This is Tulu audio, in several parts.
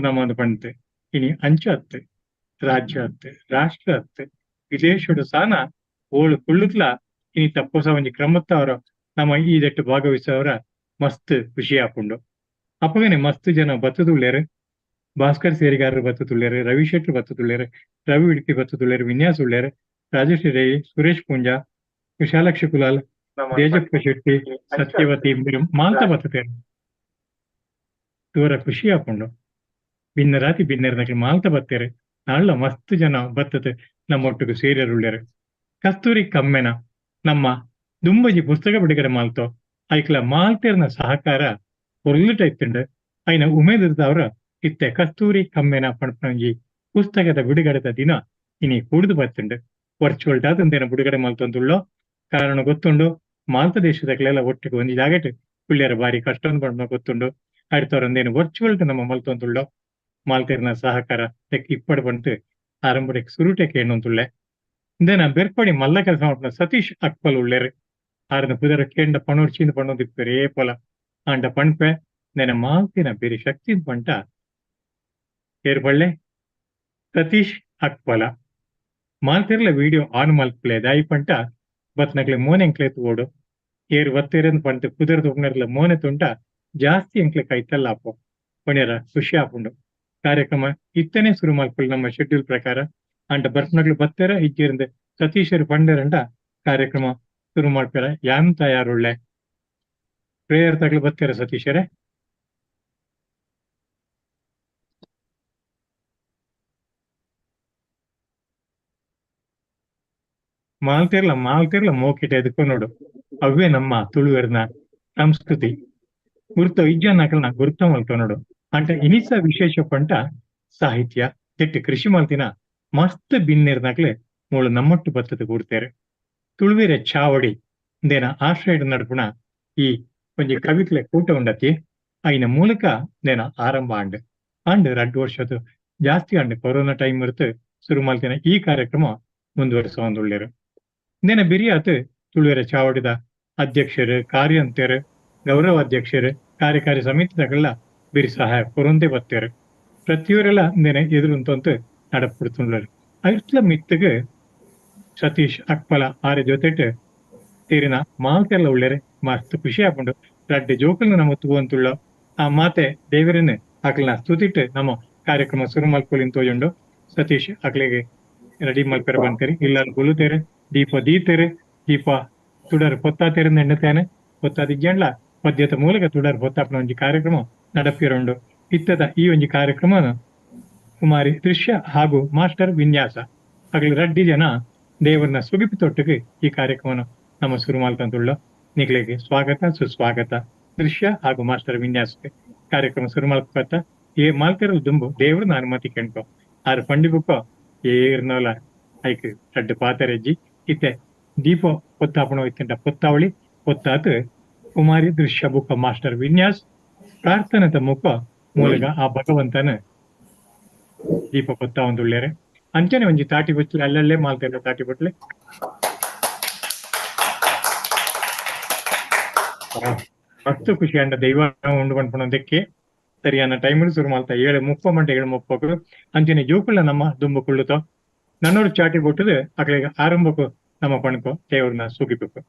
ನಮ್ಮದು ಪಂತೆ ಇನಿ ಅಂಚ ಅತ್ತೆ, ರಾಜ್ಯ ಅತ್ತೆ, ರಾಷ್ಟ್ರ ಅತ್ತೆ, ವಿದೇಶಡು ಸಾನ ಓಳು ಕುಳ್ಳುತ್ಲ ಇನಿ ತಪ್ಪೊಸ ಒಂಜಿ ಕ್ರಮತ್ತವರ ನಮ್ಮ ಈ ದೆಟ್ಟು ಭಾಗವಹಿಸವರ ಮಸ್ತ್ ಖುಷಿ ಆಪುಂಡು. ಅಪಗನೆ ಮಸ್ತ್ ಜನ ಬತ್ತದುಲ್ಲೆರ್, ಭಾಸ್ಕರ್ ಸೇರಿಗಾರರು ಬತ್ತದುಲ್ಲೆರ್, ರವಿ ಶೆಟ್ರು ಬತ್ತದುಲ್ಲೆರ್, ರವಿ ಉಡುಪಿ ಬತ್ತದುಲ್ಲೆರ್, ವಿನ್ಯಾಸ್ ಉಲ್ಲೆರ್, ರಾಜಶ್ರೀ ರೈ, ಸುರೇಶ್ ಪೂಂಜಾ, ಕುಶಾಲಕ್ಷ ಕುಲಾಲ್, ತೇಜಪ್ಪ ಶೆಟ್ಟಿ, ಸತ್ಯವತಿ ಮಾಲ್ತ ಬತ್ತುತ್ತೇರು. ತೂರ ಖುಷಿ ಆಪುಂಡು. ಬಿನ್ನರಾತಿ ಬಿನ್ನೆರ್ನಕ್ಲು ಮಾಲ್ತ ಬತ್ತೇರು, ನಾಳ್ಲ ಮಸ್ತ್ ಜನ ಬತ್ತದ ನಮ್ಮೊಟ್ಟಿಗೆ ಸೇರಿಯರುಳ್ಳೇರು. ಕಸ್ತೂರಿ ಕಮ್ಮೆನ ನಮ್ಮ ದುಂಬಜಿ ಪುಸ್ತಕ ಬಿಡುಗಡೆ ಮಾಲ್ತೋ ಐಕ್ಲ ಮಾಲ್ತೇರ್ನ ಸಹಕಾರ ಪೊರ್ಲುಟ ಇತ್ತುಂಡು. ಐನ ಉಮೇದವ್ರ ಇತ್ತೆ ಕಸ್ತೂರಿ ಕಮ್ಮೆನ ಪಣಪಣಂಜಿ ಪುಸ್ತಕದ ಬಿಡುಗಡೆದ ದಿನ ಇನಿ ಕೂಡುದು ಬತ್ತುಂಡು. ವರ್ಚುವಲ್ ದಾದಂದೇನ ಬಿಡುಗಡೆ ಮಾಲ್ತೊಂದುಳ್ಳೋ ಕಾರಣ ಗೊತ್ತುಂಡು. ಮಾಲ್ತ ದೇಶದಕ್ಲೆಲ್ಲ ಒಟ್ಟಿಗೆ ಒಂಜಿ ಜಾಗೆಟ್ ಕುಳ್ಳಿಯರ ಬಾರಿ ಕಷ್ಟ ಪಂಡ ಗೊತ್ತುಂಡು. ಆಯ್ತವ್ರಂದೇನು ವರ್ಚುವಲ್ ನಮ್ಮ ಮಲ್ತೊಂದುಳ್ಳೋ ಮಾಲ್ತೇರ್ನ ಸಹಕಾರ ತೆಕ್ ಇಪ್ಪಡು ಬಂತು ಆರಂಭಕ್ಕೆ ಸುರುಟೆ ಕೇಣೊಂದುಳ್ಳೆ. ಇಂದೇನ ಬೆರ್ಪಡಿ ಮಲ್ಲ ಕೆಲಸ ಮಾಡ್ಪುನ ಸತೀಶ್ ಅಕ್ಪಲ್ ಉಳ್ಳೇರು. ಆರನ ಪುದರ ಕೇಂಡ ಪಣೋರ್ಚಿಂದ ಪಣ್ಣೊಂದಿಪ್ಪೇರು ಏ ಪೊಲ ಆಂಡ ಪಣ್ಪೆ ನೆನ ಮಾಲ್ತಿನ ಬೇರೆ ಶಕ್ತಿ ಪಂಟ ಏರ್ಪಳ್ಳೆ ಸತೀಶ್ ಅಕ್ಪಲ ಮಾಲ್ತಿರ್ಲ ವಿಡಿಯೋ ಆನ್ ಮಲ್ಪಲೆ ದಾಯಿ ಪಂಟ ಬತ್ನಕ್ಲೆ ಮೋನೆ ಎಂಕ್ಲೆ ತೋಡು ಏರ್ ಒತ್ತೇರನ್ ಪಂಟ ಕುದರ ತುಪ್ನರ್ಲ ಮೋನೆ ತುಂಟ ಜಾಸ್ತಿ ಎಂಕ್ಲೆ ಕೈತಲ್ಲ ಆಪೋ ಪಣ್ಯರ ಖುಷಿ ಆಪುಂಡು. ಕಾರ್ಯಕ್ರಮ ಇತ್ತನೇ ಶುರು ಮಲ್ಪಲ್ ನಮ್ಮ ಶೆಡ್ಯೂಲ್ ಪ್ರಕಾರ ಅಂಟ ಬರ್ತ್ನಗ್ಲು ಬತ್ತೇರ ಇಜ್ಜಿರಂದೆ ಸತೀಶರು ಪಂಡರಂಟ ಕಾರ್ಯಕ್ರಮ ಶುರು ಮಾಡ್ಪೇರ. ಯಾನ್ ತಯಾರುಳ್ಳೆ ಪ್ರೇಯರ್ ತಗ್ಲು ಬತ್ತೇರ ಸತೀಶರೇ. ಮಾಲ್ತಿರ್ಲ ಮಾಲ್ತಿರ್ಲ ಮೋಕಿಟ ಎದ್ಕೊನೋಡು ಅವೇ ನಮ್ಮ ತುಳುವೆರ್ನ ಸಂಸ್ಕೃತಿ ಗುರ್ತ ಇಜ್ಜನಕಲ್ನ ಗುರ್ತ ಮಲ್ಕೊನೋಡು. ಅಂಟ ಇನಿಸ ವಿಶೇಷ ಪಂಟ ಸಾಹಿತ್ಯ ತೆಟ್ಟು ಕೃಷಿ ಮಾಲ್ತಿನ ಮಸ್ತ್ ಬಿನ್ನೆರ್ನಾಕ್ಲೆ ಮೂಳು ನಮ್ಮೊಟ್ಟು ಬತ್ತದ ಕೂಡ್ತೇರೆ. ತುಳುವೆರೆ ಚಾವಡಿ ದೇನ ಆಶ್ರಯ ನಡುಪುಣ ಈ ಒಂಜಿ ಕವಿಕ್ಲೆ ಕೂಟ ಉಂಡತಿ ಐನ ಮೂಲಕ ದೇನ ಆರಂಭ ಆಂಡ್ ಆಂಡ್ 2 ವರ್ಷದ ಜಾಸ್ತಿ ಆಂಡ್ ಕೊರೋನಾ ಟೈಮ್ ಇರ್ತು ಶುರು ಮಾಲ್ತಿನ ಈ ಕಾರ್ಯಕ್ರಮ ಮುಂದುವರಿಸುವಂದುಳ್ಳೇರು. ನೇನ ಬಿರಿಯಾತ್ ತುಳುವೆರೆ ಚಾವಡಿದ ಅಧ್ಯಕ್ಷರು, ಕಾರ್ಯಂತೆರು, ಗೌರವ ಅಧ್ಯಕ್ಷರು, ಕಾರ್ಯಕಾರಿ ಸಮಿತಿದಗಳೆಲ್ಲ ಬಿರಿ ಸಹಾಯ ಕೊರೊಂದೇ ಬತ್ತೇರು. ಪ್ರತಿಯವರೆಲ್ಲ ನೇನೆ ಎದುರುಂತಂತು ನಡಪುಡ್ತುಳ್ಳರು. ಐಟ್ಲ ಮಿತ್ತಗೆ ಸತೀಶ್ ಅಕ್ಪಲ ಆರೆ ಜೊತೆಟ್ ತೀರಿನ ಮಾಲ್ತೆಲ್ಲ ಉಳ್ಳೇರೆ ಮಸ್ತ್ ಖುಷಿ ಆಪುಂಡು. ರಡ್ಡೆ ಜೋಕಲ್ನ ನಮ್ಮ ತೂವಂತುಳ್ಳ ಆ ಮಾತೆ ದೇವರನ್ನ ಅಕ್ಲನ ಸ್ತುತಿಟ್ಟು ನಮ್ಮ ಕಾರ್ಯಕ್ರಮ ಶುರು ಮಲ್ಪೊಲಿನ್ ತೋಜುಂಡು. ಸತೀಶ್ ಅಕ್ಲೆಗೆ ರೆಡಿ ಮಲ್ಪೆರ ಬಂತೇರಿ ಇಲ್ಲ ಗುಲುತೇರೆ ದೀಪ ದೀತೇರೆ ದೀಪ ತುಡರ್ ಪೊತ್ತಾತೇರೆ ಎಣ್ಣತೇನೆ ಪೊತ್ತಾದಿಜ್ಜಂಡ್ಲ ಪದ್ಯತ ಮೂಲಕ ತುಡರ್ ಪೊತ್ತಾಪನ ಒಂಜಿ ಕಾರ್ಯಕ್ರಮ ನಡಪಿರುಂಡು. ಇತ್ತದ ಈ ಒಂಜಿ ಕಾರ್ಯಕ್ರಮನ ಕುಮಾರಿ ದೃಶ್ಯ ಹಾಗೂ ಮಾಸ್ಟರ್ ವಿನ್ಯಾಸ ಅಗಲಿ ರಡ್ಡಿ ಜನ ದೇವರನ್ನ ಸುಗಿಪಿ ತೊಟ್ಟಿಗೆ ಈ ಕಾರ್ಯಕ್ರಮನ ನಮ್ಮ ಶುರು ಮಾಲ್ತಂತುಳ್ಳ. ನಿಗಳಿಗೆ ಸ್ವಾಗತ ಸುಸ್ವಾಗತ. ದೃಶ್ಯ ಹಾಗೂ ಮಾಸ್ಟರ್ ವಿನ್ಯಾಸಕ್ಕೆ ಕಾರ್ಯಕ್ರಮ ಶುರು ಮಾಲ್ಕೊತ್ತ ಏ ಮಾಲ್ತಿರಲು ದುಂಬು ದೇವ್ರನ್ನ ಅನುಮತಿ ಕೆಂಟು ಆರು ಪಂಡಿ ಬುಕ್ಕ ಏರ್ನೋಲ ಐಕ್ ರಡ್ಡು ಪಾತರೆಜ್ಜಿ ಇತ್ತೆ ದೀಪ ಪೊತ್ತಾಪಣ ಇತ್ತಂಟ ಪೊತ್ತಾವಳಿ ಪೊತ್ತಾತು ಕುಮಾರಿ ದೃಶ್ಯ ಬುಕ್ಕ ಮಾಸ್ಟರ್ ವಿನ್ಯಾಸ್ ಪ್ರಾರ್ಥನೆದ ಮುಖ ಮೂಲಕ ಆ ಭಗವಂತನ ದೀಪ ಪೊತ್ತ ಒಂದುಳ್ಳೇರೆ. ಅಂಚನೆ ಒಂಜಿ ತಾಟಿ ಬೊಚ್ಚಲು ಅಲ್ಲಲ್ಲೇ ಮಾಲ್ತಿರ ತಾಟಿ ಬೊಟ್ಲೆ ಮಸ್ತ್ ಖುಷಿ ಅಂಡ ದೈವ ಉಂಡು ಪನ್ಪುನದಕ್ಕೆ ಸರಿಯಾನ ಟೈಮ್ ಶುರು ಮಾಲ್ತ 7:30 ಮಂಟೆ 7:30 ಅಂಚನೆ ಜೋಕುಲ ನಮ್ಮ ದುಂಬು ಕುಳ್ಳುತ್ತೋ ನನ್ನೋರು ಚಾಟಿ ಕೊಟ್ಟது ಅಕ್ಲೆಗ್ ಆರಂಭಕ್ಕೂ ನಮ್ಮ ಪಣಕೋ ದೇವ್ರನ್ನ ಸುಗಿಬೇಕು.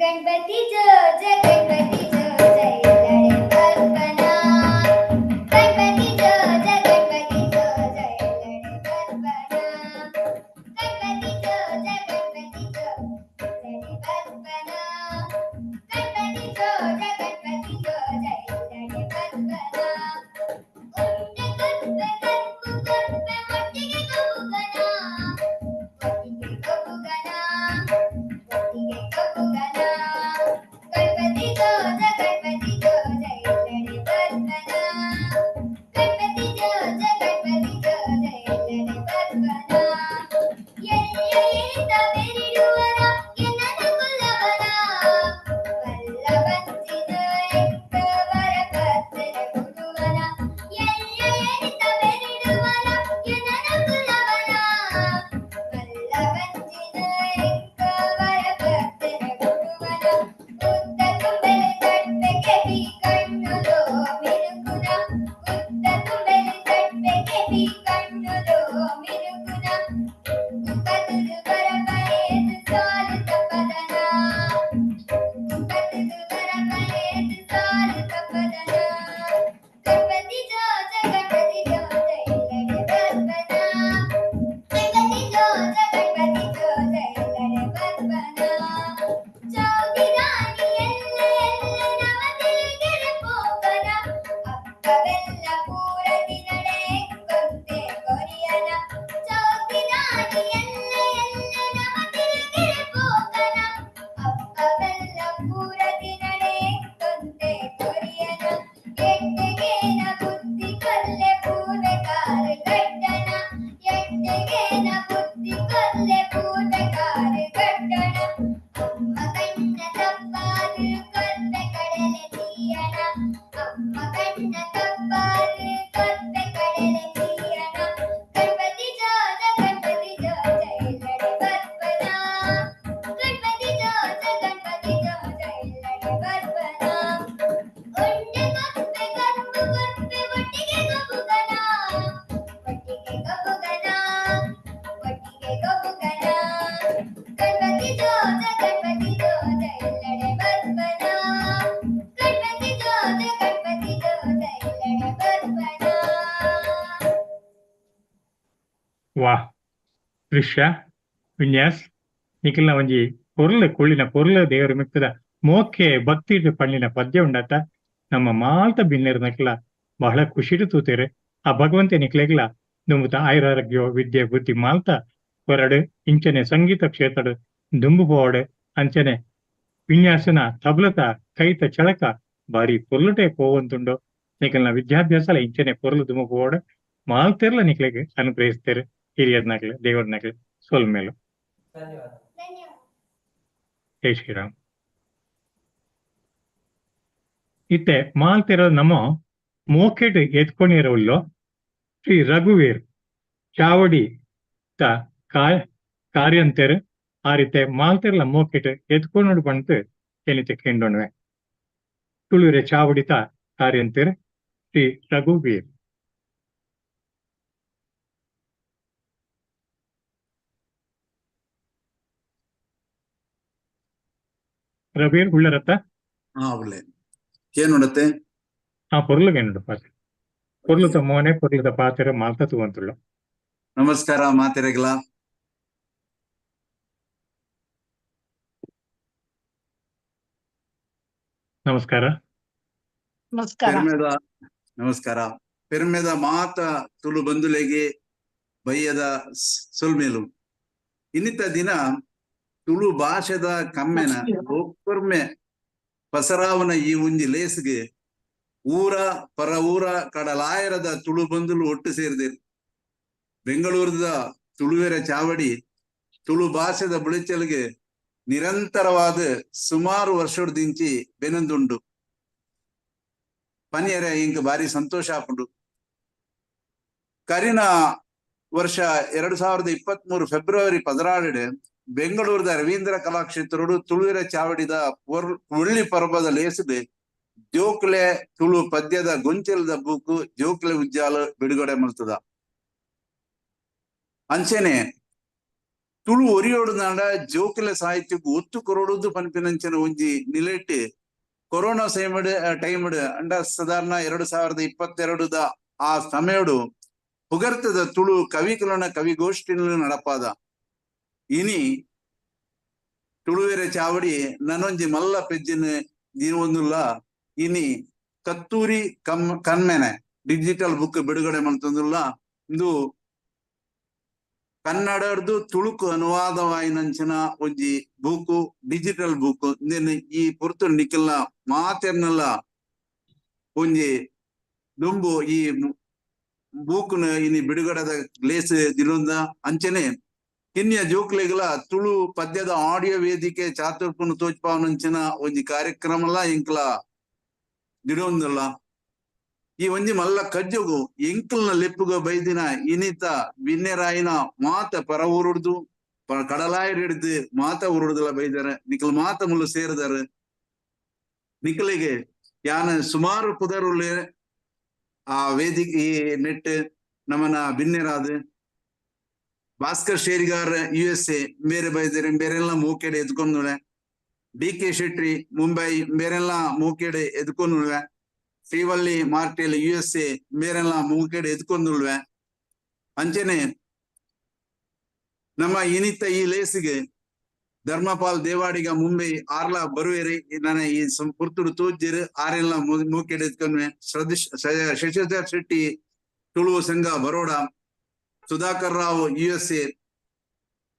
ಗಣಪತಿ ಜೋ ಜಯ ಗಣಪತಿ ಜೋ ಜಯ ಲಡೆ ಬರ್ಪನಾ, ಗಣಪತಿ ಜೋ ಜಯ ಗಣಪತಿ ಜೋ ಜಯ ಲಡೆ ಬರ್ಪನಾ, ಗಣಪತಿ ಜೋ ಜಯ ಗಣಪತಿ ಜೋ ಲಡೆ ಬರ್ಪನಾ, ಗಣಪತಿ ಜೋ ಜಯ ಗಣಪತಿ ಜೋ ಜಯ ಲಡೆ ಬರ್ಪನಾ. ಉಂಡೆ ಕರ್ಪೆ ಕರ್ಪು ಕರ್ಪೆ ಒಟ್ಟಿಗೆ ಕಬ್ಬುಗನ, ಒಟ್ಟಿಗೆ ಕಬ್ಬುಗನ, ಒಟ್ಟಿಗೆ ಕಬ್ಬುಗನ, ಗಣಪತಿ ಜೋ ಜಯ ಗಣಪತಿ ಕೀಯಣ ಅಮ್ಮ ಕಣ್ಣ ಕಪ್ಪಾದು ಕೊಪ್ಪೆ ಕಡಲೆ ಕೀಯಣ ಗಣಪತಿ ಜೋಜ ಗಣಪತಿ ಜೋಜ ಎಲ್ಲೆಡೆ ಬರ್ಪನ ಗಣಪತಿ ಜೋಜ ಗಣಪತಿ ಜೋಜ ಎಲ್ಲೆಡೆ ಬರ್ಪನ ಉಂಡೆ ಕೊಪ್ಪೆ ಕಪ್ಪು ಕೊಪ್ಪೆ ಒಟ್ಟಿಗೆ ಕಬ್ಬುಗನ ಒಟ್ಟಿಗೆ ಕಬ್ಬುಗನ ಒಟ್ಟಿಗೆ ಕಬ್ಬುಗನ ಗಣಪತಿ ಜೋಜ ಗಣಪತಿ ಜೋಜ ಎಲ್ಲೆಡೆ ಬರ್ಪನ ಗಣಪತಿ ಜೋಜ ಗಣಪತಿ ಜೋಜ ಎಲ್ಲೆಡೆ ಬರ್ಪನ. ವಾಹ್, ದೃಶ್ಯ ವಿನ್ಯಾಸ್ ನಿಖಿಲ್ನ ಒಂಜಿ ಪೊರ್ಲು ಕುಳ್ಳಿನ ಪೊರ್ಲು ದೇವರ ಮಿತ್ತದ ಮೋಕೆ ಭಕ್ತಿ ಪಣ್ಣಿನ ಪದ್ಯ ಉಂಡಾತ ನಮ್ಮ ಮಾಲ್ತ ಬಿನ್ನೆರ್ ನಕ್ಲ ಬಹಳ ಖುಷಿಡು ತೂತೇರು. ಆ ಭಗವಂತೆ ನಿಕ್ಲೆಗ್ಲ ದುಂಬುತ ಆಯುರಾರೋಗ್ಯ ವಿದ್ಯೆ ಬುದ್ಧಿ ಮಾಲ್ತ ಹೊರಡು ಇಂಚನೆ ಸಂಗೀತ ಕ್ಷೇತ್ರಡು ದುಂಬು ಪೋವಡು. ಅಂಚನೆ ವಿನ್ಯಾಸನ ತಬ್ಲತ ಕೈತ ಚಳಕ ಬಾರಿ ಪೊರ್ಲುಟೆ ಪೋವಂತುಂಡು. ನಿಕಲ್ನ ವಿದ್ಯಾಭ್ಯಾಸಲ ಇಂಚನೆ ಪೊರ್ಲು ದುಂಬು ಪೋವಡು ಮಾಲ್ತೆರ್ಲ ನಿಕ್ಲೆಗ್ ಅನುಗ್ರಹಿಸ್ತೇರು ಹಿರಿಯರ್ನಾಗ್ಲಿ ದೇವರ್ನಾಗ್ಲಿ ಸೊಲ್ಮೇಲು. ಧನ್ಯವಾದ. ಧನ್ಯವಾದ. ಜೈ ಶ್ರೀರಾಮ್. ಇತ್ತೆ ಮಾಲ್ತಿರೋ ನಮ್ಮ ಮೋಕೆಟ್ ಎತ್ಕೊಂಡಿರೋಲ್ಲೋ ಶ್ರೀ ರಘುವೀರ್ ಚಾವಡಿ ತ ಕಾರ್ಯಂತೆರ್ ಆ ರೀತಿ ಮಾಲ್ತಿರ್ಲ ಮೋಕೆಟ್ ಎತ್ಕೊಂಡು ಬಂತು ಏನಿತೆ ಕೇಂಡೋಣವೆ. ತುಳುರೆ ಚಾವಡಿತ ಕಾರ್ಯಂತೆರ್ ಶ್ರೀ ರಘುವೀರ್. ರಘುವೀರ್ ಉಳ್ಳರತ್ತ? ಹಾ, ಒಳ್ಳೆ ಏನ್ ನೋಡತ್ತೆ? ಆ ಪೊರ್ಲುಗೆ ಪಾತ್ರ ಪೊರ್ಲುತ ಮೋನೆ ಪೊರ್ಲುದ ಪಾತ್ರ ಮಾಲ್ತ ತೂವಂತುಳ್ಳು. ನಮಸ್ಕಾರ ಮಾತೆರೆಗ್ಲ. ನಮಸ್ಕಾರ. ನಮಸ್ಕಾರ. ಪೆರ್ಮೆದ ನಮಸ್ಕಾರ. ಪೆರ್ಮೆದ ಮಾತ ತುಳು ಬಂಧುಲೆಗೆ ಬಯ್ಯದ ಸೊಲ್ಮೇಲು. ಇನ್ನಿತ ದಿನ ತುಳು ಭಾಷೆದ ಕಮ್ಮೆನ ಒಪ್ಪರ್ಮೆ ಪಸರಾವನ ಈ ಒಂಜಿ ಲೇಸ್ಗೆ ಊರ ಪರ ಊರ ಕಡಲಾಯರದ ತುಳು ಬಂಧುಲು ಒಟ್ಟು ಸೇರಿದಿರು. ಬೆಂಗಳೂರದ ತುಳುವೆರ ಚಾವಡಿ ತುಳು ಭಾಷೆದ ಬುಳೆಚಲ್ಗೆ ನಿರಂತರವಾದ ಸುಮಾರು ವರ್ಷದಿಂಚಿ ಬೆನಂದುಂಡು. ಪನಿಯರ ಇಂಕ್ ಬಾರಿ ಸಂತೋಷ ಆಪುಂಡು. ಕರಿನ ವರ್ಷ 2023 ಫೆಬ್ರವರಿ 16 ಬೆಂಗಳೂರದ ರವೀಂದ್ರ ಕಲಾಕ್ಷೇತ್ರಡು ತುಳುವೆರ ಚಾವಡಿದ ಒಳ್ಳಿ ಪರ್ಬದ ಲೇಸದೆ ಜೋಕ್ಲೆ ತುಳು ಪದ್ಯದ ಗೊಂಚಲದ ಬೂಕು ಜೋಕ್ಲೆ ಉಜ್ಜಾಲ ಬಿಡುಗಡೆ ಮಲ್ತದ. ಅಂಚನೆ ತುಳು ಒರಿಯೋಡು ನಾಡ ಜೋಕ್ಲೆ ಸಾಹಿತ್ಯಕ್ಕೂ ಒತ್ತು ಕೊರಡುದು ಪನ್ಪಿನಂಚನ ಒಂಜಿ ನಿಲೆಟ್ಟು ಕೊರೋನಾ ಸೈಮಡ್ ಟೈಮ್ಡ್ ಅಂಡ ಸಾಧಾರಣ 2022 ಆ ಸಮಯಡು ಪುಗರ್ತದ ತುಳು ಕವಿಕುಲನ ಕವಿಗೋಷ್ಠಿನ ನಡಪಾದ. ಇನಿ ತುಳುವೆರೆ ಚಾವಡಿ ನನೊಂಜಿ ಮಲ್ಲ ಪೆಜ್ಜಿನ ದಿನವೊಂದುಲ್ಲ. ಇನಿ ಕತ್ತೂರಿ ಕಮ್ಮೆನೆ ಡಿಜಿಟಲ್ ಬುಕ್ ಬಿಡುಗಡೆ ಮಲ್ತೊಂದುಲ್ಲ. ಇಂದು ಕನ್ನಡರ್ದು ತುಳುಕು ಅನುವಾದವಾಯಿನಂಚಿನ ಒಂಜಿ ಬೂಕು ಡಿಜಿಟಲ್ ಬೂಕು. ಈ ಪೊರ್ತು ನಿಕಲ್ನ ಮಾತೆರ್ನಲ್ಲ ಒಂಜಿ ದುಂಬು ಈ ಬೂಕುನ ಇನಿ ಬಿಡುಗಡೆದ ಗ್ಲೇಸ್ ದಿಲೊಂದ. ಅಂಚನೆ ಕಿನ್ಯ ಜೋಕ್ಲೆಗ್ಲ ತುಳು ಪದ್ಯದ ಆಡಿಯೋ ವೇದಿಕೆ ಚಾತುರ್ಪುನ ತೋಜ್ಪಾವನಂಚಿನ ಒಂಜಿ ಕಾರ್ಯಕ್ರಮಲ ಎಂಕ್ಲ ದಿಡೊಂದುಲ್ಲ. ಈ ಒಂಜಿ ಮಲ್ಲ ಕಜ್ಜೊಗು ಎಂಕಲ್ನ ಲೆಪ್ಪುಗ ಬೈದಿನ ಇನಿತ ಬಿನ್ನೆರಾಯಿನ ಮಾತ ಪರ ಊರುಡ್ದು ಕಡಲಾಯರ್ ಹಿಡ್ದು ಮಾತ ಊರುಡ್ದಲ ಬೈದಾರ. ನಿಕಲ್ ಮಾತ ಮುಲ್ಲು ಸೇರಿದಾರ. ನಿಕಲಿಗೆ ಯಾನ ಸುಮಾರು ಪುದರುಳ್ಳೆ ಆ ವೇದಿಕೆ ಈ ನೆಟ್ ನಮನ ಬಿನ್ನೆರಾದ ಭಾಸ್ಕರ್ ಶೇರಿಗಾರ್ USA ಬೇರೆ ಬೈದರೆ ಬೇರೆಲ್ಲ ಮೂಕೆಡೆ ಎದ್ಕೊಂಡುಳೆ. ಡಿ ಕೆ ಶೆಟ್ಟಿ ಮುಂಬೈ ಬೇರೆಲ್ಲ ಮೂಕೆಡೆ ಎದ್ಕೊಂಡುಳೆ. ಶ್ರೀವಳ್ಳಿ ಮಾರ್ಟೇಲ್ USA ಬೇರೆಲ್ಲ ಮೂಕೆಡೆ ಎದ್ಕೊಂಡುಳ್ವೆ. ಅಂಚನೆ ನಮ್ಮ ಇನಿತ ಈ ಲೇಸಿಗೆ ಧರ್ಮಪಾಲ್ ದೇವಾಡಿಗ ಮುಂಬೈ ಆರ್ಲ ಬರುವೇರಿ ನನ್ನ ಈ ಪುರ್ತುಡು ತೂಜ್ಜಿರು ಆರೆಲ್ಲ ಮೂಕೆಡೆ ಎದ್ಕೊಂಡ್ವೆ. ಶಶಿಧರ್ ಶೆಟ್ಟಿ ತುಳುವ ಸಂಘ Baroda, Sudhakar Rao USA,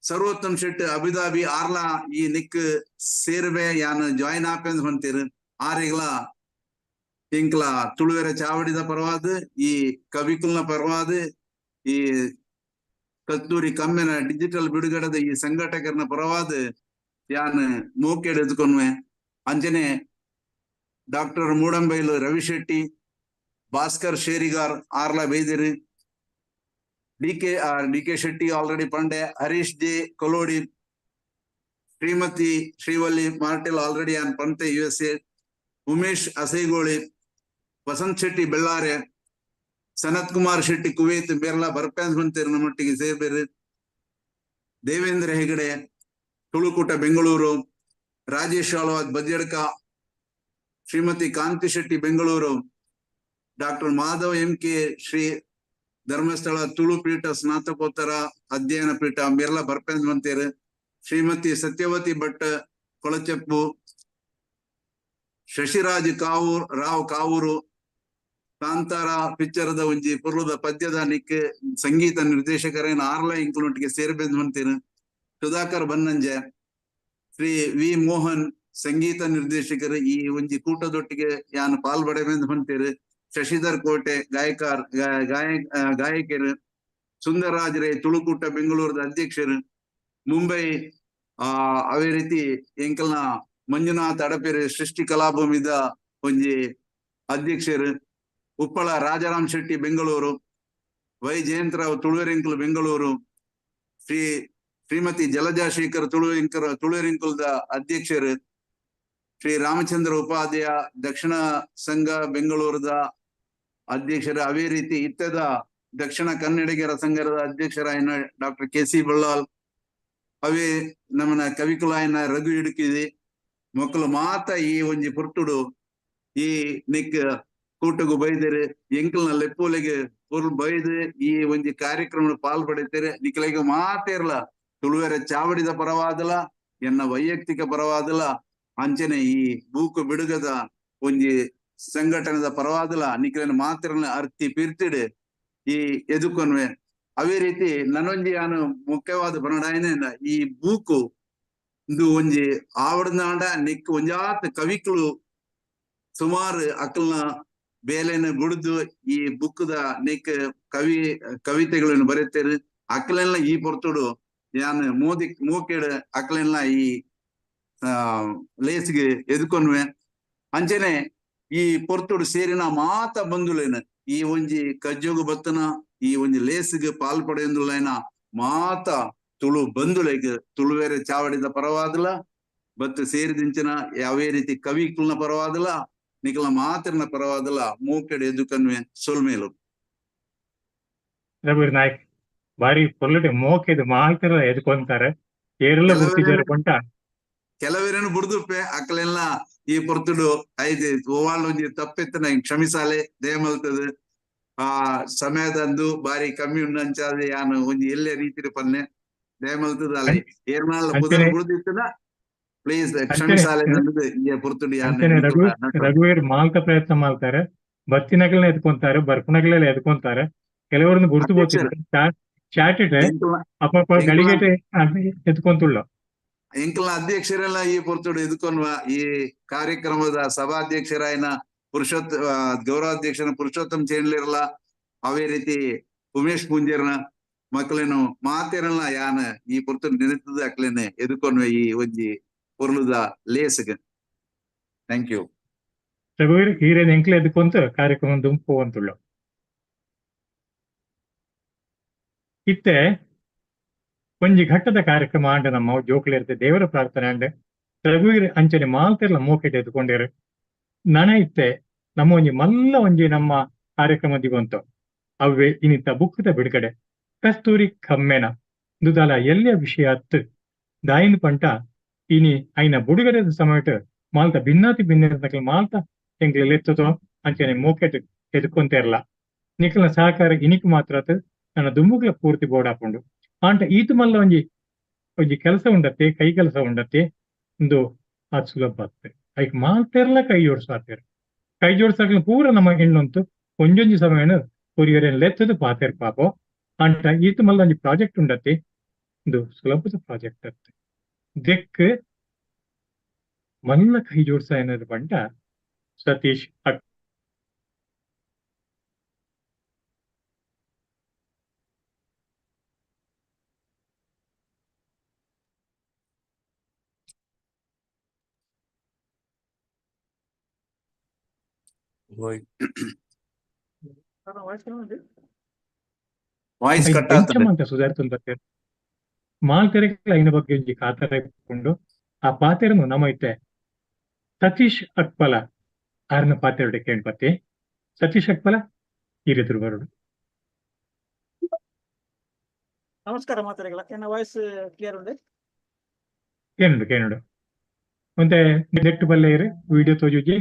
Sarvottam Shetty Abu Dhabi Arla ಈ ನಿಕ್ ಸೇರ್ವೆ ಯಾನ್ ಜಾಯಿನ್ ಆಪೆಂದ್ ಹೊಂತೀರು. ಆರೆಗ್ಲ ಎಂಕ್ಲ ತುಳುವೆರ ಚಾವಡಿದ ಪರವಾದ ಈ ಕವಿಕುಲ್ನ ಪರವಾದ ಈ ಕಸ್ತೂರಿ ಕಮ್ಮೆನ ಡಿಜಿಟಲ್ ಬಿಡುಗಡೆದ ಈ ಸಂಘಟಕರನ ಪರವಾದ ಯಾನ್ ಮೋಕೆಡ್ ಎದ್ಕೊನ್ವೆ. ಅಂಚನೆ ಡಾಕ್ಟರ್ ಮೂಡಂಬೈಲು ರವಿ ಶೆಟ್ಟಿ, ಭಾಸ್ಕರ್ ಶೇರಿಗಾರ್ ಆರ್ಲ ಬೈದಿರಿ, ಡಿ ಕೆ ಶೆಟ್ಟಿ ಆಲ್ರೆಡಿ ಪಂಡೆ, Harish J Kolodi, Shrimati Shrivalli Martil already on ಪಂತೆ ಯುಎಸ್ಎ, ಉಮೇಶ್ ಅಸೈಗೋಳಿ, ವಸಂತ್ ಶೆಟ್ಟಿ ಬೆಳ್ಳಾರೆ, ಸನತ್ ಕುಮಾರ್ ಶೆಟ್ಟಿ ಕುವೈತ್ ಬೇರ್ಲಾ ಬರ್ಪ್ಯಾನ್ಸ್ ಬಂತೇರು ನಮ್ಮೊಟ್ಟಿಗೆ ಸೇರ್ಬೇರು, ದೇವೇಂದ್ರ ಹೆಗಡೆ ತುಳುಕೂಟ ಬೆಂಗಳೂರು, ರಾಜೇಶ್ ಆಳ್ವಾದ್ Badiyadka, Shrimati Kanti Shetty Bengaluru, doctor Madhav M K Shri Dharmasthala Tulu ಪೀಠ ಸ್ನಾತಕೋತ್ತರ ಅಧ್ಯಯನ ಪೀಠ ಮೇರ್ಲಾ ಬರ್ಪೆಂದ್ ಬಂತೇರು, ಶ್ರೀಮತಿ ಸತ್ಯವತಿ ಭಟ್ ಕೊಳಚೆಪ್ಪು, ಶಶಿರಾಜ್ ಕಾವೂರ್ ರಾವ್ ಕಾವೂರು, ಕಾಂತಾರ ಪಿಕ್ಚರ್ದ ಒಂಜಿ ಪೊರ್ಲುದ ಪದ್ಯದ ನಿಕ್ ಸಂಗೀತ ನಿರ್ದೇಶಕರೇನ ಆರ್ಲ ಇಂಕ್ಲುನೊಟ್ಟಿಗೆ ಸೇರ್ಬೆಂದ್ ಬಂತೇರು, ಸುಧಾಕರ್ ಬನ್ನಂಜೆ, ಶ್ರೀ ವಿ ಮೋಹನ್ ಸಂಗೀತ ನಿರ್ದೇಶಕರು ಈ ಒಂಜಿ ಕೂಟದೊಟ್ಟಿಗೆ ಯಾನ್ ಪಾಲ್ಪಡೆಬೆಂದ್ ಬಂತೇರು, ಶಶಿಧರ್ ಕೋಟೆ ಗಾಯಕಾರ್ ಗಾಯಕರು, ಸುಂದರರಾಜ್ ರೈ ತುಳುಕೂಟ ಬೆಂಗಳೂರದ ಅಧ್ಯಕ್ಷರು, ಮುಂಬೈ ಅವೇ ರೀತಿ ಎಂಕಲ್ನ ಮಂಜುನಾಥ್ ಅಡಪೇರು ಸೃಷ್ಟಿ ಕಲಾಭೂಮಿದ ಒಂಜಿ ಅಧ್ಯಕ್ಷರು, ಉಪ್ಪಳ ರಾಜಾರಾಮ್ ಶೆಟ್ಟಿ ಬೆಂಗಳೂರು, ವೈ ಜಯಂತರಾವ್ ತುಳುವೆರಿಂಕುಲು ಬೆಂಗಳೂರು, ಶ್ರೀಮತಿ ಜಲಜಾ ಶೇಖರ್ ತುಳುವೆರಿಂಕುಲ್ದ ಅಧ್ಯಕ್ಷರು, ಶ್ರೀ ರಾಮಚಂದ್ರ ಉಪಾಧ್ಯಾಯ ದಕ್ಷಿಣ ಸಂಘ ಬೆಂಗಳೂರದ ಅಧ್ಯಕ್ಷರು, ಅದೇ ರೀತಿ ಇತ್ತದ ದಕ್ಷಿಣ ಕನ್ನಡಿಗರ ಸಂಘದ ಅಧ್ಯಕ್ಷರಾಯನ ಡಾಕ್ಟರ್ ಕೆ ಸಿ ಬಳ್ಳಾಲ್, ಅವೇ ನಮ್ಮನ ಕವಿಕುಲಾಯನ ರಘು ಇಡುಕಿದೆ ಮಕ್ಕಳು ಮಾತ ಈ ಒಂಜಿ ಪುರ್ತುಡು ಈ ನಿಕ್ ಕೂಟಗು ಬೈದರೆ ಎಂಕಲ್ನ ಲೆಪ್ಪೋಲೆಗೆ ಪೊರ್ಲು ಬೈದು ಈ ಒಂಜಿ ಕಾರ್ಯಕ್ರಮ ಪಾಲ್ ಪಡೆತಾರೆ. ನಿಕಲೆಗೆ ಮಾತೇರ್ಲ ತುಳುವೆರ ಚಾವಡಿದ ಪರವಾದಲ, ಎನ್ನ ವೈಯಕ್ತಿಕ ಪರವಾದಲ, ಅಂಚನೆ ಈ ಬೂಕು ಬಿಡುಗದ ಒಂಜಿ ಸಂಘಟನೆದ ಪರವಾದಲ ನಿಕಲೆನ ಮಾತ್ರನ ಅರ್ತಿ ಪಿರ್ತಿಡು ಈ ಎದುಕೊನ್ವೆ. ಅವೇ ರೀತಿ ನನೊಂಜಿ ಯಾನು ಮುಖ್ಯವಾದ ಬನ್ನಡಾಯನ ಈ ಬೂಕು ಇಂದು ಒಂಜಿ ಆವಡನಾಂಡ ನಿಕ್ ಒಂಜಾತ್ ಕವಿಕುಲು ಸುಮಾರು ಅಕಲ್ನ ಬೇಲೆನ ಬುಡ್ದು ಈ ಬುಕ್ದ ನಿಕ್ ಕವಿತೆಗಳನ್ನು ಬರೆತೇರು. ಅಕ್ಲೆಲ್ಲ ಈ ಪೊರ್ತುಡು ಯಾನ್ ಮೋದಿ ಮೋಕೆಡ್ ಅಕ್ಲೆಲ್ಲ ಈ ಲೇಸ್ಗೆ ಎದುಕೊನ್ವೆ. ಅಂಚನೆ ಈ ಪೊರ್ತುಡು ಸೇರಿನ ಮಾತ ಬಂಧುಲೇನ ಈ ಒಂಜಿ ಕಜ್ಜೋಗು ಬತ್ತನ ಈ ಒಂಜಿ ಲೇಸ್ಗೆ ಪಾಲ್ ಪಡೆಯೊಂದುಲ್ಲೇನ ಮಾತ ತುಳು ಬಂಧುಲೆಗ್ ತುಳುವೇರೆ ಚಾವಡಿದ ಪರವಾದಲ ಬತ್ತು ಸೇರಿದಿಂಚಿನ ಯಾವೇ ರೀತಿ ಕವಿಕುಲ್ನ ಪರವಾದಲ ನಿಕಲ ಮಾತ್ರನ ಪರವಾದಲ ಮೂಕೆಡ್ ಎದುಕನ್ವೆ. ಸೊಲ್ಮೇಲು. ರಘುವೀರ್ ನಾಯ್ಕ್ ಬಾರಿ ಪೊರ್ಲುಡೆ ಮೋಕೆದ್ ಮಾಲ್ತೆರ್ಲ ಎದ್ಕೊಂತಾರೆ, ಏರೆಲ್ಲ ಗುರ್ತಿಜಾರ್ ಪಂಟ. ಕೆಲವರೇನು ಬುಡ್ದುಪ್ಪೆ, ಅಕ್ಲೆಲ್ಲ ಈ ಪೊರ್ತುಡು ಐದು ಓವಾಳ್ ಒಂಜಿ ತಪ್ಪೆತ್ತನ ಕ್ಷಮಿಸಾಲೆ ದಯಮಲ್ತದ. ಆ ಸಮಯದಂದು ಬಾರಿ ಕಮ್ಮಿ ಉಂಡು ಅಂಚಾದ ಯಾನು ಒಂಜಿ ಎಲ್ಲೆ ರೀತಿಡ್ ಪನ್ನೆ, ದಯಮಲ್ತದ. ಅಲೆ ಏರ್ನಾಲ್ ಪುದರ್ ಬುಡ್ದಿತ್ತನ ಪ್ಲೀಸ್ ಕ್ಷಮಿಸಾಲೆ ನನ್ನದು ಈ ಪೊರ್ತುಡು ಯಾನು. ಅಂಚನೆ ರಘುವೀರ್ ಮಾಲ್ತ ಪ್ರಯತ್ನ ಮಾಡ್ತಾರೆ, ಬತ್ತಿನಗಲ್ನ ಎದ್ಕೊಂತಾರೆ, ಬರ್ಪುನಗಲೆಲ್ಲ ಎದ್ಕೊಂತಾರೆ. ಕೆಲವರನ್ನ ಗುರ್ತು ಬೋತಿದ್ರು ಚಾಟ್ ಅಪ್ಪ ಗಳಿಗೆಟೆ ಎದ್ಕೊಂತುಳ್ಳ. ಎಂಕಲ್ನ ಅಧ್ಯಕ್ಷರೆಲ್ಲ ಈ ಪೊರ್ತುಡು ಎದುಕೊನ್ವ. ಈ ಕಾರ್ಯಕ್ರಮದ ಸಭಾಧ್ಯಕ್ಷರಾಯನ ಗೌರವಾಧ್ಯಕ್ಷನ ಪುರುಷೋತ್ತಮ್ ಚೇಂಡ್ಲಿರ್ಲ, ಅವೇ ರೀತಿ ಉಮೇಶ್ ಪೂಂಜೆರ್ನ ಮಕ್ಕಳೇನು ಮಾತೇರಲ್ಲ ಯಾನ ಈ ಪೊರ್ತುಡು ನೆನೆತದ ಅಕ್ಲೇನೆ ಎದುಕೊನ್ವೆ ಈ ಒಂಜಿ ಪೊರ್ಲುದ ಲೇಸ್ಗ್. Thank you. ರಘುವೀರ್ ಹೀರೇನ್ ಎಂಕ್ಲೆ ಎದ್ಕೊಂತ ಕಾರ್ಯಕ್ರಮ ದುಂಪು ಅಂತುಳ್ಳ. ಇತ್ತೆ ಒಂಜಿ ಘಟ್ಟದ ಕಾರ್ಯಕ್ರಮ ಆಂಡ ನಮ್ಮ ಜೋಕುಲಿರ್ತೆ ದೇವರ ಪ್ರಾರ್ಥನೆ ಆಂಡ ರಘುವೀರ್ ಅಂಚನೆ ಮಾಲ್ತೆರ್ಲ ಮೋಕೆಟ್ ಎದ್ಕೊಂಡೇರು. ನನ ಇತ್ತೆ ನಮ್ಮ ಒಂಜಿ ಮಲ್ಲ ಒಂಜಿ ನಮ್ಮ ಕಾರ್ಯಕ್ರಮ ದಿಗೊಂತ ಅವ್ವೆ ಇನಿತ ಬುಕ್ಕದ ಬಿಡುಗಡೆ ಕಸ್ತೂರಿ ಕಮ್ಮೆನ ದುದಾಲ ಎಲ್ಲಿಯ ವಿಷಯ ಅತ್ತು ದಾಯಿನ ಪಂಟ ಇನಿ ಐನ ಬುಡುಗಡೆದ ಸಮಯಟ್ ಮಾಲ್ತ ಭಿನ್ನಾತಿ ಭಿನ್ನ ಮಾಲ್ತ ಎಂಕ್ಲೆ ಲೆತ್ತತೋ ಅಂಚನೆ ಮೋಕೆಟ್ ಎದ್ಕೊಂತೇರ್ಲ. ನಿಕಲ್ನ ಸಹಕಾರ ಇನಿಕ್ ಮಾತ್ರ ನನ್ನ ದುಂಬುಗ್ಲ ಪೂರ್ತಿ ಬೋರ್ಡ್ ಹಾಕೊಂಡು ಆಂಟ ಈತು ಮಲ್ಲ ಒಂಜಿ ಒಂಜಿ ಕೆಲಸ ಉಂಡತ್ತೆ, ಕೈ ಕೆಲಸ ಉಂಡತ್ತೆ, ಒಂದು ಅದು ಸುಲಭ ಆಗ್ತದೆ. ಐಕ್ ಮಾಲ್ತೆರ್ಲ ಕೈ ಜೋಡ್ಸಾತೇರ್, ಕೈ ಜೋಡ್ಸಾಕ್ಲ ಪೂರ ನಮ್ಮ ಹೆಣ್ಣಂತು ಒಂಜೊಂಜಿ ಸಮಯನ ಕೊರಿಯರ್ ಲೆತ್ತದು ಪಾತೇರ್ ಪಾಪೋ. ಆಂಟ ಈತು ಮಲ್ಲ ಒಂಜಿ ಪ್ರಾಜೆಕ್ಟ್ ಉಂಡತ್ತೆ, ಒಂದು ಸುಲಭದ ಪ್ರಾಜೆಕ್ಟ್ ಅತ್ತೆ. ದೆಕ್ ಮಲ್ಲ ಕೈ ಜೋಡ್ಸ ಏನಾದ್ರು ಪಂಡ ಸತೀಶ್ ವಾಯ್ಸ್ ಕಟ್ ಎಂಚ ಆಗ್ತದೆ. ಮಂತ ಸುಧಾರ್ತುಂದು ಬತ್ತೆರ್ ಮಾಲ್ತೆರೆಗ್ಲ ಐನ ಬಗ್ಗೆ ಒಂಜಿ ಕಾತರ ಇಪ್ಪುಂಡು. ಆ ಪಾತೆರನು ನಮ ಇತ್ತೆ ಸತೀಶ್ ಅಕ್ಪಲ ಆರ್ನ ಪಾತೆರಡೆ ಕೇಳ್ಪತ್ತೆ. ಸತೀಶ್ ಅಕ್ಪಲ, ಈರೆದುರು ಬರೋಡು. ನಮಸ್ಕಾರ ಮಾತಾಡಿಗಳ, ಎನ್ನ ವಾಯ್ಸ್ ಕ್ಲಿಯರ್ ಉಂಡೆ? ಕೇನುಂಡು ಕೇನುಂಡು. ಒಂತೆ ನೆಟ್ ಬಲ್ಲೆ ಇರು, ವಿಡಿಯೋ ತೋಜುಜಿ.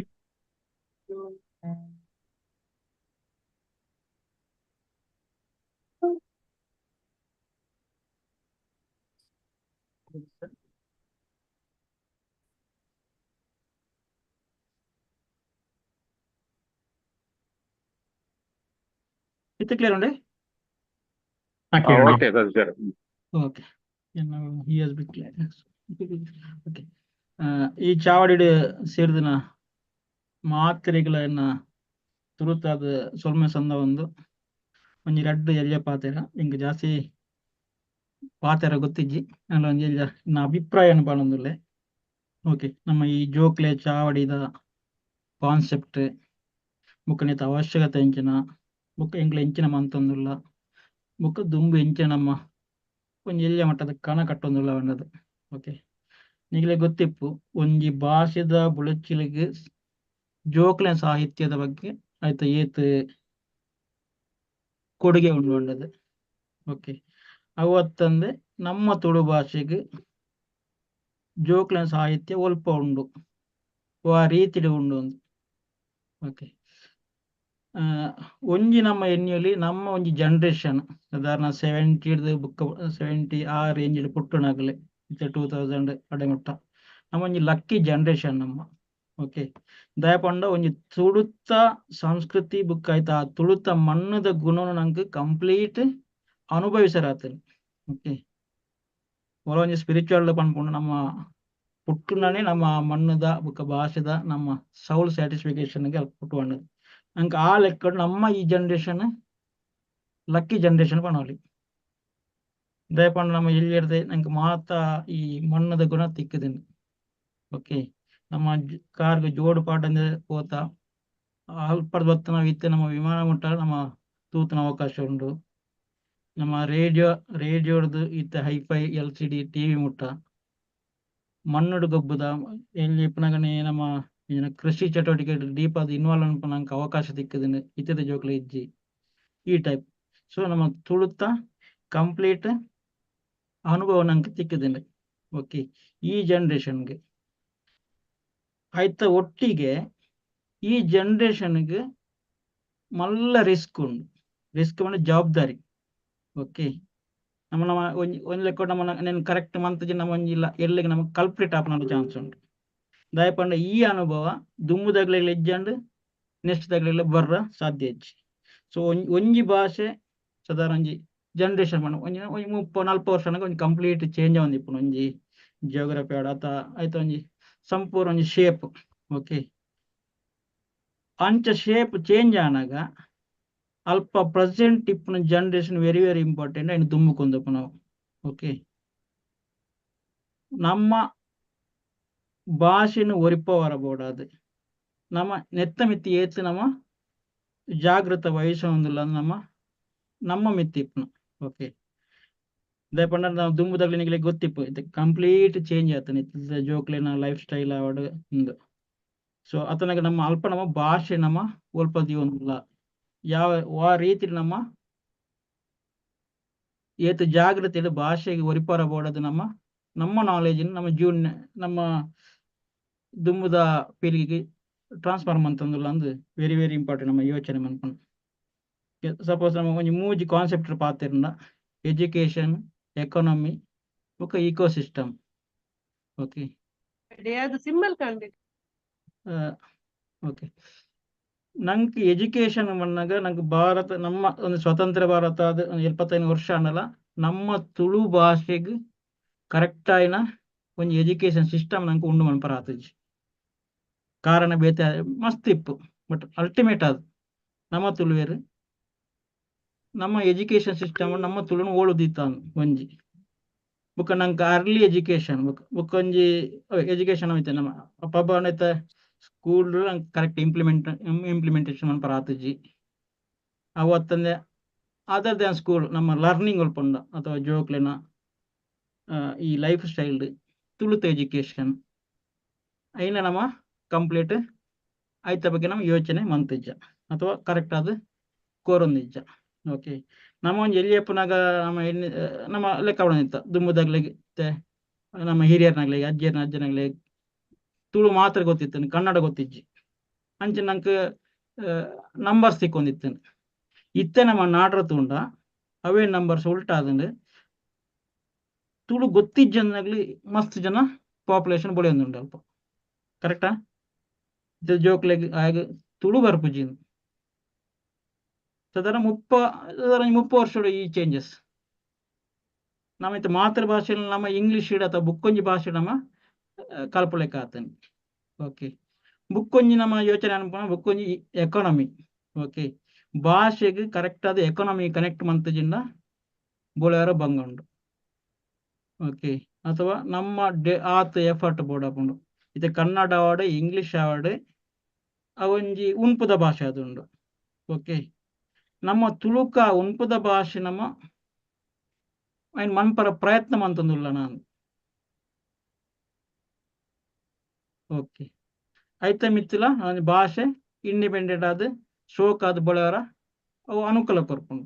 ಇತ್ತೆ ಕ್ಲಿಯರ್ ಉಂಡೆ? ಹಾ, ಕೇನುಂಡು. Okay sir. Okay, he has been clear. Okay, ಈ ಚಾವಡಿಡ್ ಸೇರ್ದಿನ ಮಾತ್ರೆಗಳನ್ನ ತುರುತಾದ ಸೊಲ್ಮೆ ಸಂದ ಒಂದು ಒಂಜಿ ರಡ್ಡ್ ಎಲ್ಯ ಪಾತೆರ. ಇಂಕ್ ಜಾಸ್ತಿ ಪಾತೆರ ಗೊತ್ತಿಜ್ಜಿ, ಅಂಡ ಒಂಜಿ ಎಲ್ಯ ಎನ್ನ ಅಭಿಪ್ರಾಯನ್ ಪನೊಂದುಲ್ಲೆ. ಓಕೆ, ನಮ್ಮ ಈ ಜೋಕ್ಲೆ ಚಾವಡಿದ ಕಾನ್ಸೆಪ್ಟ್ ಬೊಕ್ಕ ನೆತ್ತ ಅವಶ್ಯಕತೆ ಎಂಚಿನ, ಬೊಕ್ಕ ಎಂಕ್ಲ ಎಂಚಿನ ಮಂತೊಂದುಲ್ಲ, ಬೊಕ್ಕ ದುಂಬು ಎಂಚಿನ ನಮ್ಮ ಒಂಜಿ ಎಲ್ಯ ಮಟ್ಟದ ಕಣ ಕಟ್ಟೊಂದುಲ್ಲ ಪಂಡದು. ಓಕೆ, ನಿಗಲೆ ಗೊತ್ತಿಪ್ಪು, ಒಂಜಿ ಭಾಷೆದ ಬುಳೆಚ್ಚಿಲಿಗ್ ಜೋಕ್ಲೆ ಸಾಹಿತ್ಯದ ಬಗ್ಗೆ ಆಯ್ತ ಏತ್ ಕೊಡುಗೆ ಉಂಡು ಪಂಡದು. ಓಕೆ, ಅವತ್ತಂದೆ ನಮ್ಮ ತುಳು ಭಾಷೆಗ್ ಜೋಕ್ಲೆನ ಸಾಹಿತ್ಯ ಒಲ್ಪ ಉಂಡು, ವಾ ರೀತಿಡ್ ಉಂಡು ಅಂದ್. ಓಕೆ, ಒಂಜಿ ನಮ್ಮ ಎನ್ನಿಯೊಲಿ ನಮ್ಮ ಒಂಜಿ ಜನರೇಷನ್ ಸಾಧಾರಣ 70 ಬುಕ್ಕ 70 ಆ ರೇಂಜ್ ಪುಟ್ಟುನಗಲೆ ಇತ್ತೆ 2000 ಅಡೆ ಮುಟ್ಟ ನಮ್ಮ ಒಂಜಿ ಲಕ್ಕಿ ಜನರೇಷನ್ ನಮ್ಮ. ಓಕೆ, ದಯಪಂಡ ಒಂಜಿ ತುಳುತ ಸಂಸ್ಕೃತಿ ಬುಕ್ ಆಯ್ತ ಆ ತುಳುತ ಮಣ್ಣದ ಗುಣನು ನಂಗೆ ಕಂಪ್ಲೀಟ್ ಅನುಭವಿಸರಾತೇನೆ. ಓಕೆ, ಒಲ ಒಂಜಿ ಸ್ಪಿರಿಚುವಲ್ ಪನ್ಪುಂಡು, ನಮ್ಮ ಪುಟ್ಟುನನೆ ನಮ್ಮ ಮಣ್ಣದ ಬುಕ್ಕ ಭಾಷೆದ ನಮ್ಮ ಸೌಲ್ ಸ್ಯಾಟಿಸ್ಫಿಕೇಶನ್ ಪುಟ್ಟುವಂಡದು. ನಂಗೆ ಆ ಲೆಕ್ಕ ನಮ್ಮ ಈ ಜನರೇಷನ್ ಲಕ್ಕಿ ಜನರೇಷನ್ ಪನೊಲಿ. ದಯಪಂಡ ನಮ್ಮ ಎಲ್ಲಿರ್ದೆ ನಂಗೆ ಮಾತ ಈ ಮಣ್ಣದ ಗುಣ ತಿಕ್ಕುದಿನ. ಓಕೆ, ನಮ್ಮ ಕಾರ್ಗ್ ಜೋಡು ಪಾಟಂದೆ ಪೋತ ಅಲ್ಪದ ಬತ್ತ ನಾವು ಇತ್ತೆ ನಮ್ಮ ವಿಮಾನ ಮುಟ್ಟ ನಮ್ಮ ತೂತನ ಅವಕಾಶ ಉಂಡು. ನಮ್ಮ ರೇಡಿಯೋಡ್ದು ಇತ್ತೆ ಹೈಫೈ LCD TV ಮುಟ್ಟ ಮಣ್ಣುಡು ಗೊಬ್ಬುದ ಎಲ್ಲಿ ಇಪ್ಪನಗನೆ ನಮ್ಮ ಏನ ಕೃಷಿ ಚಟುವಟಿಕೆ ಡೀಪ್ ಆದ್ ಇನ್ವಾಲ್ವ್ ಅನ್ಪುನಂಕ ಅವಕಾಶ ತಿಕ್ಕುದಿನ ಇತ್ತೆದ ಜೋಕ್ಲೆ ಇಜ್ಜಿ ಈ ಟೈಪ್. ಸೊ ನಮ್ಮ ತುಳುತ ಕಂಪ್ಲೀಟ್ ಅನುಭವ ನಂಗೆ ತಿಕ್ಕುದಿನ. ಓಕೆ, ಈ ಜನರೇಷನ್ಗೆ ಆಯ್ತ ಒಟ್ಟಿಗೆ ಈ ಜನರೇಷನ್ಗೆ ಮಲ್ಲ ರಿಸ್ಕ್ ಉಂಡು, ರಿಸ್ಕ್ ಪಂಡ ಜವಾಬ್ದಾರಿ. ಓಕೆ, ನಮ್ಮ ನಮ್ಮ ಒಂಜಿ ಒಂಜಿ ಲೆಕ್ಕ ನಮ್ಮ ನೆನ್ ಕರೆಕ್ಟ್ ಮಂತುಜಿ ನಮ್ಮ ಒಂಜಿ ಇಲ್ಲ ಎಲ್ಲಿಗೆ ನಮಗೆ ಕಲ್ಪ್ರಿಟ್ ಆಪುನ ಚಾನ್ಸ್ ಉಂಟು. ದಯಪಂಡ ಈ ಅನುಭವ ದುಂಬುದಗ್ಲೆಗ್ ಇಜ್ಜಂಡ್ ನೆಕ್ಸ್ಟ್ ದಗ್ಲೆಗ್ ಬರ್ರ ಸಾಧ್ಯ ಇಜ್ಜಿ. ಸೊ ಒಂಜಿ ಭಾಷೆ ಸಾಧಾರಣ ಒಂಜಿ ಜನರೇಷನ್ ಪಂಡ ಒಂಜಿ ಒಂಜಿ 30 40 ವರ್ಷ ಒಂಜಿ ಕಂಪ್ಲೀಟ್ ಚೇಂಜ್ ಆವೊಂದಿಪ್ಪುಂಡು. ಒಂಜಿ ಜಿಯೋಗ್ರಫಿ ಆಡ್ ಅತ ಐತ ಒಂಜಿ ಸಂಪೂರ್ಣ ಒಂಜಿ ಶೇಪ್. ಓಕೆ, ಅಂಚ ಶೇಪ್ ಚೇಂಜ್ ಆನಗ ಅಲ್ಪ ಪ್ರೆಸೆಂಟ್ ಇಪ್ಪುನ ಜನರೇಷನ್ ವೆರಿ ವೆರಿ ಇಂಪಾರ್ಟೆಂಟ್ ಐನ್ ದುಂಬುಕೊಂದಪ್ಪು ನಾವು. ಓಕೆ, ನಮ್ಮ ಭಾಷೆನು ಒರಿಪ ವರಬೋಡಾದ್ ನಮ್ಮ ನೆತ್ತ ಮಿತ್ತಿ ಏತ್ ನಮ್ಮ ಜಾಗೃತ ವಹಿಸೊಂದುಲ್ಲ ನಮ್ಮ ನಮ್ಮ ಮಿತ್ತಿ ಇಪ್ಪುನ. ಓಕೆ, ದಾಯೆ ಪಂಡ ನಾವು ದುಂಬುದಗ್ಲೆ ನಿಕ್ಲೆಗ್ ಗೊತ್ತಿಪ್ಪು ಇತ್ತೆ ಕಂಪ್ಲೀಟ್ ಚೇಂಜ್ ಆತನೆ ಇತ್ತೆ ಜೋಕ್ಲೆನ ಲೈಫ್ ಸ್ಟೈಲ್ ಆವಡ್ ಉಂದು. ಸೊ ಅತನಗ ನಮ್ಮ ಅಲ್ಪ ನಮ್ಮ ಭಾಷೆ ನಮ್ಮ ಒಲ್ಪ ದೀವೊಂದುಲ್ಲ ಯಾವ ವಾ ರೀತಿ ನಮ್ಮ ಏತ್ ಜಾಗೃತಿಡ್ ಭಾಷೆಗೆ ಒರಿಪಾರ ಬೋಡಾದ್ ನಮ್ಮ ನಮ್ಮ ನಾಲೆಜ್ ನಮ್ಮ ಜೀವನ ನಮ್ಮ ದುಂಬುದ ಪೀಳಿಗೆಗೆ ಟ್ರಾನ್ಸ್ಫರ್ ಮಂತೊಂದುಲ್ಲ ಅಂದ್ ವೆರಿ ವೆರಿ ಇಂಪಾರ್ಟೆಂಟ್ ನಮ್ಮ ಯೋಚನೆ ಮನ್ಪುನ. ಸಪೋಸ್ ನಮ್ಮ ಒಂಜಿ ಮೂಜಿ ಕಾನ್ಸೆಪ್ಟ್ ಪಾತೆರ್ಂಡ ಎಜುಕೇಶನ್, ಎಕಾನಮಿ ಬೊಕ್ಕ ಇಕೋ ಸಿಸ್ಟಮ್. ಓಕೆ, ಅದು ಸಿಂಬಲ್ ಕಾಣ್ಬೇಕು. ಓಕೆ, ನಂಗೆ ಎಜುಕೇಶನ್ ಬಂದಾಗ ನಂಗೆ ಭಾರತ ನಮ್ಮ ಒಂದು ಸ್ವತಂತ್ರ ಭಾರತ ಅದು ಒಂದು 75 ವರ್ಷ ಅನ್ನಲ್ಲ, ನಮ್ಮ ತುಳು ಭಾಷೆಗೆ ಕರೆಕ್ಟ್ ಆಯಿನ ಒಂಜಿ ಎಜುಕೇಶನ್ ಸಿಸ್ಟಮ್ ನಂಗೆ ಉಂಡು ಮನ್ಪರ ಆತುಜಿ. ಕಾರಣ ಬೇತೆ ಮಸ್ತ್ ಇಪ್ಪು, ಬಟ್ ಅಲ್ಟಿಮೇಟ್ ಅದು ನಮ್ಮ ತುಳುವೆರ್ ನಮ್ಮ ಎಜುಕೇಶನ್ ಸಿಸ್ಟಮ್ ನಮ್ಮ ತುಳುನು ಓಳುದಿತ್ತ ಒಂಜಿ. ಬೊಕ್ಕ ನಂಗೆ ಅರ್ಲಿ ಎಜುಕೇಶನ್ ಬೊಕ್ಕ ಬೊಕ್ಕ ಒಂಜಿ ಎಜುಕೇಶನ್ ಐತೆ ನಮ್ಮ ಅಪ್ಪ ಐತೆ. ಸ್ಕೂಲ್ ಕರೆಕ್ಟ್ ಇಂಪ್ಲಿಮೆಂಟೇಷನ್ ಮನ್ಪರ ಆತುಜಿ. ಅವು ಅತ್ತಂದೆ ಅದರ್ ದ್ಯಾನ್ ಸ್ಕೂಲ್ ನಮ್ಮ ಲರ್ನಿಂಗ್ ಉಲ್ಪುಂಡ ಅಥವಾ ಜೋಕ್ಲೆನ ಈ ಲೈಫ್ ಸ್ಟೈಲ್, ತುಳುತ ಎಜುಕೇಶನ್, ಐನ ನಮ್ಮ ಕಂಪ್ಲೀಟ್ ಐತ ಬಗ್ಗೆ ನಮ್ಮ ಯೋಚನೆ ಮಂತಿಜ್ಜ ಅಥವಾ ಕರೆಕ್ಟ್ ಆದ್ ಕೋರೊಂದಿಜ್ಜ. ಓಕೆ, ನಮ್ಮ ಒಂಜಿ ಎಲ್ಲಿಯಪ್ಪನಾಗ ನಮ್ಮ ಎಣ್ಣೆ ನಮ್ಮ ಲೆಕ್ಕ ಇತ್ತ ದುಂಬುದಾಗ್ಲಿಗೆ, ನಮ್ಮ ಹಿರಿಯರ್ನಾಗ್ಲಿ, ಅಜ್ಜಿಯರ್ನ ಅಜ್ಜನಾಗ್ಲಿ ತುಳು ಮಾತ್ರ ಗೊತ್ತಿತ್ತು, ಕನ್ನಡ ಗೊತ್ತಿಜ್ಜಿ. ಅಂಚೆ ನಂಕ್ ನಂಬರ್ಸ್ ತಿಕ್ಕೊಂದಿತ್ತು. ಇತ್ತೆ ನಮ್ಮ ನಾಡ್ರ ತೂಂಡ ಅವೇ ನಂಬರ್ಸ್ ಉಲ್ಟಾದಂಡು. ತುಳು ಗೊತ್ತಿಜ್ಜಂದಾಗ್ಲಿ ಮಸ್ತ್ ಜನ ಪಾಪ್ಯುಲೇಷನ್ ಬೊಳೆಯೊಂದುಂಡು ಅಲ್ಪ, ಕರೆಕ್ಟಾ? ಜೋಕ್ಲೆಗ್ ಆಗ ತುಳು ಬರ್ಪುಜಿ. ಸಾಧಾರಣ 30, ಸಾಧಾರಣ 30 ವರ್ಷಡು ಈ ಚೇಂಜಸ್. ನಮ್ಮ ಇತ್ತೆ ಮಾತೃಭಾಷೆ ನಮ್ಮ ಇಂಗ್ಲಿಷ್ ಅಥವಾ ಬುಕ್ಕೊಂಜಿ ಭಾಷೆ ನಮ್ಮ ಕಲ್ಪುಲೆಕ್ಕ ಆತಂಡ್. ಓಕೆ, ಬುಕ್ಕೊಂಜಿ ನಮ್ಮ ಯೋಚನೆ ಅನ್ಪುನ ಬುಕ್ಕೊಂಜಿ ಎಕಾನಮಿ. ಓಕೆ, ಭಾಷೆಗೆ ಕರೆಕ್ಟ್ ಆದ ಎಕಾನಮಿ ಕನೆಕ್ಟ್ ಮಂತುಜಿಂಡ ಬೋಳೆಯರ ಬಂಗ ಉಂಡು. ಓಕೆ, ಅಥವಾ ನಮ್ಮ ಆತ್ ಎಫರ್ಟ್ ಬೋಡಾಪುಂಡು. ಇತ್ತೆ ಕನ್ನಡ ಆವಡ್, ಇಂಗ್ಲಿಷ್ ಆವಡ್, ಅವೊಂಜಿ ಉನ್ಪುದ ಭಾಷೆ ಅದುಂಡು. ಓಕೆ, ನಮ್ಮ ತುಳುಕ ಉನ್ಪುದ ಭಾಷೆ ನಮ್ಮ ಐನ್ ಮನ್ಪರ ಪ್ರಯತ್ನ ಮಂತೊಂದುಲ್ಲ ನಾನು. ಓಕೆ, ಐತ ಮಿತ್ತುಲ ಒಂಜಿ ಭಾಷೆ ಇಂಡಿಪೆಂಡೆಂಟ್ ಆದ್ ಶೋಕ್ ಆದ್ ಬೊಳೆವರ ಅವು ಅನುಕೂಲ ಕೊರ್ಪುಂಡು.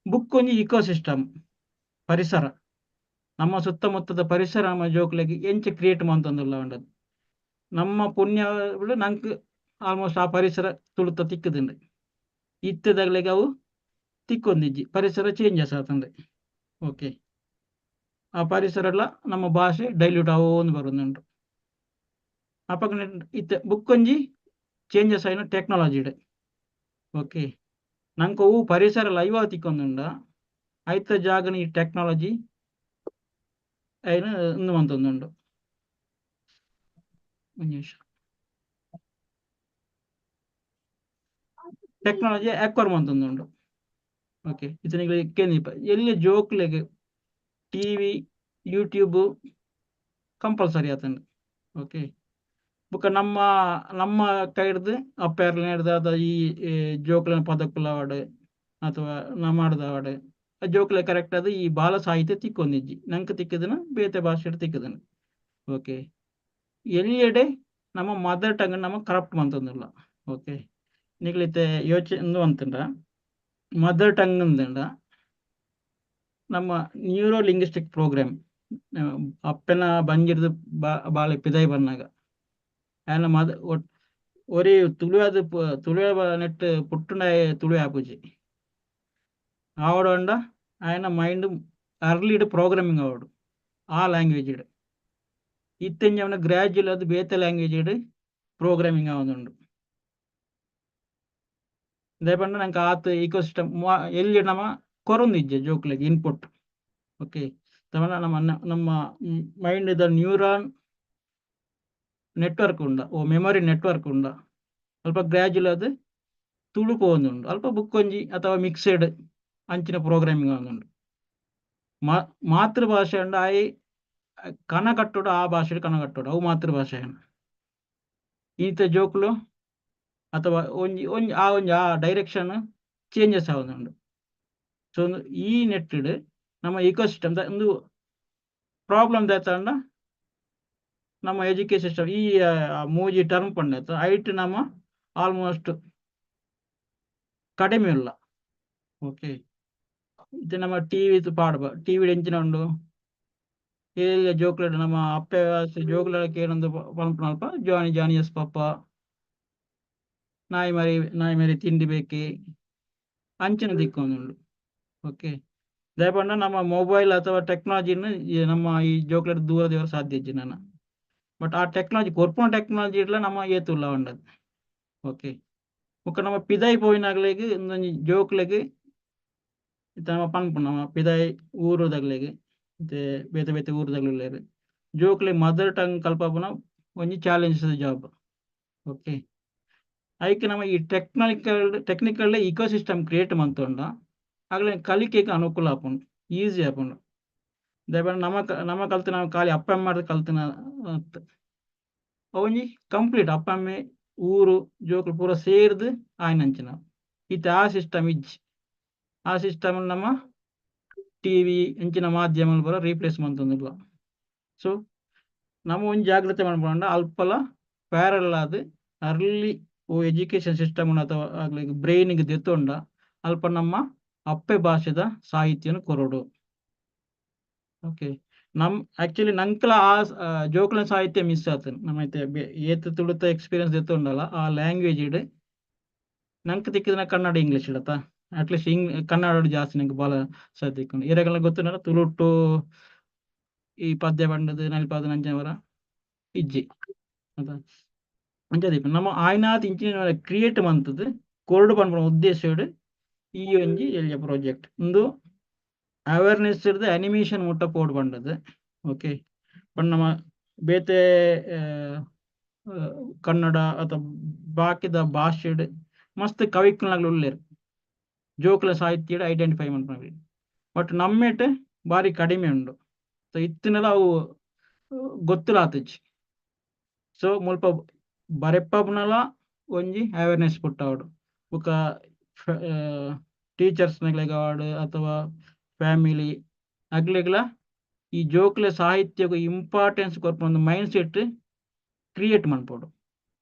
ಬುಕ್ ಒಂಜಿ ಇಕೋಸಿಸ್ಟಮ್, ಪರಿಸರ, ನಮ್ಮ ಸುತ್ತಮುತ್ತದ ಪರಿಸರ ನಮ್ಮ ಜೋಕ್ಲೆಗ್ ಎಂಚ ಕ್ರಿಯೇಟ್ ಮಂತೊಂದುಲ್ಲ ಪಂಡದ್. ನಮ್ಮ ಪುಣ್ಯ ನಂಕ್ ಆಲ್ಮೋಸ್ಟ್ ಆ ಪರಿಸರ ತುಳುತ ತಿಕ್ಕುದುಂಡು. ಇತ್ತೆದಗ್ಲೆಗ್ ಅವು ತಿಕ್ಕೊಂದಿಜ್ಜಿ, ಪರಿಸರ ಚೇಂಜಸ್ ಆತುಂಡು. ಓಕೆ, ಆ ಪರಿಸರ ಎಲ್ಲ ನಮ್ಮ ಭಾಷೆ ಡೈಲ್ಯೂಟ್ ಆವೊಂದು ಬರೊಂದುಂಡು. ಅಪಗ ಇತ್ತೆ ಬುಕ್ಕೊಂಜಿ ಚೇಂಜಸ್ ಆಯಿನ ಟೆಕ್ನಾಲಜಿಡ್. ಓಕೆ, ನಂಕ್ ಅವು ಪರಿಸರ ಲೈವ್ ತಿಕ್ಕೊಂದುಂಡ ಐತ ಜಾಗನ ಈ ಟೆಕ್ನಾಲಜಿ ಐನ್ ಉಂದು ಮಂತೊಂದುಂಡು. ಒಂಜಿ ನಿಮಿಷ. Technology acquire ಮಂತೊಂದುಂಡು. ಓಕೆ, ಇತ್ತೆ ನಿಕ್ಲೆ ಕೇಂದಿಪ್ಪ ಎಲ್ಲಿ ಜೋಕ್ಲೆಗ್ ಟಿವಿ, ಯೂಟ್ಯೂಬ್ ಕಂಪಲ್ಸರಿ ಆತುಂಡು. ಓಕೆ, ಬೊಕ ನಮ್ಮ ನಮ್ಮ ಕೈಡ್ದ್ ಅಪ್ಪೆರ್ನ ಹಿಡ್ದ್ ಈ ಜೋಕ್ಲೆನ ಪದಕುಲು ಅಥವಾ ನಮಾಡ್ದವಡ್ ಜೋಕ್ಲೆ ಕರೆಕ್ಟ್ ಆದ್ ಈ ಬಾಲ ಸಾಹಿತ್ಯ ತಿಕ್ಕೊಂದಿಜ್ಜಿ. ನಂಕ್ ತಿಕ್ಕುದಿನ ಬೇತೆ ಭಾಷೆಡ್ ತಿಕ್ಕುದಿನ. ಓಕೆ, ಎಲ್ಲಿಯಡೆ ನಮ್ಮ ಮದರ್ ಟಂಗ್ ನಮ ಕರಪ್ಟ್ ಮಂತೊಂದುಲ್ಲ. ಓಕೆ, ನಿಕ್ಲ್ ಇತ್ತೆ ಯೋಚನೆ ಉಂದು ಮಂತುಂಡ ಮದರ್ ಟಂಗ್ ಅಂದ್ಂಡ ನಮ್ಮ ನ್ಯೂರೋ ಲಿಂಗ್ವಿಸ್ಟಿಕ್ ಪ್ರೋಗ್ರಾಮ್ ಅಪ್ಪೆನ ಬಂಜಿರ್ದ್ ಬಾಲೆ ಪಿದಾಯಿ ಬನ್ನಗ ಆಯನ ಮದ ಒರಿ ತುಳುವಾದ್ ತುಳುವ ನೆಟ್ ಪುಟ್ಟುಂಡ ತುಳು ಆಪುಜಿ. ಆವೊಡು ಆಯನ ಮೈಂಡ್ ಅರ್ಲಿಡ್ ಪ್ರೋಗ್ರಾಮಿಂಗ್ ಆವೊಡು ಆ ಲ್ಯಾಂಗ್ವೇಜ್ ಡ್. ಇತ್ತೆಂಜ ಅವನ ಗ್ರಾಜುವಲ್ ಅದು ಬೇತೆ ಲ್ಯಾಂಗ್ವೇಜ್ ಡ್ ಪ್ರೋಗ್ರಾಮಿಂಗ್ ಆವೊಂದುಂಡು. ದಾಯೆ ಪಂಡ ನಂಕ್ ಆತ್ ಇಕೋಸಿಸ್ಟಮ್ ಎಲ್ಲಿ ನಮ ಕೊರೊಂದಿಜ್ಜೆ ಜೋಕ್ಲೆಗ್ ಇನ್ಪುಟ್. ಓಕೆ, ನಮ್ಮ ನಮ್ಮ ಮೈಂಡ್ ದ ನ್ಯೂರಾನ್ ನೆಟ್ವರ್ಕ್ ಉಂಡ ಓ ಮೆಮೊರಿ ನೆಟ್ವರ್ಕ್ ಉಂಡ ಅಲ್ಪ ಗ್ರಾಜುವಲ್ ಆದ್ ತುಳು ಪೋವೊಂದುಂಡು. ಅಲ್ಪ ಬುಕ್ಕೊಂಜಿ ಅಥವಾ ಮಿಕ್ಸೆಡ್ ಅಂಚಿನ ಪ್ರೋಗ್ರಾಮಿಂಗ್ ಆವೊಂದುಂಡು. ಮಾತೃಭಾಷೆ ಅಂಡ ಆಯಿ ಕನ ಕಟ್ಟೊಡು, ಆ ಭಾಷೆಡ್ ಕನ ಕಟ್ಟೊಡು, ಅವು ಮಾತೃಭಾಷೆ. ಈತ ಜೋಕುಲು ಅಥವಾ ಒಂಜಿ ಒಂಜಿ ಆ ಒಂಜಿ ಆ ಡೈರೆಕ್ಷನ್ ಚೇಂಜಸ್ ಆವೊಂದುಂಡು. ಸೊ ಈ ನೆಟ್ಟುಡ್ ನಮ್ಮ ಇಕೋಸಿಸ್ಟಮ್ ಉಂದು ಪ್ರಾಬ್ಲಮ್ ದಾತಂಡ ನಮ್ಮ ಎಜುಕೇಶನ್ ಸಿಸ್ಟಮ್ ಈ ಮೂಜಿ ಟರ್ಮ್ ಪಂಡತ ಐಟ್ ನಮ್ಮ ಆಲ್ಮೋಸ್ಟ್ ಕಡಿಮೆ ಉಲ್ಲ. ಓಕೆ, ಇತ್ತೆ ನಮ್ಮ ಟಿವಿ ಪಾಡ್ಬ ಟಿವಿ ಎಂಚಿನ ಉಂಡು ಏಲ್ ಜೋಕ್ಲೆಡ್ ನಮ್ಮ ಅಪ್ಪೆ ಜೋಕ್ಲೆಡ್ ಕೇನೊಂದು ಪನ್ಪುನಲ್ಪ ಜಾನಿ ಜಾನಿ ಎಸ್ ಪಪ್ಪ, ನಾಯಿ ಮರಿ ನಾಯಿ ಮರಿ ತಿಂಡಿ ಬೇಕಿ ಅಂಚಿನ ದಿಕ್ಕೊಂದುಂಡು. ಓಕೆ, ದಾಯೆ ಪಂಡ ನಮ್ಮ ಮೊಬೈಲ್ ಅಥವಾ ಟೆಕ್ನಾಲಜಿನ್ ನಮ್ಮ ಈ ಜೋಕ್ಲೆಡ್ ದೂರ ದೇವರ ಸಾಧ್ಯ ಇಜ್ಜಿ ನನ. ಬಟ್ ಆ ಟೆಕ್ನಾಲಜಿ ಕೊರ್ಪುನ ಟೆಕ್ನಾಲಜಿ ಇಡ್ಲ ನಮ್ಮ ಏತುಲ್ಲ ಉಂಡದು. ಓಕೆ, ಬೊಕ್ಕ ನಮ್ಮ ಪಿದಾಯಿ ಪೋಯಿನಾಗ್ಲೆಗ್ ಇಂದೊಂಜಿ ಜೋಕ್ಲೆಗ್ ಇತ್ತೆ ನಮ್ಮ ಪನ್ಪುನ ನಮ್ಮ ಪಿದಾಯಿ ಊರುದಗ್ಲೆಗ್ ಇತ್ತೆ ಬೇತೆ ಬೇತೆ ಊರುದಗ್ಲು ಉಲ್ಲೆರ್ ಜೋಕ್ಲೆ ಮದರ್ ಟಂಗ್ ಕಲ್ಪಪುನ ಒಂಜಿ ಚಾಲೆಂಜ್ ಜಾಬ್. ಓಕೆ, ಐಕ್ ನಮ್ಮ ಈ ಟೆಕ್ನಿಕಲ್ ಟೆಕ್ನಿಕಲ್ ಇಕೋಸಿಸ್ಟಮ್ ಕ್ರಿಯೇಟ್ ಮಂತೊಂಡ ಅಗ್ಲೆ ಕಲಿಕೆಗ್ ಅನುಕೂಲ ಆಪುಂಡು, ಈಸಿ ಆಪುಂಡು. ದಾಯೆ ಪಂಡ ನಮ್ಮ ನಮ್ಮ ಕಲ್ತಿನ ಖಾಲಿ ಅಪ್ಪ ಅಮ್ಮ ಕಲ್ತಿನ ಅವೊಂಜಿ ಕಂಪ್ಲೀಟ್ ಅಪ್ಪಮ್ಮೆ ಊರು ಜೋಕುಲು ಪೂರ ಸೇರ್ದ್ ಆಯಿನಂಚಿನ. ಇತ್ತೆ ಆ ಸಿಸ್ಟಮ್ ಇಜ್ಜಿ. ಆ ಸಿಸ್ಟಮ್ ನಮ್ಮ ಟಿವಿ ಇಂಚಿನ ಮಾಧ್ಯಮ ಪೂರ ರೀಪ್ಲೇಸ್ ಮಂತೊಂದುಲ್ಲ. ಸೊ ನಮ ಒಂಜಿ ಜಾಗ್ರತೆ ಮನ್ಪೊಂಡ ಅಲ್ಪಲ ಪ್ಯಾರಲ್ ಆದ್ ಅರ್ಲಿ ಓ ಎಜುಕೇಶನ್ ಸಿಸ್ಟಮ್ ಅಥವಾ ಅಕ್ಲೆಗ್ ಬ್ರೈನ್ ಗ್ ದೆತ್ತೊಂಡ ಅಲ್ಪ ನಮ್ಮ ಅಪ್ಪೆ ಭಾಷೆದ ಸಾಹಿತ್ಯನು ಕೊರೊಡು. ಓಕೆ, ನಮ್ ಆಕ್ಚುಲಿ ನಂಕ್ಲ ಆ ಜೋಕುಲ್ನ ಸಾಹಿತ್ಯ ಮಿಸ್ ಆತುಂಡು. ನಮ್ಮ ಇತ್ತೆ ಏತ್ ತುಳುತ ಎಕ್ಸ್ಪೀರಿಯನ್ಸ್ ದೆತ್ತೊಂಡಲ ಆ ಲ್ಯಾಂಗ್ವೇಜ್ ಡ್ ನಂಕ್ ತಿಕ್ಕಿದಿನ ಕನ್ನಡ ಇಂಗ್ಲಿಷ್ ಇಡತ್ತ. ಅಟ್ಲೀಸ್ಟ್ ಕನ್ನಡ ಜಾಸ್ತಿ ನಂಗೆ ಬಾಲ ಸಾಧ್ಯ. ಇರೆಗಳ ಗೊತ್ತುಂಡಲ ತುಳುಟ್ಟು ಈ ಪದ್ಯ ಪಂಡದು ನಲಿಪಾದ ನಂಚಿನವರ ಇಜ್ಜಿ ಅತ. ಅಂಚ ನಮ್ಮ ಆಯ್ನಾತ್ ಇಂಚಿನ ಕ್ರಿಯೇಟ್ ಮಂತುದು ಕೊರಡು ಪನ್ಪುನ ಉದ್ದೇಶಡ್ ಈ ಒಂಜಿ ಎಲ್ಯ ಪ್ರಾಜೆಕ್ಟ್ ಉಂದು ಅವೇರ್ನೆಸ್ ಇರ್ದ್ ಅನಿಮೇಷನ್ ಮುಟ್ಟ ಪೋಡು ಪಂಡದು. ಓಕೆ, ಪಂಡ ನಮ್ಮ ಬೇತೆ ಕನ್ನಡ ಅಥವಾ ಬಾಕಿದ ಭಾಷೆಡ್ ಮಸ್ತ್ ಕವಿಕುಲ್ನಗ್ಲು ಉಲ್ಲೆರ್ ಜೋಕುಲ ಸಾಹಿತ್ಯಡ್ ಐಡೆಂಟಿಫೈ ಮನ್ಪುನಗ್ಲು, ಬಟ್ ನಮ್ಮೇಟ್ ಬಾರಿ ಕಡಿಮೆ ಉಂಡು. ಸೊ ಇತ್ತಿನಲ ಅವು ಗೊತ್ತುಲ ಆತುಜಿ. ಸೊ ಮುಲ್ಪ ಬರೆಪ್ಪುನಲ ಒಂಜಿ ಅವೇರ್ನೆಸ್ ಪುಟ್ಟಾವೊಡು. ಬೊಕ ಟೀಚರ್ಸ್ ನಕ್ಲೆಗ್ ಆವಡ್ ಅಥವಾ ಫ್ಯಾಮಿಲಿ ಅಗ್ಲೆಗ್ಲ ಈ ಜೋಕ್ಲೆ ಸಾಹಿತ್ಯಗ್ ಇಂಪಾರ್ಟೆನ್ಸ್ ಕೊರ್ಪುನ ಒಂದು ಮೈಂಡ್ ಸೆಟ್ ಕ್ರಿಯೇಟ್ ಮನ್ಪೊಡು.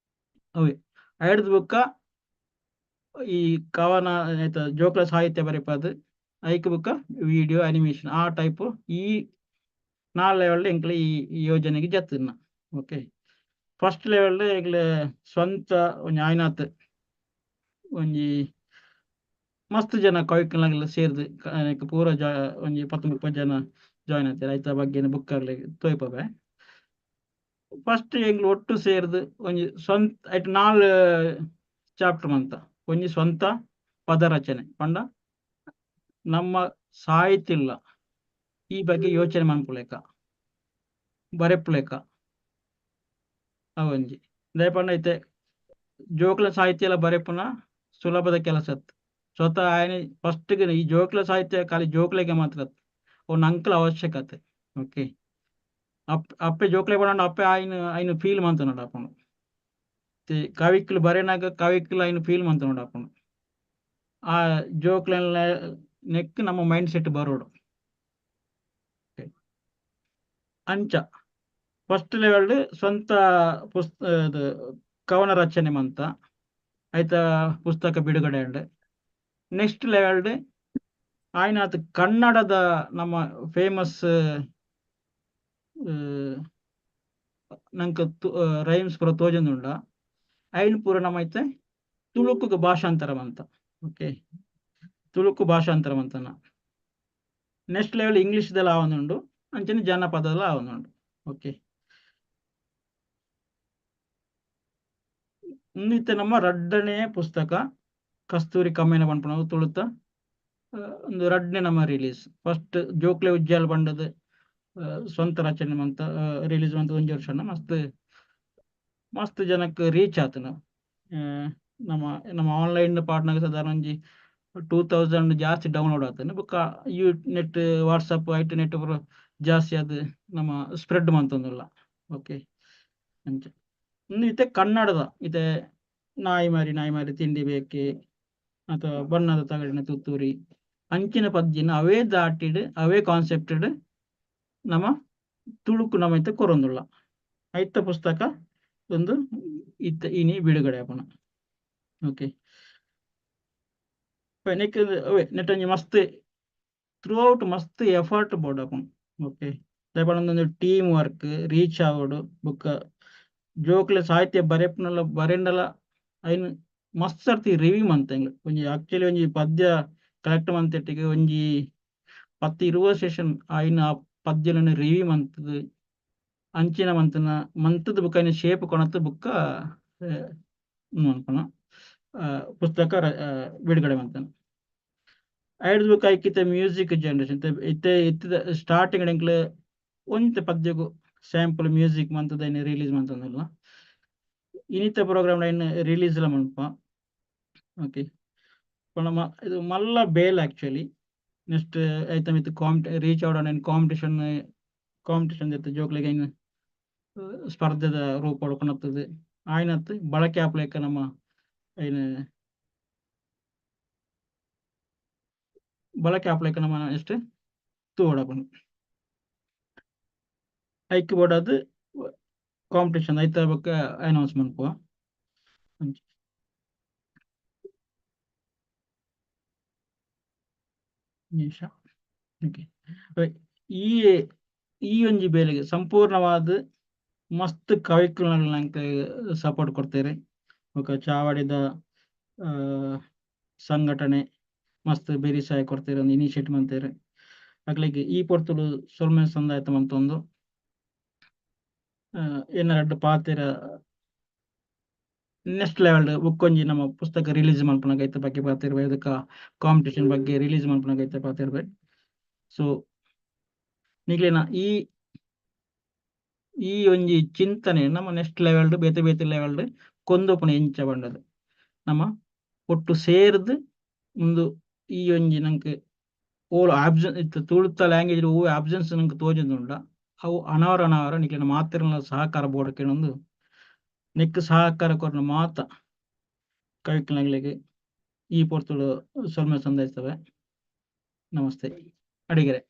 ಅವೇ ಐಡ್ದ್ ಬೊಕ್ಕ ಈ ಕವನ ಐತ ಜೋಕ್ಲೆ ಸಾಹಿತ್ಯ ಬರೆಪಾದ್ ಐಕ್ ಬೊಕ್ಕ ವಿಡಿಯೋ ಅನಿಮೇಷನ್ ಆ ಟೈಪ್ ಈ ನಾಲ್ ಲೆವೆಲ್ ಎಂಕ್ಲೆ ಈ ಯೋಜನೆಗೆ ಜತ್ತಿನ. ಓಕೆ, ಫಸ್ಟ್ ಲೆವೆಲ್ ಎಂಕ್ಲೆ ಸ್ವಂತ ಒಂಜಿ ಆಯ್ನಾತ್ ಒಂಜಿ ಮಸ್ತ್ ಜನ ಕವಿಕುಲ್ನಗ್ಲ ಸೇರ್ದ್ ಪೂರ ಒಂಜಿ 10 30 ಜನ ಜಾಯಿನ್ ಆತೆರ್. ಐತ ಬಗ್ಗೆ ಬುಕ್ ಆಗ್ಲೆ ತೋಯ್ಪವೆ. ಫಸ್ಟ್ ಎಂಕ್ಲು ಒಟ್ಟು ಸೇರ್ದ್ ಒಂಜಿ ಸ್ವಂತ ಐಟ್ ನಾಲ್ ಚಾಪ್ಟರ್ ಮಂತ. ಒಂಜಿ ಸ್ವಂತ ಪದ ರಚನೆ ಪಂಡ ನಮ್ಮ ಸಾಹಿತ್ಯ ಇಲ್ಲ ಈ ಬಗ್ಗೆ ಯೋಚನೆ ಮನ್ಪುಲೆಕ ಬರೆಪುಲೆಕ ಅವೊಂಜಿ ದಾಯೆ ಪಂಡ ಇತ್ತೆ ಜೋಕ್ಲ ಸಾಹಿತ್ಯ ಎಲ್ಲ ಬರೆಪುನ ಸುಲಭದ ಕೆಲಸ ಅತ್ತ್. ಸ್ವತಃ ಆಯೆ ಫಸ್ಟ್ ಈ ಜೋಕ್ಲ ಸಾಹಿತ್ಯ ಖಾಲಿ ಜೋಕ್ಲೆಗೆ ಮಾತ್ರ ಅತ್ತ್, ಅವು ನಂಕ್ಲ ಅವಶ್ಯಕತೆ. ಓಕೆ, ಅಪ್ಪೆ ಜೋಕ್ಲೆ ಪಂಡ ಅಪ್ಪೆ ಆಯ್ನ ಆಯ್ನ ಫೀಲ್ ಮಂತೊನೊಡು ಆಪುಂಡು. ಕವಿಕ್ಲು ಬರೆನಾಗ ಕವಿಕ್ಲು ಆಯ್ನ ಫೀಲ್ ಮಂತೊನೊಡು ಆಪುಂಡು. ಆ ಜೋಕ್ಲೆನ ನೆಕ್ ನಮ್ಮ ಮೈಂಡ್ ಸೆಟ್ ಬರೋಡು. ಅಂಚ ಫಸ್ಟ್ ಲೆವೆಲ್ ಸ್ವಂತ ಕವನ ರಚನೆ ಮಂತ ಐತ ಪುಸ್ತಕ ಬಿಡುಗಡೆ ಉಂಡು. ನೆಕ್ಸ್ಟ್ ಲೆವೆಲ್ ಆಯ್ನಾತ್ ಕನ್ನಡದ ನಮ್ಮ ಫೇಮಸ್ ನಂಕ್ ರೈಮ್ಸ್ ಪೂರ ತೋಜೊಂದುಂಡ ಐನ್ ಪೂರ ನಮ್ಮ ಐತೆ ತುಳುಕು ಭಾಷಾಂತರ ಮಂತ. ಓಕೆ, ತುಳುಕು ಭಾಷಾಂತರ ಮಂತನ. ನೆಕ್ಸ್ಟ್ ಲೆವೆಲ್ ಇಂಗ್ಲಿಷ್ ದೆಲ ಆವೊಂದುಂಡು, ಅಂಚನೆ ಜನಪದಲ ಆವೊಂದುಂಡು. ಓಕೆ, ಉಂದು ಇತ್ತೆ ನಮ್ಮ ರಡ್ಡನೇ ಪುಸ್ತಕ ಕಸ್ತೂರಿ ಕಮ್ಮೆನ ಪನ್ಪುನವು ತುಳುತ ಒಂದು ರಡ್ಡನೇ ನಮ್ಮ ರಿಲೀಸ್. ಫಸ್ಟ್ ಜೋಕ್ಲೆ ಉಜ್ಜಾಲ್ ಪಂಡದು ಸ್ವಂತ ರಚನೆ ಮಂತ ರಿಲೀಸ್ ಮಂತ ಒಂಜಿ ವರ್ಷ ಮಸ್ತ್ ಮಸ್ತ್ ಜನಕ್ ರೀಚ್ ಆತನ. ನಮ್ಮ ನಮ್ಮ ಆನ್ಲೈನ್ ಪಾರ್ಟ್ನಾಗ ಸಾಧಾರಣ ಒಂಜಿ 2000 ಜಾಸ್ತಿ ಡೌನ್ಲೋಡ್ ಆತನ. ಬೊಕ್ಕ you net WhatsApp ಐಟ್ ನೆಟ್ ಪೂರ ಜಾಸ್ತಿ ಆದ್ ನಮ್ಮ ಸ್ಪ್ರೆಡ್ ಮಂತೊಂದುಲ್ಲ. ಓಕೆ, ಅಂಚ ಉಂದು ಇತ್ತೆ ಕನ್ನಡದ ಇತ್ತೆ ನಾಯಿ ಮಾರಿ ನಾಯಿ ಮಾರಿ ತಿಂಡಿ ಬೇಕೆ ಅಥವಾ ಬಣ್ಣದ ತಗಡಿನ ತುತ್ತೂರಿ ಅಂಚಿನ ಪದ್ಯನ ಅವೇ ದಾಟಿಡ್ ಅವೇ ಕಾನ್ಸೆಪ್ಟ್ ನಮ್ಮ ತುಳುಕು ನಮ್ಮ ಇತ್ತೆ ಕೊರೊಂದುಲ್ಲ. ಐತ ಪುಸ್ತಕ ಒಂದು ಇತ್ತೆ ಇನಿ ಬಿಡುಗಡೆ ಆಪುನ. ಓಕೆ, ನೆಕ್ ಅವೇ ನೆಟ್ ಒಂಜಿ ಮಸ್ತ್ ಥ್ರೂ ಔಟ್ ಮಸ್ತ್ ಎಫರ್ಟ್ ಬೋರ್ಡ್ ಆಪುಂಡು. ಓಕೆ, ದಾಯೆ ಪಂಡ ಉಂದೊಂಜಿ ಟೀಮ್ ವರ್ಕ್ ರೀಚ್ ಆವೊಡು. ಬೊಕ್ಕ ಜೋಕ್ಲೆ ಸಾಹಿತ್ಯ ಬರೆಪುನಲ ಬರೆಂಡಲ ಐನ್ ಮಸ್ತ್ ಸರ್ತಿ ರಿವ್ಯೂ ಮಂತ ಎಂಕ್ಲು. ಒಂಜಿ ಆಕ್ಚುಲಿ ಒಂಜಿ ಪದ್ಯ ಕಲೆಕ್ಟ್ ಮಂತೆಟ್ಟಿಗೆ ಒಂಜಿ 10-20 ಸೆಷನ್ ಐನ್ ಆ ಪದ್ಯಲೆನ್ ರಿವ್ಯೂ ಮಂತುದು ಅಂಚಿನ ಮಂತುನ ಮಂತುದು ಬೊಕ್ಕ ಐನ್ ಶೇಪ್ ಕೊನತ್ ಬೊಕ್ಕ ಮನ್ಪುನ ಪುಸ್ತಕ ಬಿಡುಗಡೆ ಮಂತನ. ಐಡ್ದ್ ಬೊಕ್ಕ ಐಕಿತ್ತೆ ಮ್ಯೂಸಿಕ್ ಜನರೇಷನ್ ಇತ್ತೆ ಇತ್ತದ ಸ್ಟಾರ್ಟಿಂಗ್ ಎಂಕ್ಲು ಒಂತೆ ಪದ್ಯಗು ಸ್ಯಾಂಪಲ್ ಮ್ಯೂಸಿಕ್ ಮಂತುದು ಐನ್ ರಿಲೀಸ್ ಮಂತೊಂದುಲ್ಲ. ಇನಿತ ಪ್ರೋಗ್ರಾಮ್ ಐನ್ ರಿಲೀಸ್ ಲ ಮನ್ಪ. ಓಕೆ, ಪಂಡ ಇದು ಮಲ್ಲ ಬೇಲ್ ಆಕ್ಚುಲಿ. ನೆಕ್ಸ್ಟ್ ಐತ ಮಿತ್ತ್ ರೀಚ್ ಔಟ್ ಐನ್ ಕಾಂಪಿಟಿಷನ್ ಕಾಂಪಿಟಿಷನ್ ಇತ್ತು ಜೋಕ್ಲೆಗ್ ಐನ್ ಸ್ಪರ್ಧೆದ ರೂಪ ಕೊಣತ್ತದೆ ಆಯ್ನತ್ ಬಳಕೆ ಆಪ್ಲೇಕ ನಮ್ಮ ಐನ ಬಳಕೆ ಆಪ್ಲೇಕ ನಮ್ಮ ಎಷ್ಟು ತೂವಡಪುಂಡು ಐಕ್ ಬೋಡಾದ್ ಕಾಂಪಿಟೇಷನ್ ಐತ ಬೊಕ್ಕ ಅನೌನ್ಸ್ ಮನ್ಪುವ. ನಿಮಿಷ. ಓಕೆ, ಈ ಈ ಒಂಜಿ ಬೇಲೆಗೆ ಸಂಪೂರ್ಣವಾದ ಮಸ್ತ್ ಕವಿಕುಲ್ನ ನಂಕ್ ಸಪೋರ್ಟ್ ಕೊಡ್ತೇವೆ. ಬೊಕ ಚಾವಡಿದ ಸಂಘಟನೆ ಮಸ್ತ್ ಬೇರಿ ಸಹಾಯ ಕೊಡ್ತೇವೆ, ಒಂದು ಇನಿಷಿಯೇಟ್ ಮಂತೇರು. ಅಕ್ಲೆಗ್ ಈ ಪೊರ್ತುಡು ಸೊಲ್ಮೆ ಸಂದಾಯ್ತ ಮಂತೊಂದು ಎನ್ನ ರಡ್ಡ್ ಪಾತೆರ ನೆಕ್ಸ್ಟ್ ಲೆವೆಲ್ ಬುಕ್ಕೊಂಜಿ ನಮ್ಮ ಪುಸ್ತಕ ರಿಲೀಸ್ ಮಲ್ಪುನಗ ಐತ ಬಗ್ಗೆ ಪಾತೆರ್ವೆ, ಅದಕ್ಕ ಕಾಂಪಿಟೇಷನ್ ಬಗ್ಗೆ ರಿಲೀಸ್ ಮಲ್ಪುನಗ ಐತ ಪಾತೆರ್ವೆ. ಸೊ ನಿಕ್ಲೆನ ಈ ಈ ಒಂಜಿ ಚಿಂತನೆ ನಮ್ಮ ನೆಕ್ಸ್ಟ್ ಲೆವೆಲ್ ಬೇತೆ ಬೇತೆ ಲೆವೆಲ್ ಕೊಂದೊಪುನ ಎಂಚ ಪಂಡದು ನಮ್ಮ ಒಟ್ಟು ಸೇರ್ದ್ ಉಂದು ಈ ಒಂಜಿ ನಂಕ್ ಓಲ್ ಆಬ್ಸೆನ್ಸ್ ಇತ್ತು ತುಳುತ ಲ್ಯಾಂಗ್ವೇಜ್ ಓ ಆಬ್ಸೆನ್ಸ್ ನಂಕ್ ತೋಜೊಂದುಂಡ ಅವು ಅನಾವರ ಅನಾವರ ನಿಕ್ಲೆನ ಮಾತೆರ್ನ ಸಹಕಾರ ಬೋಡಕೇನೊಂದು ನೆಕ್ ಸಹಕಾರ ಕೊರ್ನ ಮಾತ ಕವಿಕ್ಲಗಳಿಗೆ ಈ ಪೊರ್ತುಡು ಸೊಲ್ಮೆ ಸಂದಾಯಿಸ್ತವೆ. ನಮಸ್ತೆ. ಅಡಿಗೆರೆ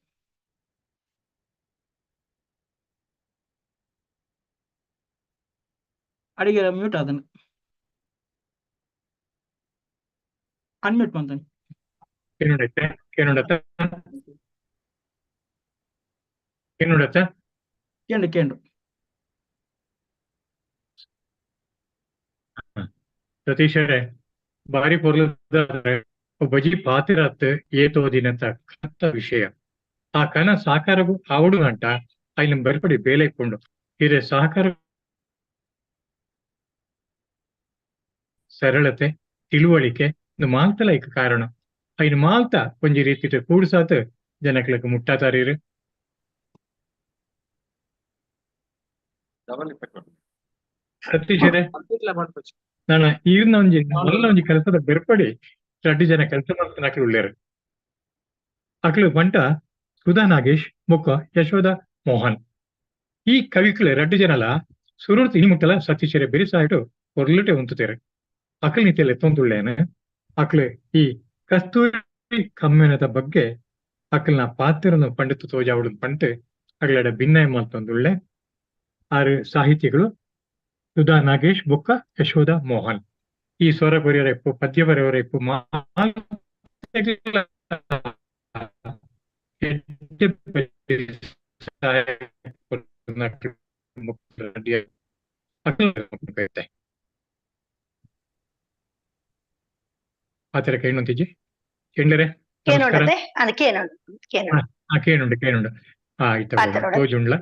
ಅಡಿಗೆರೆ ಮ್ಯೂಟ್ ಆದನು, ಅನ್ಮ್ಯೂಟ್ ಮಂತನಿ. ಕೇನುಂಡತ್ತೆ ಕೇನುಂಡತ್ತ ಕೇನುಂಡತ್ತ ಕೇಂಡು ಕೇಂಡು. ಸತೀಶರೇ, ಬಾರಿ ಪೊರ್ಲುದ ಬಜಿ ಪಾತಿರತ್ ಏತೋದಿನಂತ ಕತ್ತ ವಿಷಯ. ಆ ಕನ ಸಾಕಾರಗು ಆವಡು ಗಂಟ ಐನ ಬರ್ಪಡಿ ಬೇಲೆ ಕೊಂಡು ಹಿರೇ ಸಹಕಾರ ಸರಳತೆ ತಿಳುವಳಿಕೆ ಮಾಲ್ತಲ ಇಕ್ಕ ಕಾರಣ. ಐನ ಮಾಲ್ತ ಒಂಜಿ ರೀತಿ ಕೂಡ್ಸಾತ್ ಜನಕ್ಲಕ್ ಮುಟ್ಟಾತಾರೀರು. ಸತೀಶರೇ, ನಾನು ಈರ್ನ ಒಂಜಿ ಮಲ್ಲ ಒಂಜಿ ಕೆಲಸದ ಬೆರ್ಪಡಿ ರಡ್ಡು ಜನ ಕೆಲಸ ಮಾಡ್ತಾನೆ ಅಕ್ಲು ಉಳ್ಳೇರು. ಅಕ್ಲು ಬಂಟ ಸುಧಾ ನಾಗೇಶ್ ಮುಕ್ಕ ಯಶೋಧ ಮೋಹನ್. ಈ ಕವಿಕ್ಲು ರಡ್ಡು ಜನಲ ಸುರುರ್ತು ಇನಿ ಮುಟ್ಟಲ ಸತೀಶರೇ ಬೆರಿಸಾಯಿಟು ಒರ್ಲುಟೆ ಉಂತುತೇರು. ಅಕ್ಲು ನೀತಿಯಲ್ಲಿ ಎತ್ತೊಂದುಳ್ಳೇನು ಅಕ್ಲು ಈ ಕಸ್ತೂರಿ ಕಮ್ಮೆನದ ಬಗ್ಗೆ ಅಕ್ಲನ ಪಾತ್ರನ ಪಂಡಿತ ತೋಜಾವಳು ಪಂಟ್ ಅಗ್ಲಡ ಭಿನ್ನಯ ಮಾತೊಂದುಳ್ಳೆ. ಆರು ಸಾಹಿತಿಗಳು ಸುಧಾ ನಾಗೇಶ್ ಬೊಕ್ಕ ಯಶೋಧ ಮೋಹನ್. ಈ ಸ್ವರ ಬರೆಯರ ಇಪ್ಪು ಪದ್ಯ ಬರೆಯವರ ಇಪ್ಪು ಆತರ ಕೇಳುಂತಿಜ್ಜಿ ಕೇಂಡರೆ ಕೇನುಂಡು ಕೇನುಂಡು. ಇತ್ತ ತೋಜುಂಡ್ಲ.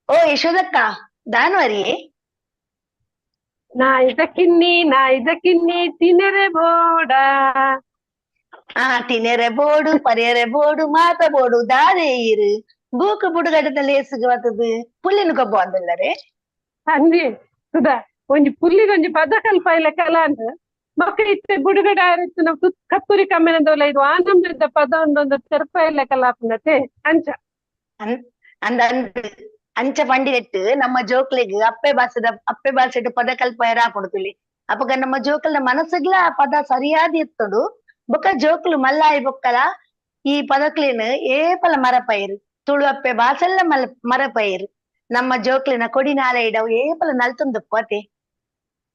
ಓ ಯಶೋದಕ್ಕ ದಾನ್ವರಿ ನಾಯ್ದ ಕಿನ್ನಿ ನಾಯ್ದ ಕಿನ್ನಿ ತಿನೆರೆ ಬೋಡ ತಿನೆರೆ ಬೋಡು ಪರಿಯರೆ ಬೋಡು ಮಾತ ಬೋಡು ದಾದೆ ಇರು ಬೂಕು ಬುಡುಗಡದಲ್ಲಿ ಏಸುಗು ಬತ್ತದು ಪುಲ್ಲಿನ ಕೊಬ್ಬ ಅಂದಲ್ಲರೆ ಅಂದಿ ಸುಧಾ ಒಂಜಿ ಪುಲ್ಲಿಗೊಂಜಿ ಪದ ಕಲ್ಪ ಇಲ್ಲ ಕಲ ಅಂದ್ ಬೊಕ್ಕ ಇತ್ತೆ ಬುಡುಗಡೆ ಆರಿತ್ತು ನಾವು ಕತ್ತೂರಿ ಕಮ್ಮಿನದವಲ್ಲ ಇದು ಆನಂದದ ಪದ ಒಂದೊಂದು ತೆರ್ಪ ಇಲ್ಲ ಕಲಾಪನತೆ ಅಂಚ ಅಂದ ಅಂದ್ ಅಂಚ ಪಂಡಿನೆಟ್ಟು ನಮ್ಮ ಜೋಕ್ಲೆಗ್ ಅಪ್ಪೆ ಭಾಷೆದ ಅಪ್ಪೆ ಭಾಷೆಡ್ ಪದ ಕಲ್ಪ ರಾಪುಂಡು ಅಪಗ ನಮ್ಮ ಜೋಕಲ್ನ ಮನಸ್ಸುಗ್ಲ ಆ ಪದ ಸರಿಯಾದ ಇತ್ತುಂಡು. ಬೊಕ್ಕ ಜೋಕ್ಲು ಮಲ್ಲಾಯಿ ಬೊಕ್ಕಲ ಈ ಪದಕ್ಲೇನ್ ಏಪಲ ಮರಪೈರು ತುಳು ಅಪ್ಪೆ ಭಾಷೆಲ್ಲ ಮರಪೈರು ನಮ್ಮ ಜೋಕ್ಲಿನ ಕೊಡಿನಾಲ ಇಡವು ಏಪಲ ನಲ್ತೊಂದುಪ್ಪು ಅತೆ.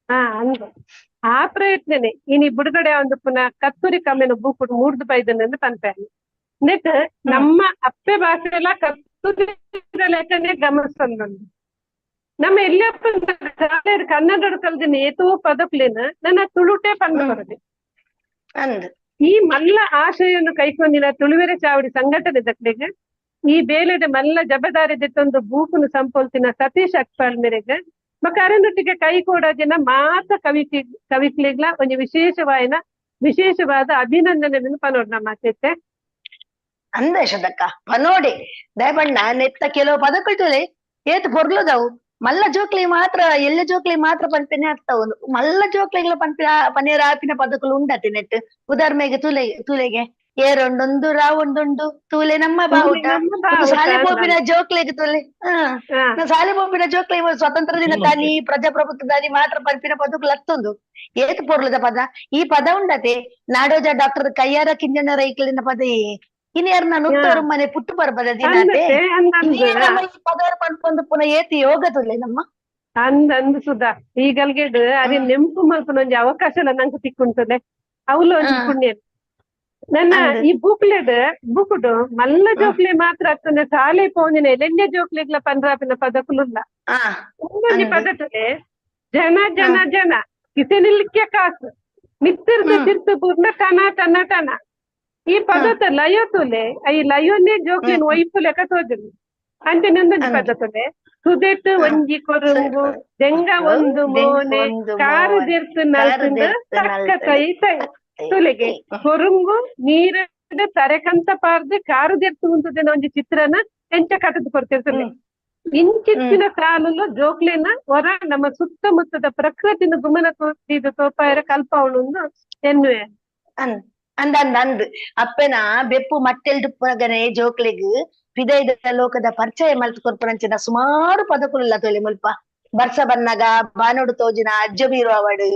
ಹಾ ಅಂದ್ ಆ ಪ್ರಯತ್ನನೆ ಇನಿ ಬುಡುಗಡೆ ಒಂದು ಪುನಃ ಕತ್ತೂರಿ ಕಮ್ಮಿನ ಬೂಕುಡು ಮೂಡ್ದು ಬೈದನಂದು ಪನ್ಪೆ ನೆಟ್ ನಮ್ಮ ಅಪ್ಪೆ ಭಾಷೆ ಎಲ್ಲ ಕತ್ತೂರಿ ಲೆಕ್ಕನೆ ಗಮನಿಸೊಂದುಂಡು. ನಮ್ಮ ಎಲ್ಲಿಯಪ್ಪ ಕನ್ನಡ ಕಲ್ದಿನ ಏತೋ ಪದಕ್ಲೇನ ನನ್ನ ತುಳುಟೆ ಪಂದು ಬರದೆ ಅಂದ್ ಈ ಮಲ್ಲ ಆಶಯನ್ನು ಕೈಕೊಂಡಿನ ತುಳುವೆರೆ ಚಾವಡಿ ಸಂಘಟನೆ ದಕ್ಲೆಗ್ ಈ ಬೇಲೆದ ಮಲ್ಲ ಜಬದಾರಿ ದೆತ್ತೊಂದು ಬೂಕುನು ಸಂಪೊಲ್ತಿನ ಸತೀಶ್ ಅಕ್ಪಾಲ್ ಮೇರೆಗ್ ಬೊಕ್ಕ ಅರನೊಟ್ಟಿಗೆ ಕೈ ಜನ ಮಾತ ಕವಿಕ್ಲೆಗ್ಲ ಒಂಜಿ ವಿಶೇಷವಾಯಿನ ವಿಶೇಷವಾದ ಅಭಿನಂದನೆ ಪನೋಡ್ ನಮ್ಮ ಮಾತೈತೆ. ಅಂದ ಯಶೋದಕ್ಕ ಪನೋಡೆ ದಯಬಣ್ಣ ನೆತ್ತ ಕೆಲವು ಪದಕುಲ್ ಏತ್ ಪೊರ್ಲುದವು ಮಲ್ಲ ಜೋಕ್ಲಿ ಮಾತ್ರ ಎಲ್ಲ ಜೋಕ್ಲಿ ಮಾತ್ರ ಪನ್ಪಿನ ಅರ್ಥವು ಮಲ್ಲ ಜೋಕ್ಲಿಗ್ಲ ಪನ್ಪಿನ ಪನೇರ ಆಪಿನ ಪದಕುಲು ಉಂಡತಿ ನೆಟ್ ಉದಾಹರಣೆಗೆ ತುಲೆ ತುಲೆಗೆ ಏರೊಂಡೊಂದು ರಾವೊಂದುಂಡು ತೂಲೆ ನಮ್ಮ ಬಾವುಟ. ನಮ್ಮ ಒಂದು ಬಾವುಟ ಸಾಲೆ ಅಂದ. ಪೋಪಿನ ಜೋಕ್ಲೆಗ್ ತೂಲೆ. ಸಾಲೆ ಪೋಪಿನ ಜೋಕ್ಲೆ ಸ್ವತಂತ್ರ ದಿನ ತಾನಿ ಪ್ರಜಾಪ್ರಭುತ್ವ ತಾನಿ ಮಾತ್ರ ಪನ್ಪಿನ ಪದಕು ಲತ್ತೊಂದು ಏತ್ ಪೊರ್ಲುದ ಪದ ಈ ಪದ ಉಂಡತೆ. ನಾಡೋಜ ಡಾಕ್ಟರ್ ಕಯ್ಯಾರ ಕಿಂಜಣ್ಣ ರೈಕ್ಲಿನ ಪದ ಇನ್ಯಾರನ್ನ ನುತ್ತೋರು ಮನೆ ಪುಟ್ಟು ಪರ್ಬದ ದಿನಾತೆ. ಅಂದತೆ ಅಂದಂದು. ನಮ್ಮ ಈ ಪದವರು ಪನ್ಪೊಂದು ಪುನಃ ಏತ್ ಯೋಗ ತುಲೆ ನಮ್ಮ. ಅಂದ್ ಅಂದ್ ಸುಧಾ, ಈ ಗಲ್ಗೆಡ್ ಅದೇ ನೆಂಪು ಮಲ್ಪುನ ಒಂಜಿ ಅವಕಾಶ ನಂಗೆ ತಿಕ್ಕುಂಟದೆ, ಅವ್ಲು ಒಂಜಿ ಪುಣ್ಯ. ನನ್ನ ಈ ಬುಕ್ಲೆಡ್ ಬುಕುಡು ಮಲ್ಲ ಜೋಕ್ಲೆ ಮಾತ್ರ ಅತ್ತಂದೆ ಸಾಲೆ ಪೋಂದಿನ ಎಲೆನ್ಯ ಜೋಕ್ಲೆಗ್ಲ ಪಂದ್ರಾಪಿನ ಪದಕುಲುಲ್ಲ. ಒಂದೊಂಜಿ ಪದತುಲೆ ಜನ ಜನ ಜನ ಕಿಸೆ ನಿಲ್ಕೆ ಕಾಸು ಮಿತ್ತಿರ್ದ ತಿರ್ತು ಪೂರ್ಣ ಟನ ಟನ ಟನ. ಈ ಪದತ ಲಯ ತುಲೆ, ಈ ಲಯೋನೇ ಜೋಕ್ಲೆನ್ ಒಯ್ಪು ಲೆಕ್ಕ ತೋಜುಂಡು. ಅಂಚನೆ ಒಂದೊಂಜಿ ಪದತುಲೆ ಸುದೆಟ್ ಒಂಜಿ ಕೊರುಂಗು ದೆಂಗ ಒಂದು ಮೋನೆ ಕಾರು ದೆರ್ತು ನಲ್ತುಂಡು ತಕ್ಕ ತೈ ತೈ. ತುಲೆಗೆ ಕೊರುಂಗು ನೀರ ತರೆಕಂತ ಪಾರ್ದು ಕಾರು ದೆರ್ತು ಉಂತುದಿನ ಒಂಜಿ ಚಿತ್ರನ ಎಂಚ ಕಟ್ಟದು ಕೊಡ್ತಿರ್ತದೆ. ಇಂಚಿತ್ತಿನ ಸಾಲುಲು ಜೋಕ್ಲೆನ ಹೊರ ನಮ್ಮ ಸುತ್ತಮುತ್ತದ ಪ್ರಕೃತಿನ ಗುಮನ ತೋರ್ತಿದ್ದು ತೋಪಾಯರ ಕಲ್ಪವಣುಂದು ಎನ್ನುವೆ. ಅಂದ್ ಅಂದ್ ಅಂದ್ ಅಂದ್ ಅಪ್ಪೆನ ಬೆಪ್ಪು ಮಟ್ಟೆಲ್ಡು ಪುನಗನೆ ಜೋಕ್ಲೆಗ್ ಪಿದೈದ ಲೋಕದ ಪರಿಚಯ ಮಲ್ತ್ ಕೊರ್ಪುನಂಚಿನ ಸುಮಾರು ಪದಕುಲುಲ್ಲ ತೊಲೆ ಮುಲ್ಪ. ಬರ್ಸ ಬನ್ನಗ ಬಾನೋಡು ತೋಜಿನ ಅಜ್ಜ ಬೀರು ಅವಡು,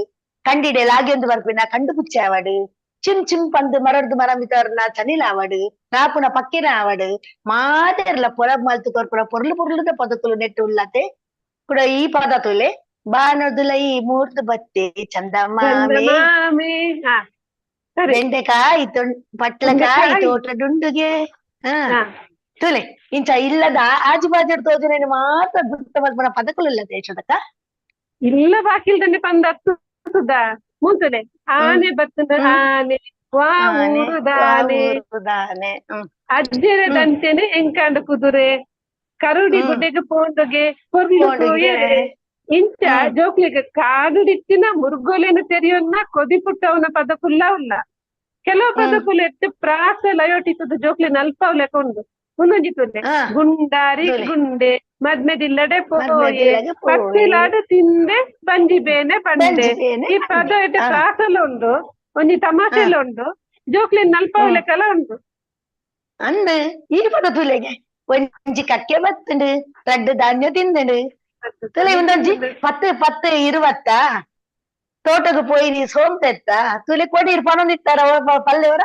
ಕಂಡಿಡೆ ಲಾಗ್ಯೊಂದು ಬರ್ಪಿನ ಕಂಡು ಪುಚ್ಚೆ ಅವಡು, ಚಿಮ್ ಚಿಮ್ ಪಂದು ಮರಡ್ದು ಮರಮಿತರ್ನ ಚನಿಲ ಅವಡು, ರಾಪುನ ಪಕ್ಕಿನ ಅವಡು, ಮಾತೆರ್ಲ ಪೊರ ಮಲ್ತ್ ಕೊರ್ಪುನ ಪೊರ್ಲು ಪೊರ್ಲುದ ಪದಕುಲು ನೆಟ್ಟು ಉಲ್ಲತೆ. ಕೂಡ ಈ ಪದ ತುಲೆ ಬಾನೊದುಲೈ ಮೂರ್ದು ಬತ್ತೆ ಚಂದಮಾಮೆ ಚಂದಮಾಮೆ. ಸರಿ. ಬೆಂಡೆಕಾಯಿ ಪಟ್ಲಕಾಯಿ ಬೆಂಡೆಕಾಯಿ. ತೋಟದುಂಡುಗೆ. ತುಲೆ ಇಂಚ ಇಲ್ಲದ ಆಜು ಬಾಜು ತೋಜುನೇನು ಮಾತ್ರ ಗುರ್ತ ಮಲ್ಪುನ ಪದಕುಲು ಇಲ್ಲ ದೇಶದಕ್ಕ. ಇಲ್ಲ ಬಾಕಿಲ್ದನೆ ಪಂದ ಸುಧಾ ಮುಂಚನೆ ಆನೆ ಬತ್ತನ ಆನೆ ವಾ ಆನೆ, ಊರುದಾನೆ ಊರುದಾನೆ. ಅಜ್ಜರ ದಂತೆನೆ ಎಂಕಾಂಡ ಕುದುರೆ ಕರುಡಿ ಗುಡ್ಡೆಗೆ ಪೋಂಡುಗೆ ಪೊರ್ಲು ಪೋಂಡುಗೆ. ತೂಯೆರೆ. ಇಂಚ ಜೋಕ್ಲೆಗ್ ಕಾಡುಡಿತ್ತಿನ ಮುರ್ಗೊಲೆನ ತೆರಿಯೊನ್ನ ಕೊದಿ ಪುಟ್ಟವನ ಪದಕುಲ್ಲ ಉಲ್ಲ. ಕೆಲವು ಪದಕುಲು ಎತ್ತು ಪ್ರಾಸ ಲಯೋಟಿತ್ತದ ಜೋಕ್ಲೆ ನಲ್ಪವ್ ಲೆಕ್ಕ ಉಂಡು. ಒಂದೊಂಜಿ ತುಲೆ ಗುಂಡಾರಿ ಗುಂಡೆ ಮದ್ಮೆದಿಲ್ಲಡೆ ಪೋಯೆ ಮದ್ಮೆದಿಲ್ಲಡೆ ಪೋಯೆ. ಪಕ್ಕಿಲಾಡು ತಿಂದೆ ಬಂಜಿ ಬೇನೆ ಬಂಡೆ. ಬಂಜಿ ಬೇನೆ ಈ ಪದ ಬಂಡೆ. ಇಟ್ಟು ಪ್ರಾಸಲ ಉಂಡು, ಒಂಜಿ ತಮಾಷೆಲ ಉಂಡು, ಜೋಕ್ಲೆ ನಲ್ಪವ್ ಲೆಕ್ಕಲ ಉಂಡು. ಅಂದ್ ಈ ಪದ ತುಲೆಗೆ ಒಂಜಿ ಕಕ್ಕೆ ಬತ್ತುಂಡು ರಡ್ಡು ಧಾನ್ಯ ತಿಂದುಂಡು. ತುಲೆ ಒಂದೊಂಜಿ ಪತ್ತು ಪತ್ತು ಇರುವತ್ತ ತೋಟಕ್ಕೆ ಪೋಯಿ ನೀ ಸೋಂಪೆತ್ತ ತುಲೆ ಕೊಡಿ ಪನೊಂದಿತ್ತಾರ ಪಲ್ಲೆವರ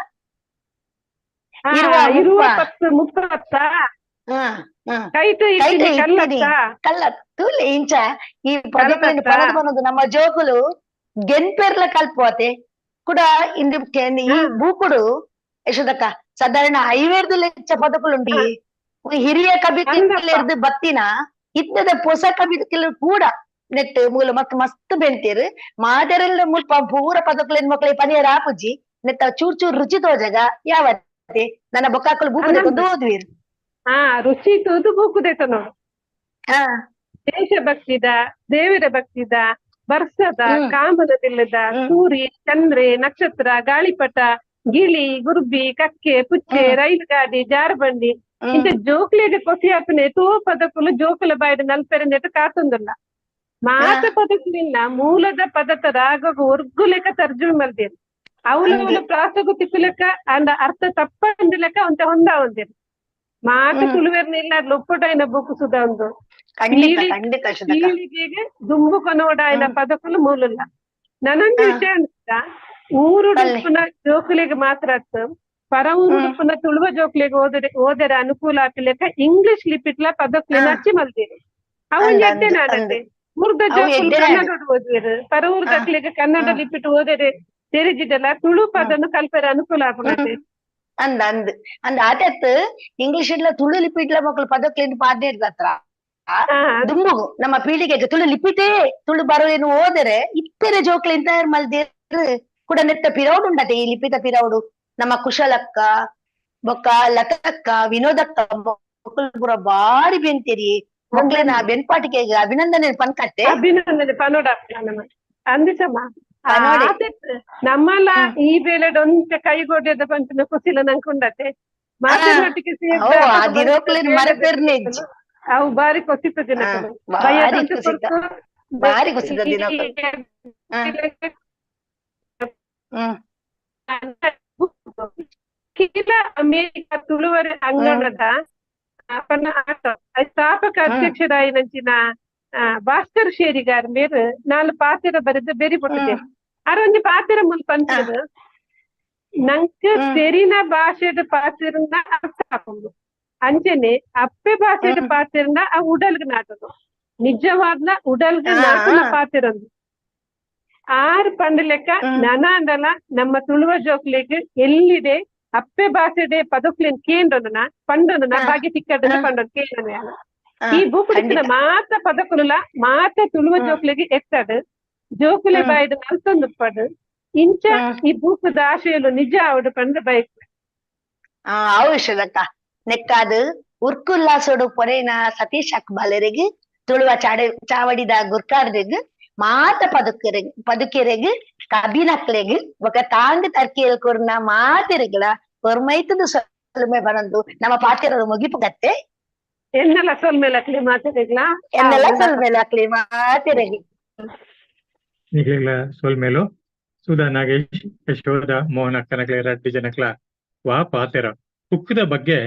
ಇರುವ ಇರುವ ಮುಪ್ಪ. ಪತ್ತು ಮುಪ್ಪತ್ತ ಕೈಟು ಕೈಟು ಇಟ್ಟಿನಿ ಇಟ್ಟಿನಿ. ಕಲ್ಲತ್ತ ಕಲ್ಲ ತುಲೆ ಇಂಚ ಈ ಪದಕುಲೆನ್ ಕಲ್ಲತ್ತ. ಪನದು ಪನದು ನಮ್ಮ ಜೋಕುಲು ಗೆನ್ಪೆರ್ಲ ಕಲ್ಪೋತೆ ಕೂಡ ಇಂದು ಈ ಬೂಕುಡು ಯಶೋದಕ್ಕ ಸಾಧಾರಣ ಐವೇರ್ದು ಲೆಚ್ಚ ಪದಕುಲುಂಡಿ. ಹಿರಿಯ ಕವಿತೆರ್ದು ಬತ್ತಿನ ಇತ್ತದ ಪೊಸ ಕವಿತೆಲು ಕೂಡ ನೆಟ್ ಮೂಲ ಮಸ್ತ್ ಮಸ್ತ್ ಬೆಂತೀರ್ ಮಾದರೆಲ್ಲ ಮುಲ್ಪ ಪೂರ ಪದಕುಲೆನ್ ಮಕ್ಳ ಪನಿಯರ್ ಆಪುಜಿ ನೆತ್ತ ಚೂರ್ ಚೂರ್ ರುಚಿ ತೋಜಗ ಯಾವತ್ತೆ ನನ್ನ ಬೊಕ್ಕಾಕುಲು ಬೂಕು ಅಂದಂದು. ಓದುವೀರ್. ರುಚಿ ತೂದು ಬೂಕುದೈತ ನೋಡು. ದೇಶಭಕ್ತಿದ, ದೇವರ ಭಕ್ತಿದ, ಬರ್ಸದ, ಕಾಮನದಿಲ್ಲದ, ಸೂರ್ಯ ಚಂದ್ರೆ ನಕ್ಷತ್ರ ಗಾಳಿಪಟ ಗಿಳಿ ಗುರ್ಬಿ ಕಕ್ಕೆ ಪುಚ್ಚೆ ರೈಲು ಗಾಡಿ ಜಾರಬಂಡಿ ಇಂತ ಜೋಕ್ಲೆಗ್ ಕೊಸಿ ಆಪುನೆ ತೋ ಪದಕುಲು ಜೋಕುಲ ಬಾಯ್ಡ್ ನಲ್ಪೆರೆ ಕಾತೊಂದುಲ್ಲ. ಮಾತ ಪದಕುಲಿನ ಮೂಲದ ಪದತ ರಾಗಗ್ ಒರ್ಗು ಲೆಕ್ಕ ತರ್ಜುಮೆ ಮಲ್ದೇರ್. ಅವ್ಲು ಅವ್ಲು ಪ್ರಾಸಗು ತಿಪ್ಪು ಲೆಕ್ಕ ಅಂಡ ಅರ್ಥ ತಪ್ಪಂದಿ ಲೆಕ್ಕ ಒಂತೆ ಹೊಂದಾವೊಂದೆರ್. ಮಾತ ತುಳುವೆರ್ನ ಇಲ್ಲ ಲೊಪ್ಪುಡಾಯಿನ ಬೂಕು ಸುಧಾ ಉಂದು. ಖಂಡಿತ ಖಂಡಿತ ಯಶೋದಕ್ಕ. ಪೀಳಿಗೆಗೆ ದುಂಬು ಕೊನೊಡಾಯಿನ ಪದಕುಲು ಮೂಲುಲ್ಲ. ನನೊಂಜಿ ವಿಷಯ ಉಂಟಾ, ಊರುಡುಪ್ಪುನ ಜೋಕುಲೆಗ್ ಮಾತ್ರ ಅತ್ತ್ ಪರ ಊರುಡುಪ್ಪುನ ತುಳುವ ಜೋಕುಲೆಗ್ ಓದೆರೆ ಅನುಕೂಲ ಆಪಿಲೆಕ್ಕ ಇಂಗ್ಲಿಷ್ ಲಿಪಿಟ್ಲ ಪದಕುಲೆನ್ ಅಚ್ಚಿ ಮಲ್ದೆರ್. ಅವು ಒಂಜಿ ಎಡ್ಡೆ ನಾಡತೆ. ಊರ್ದ ಅವು ಜೋಕುಲು ಎಡ್ಡೆ ನಾಡ್. ಕನ್ನಡಡ್ ಓದುವೆರ್, ಪರ ಊರ್ದಕ್ಲೆಗ್ ಕನ್ನಡ ಲಿಪಿಟ್ ಓದೆರೆ ತೆರಿಜಿಡಲ ತುಳು ಪದನು ಕಲ್ಪೆರೆ ಅನುಕೂಲ ಆಪುಂಡತೆ. ಅಂದ್ ಅಂದ್ ಅಂದ್ ಆತೆತ್ ಇಂಗ್ಲಿಷ್ ಇಡ್ಲ ತುಳು ಲಿಪಿಟ್ಲ ಮಕ್ಕಳು ಪದಕ್ಲೆನ್ ಪಾಡ್ನೇರ್ದತ್ರ ದುಂಬುಗು ನಮ್ಮ ಪೀಳಿಗೆಗೆ ತುಳು ಲಿಪಿಟೇ ತುಳು ಬರೋದೇನು ಓದರೆ ಇತ್ತೆರೆ ಜೋಕ್ಲೆನ್ ತಯಾರು ಮಲ್ದೇರ್ ಕೂಡ ನೆತ್ತ ಪಿರೌಡು ಉಂಡತೆ. ಈ ಲಿಪಿತ ಪಿರೌಡು ನಮ್ಮ ಕುಶಲಕ್ಕ ಬೊಕ್ಕ ಲತಕ್ಕ ವಿನೋದಕ್ಕ ಮೊಕ್ಕಳು ಪೂರ ಬಾರಿ ಬೆಂತೀರಿ. ಮೊಕ್ಲೆನ ಬೆನ್ಪಾಟಿಕೆ ಅಭಿನಂದನೆ ಪನ್ಕಟ್ಟೆ. ಅಭಿನಂದನೆ ಪನೋಡ ಅಂದಿಸಮ್ಮ. ಪನೋಡೆ. ನಮ್ಮಲ ಈ ಬೇಲೆಡ್ ಒಂತೆ ಕೈಗೋಡ್ಯದ ಪಂಪಿನ ಕುಸಿಲ ನಂಗೆ ಉಂಡತೆ. ಮಾತೆರ್ನೊಟ್ಟಿಗೆ ಸೇರ್ದ್ ಅವು ಆ ಆಟದ ದಿನೋಕ್ಲೆನ್ ಬೇಲೆ ಮರೆಪೆರ್ನೆ ಇಜ್ಜಿ. ಅವು ಬಾರಿ ಕೊಸಿತ ದಿನಕುಲು. ಬಾರಿ ಬಯ್ಯದಂಚ ಕುಸಿತ. ಪೊರ್ತು ಬಾರಿ ಕುಸಿತ ದಿನಕುಲು. ತುಳುವರೆ ಅಂಗಣದ ಪನ್ನ ಆಟ ಸ್ಥಾಪಕ ಅಧ್ಯಕ್ಷರಾಯಿನಂಚಿನ ಭಾಸ್ಕರ್ ಶೇರಿಗಾರ್ ಮೇರ್ ನಾಲ್ ಪಾತೆರ ಬರೆದು ಬೆರಿ ಪೊಟ್ಟುದೆ ಅರ ಒಂಜಿ ಪಾತೆರ ಮುಲ್ ಪಂಚದು ನಂಕ್ ತೆರಿನ ಭಾಷೆದ ಪಾತೆರನ್ನ ಅರ್ಥ ಆಪುಂಡು ಅಂಚನೆ ಅಪ್ಪೆ ಭಾಷೆದ ಪಾತೆರನ್ನ ಆ ಉಡಲ್ಗ್ ನಾಟದು ನಿಜವಾದ್ಲ ಉಡಲ್ಗ್ ನಾಟುನ ಪಾತೆರಂದು ಆರ್ ಪಂಡ ಲೆಕ್ಕ ನನಾಂಡಲ ನಮ್ಮ ತುಳುವ ಜೋಕ್ಲೆಗ್ ಎಲ್ಲಿದೆ ಅಪ್ಪೆ ಭಾಷೆಡೆ ಪದಕ್ಲೆನ್ ಕೇಂದ್ರನ ಪಂಡೊಂದನ ಭಾಗ್ಯ ತಿಕ್ಕದನ್ನ ಪಂಡೊಂದು ಕೇಂದ್ರ ಈ ಬೂಕುಡಿತ್ತಿನ ಮಾತ ಪದಕುಲುಲ ಮಾತ ತುಳುವ ಜೋಕ್ಲೆಗ್ ಎತ್ತಡು ಜೋಕುಲೆ ಬಾಯಿದ ನಲ್ತೊಂದು ಪಡು ಇಂಚ ಈ ಬೂಕುದ ಆಶಯಲು ನಿಜ ಆವಡು ಪಂಡ ಬಯಕ್ ಅವಶ್ಯದಕ್ಕ ನೆಕ್ಕಾದು ಉರ್ಕುಲ್ಲಾಸೋಡು ಪೊರೇನ ಸತೀಶ್ ಅಕ್ಬಾಲರಿಗೆ ತುಳುವ ಚಾಡೆ ಚಾವಡಿದ ಗುರ್ಕಾರ್ದೆಗ್ ಮಾತ ಪದುಕೆರೆಗ್ ಪದುಕೆರೆಗ್ ಕಬಿನಕ್ಲೆಗ್ ಬೊಕ ತಾಂಗ್ ತರ್ಕೇಲ್ ಕೊರ್ನ ಮಾತೆರೆಗ್ಲ ಕೊರ್ಮೈತದ ಸೊಲ್ಮೆ ಬರಂದು ನಮ್ಮ ಪಾತೆರದ ಮುಗಿಪು ಕತ್ತೆ ಎನ್ನೆಲ್ಲ ಸೊಲ್ಮೆಲಕ್ಲಿ ಮಾತೆರೆಗ್ಲ ಎನ್ನೆಲ್ಲ ಸೊಲ್ಮೆಲಕ್ಲಿ ಮಾತೆರೆಗ್ ನಿಗ್ಲೆಗ್ಲ ಸೊಲ್ಮೆಲು ಸುಧಾ ನಾಗೇಶ್ ಯಶೋಧ ಮೋಹನ್ ಅಕ್ಕನಕ್ಲೆ ರಡ್ಡಿ ಜನಕ್ಲ ವಾ ಪಾತೆರ ಬುಕ್ದ ಬಗ್ಗೆ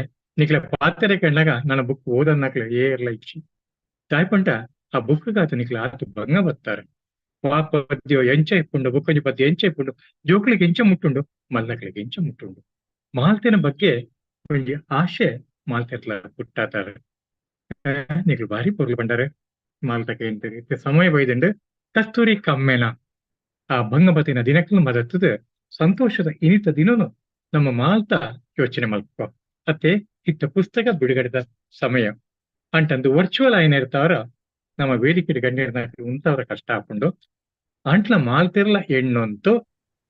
ನಿಕ್ಲೆ ಪಾತೆರೆ ಕಂಡಾಗ ನನ್ನ ಬುಕ್ ಓದನ್ನಕ್ಲೆ ಏರ್ಲ ಇಚ್ಚಿ ದಾಯ್ಪಂಟ ಆ ಬುಕ್ ಗಾತು ನಿಕ್ಲೆ ಆತು ಭಂಗ ಬತ್ತಾರೆ ವಾ ಪದ್ಯ ಎಂಚ ಇಪ್ಪುಂಡು ಬುಕ್ಕೊಂಜಿ ಪದ್ಯ ಎಂಚ ಇಪ್ಪುಂಡು ಜೋಕ್ಲಿಗೆ ಎಂಚ ಮುಟ್ಟುಂಡು ಮಲ್ಲಕ್ಲಿಗೆ ಎಂಚ ಮುಟ್ಟುಂಡು ಮಾಲ್ತಿನ ಬಗ್ಗೆ ಒಂಜಿ ಆಶೆ ಮಾಲ್ತೆಟ್ಲ ಪುಟ್ಟಾತಾರೆ ನಿಕ್ಲು ಭಾರಿ ಪೊರ್ಲು ಪಂಡಾರೆ ಮಾಲ್ತಕ ಎಂತ ಸಮಯ ಬೈದುಂಡು ಕಸ್ತೂರಿ ಕಮ್ಮೇನ ಆ ಭಂಗಬತಿನ ದಿನಕ್ಕೂ ಮದತ್ತದ ಸಂತೋಷದ ಇನಿತ ದಿನನು ನಮ್ಮ ಮಾಲ್ತ ಯೋಚನೆ ಮಲ್ಕೊ ಅತ್ತೆ ಇತ್ತ ಪುಸ್ತಕ ಬಿಡುಗಡೆದ ಸಮಯ ಅಂಟಂದು ವರ್ಚುವಲ್ ಆಯ್ನ ಇರ್ತಾವ್ರ ನಮ್ಮ ವೇದಿಕೆ ಗಣ್ಯರ್ನ ಉಂತವ್ರ ಕಷ್ಟ ಹಾಕೊಂಡು ಅಂಟ್ಲ ಮಾಲ್ತಿರ್ಲ ಎಣ್ಣೊಂತು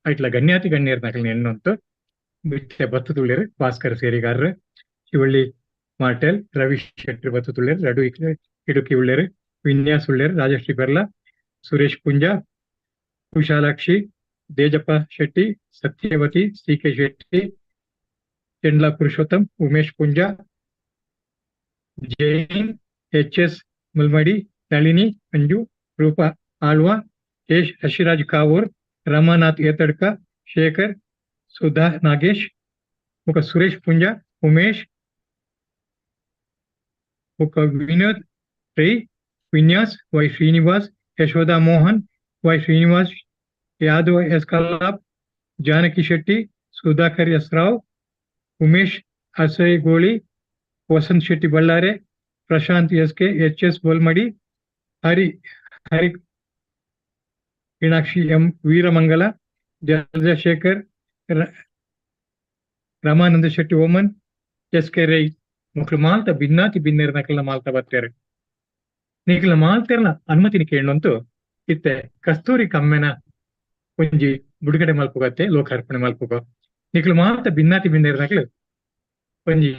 ಐಟ್ಲ ಗಣ್ಯಾತಿ ಗಣ್ಯರ್ನಕ್ಲ ಎಣ್ಣೊಂತು ಬಿಟ್ಟೆ ಬತ್ತುಳ್ಳಿರು ಭಾಸ್ಕರ್ ಸೇರಿಗಾರರು ಶಿವಳ್ಳಿ ಮಾರ್ಟೆಲ್ ರವಿ ಶೆಟ್ಟಿ ಬತ್ತುಳ್ಳಿರು ರಡು ಇಡುಕಿ ಉಳ್ಳೇರು ವಿನ್ಯಾಸ್ ಉಳ್ಳೇರು Rajashree Perla Suresh Punja Kushalakshi Dejappa Shetty Satyavathi C K Shetty Chandla Purushottam Umesh Punja Jain H S Mulmadi Nalini Anju Roopa Alva Yash Shashiraj Kavoor Ramanath Etadka Shekhar Sudha Nagesh ಮುಖ ಸುರೇಶ್ ಪುಂಜ ಉಮೇಶ್ ಮುಖ Vinod Rai Vinyas Y Srinivas Yashoda Mohan Y Srinivas Yadav S Kallap Janaki Shetty Sudhakar S Rao Umesh Asegoli Vasanth Shetty Ballare Prashanth S K H S Bolmadi Hari Hari Meenakshi M Veeramangala Jalajashekar Ramananda Shetty Oman S K Rai ಮುಕ್ಳು ಮಾಲ್ತ ಭಿನ್ನಾತಿ ಭಿನ್ನರ್ನಕಲ್ನ ಮಾಲ್ತ ಬತ್ತೇರು ನಿಕ್ಲ ಮಾಲ್ತೆರ್ನ ಅನುಮತಿನಿ ಕೇಳಂತು ಇತ್ತೆ ಕಸ್ತೂರಿ ಕಮ್ಮೆನ ಒಂಜಿ ಬುಡುಗಡೆ ಮಲ್ಪುಗತ್ತೆ ಲೋಕಾರ್ಪಣೆ ಮಲ್ಪುಗ ನಿಕ್ಲು ಮಾತ ಭಿನ್ನಾತಿ ಭಿನ್ನರ್ನಕ್ಲು ಒಂಜಿ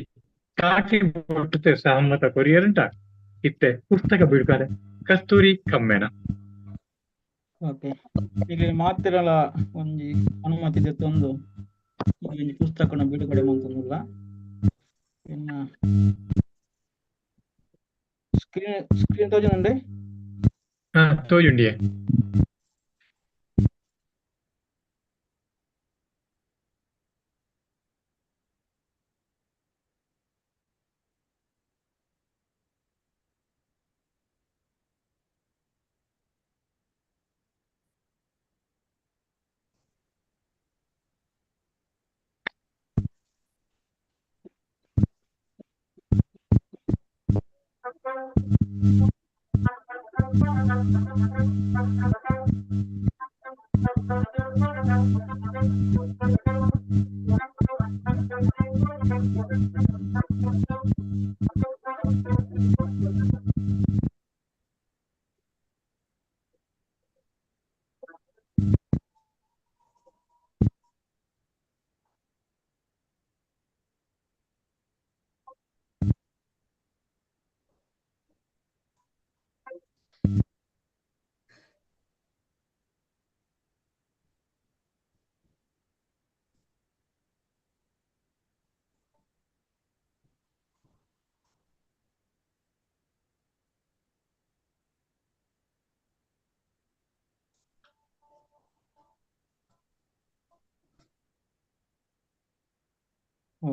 ಕಾಕಿ ಬೊಟ್ಟುತೆ ಸಹಮತ ಕೊರಿಯರಂಟ ಇತ್ತೆ ಪುಸ್ತಕ ಬಿಡುಗಡೆ ಕಸ್ತೂರಿ ಕಮ್ಮೆನ. ಓಕೆ, ಇಲ್ಲಿ ಮಾತಿರಲ ಒಂಜಿ ಅನುಮತಿ ದೆತ್ತೊಂದು ಒಂಜಿ ಪುಸ್ತಕನ ಬಿಡುಗಡೆ ಮಂತೊಂದುಲ್ಲ. ಇನ್ನ ಸ್ಕ್ರೀನ್ ಸ್ಕ್ರೀನ್ ತೋಜುಂಡೆ? ಹಾ ತೋಜುಂಡಿಯೆ.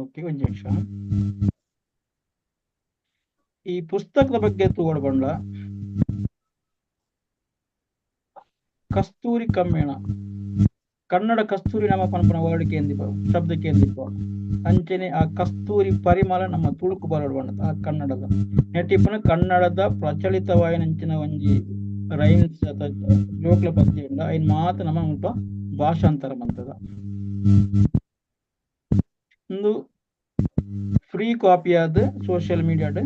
ಓಕೆ, ಒಂಜಿ ನಿಮಿಷ. ಈ ಪುಸ್ತಕದ ಬಗ್ಗೆ ತೂವೊಡು ಪಂಡ ಕಸ್ತೂರಿ ಕಮ್ಮೇಣ, ಕನ್ನಡ ಕಸ್ತೂರಿ ನಮ್ಮ ಪನ್ಪುನ ವರ್ಡ್ ಕೇಂದಿಪ್ಪ, ಶಬ್ದ ಕೇಂದಿಪ್ಪ. ಅಂಚನೆ ಆ ಕಸ್ತೂರಿ ಪರಿಮಳ ನಮ್ಮ ತುಳುಕು ಬರೋಡು ಪಂಡ ಆ ಕನ್ನಡದ ನೆಟ್ಟಿಪ್ಪನ ಕನ್ನಡದ ಪ್ರಚಲಿತವಾಯಿನಂಚಿನ ಒಂಜಿ ರೈಮ್ಸ್ ಅಥವಾ ಜೋಕ್ಲ ಪದ್ಯ ಉಂಡ ಐನ್ ಮಾತ ನಮ್ಮ ಮುಲ್ಪ ಭಾಷಾಂತರ ಮಂತದ. ಒಂದು ಫ್ರೀ ಕಾಪಿ ಆದ್ ಸೋಷಿಯಲ್ ಮೀಡಿಯಾಡ್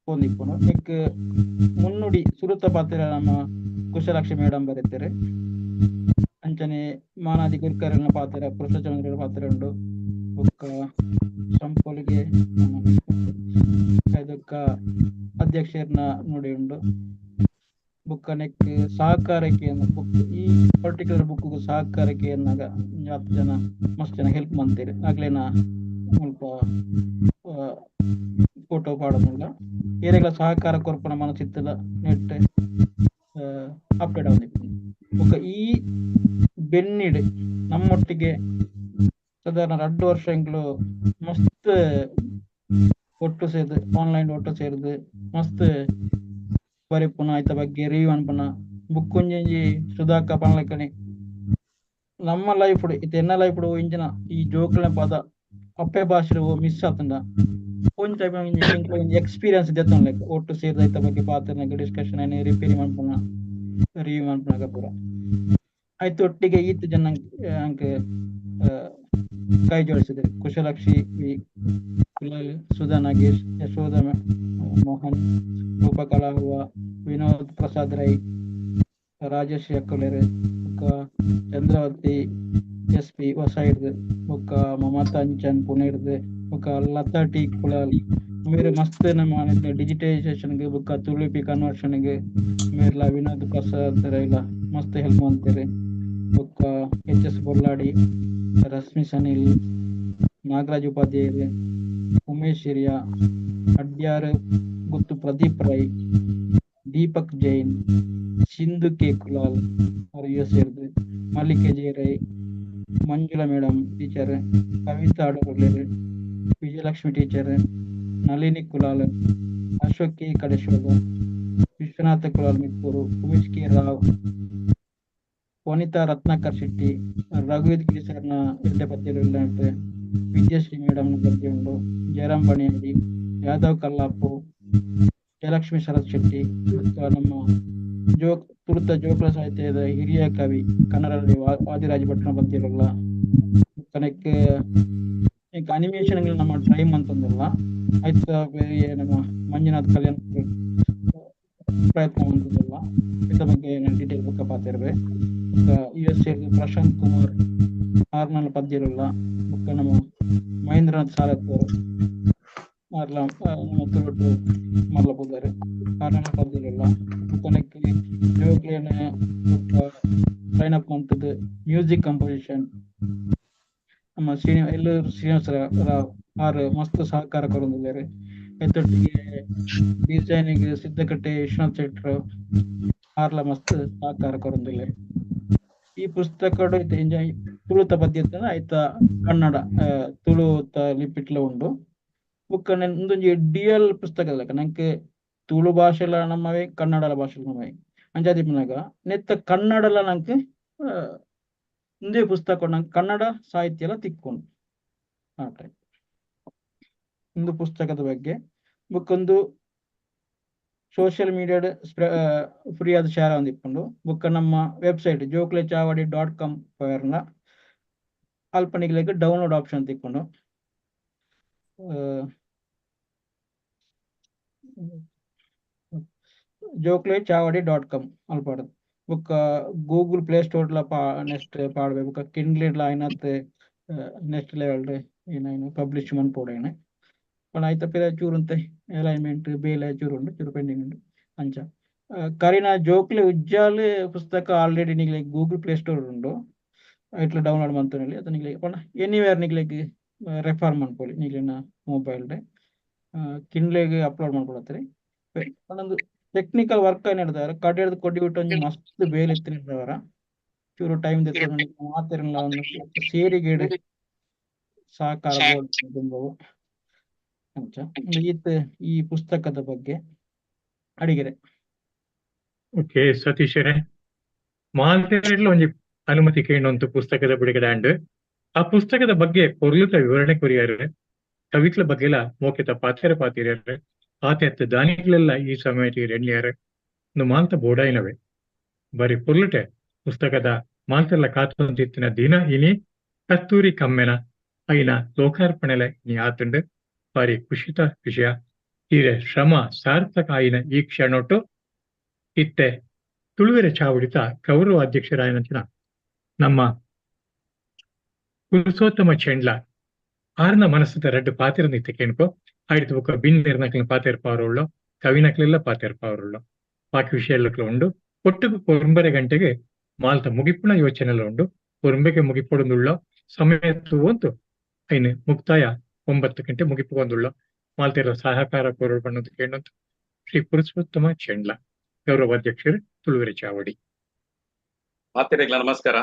ಪೋಂದಿಪ್ಪುನು. ನೆಕ್ ಮುನ್ನುಡಿ ಸುರುತ ಪಾತ್ರ ನಮ್ಮ ಕುಶಲಕ್ಷಿ ಮೇಡಮ್ ಬರೆತಾರೆ. ಅಂಚನೆ ಮಾನಾದಿ ಗುರ್ಕರನ ಪಾತ್ರ, ಕೃಷ್ಣಚಂದ್ರ ಪಾತ್ರ ಉಂಡು. ಬೊಕ್ಕ ಸಂಪೊಲಿಗೆ ಅದಕ್ಕ ಅಧ್ಯಕ್ಷರನ್ನ ನುಡಿ ಉಂಡು. ಬೊಕ್ಕ ನೆಕ್ ಸಹಕಾರಕ್ಕೆ ಬುಕ್, ಈ ಪರ್ಟಿಕ್ಯುಲರ್ ಬುಕ್ ಸಹಕಾರಕ್ಕೆ ಎನ್ನಾಗ 10 ಜನ ಮಸ್ತ್ ಜನ ಹೆಲ್ಪ್ ಮಂತೀರಿ. ಆಗ್ಲೇನ ಮುಲ್ಪ ಫೋಟೋ ಪಾಡೊಂದುಲ್ಲ. ಏರೆಗ್ಲ ಸಹಕಾರ ಕೊರ್ಪುನ ಮನಸ್ಸಿತ್ತದ ನೆಟ್ ಅಪ್ಡೇಟ್ ಆವೊಂದಿಪ್ಪುಂಡು. ಬೊಕ್ಕ ಈ ಬೆನ್ನಿಡ್ ನಮ್ಮೊಟ್ಟಿಗೆ ಸಾಧಾರಣ 2 ವರ್ಷ ಎಂಕ್ಲು ಮಸ್ತ್ ಒಟ್ಟು ಸೇರ್ದು, ಆನ್ಲೈನ್ ಒಟ್ಟು ಸೇರ್ದು ಮಸ್ತ್ ಬರೆಪುನ, ಐತ ಬಗ್ಗೆ ರಿವ್ಯೂ ಅನ್ಪುನ ಬುಕ್ ಒಂಜೊಂಜಿ ಸುಧಾಕ ಪನ್ಲೆಕನೆ ನಮ್ಮ ಲೈಫ್ ಇತ್ತೆ ಎನ್ನ ಲೈಫ್ ಇಂಚಿನ ಈ ಜೋಕ್ಲೆನ ಪದ ಅಪ್ಪೆ ಭಾಷೆ ಮಿಸ್ ಆತುಂಡ ಒಂಜಿ ಟೈಪ್ ಒಂಜಿ ಎಕ್ಸ್ಪೀರಿಯನ್ಸ್ ದೆತ್ತೊನ್ಲೆಕ ಒಟ್ಟು ಸೇರ್ದು ಐತ ಬಗ್ಗೆ ಪಾತೆರ್ನಗ ಡಿಸ್ಕಷನ್ ರಿಪೇರಿ ಮನ್ಪುನ, ರಿವ್ಯೂ ಮನ್ಪುನಗ ಪೂರ ಐತ ಒಟ್ಟಿಗೆ ಈತ್ ಜನ ಅಂಕ್ ಕೈ ಜೋಡಿಸಿದೆ. ಕುಶಲಕ್ಷಿ ವಿ ಕುಲಾಲ್, ಸುಧಾ ನಾಗೇಶ್, ಯಶೋಧ ಮೋಹನ್, ರೂಪಕಲಾ ಹುವ, ವಿನೋದ್ ಪ್ರಸಾದ್ ರೈ, ರಾಜೇಶ್ ಅಕ್ಕುಲೆರ್, ಬೊಕ್ಕ ಚಂದ್ರವತಿ ಎಸ್ ಪಿ ಹೊಸೈಡ್ದು, ಬೊಕ್ಕ ಮಮತಾ ಅಂಚನ್ ಪುಣೆರ್ದು, ಬೊಕ್ಕ ಲತಾ ಟಿ ಕುಲಾಲ್ ಮೇರ್ ಮಸ್ತ್ ನಮ್ಮ ಡಿಜಿಟೈಸೇಷನ್ ಗ್ ಬೊಕ್ಕ ತುಳುಪಿ ಕನ್ವರ್ಷನ್ ಗ್ ಮೇರ್ಲ ವಿನೋದ್ ಪ್ರಸಾದ್ ರೈಲ ಮಸ್ತ್ ಹೆಲ್ಪ್ ಮಂತೆರ್. ಬೊಕ್ಕ ಎಚ್ ಎಸ್ ಬೊಲ್ಲಾಡಿ, ರಶ್ಮಿ ಸನಿಲ್, ನಾಗರಾಜ್ ಉಪಾಧ್ಯಾಯರು, ಉಮೇಶ್ ಹಿರಿಯ, ಅಡ್ಯಾರ್ ಗುತ್ತು ಪ್ರದೀಪ್ ರೈ, ದೀಪಕ್ ಜೈನ್, ಸಿಂಧು ಕೆ ಕುಲಾಲ್ ಅವರು ಯು ಎಸ್ ಇರ್ದು, Mallike J Rai, Manjula madam teacher, Kavitha ಅಡಗುರ್ಲೆರ್, Vijayalakshmi teacher, Nalini Kulal, Ashok K Kadeshwara, Vishwanatha Kulal Mitkur, Umesh K Rao, Vanitha Ratnakar Shetty, ರಘುವೀರ್ ಗಿರಿ ಸರ್ನ ಎಡ್ಡೆ ಪದ್ಯಲು ವಿದ್ಯಾಶ್ರೀ ಮೇಡಮ್ ಪದ್ಯ ಉಂಡು, ಜಯರಾಮ್ ಬಣಿಯಾಡಿ, ಯಾದವ್ ಕಲ್ಲಾಪು, ಜಯಲಕ್ಷ್ಮಿ ಶರತ್ ಶೆಟ್ಟಿ, ಮತ್ತು ನಮ್ಮ ಜೋಕ್ ತುಳುತ ಜೋಕುಲ ಸಾಹಿತ್ಯದ ಹಿರಿಯ ಕವಿ ಕನ್ನಡದಲ್ಲಿ ವಾದಿರಾಜ ಭಟ್ನ ಪದ್ಯಗಳೆಲ್ಲ ಕನೆಕ್ ಅನಿಮೇಷನ್ ನಮ್ಮ ಟ್ರೈ ಅಂತಂದಿಲ್ಲ ಆಯ್ತ. ಬೇರೆ ನಮ್ಮ ಮಂಜುನಾಥ್ ಕಲ್ಯಾಣ್ ಪ್ರಯತ್ನ ಅಂತಂದಿಲ್ಲ, ಇದ್ರ ಬಗ್ಗೆ ಡೀಟೇಲ್ ಬುಕ್ ಪಾತಿರ್ವೆ. ಯು ಎಸ್ ಪ್ರಶಾಂತ್ ಕುಮಾರ್ ಆರ್ನಲ್ ಪದ್ಯಗಳೆಲ್ಲ, ಬೊಕ್ಕ ನಮ್ಮ ಮಹೇಂದ್ರನಾಥ್ ಸಾರಥ್ ಅವರು ಆರ್ಲ ನಮ್ಮ ತುಳುಟು ಮಲ್ಲ ಪುದರ್ ಆರ್ನಲ್ ಪದ್ಯಗಳೆಲ್ಲ. ಬೊಕ್ಕ ಜೋಕ್ಲೆನ ಬೊಕ್ಕ ಲೈನ್ ಅಪ್ ಮಂತುದು ಮ್ಯೂಸಿಕ್ ಕಂಪೋಸಿಷನ್ ನಮ್ಮ ಎಲ್ಲೂರು ಶ್ರೀನಿವಾಸ ರಾವ್ ಆರ್ ಮಸ್ತ್ ಸಹಕಾರ ಕೊರೊಂದುಲ್ಲೆರ್. ಐತೊಟ್ಟಿಗೆ ಡಿಸೈನಿಂಗ್ ಸಿದ್ದಕಟ್ಟೆ ವಿಶ್ವನಾಥ್ ಶೆಟ್ರು ಆರ್ಲ ಮಸ್ತ್ ಸಹಕಾರ ಕೊರೊಂದುಲ್ಲೆರ್. ಈ ಪುಸ್ತಕಡ್ ತುಳುತ ಪದ್ಯ ಐತ ಕನ್ನಡ ತುಳುತ ಲಿಪಿಟ್ಲ ಉಂಡು. ಬೊಕ್ಕ ಉಂದೊಂಜಿ ಡಿಯಲ್ ಪುಸ್ತಕ ಲೆಕ ನಂಕ್ ತುಳು ಭಾಷೆಲ ನಮ್ಮವೇ, ಕನ್ನಡ ಭಾಷೆಲ ನಮ್ಮವೇ ಅಂಚಾದಿಪ್ಪುನಗ ನೆತ್ತ ಕನ್ನಡಲ ನಂಕ್ ಉಂದೇ ಪುಸ್ತಕ ನಂಕ್ ಕನ್ನಡ ಸಾಹಿತ್ಯ ತಿಕ್ಕುಂಡು ಆ ಟೈಪ್ ಒಂದು ಪುಸ್ತಕದ ಬಗ್ಗೆ. ಬೊಕ್ಕೊಂದು ಸೋಷಿಯಲ್ ಮೀಡಿಯಾಡ್ ಫ್ರೀ ಆದ್ ಶೇರ್ ಆವೊಂದಿಪ್ಪುಂಡು. ಬೊಕ್ಕ ನಮ್ಮ ವೆಬ್ಸೈಟ್ ಜೋಕ್ಲೆ ಚಾವಡಿ.ಕಾಮ್ ಪೋಯರ್ಂಡ ಅಲ್ಪ ನಿಕ್ಲೆಗ್ ಡೌನ್ಲೋಡ್ ಆಪ್ಷನ್ ತಿಕ್ಕುಂಡು. ಜೋಕ್ಲೆ ಚಾವಡಿ.ಕಾಮ್ ಅಲ್ಪ ಬೊಕ್ಕ ಗೂಗಲ್ ಪ್ಲೇ ಸ್ಟೋರ್ ಲ ಪಾ ನೆಕ್ಸ್ಟ್ ಪಾಡ್ವೆ. ಬೊಕ್ಕ ಕಿಂಡ್ಲ್ ಲ ಆಯ್ನತ್ ನೆಕ್ಸ್ಟ್ ಲೆವೆಲ್ ಏನಾಯ್ನು ಪಬ್ಲಿಷ್ ಮನ್ಪೊಡೇನೆ ಪಂಡ ಐತ ಪಿರ ಚೂರು ಒಂತೆ ಅಲೈನ್ಮೆಂಟ್ ಬೇಲೆ ಚೂರು ಉಂಡು, ಚೂರು ಪೆಂಡಿಂಗ್ ಉಂಡು ಅಂಚ. ಕರಿನ ಜೋಕ್ಲೆ ಉಜ್ಜಾಲ್ ಪುಸ್ತಕ ಆಲ್ರೆಡಿ ನಿಕ್ಲೆಗ್ ಗೂಗಲ್ ಪ್ಲೇ ಸ್ಟೋರ್ ಉಂಡು, ಐಟ್ಲ ಡೌನ್ಲೋಡ್ ಮಂತೊನೊಲಿ. ಅತ ನಿಕ್ಲೆಗ್ ಪಂಡ ಎನಿವೇರ್ ನಿಕ್ಲೆಗ್ ರೆಫರ್ ಮನ್ಪೊಲಿ. ನಿಕ್ಲೆನ ಮೊಬೈಲ್ ಡ್ ಕಿಂಡ್ಲೆಗ್ ಅಪ್ಲೋಡ್ ಮನ್ಪೊಡತ್ರಿ. ಪಂಡ ಉಂದು ಟೆಕ್ನಿಕಲ್ ವರ್ಕ್ ನಡ್ದಾರ ಕಡೆರ್ದ್ ಕೊಡಿ ಬಿಟ್ಟು ಒಂಜಿ ಮಸ್ತ್ ಬೇಲೆ ಇತ್ತಿನವರ ಚೂರು ಟೈಮ್ ದೆತ್ತೊಂದು ಮಾತೆರ್ನ್ಲ ಒಂದು ಸೇರಿಗೆಡ್ ಸಹಕಾರ ದುಂಬವು ಅಂಚ ಈತ್ ಈ ಪುಸ್ತಕದ ಬಗ್ಗೆ ಅಡಿಗೆರೆ. ಓಕೆ ಸತೀಶರೇ, ಮಾಲ್ತೇರೆಡ್ಲ ಒಂಜಿ ಅನುಮತಿ ಕೇಂಡೊಂತು ಪುಸ್ತಕದ ಬಿಡುಗಡೆ ಅಂಡ್ ಆ ಪುಸ್ತಕದ ಬಗ್ಗೆ ಪೊರ್ಲುತ ವಿವರಣೆ ಕೊರಿಯಾರು, ಕವಿಕ್ಲ ಬಗ್ಗೆಲ ಮೋಕೆತ ಪಾತೆರ ಪಾತಿರ್ಯಾರು, ಆತೆ ದಾನಿಗಳೆಲ್ಲ ಈ ಸಮಯಕ್ಕೆ ಎಣ್ಣಿಯಾರು. ಒಂದು ಮಾಲ್ತ ಬೋಡಾಯಿನವೆ ಬರಿ ಪೊರ್ಲುಟೆ ಪುಸ್ತಕದ ಮಾಲ್ತೆಲ್ಲ ಕಾತೊಂತಿತ್ತಿನ ದಿನ ಇನಿ ಕಸ್ತೂರಿ ಕಮ್ಮೆನ ಐನ ಲೋಕಾರ್ಪಣೆಲೆ ಇನಿ ಆತುಂಡು. ಬಾರಿ ಖುಷಿತ ವಿಷಯ. ಈರೆ ಶ್ರಮ ಸಾರ್ಥಕ ಆಯಿನ ಈ ಕ್ಷಣೊಟ್ಟು ಇತ್ತೆ ತುಳುವೆರೆ ಚಾವಡಿತ ಗೌರವ ಅಧ್ಯಕ್ಷರಾಯನಂಚಿನ ನಮ್ಮ ಪುರುಷೋತ್ತಮ ಚೆಂಡ್ಲ ಆರ್ನ ಮನಸ್ಸದ ರಡ್ಡು ಪಾತಿರ ನಿತ್ಯ ಕೇಳ್ಕೊ ಆಯ್ತು. ಬೊಕ್ಕ ಬಿನ್ನೇರ್ನಕ್ಲಿನ ಪಾತೆರ್ ಪಾರುಳ್ಳೋ, ಕವಿನಕ್ಲೆಲ್ಲ ಪಾತೆರ್ ಪಾರುಳ್ಳೋ, ಬಾಕಿ ವಿಷಯ ಎಲ್ಲಕ್ಲ ಉಂಡು. ಒಟ್ಟುಗು 9 ಗಂಟೆಗೆ ಮಾಲ್ತ ಮುಗಿಪುಣ ಯೋಚನೆಲ್ಲ ಉಂಡು. ಒರುಂಬೆಗೆ ಮುಗಿಪೊಡುಂದುಳ್ಳೋ ಸಮಯ ತೂವಂತು ಐನ್ ಮುಕ್ತಾಯ 9 ಗಂಟೆ ಮುಗಿಪುಗೊಂದುಳ್ಳೋ. ಮಾಲ್ತಿರ ಸಹಕಾರ ಕೋರಡು ಬಣ್ಣದ ಕೇಳಂತು ಶ್ರೀ ಪುರುಷೋತ್ತಮ ಚೆಂಡ್ಲ, ಗೌರವಾಧ್ಯಕ್ಷರು, ತುಳುವೆರೆ ಚಾವಡಿ. ಮಾತೆರೆಗ್ಲ ನಮಸ್ಕಾರ.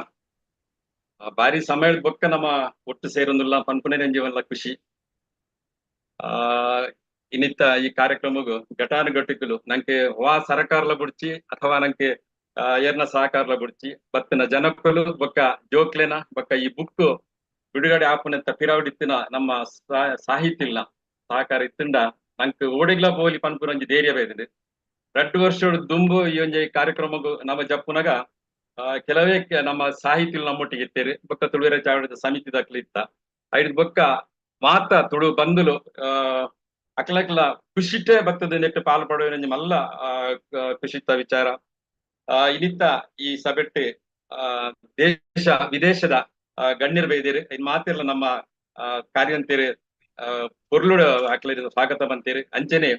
ಬಾರಿ ಸಮಯದ ಬೊಕ್ಕ ನಮ್ಮ ಒಟ್ಟು ಸೇರೊಂದುಲ್ಲ ಪನ್ಪುನೆ ಜೀವನ ಖುಷಿ. ಇನ್ನಿತ್ತ ಈ ಕಾರ್ಯಕ್ರಮಗು ಘಟಾನುಘಟಿಗಳು ನಂಗೆ ವಾ ಸರಕಾರಲ ಬುಡ್ಚಿ ಅಥವಾ ನಂಗೆ ಏರ್ನ ಸಹಕಾರಲ ಬುಡ್ಚಿ ಬತ್ತಿನ ಜನಕ್ಕಲು ಬೊಕ್ಕ ಜೋಕ್ಲೆನ ಬೊಕ್ಕ ಈ ಬುಕ್ ಬಿಡುಗಡೆ ಆಪುನಂತ ಪಿರಾವಡಿತ್ತಿನ ನಮ್ಮ ಸಾಹಿತ್ಯ ಸಹಕಾರ ಇತ್ತುಂಡ ನಂಕ್ ಓಡಿಗ್ಲ ಪೋಲಿ ಪನ್ಪುನ ಒಂಜಿ ಧೈರ್ಯ ಬೈದಿದೆ. 2 ವರ್ಷ ದುಂಬು ಈ ಒಂಜಿ ಕಾರ್ಯಕ್ರಮಗು ನಮ್ಮ ಜಪ್ಪುನಗ ಕೆಲವೇ ನಮ್ಮ ಸಾಹಿತಿಗಳು ನಮ್ಮೊಟ್ಟಿಗೆ ಇತ್ತೇರಿ. ಬೊಕ್ಕ ತುಳುವೆರೆ ಚಾವಡಿದ ಸಮಿತಿ ದಾಖಲೆ ಇತ್ತ. ಐದು ಬೊಕ್ಕ ಮಾತ ತುಳು ಬಂದುಲು ಅಕ್ಲಕ್ಲ ಖುಷಿಟೇ ಬರ್ತದೆ. ನೆಟ್ಟು ಪಾಲು ಪಡುವ ಮಲ್ಲ ಖುಷಿತ ವಿಚಾರ. ಇನ್ನಿತ್ತ ಈ ಸಭೆಟ್ಟು ದೇಶ ವಿದೇಶದ ಗಣ್ಯರು ಬೈದಿರಿ. ಇನ್ ಮಾತಿರ್ಲ ನಮ್ಮ ಕಾರ್ಯಂತೀರಿ ಪೊರ್ಲುಡು ಅಕ್ಲ ಸ್ವಾಗತ ಬಂತೀರಿ. ಅಂಚನೆ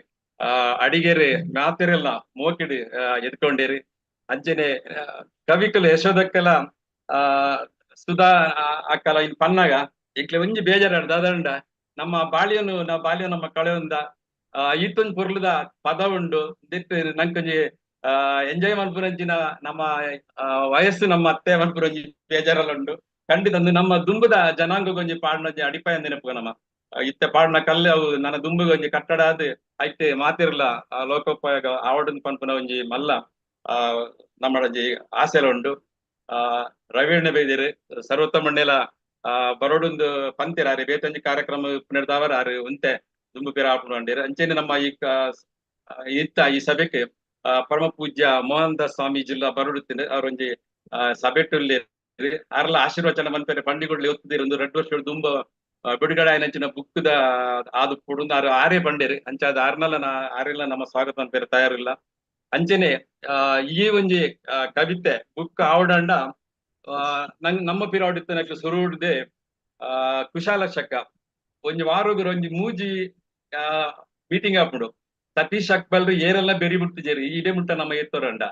ಅಡಿಗೆರೆ ಮಾತಿರೆಲ್ಲ ಮೋಕಿಡಿ ಎದ್ಕೊಂಡಿರಿ. ಅಂಚನೆ ಕವಿಕುಲು ಯಶೋದಕ್ಕಲ ಸುಧಾ ಅಕ್ಕಲ ಇನ್ ಪನ್ನಾಗ ಇಕ್ಲೆ ಒಂಜಿ ಬೇಜಾರಾಡ್ ದಾದಂಡ ನಮ್ಮ ಬಾಳಿಯನ್ನು ನಾವು ಬಾಲ್ಯ ನಮ್ಮ ಕಳೆಯೊಂದ ಈತೊಂದು ಪೊರ್ಲುದ ಪದ ಉಂಡು ದಿಟ್ಟು ನಂಕೊಂಜಿ ಎಂಜಾಯ್ ಮನ್ಪುರಂಚಿನ ನಮ್ಮ ವಯಸ್ಸು ನಮ್ಮ ಅತ್ತೆ ಮನ್ಪುರಂಜಿ ಬೇಜಾರಲ್ಲ ಉಂಡು. ಖಂಡಿತ ಅಂದು ನಮ್ಮ ದುಂಬುದ ಜನಾಂಗಗೊಂಜಿ ಪಾಡ್ನೊಂಜಿ ಅಡಿಪಾಯ ನೆನಪು. ನಮ್ಮ ಇತ್ತೆ ಪಾಡ್ನ ಕಲ್ಲೆ ಅವು ನನ್ನ ದುಂಬುಗೊಂಜಿ ಕಟ್ಟಡ ಅದು ಐತೆ ಮಾತಿರ್ಲ ಲೋಕೋಪಯೋಗ ಆವಡನ್ ಪನ್ಪುನ ಒಂಜಿ ಮಲ್ಲ ನಮ್ಮ ಆಸೆಲ ಉಂಡು. ರವೀಣ್ಣ ಬೈದಿರು, ಸರ್ವೋತ್ತಮಣ್ಣೆಲ ಬರೋಡೊಂದು ಪಂತಿರ ಆರೆ ಬೇತೊಂಜಿ ಕಾರ್ಯಕ್ರಮ ಪುನರ್ದಾವರ ಆರು ಉಂತೆ ದುಂಬು ಪಿರ ಆಪುಂಡು. ಅಂಚೆನೆ ನಮ್ಮ ಈ ಇತ್ತ ಈ ಸಭೆಗೆ ಪರಮ ಪೂಜ್ಯ ಮೋಹನ್ ದಾಸ್ ಸ್ವಾಮಿ ಜಿಲ್ಲಾ ಬರೋಡುತ್ತಿನ ಅವರೊಂಜಿ ಸಭೆಟುಲ್ಲಿ ಆರ್ಲ ಆಶೀರ್ವಚನ ಮನ್ಪೆರೆ ಪಂಡಿಗುಡ್ಲಿ ಒತ್ತುದಿರು. ಒಂದು 2 ವರ್ಷ ದುಂಬ ಬಿಡುಗಡೆ ಆಯ್ನಂಚಿನ ಬುಕ್ದ ಆದು ಪುಡುಂದು ಆರು ಆರೇ ಬಂಡೇರಿ. ಅಂಚಾದ ಆರ್ನಲ್ಲ ಆರೆಲ್ಲ ನಮ್ಮ ಸ್ವಾಗತ ಮನ್ಪೆರೆ ತಯಾರಿಲ್ಲ. ಅಂಚನೆ ಈ ಒಂಜಿ ಕವಿತೆ ಬುಕ್ ಆವಡಂಡ ನಂಗ್ ನಮ್ಮ ಪಿರಾವಡಿತ್ತನಕ್ಲು ಸುರುಡ್ದೆ ಕುಶಾಲ ಶಕ ಒಂಜಿ ವಾರೋಗರು ಒಂಜಿ ಮೂಜಿ ಮೀಟಿಂಗ್ ಆಪುಂಡು. ಸತೀಶ್ ಅಕ್ಬಲ್ರು ಏರೆಲ್ಲ ಬೆರಿ ಬಿಡ್ತಿಜೇರಿ ಇಡೇ ಮುಟ್ಟ ನಮ್ಮ ಎತ್ತೋರಂಡ.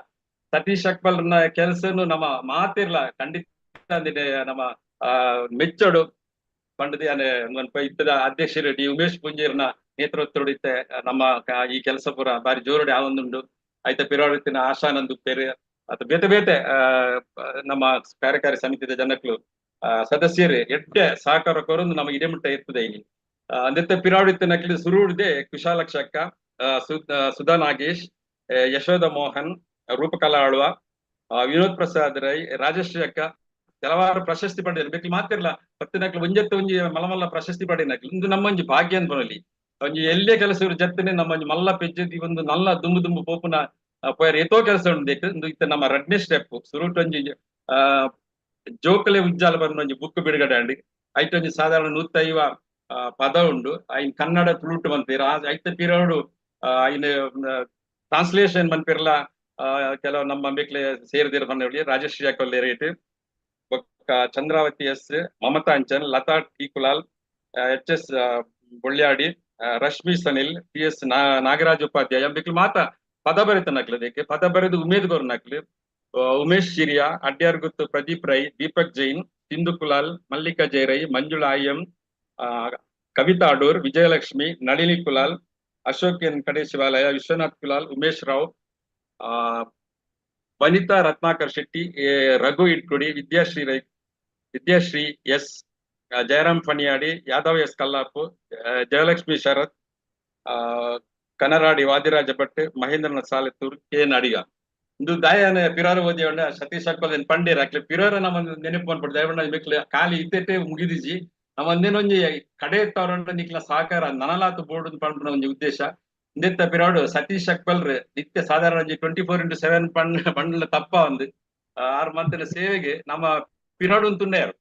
ಸತೀಶ್ ಅಕ್ಬಲ್ರನ ಕೆಲಸನು ನಮ್ಮ ಮಾತಿರ್ಲ ಖಂಡಿತ ನಮ್ಮ ಮೆಚ್ಚೋಡು ಪಂಡದಿ. ಇತ್ತದ ಅಧ್ಯಕ್ಷರು ಡಿ ಉಮೇಶ್ ಪುಂಜೇರ್ನ ನೇತೃತ್ವದ ಇತ್ತೆ ನಮ್ಮ ಈ ಕೆಲಸ ಪೂರ ಬಾರಿ ಜೋರುಡೆ ಆವೊಂದುಂಡು. ಐತ ಪಿರಾವಡಿತ್ತಿನ ಆಶಾನಂದ್ ಉಪ್ಪೇರು ಅತ ಬೇತೆ ಬೇತೆ ನಮ್ಮ ಕಾರ್ಯಕಾರಿ ಸಮಿತಿದ ಜನಕ್ಲು ಸದಸ್ಯರು ಎಡ್ಡೆ ಸಹಕಾರ ಕೊರೊಂದು ನಮ್ಮ ಇಡೆ ಮುಟ್ಟ ಇರ್ತದೆ ಇಲ್ಲಿ. ಅಂದೆತ್ತ ಪಿರಾವಡಿತ್ತ ನಕ್ಲಿ ಸುರುಡ್ದೆ ಕುಶಾಲಕ್ಷಕ್ಕ, ಸುಧಾ ನಾಗೇಶ್, ಯಶೋಧ ಮೋಹನ್, ರೂಪಕಲಾ ಆಳ್ವ, ವಿನೋದ್ ಪ್ರಸಾದ್ ರೈ, ರಾಜಶ್ರೀ ಅಕ್ಕ ಕೆಲವಾರು ಪ್ರಶಸ್ತಿ ಪಡೆದಿರು. ಬೇಕಿ ಮಾತಿರ್ಲ ಪತ್ತಿನಕ್ಲು ಒಂಜತ್ತು ಒಂಜಿ ಮಲ್ಲ ಮಲ್ಲ ಪ್ರಶಸ್ತಿ ಪಡೆಯನಕ್ಲು. ಇಂದು ನಮ್ಮ ಒಂಜಿ ಭಾಗ್ಯ ಅಂತ ಬರಲಿ. ಒಂಜಿ ಎಲ್ಲೇ ಕೆಲಸ ಇವ್ರು ಜತ್ತನೆ ನಮ್ಮ ಒಂಜಿ ಮಲ್ಲ ಪೆಜ್ಜದಿ ಒಂದು ನಲ್ಲ ದುಂಬು ದುಂಬು ಪೋಪುನ ಪೋಯರ್ ಏತೋ ಕೆಲಸ ಉಂಡು. ಇಂದು ಇತ್ತ ನಮ್ಮ ರಡ್ನೇ ಸ್ಟೆಪ್ ಸುರುಟ್ ಒಂಜಿ ಜೋಕಲೆ ಉಜ್ಜಾಲ ಬಂದ ಒಂಜಿ ಬುಕ್ ಬಿಡುಗಡೆ ಅಂಡಿ. ಐತ ಒಂಜಿ ಸಾಧಾರಣ 150 ಪದ ಉಂಡು. ಐನ್ ಕನ್ನಡ ತುಳುಟು ಬಂತೀರ ಐತ ಪಿರೋಡು ಐನ್ ಟ್ರಾನ್ಸ್ಲೇಷನ್ ಮನ್ಪಿರ್ಲ ಕೆಲವು ನಮ್ಮ ಬೇಕ್ಲೆ ಸೇರಿದಿರ ಬಂದ ರಾಜಶ್ರೀ ಅಕೊಲ್ಲೆ ರೇಟ್ ಬೊಕ್ಕ Chandravathi S, Mamata Anchan, Latha T Kulal, H S Bolyadi, Rashmi Sanil, T S Nagaraj Upadhyaya ಬೇಕ್ಲು ಮಾತ ಪದ ಬರಿತನಕ್ಲು. ಪದ ಬರೆದು ಉಮೇದ್ ನಕ್ಲು ಉಮೇಶ್ ಶಿರಿಯಾ, ಅಡ್ಯಾರ್ ಗುತ್ತು ಪ್ರದೀಪ್ ರೈ, ದೀಪಕ್ ಜೈನ್, ಸಿಂಧು ಕುಲಾಲ್, ಮಲ್ಲಿಕಾ ಜಯರೈ, ಮಂಜುಳಾ ಐಎಂ, ಕವಿತಾ ಅಡೂರ್, ವಿಜಯಲಕ್ಷ್ಮಿ, ನಳಿನಿ ಕುಲಾಲ್, ಅಶೋಕ್ ಎನ್ ಕಡೆ ಶಿವಾಲಯ, ವಿಶ್ವನಾಥ್ ಕುಲಾಲ್, ಉಮೇಶ್ ರಾವ್, ವನಿತಾ ರತ್ನಾಕರ್ ಶೆಟ್ಟಿ, ರಘು ಇಟ್ಕುಡಿ, ವಿದ್ಯಾಶ್ರೀ ರೈ, ವಿದ್ಯಾಶ್ರೀ ಎಸ್. ಜಯರಾಮ್ ಫಣಿಯಾಡಿ, ಯಾದವ್ ಎಸ್ ಕಲ್ಲಾಪು, ಜಯಲಕ್ಷ್ಮಿ ಶರತ್, ಕನರಾಡಿ ವಾದಿರಾಜ ಭಟ್, ಮಹೇಂದ್ರನ ಸಾಲೆತ್ತೂರು, ಕೆ ಎನ್ ಅಡಿಗ. ಇಂದು ದಾಯನ ಪಿರಾರ ಓದಿಯೊಂಡ ಸತೀಶ್ ಅಕ್ಕೋಲ್ ಪಂಡೇರ್ ಅಕ್ಲೆ ಪಿರಾರ ನಮ್ಮ ನೆನಪು ಪನ್ಪುಂಡು. ದಯವಂಡ ಮೆಕ್ಲೆ ಖಾಲಿ ಇತ್ತೆಟ್ಟೆ ಮುಗಿದಿಜಿ. ನಮ್ಮ ಒಂದೇನೊಂಜಿ ಕಡೆ ತವರಂಡ ನಿಕ್ಲ ಸಹಕಾರ ನನಲಾತು ಬೋರ್ಡ್ ಪನ್ಪುನ ಒಂಜಿ ಉದ್ದೇಶ. ಇಂದೆತ್ತ ಪಿರಾಡು ಸತೀಶ್ ಅಕ್ಬಲ್ರ್ ನಿತ್ಯ ಸಾಧಾರಣ ಒಂಜಿ 24x7 ಪಂಡ್ಲ ತಪ್ಪ ಒಂದು 6 ಮಂತಿನ ಸೇವೆಗೆ ನಮ್ಮ ಪಿರಾಡು ತುಂಡೆಯರು.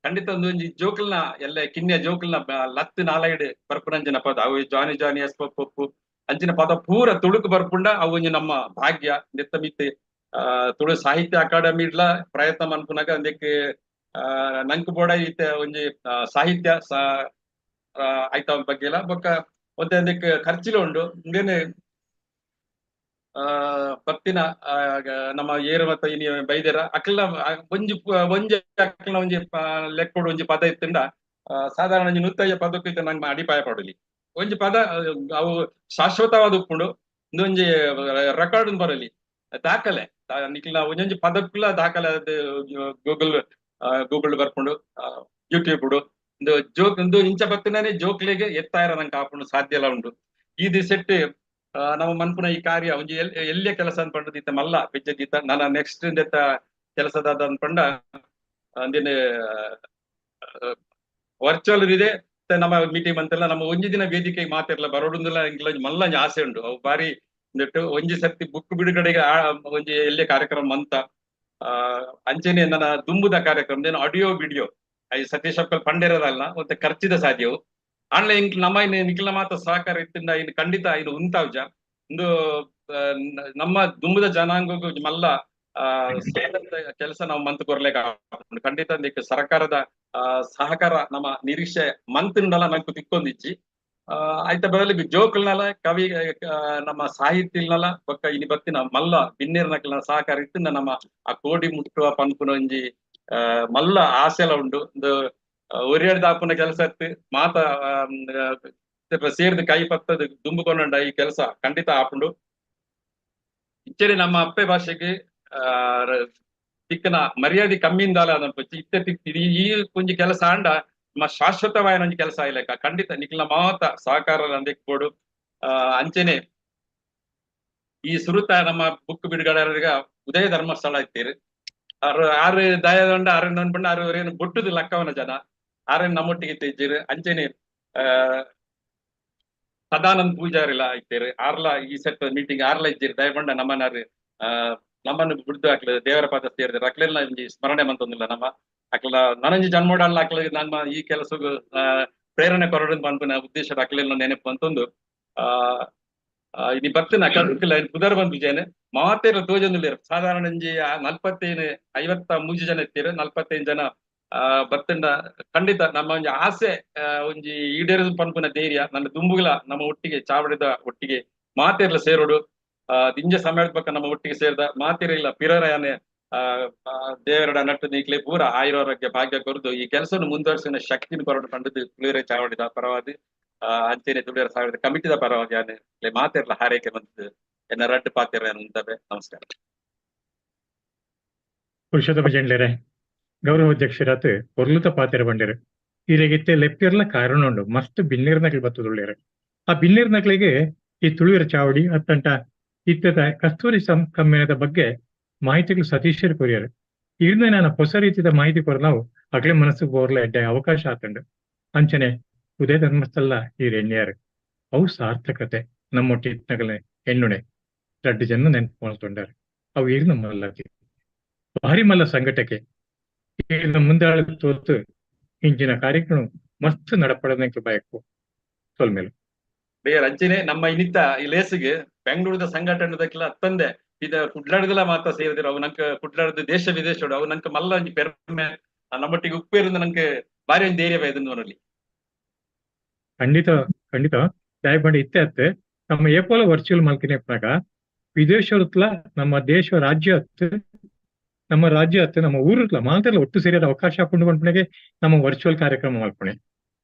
ಖಂಡಿತ ಒಂದು ಒಂಜಿ ಜೋಕಲ್ನ ಎಲ್ಲ ಕಿನ್ಯ ಜೋಕಲ್ನ ಲತ್ತು ನಾಲೈಡ್ ಬರ್ಪುನಂಚಿನ ಪದ ಅವು ಜಾನಿ ಜಾನಿ ಎಸ್ ಪಪ್ಪು ಅಂಚಿನ ಪದ ಪೂರ ತುಳುಕು ಬರ್ಪುಂಡ ಅವು ಒಂಜಿ ನಮ್ಮ ಭಾಗ್ಯ. ನೆತ್ತ ಮಿತ್ತೆ ತುಳು ಸಾಹಿತ್ಯ ಅಕಾಡೆಮಿ ಇಡ್ಲ ಪ್ರಯತ್ನ ಮನ್ಪುನಾಗ ಅಂದಕ್ಕೆ ನಂಕ್ ಬೋಡ ಇತ್ತೆ ಒಂಜಿ ಸಾಹಿತ್ಯ ಆಯ್ತ ಬಗ್ಗೆ ಎಲ್ಲ ಬೊಕ್ಕ ಒಂತೆ ಅದಕ್ಕೆ ಖರ್ಚಿಲು ಉಂಡು. ಇಂದೇನೆ ಪತ್ತಿನ ನಮ್ಮ ಏರು ಮತ್ತ ಇನಿ ಬೈದೆರ ಅಕ್ಲ ಒಂಜಿ ಒಂಜಿ ಅಕ್ಲ ಒಂಜಿ ಲೆಕ್ಕೊಡು ಒಂಜಿ ಪದ ಇತ್ತಂಡ ಸಾಧಾರಣ ಒಂಜಿ 105 ಪದಕ್ಕೂ ಇತ್ತ ನಂಗೆ ಅಡಿಪಾಯ ಪಡಲಿ ಒಂಜಿ ಪದ ಅವು ಶಾಶ್ವತವಾದ ಉಪ್ಪುಂಡು. ಇಂದೊಂಜಿ ರೆಕಾರ್ಡ್ ಬರಲಿ ದಾಖಲೆ ನಿಕ್ಲ ಒಂಜೊಂಜಿ ಪದಕ್ಕುಲ ದಾಖಲೆ ಗೂಗಲ್ ಗೂಗಲ್ ಬರ್ಪುಂಡು, ಯೂಟ್ಯೂಬ್ ಇಂದು ಜೋಕ್ ಇಂದು ಇಂಚ ಬತ್ತಿನೇ ಜೋಕ್ಲೆಗೆ ಎತ್ತಾಯರ ನಂಗೆ ಆಪುಂಡು ಸಾಧ್ಯ ಎಲ್ಲ ಉಂಡು. ಈ ದಿಸೆಟ್ ನಮ್ಮ ಮನ್ಪುನ ಈ ಕಾರ್ಯ ಒಂಜಿ ಎಲ್ಲಿಯ ಕೆಲಸ ಅನ್ಪಂಡದ ಇತ್ತ ಮಲ್ಲ ಬೆಜ್ಜದೀತ ನನ್ನ ನೆಕ್ಸ್ಟ್ ಇಂದೆತ್ತ ಕೆಲಸದಾದ ಅನ್ಪಂಡ ಅಂದಿನ ವರ್ಚುವಲ್ ಇದೆ ನಮ್ಮ ಮೀಟಿಂಗ್ ಅಂತೆಲ್ಲ ನಮ್ಮ ಒಂಜಿ ದಿನ ವೇದಿಕೆ ಮಾತಿರ್ಲ ಬರೋಡುಂದಿಲ್ಲ ಮಲ್ಲ ಒಂಜಿ ಆಸೆ ಉಂಡು. ಅವು ಬಾರಿ ಒಂದಿಟ್ಟು ಒಂಜಿ ಸರ್ತಿ ಬುಕ್ ಬಿಡುಗಡೆಗೆ ಒಂಜಿ ಎಲ್ಲಿಯ ಕಾರ್ಯಕ್ರಮ ಅಂತ ಅಂಚೆನೆ ನನ್ನ ದುಂಬುದ ಕಾರ್ಯಕ್ರಮ ಏನು audio video I Satish Akkal ಪಂಡಿರದಲ್ಲ ಮತ್ತೆ ಖರ್ಚಿದ ಸಾಧ್ಯವು ಆನ್ಲೈನ್ ನಮ್ಮ ನಿಖಿಲ ಮಾತ ಸಹಕಾರ ಇತ್ತಿಂದ ಇನ್ನು ಖಂಡಿತ ಇನ್ನು ಉಂತಾವ್ಜ ಇಂದು ನಮ್ಮ ದುಂಬುದ ಜನಾಂಗಕ್ಕೂ ಮಲ್ಲ ಕೆಲಸ ನಾವು ಮಂತ್ ಕೊರ್ಲೇಕ ಖಂಡಿತ ಸರ್ಕಾರದ ಸಹಕಾರ ನಮ್ಮ ನಿರೀಕ್ಷೆ ಮಂತಿಂಡಲ ನಂಕು ತಿಕ್ಕೊಂದಿಚ್ಚಿ ಆಯ್ತ ಬದಲಿಗೆ ಜೋಕಲ್ನಲ ಕವಿ ನಮ್ಮ ಸಾಹಿತ್ಯನಲ ಬೊಕ್ಕ ಇನಿ ಬತ್ತಿನ ಮಲ್ಲ ಬಿನ್ನೇರ್ನಕಲ್ನ ಸಹಕಾರ ಇತ್ತಿಂದ ನಮ್ಮ ಆ ಕೋಡಿ ಮುಟ್ಟುವ ಪನ್ಪುನ ಒಂಜಿ ಮಲ್ಲ ಆಸೆಲ ಉಂಡು. ಒಂದು ಒರಿಯಡ್ದಾಪುನ ಕೆಲಸ ಇತ್ತು ಮಾತ ಸೇರ್ದು ಕೈ ಪತ್ತದ ದುಂಬುಕೊಂಡ ಈ ಕೆಲಸ ಖಂಡಿತ ಆಪುಂಡು. ಇಚ್ಚರಿ ನಮ್ಮ ಅಪ್ಪೆ ಭಾಷೆಗೆ ತಿಕ್ಕನ ಮರ್ಯಾದೆ ಕಮ್ಮಿಂದಾಲ ಅನ್ಪಚ್ಚಿ ಇತ್ತೆ ತಿಕ್ತಿದಿ ಈ ಒಂಜಿ ಕೆಲಸ ಅಂಡ ನಮ್ಮ ಶಾಶ್ವತವಾದ ಒಂಜಿ ಕೆಲಸ ಇಲ್ಲ ಖಂಡಿತ ನಿಖಿಲ ಮಾತ ಸಹಕಾರ ಅಂದಿಕ್ಬೋಡು. ಅಂಚೆನೆ ಈ ಸುರುತ ನಮ್ಮ ಬುಕ್ ಬಿಡುಗಡೆ ಉದಯ ಧರ್ಮಸ್ಥಳ ಇತ್ತೀರಿ ಆರು ಆರು ದಯದಂಡ ಆರು ಅನ್ಪಂಡ ಆರು ಏನು ಬೊಟ್ಟುದು ಲಕ್ಕವನ ಜನ ಆರೇನು ನಮ್ಮೊಟ್ಟಿಗೆ ಇಜ್ಜಿರು. ಅಂಚೆನೆ ಸದಾನಂದ್ ಪೂಜಾರಿಲ ಇತ್ತೀರಿ ಆರ್ಲ ಈ ಸೆಟ್ ಮೀಟಿಂಗ್ ಆರ್ಲ ಇಜ್ಜಿರಿ ದಯಪಂಡ ನಮ್ಮನಾರು ನಮ್ಮನ್ನು ಬಿಡ್ದು ಹಾಕ್ಲ ದೇವರ ಪಾದ ಸೇರಿದ್ರೆ ಅಕ್ಲೆಲ್ಲ ಒಂಜಿ ಸ್ಮರಣೆ ಮಂತೊಂದಿಲ್ಲ ನಮ್ಮ ಅಕ್ಲ ನನಂಜಿ ಜನ್ಮೋಡಲ್ಲ ಅಕ್ಲ ನಮ್ಮ ಈ ಕೆಲಸಗೂ ಪ್ರೇರಣೆ ಕೊರಡು ಪನ್ಪುನ ಉದ್ದೇಶದ ಅಕ್ಲೆಲ್ಲ ನೆನಪು ಅಂತಂದು ಇನಿ ಬತ್ತಿನ ಕಲ್ಕಿಲ್ಲ ಪುದರ್ ಬಂದು ಜನ ಮಾತೇರ ತೋಜೊಂದುಲ್ಲೆರ್ ಸಾಧಾರಣ ಒಂಜಿ 45 53 ಜನ ಇತ್ತೀರ್ 45 ಜನ ಬತ್ತಂಡ ಖಂಡಿತ ನಮ್ಮ ಒಂಜಿ ಆಸೆ ಒಂಜಿ ಈಡೇರಿದ ಪನ್ಪುನ ಧೈರ್ಯ ನನ್ನ ದುಂಬುಗಳ ನಮ್ಮ ಒಟ್ಟಿಗೆ ಚಾವಡಿದ ಒಟ್ಟಿಗೆ ಮಾತೇರ್ಲ ಸೇರೋಡು ದಿಂಜ ಸಮಯದ ಪಕ್ಕ ನಮ್ಮ ಒಟ್ಟಿಗೆ ಸೇರಿದ ಮಾತಿರಲಿಲ್ಲ ಪಿರರಯಾನೆ ದೇವರಡ ನಟ್ಟು ನೀಕ್ಲೆ ಪೂರ ಆಯುರಾರೋಗ್ಯ ಭಾಗ್ಯ ಕೊರದು ಈ ಕೆಲಸವನ್ನು ಮುಂದುವರಿಸಿನ ಶಕ್ತಿನ ಕೊರಡು ಕಂಡದ್ದು ತುಳಿಯರೆ ಚಾವಡಿದ ಪರವಾಗಿ ಅಂಚೆನೆ ತುಳಿಯರ ಸಾವಿರದ ಕಮಿಟಿದ ಪರವಾಗಿ ಯಾನೆ ಮಾತಿರ್ಲ ಹಾರೈಕೆ ಬಂದದ್ದು ಎನ್ನ ರಡ್ಡು ಪಾತಿರ ಉಂಟವೆ. ನಮಸ್ಕಾರ. ಪುರುಷೋತ್ತಮ ಜಂಡ್ಲೆರೆ ಗೌರವ ಅಧ್ಯಕ್ಷರಾತ್ ಪೊರ್ಲುತ ಪಾತೆರ ಬಂಡೆರು ಈರೆಗಿತ್ತೆ ಲೆಪ್ಪಿರ್ಲ ಕಾರಣ ಉಂಡು ಮಸ್ತ್ ಬಿನ್ನಿರ್ ನಕಲಿ ಬತ್ತುದುಳ್ಳೇರು. ಆ ಬಿನ್ನಿರ್ ನಕಲಿಗೆ ಈ ತುಳುವಿರ ಚಾವಡಿ ಅತ್ತಂಟ ಇತ್ತದ ಕಸ್ತೂರಿ ಕಮ್ಮೇನದ ಬಗ್ಗೆ ಮಾಹಿತಿಗಳು ಸತೀಶರು ಕೊರಿಯರು. ಇರ್ನ ನಾನು ಹೊಸ ರೀತಿಯ ಮಾಹಿತಿ ಕೊರ ನಾವು ಅಗಲೆ ಮನಸ್ಸು ಬೋರ್ಲ ಎಡ್ಡೆ ಅವಕಾಶ ಆತಂಡು. ಅಂಚನೆ ಉದಯ ಧರ್ಮಸ್ಥಳ ಈ ಎಣ್ಣಿಯಾರು ಅವು ಸಾರ್ಥಕತೆ ನಮ್ಮೊಟ್ಟಿ ಎಣ್ಣುಣೆ ರಡ್ಡು ಜನ ನೆನಪು ಅವು ಈರ್ನ ಮಲ್ಲತಿ ಭಾರಿ ಮಲ್ಲ ಸಂಘಟಕೆ ಈರ್ನ ಮುಂದಾಳ ತೋತು ಇಂಚಿನ ಕಾರ್ಯಕ್ರಮ ಮಸ್ತ್ ನಡಪಡೋದಕ್ಕೆ ಬಯಕು ಸೊಲ್ಮೇಲು. ಬೇರೆ ಅಂಚನೆ ನಮ್ಮ ಇನ್ನಿತ್ತ ಈ ಲೇಸಿಗೆ ಬೆಂಗಳೂರದ ಸಂಘಟನೆದಕ್ಕೆಲ್ಲ ಅತ್ತಂದೆ ಇದ ಕುಡ್ಲಾಡದೆಲ್ಲ ಮಾತ್ರ ಸೇರಿದ್ರು ಅವು ನಂಗೆ ಕುಡ್ಲಾಡದ ದೇಶ ವಿದೇಶ ಅವು ನಂಗೆ ಮಲ್ಲ ಒಂಜಿ ಪೆರ್ಮೆ ನಮ್ಮೊಟ್ಟಿಗೆ ಉಪ್ಪೇರಿಂದ ನಂಗೆ ಬಾರಿ ಒಂದು ಧೈರ್ಯ ಬೈದಂದು. ಖಂಡಿತ ಖಂಡಿತ ದಯಮಾಡಿ ಇತ್ತೆ ಅತ್ತೆ ನಮ್ಮ ಏಪೋಲ ವರ್ಚುವಲ್ ಮಲ್ಕಿನೆಪ್ನಾಗ ವಿದೇಶತ್ಲ ನಮ್ಮ ದೇಶ ರಾಜ್ಯ ಅತ್ತು ನಮ್ಮ ರಾಜ್ಯ ಅತ್ತು ನಮ್ಮ ಊರುತ್ಲ ಮಾತೆಲ್ಲ ಒಟ್ಟು ಸೇರಿದ ಅವಕಾಶ ಹಾಕೊಂಡು ಪನ್ಪುನೆಗೆ ನಮ್ಮ ವರ್ಚುವಲ್ ಕಾರ್ಯಕ್ರಮ ಮಲ್ಪುಣೆ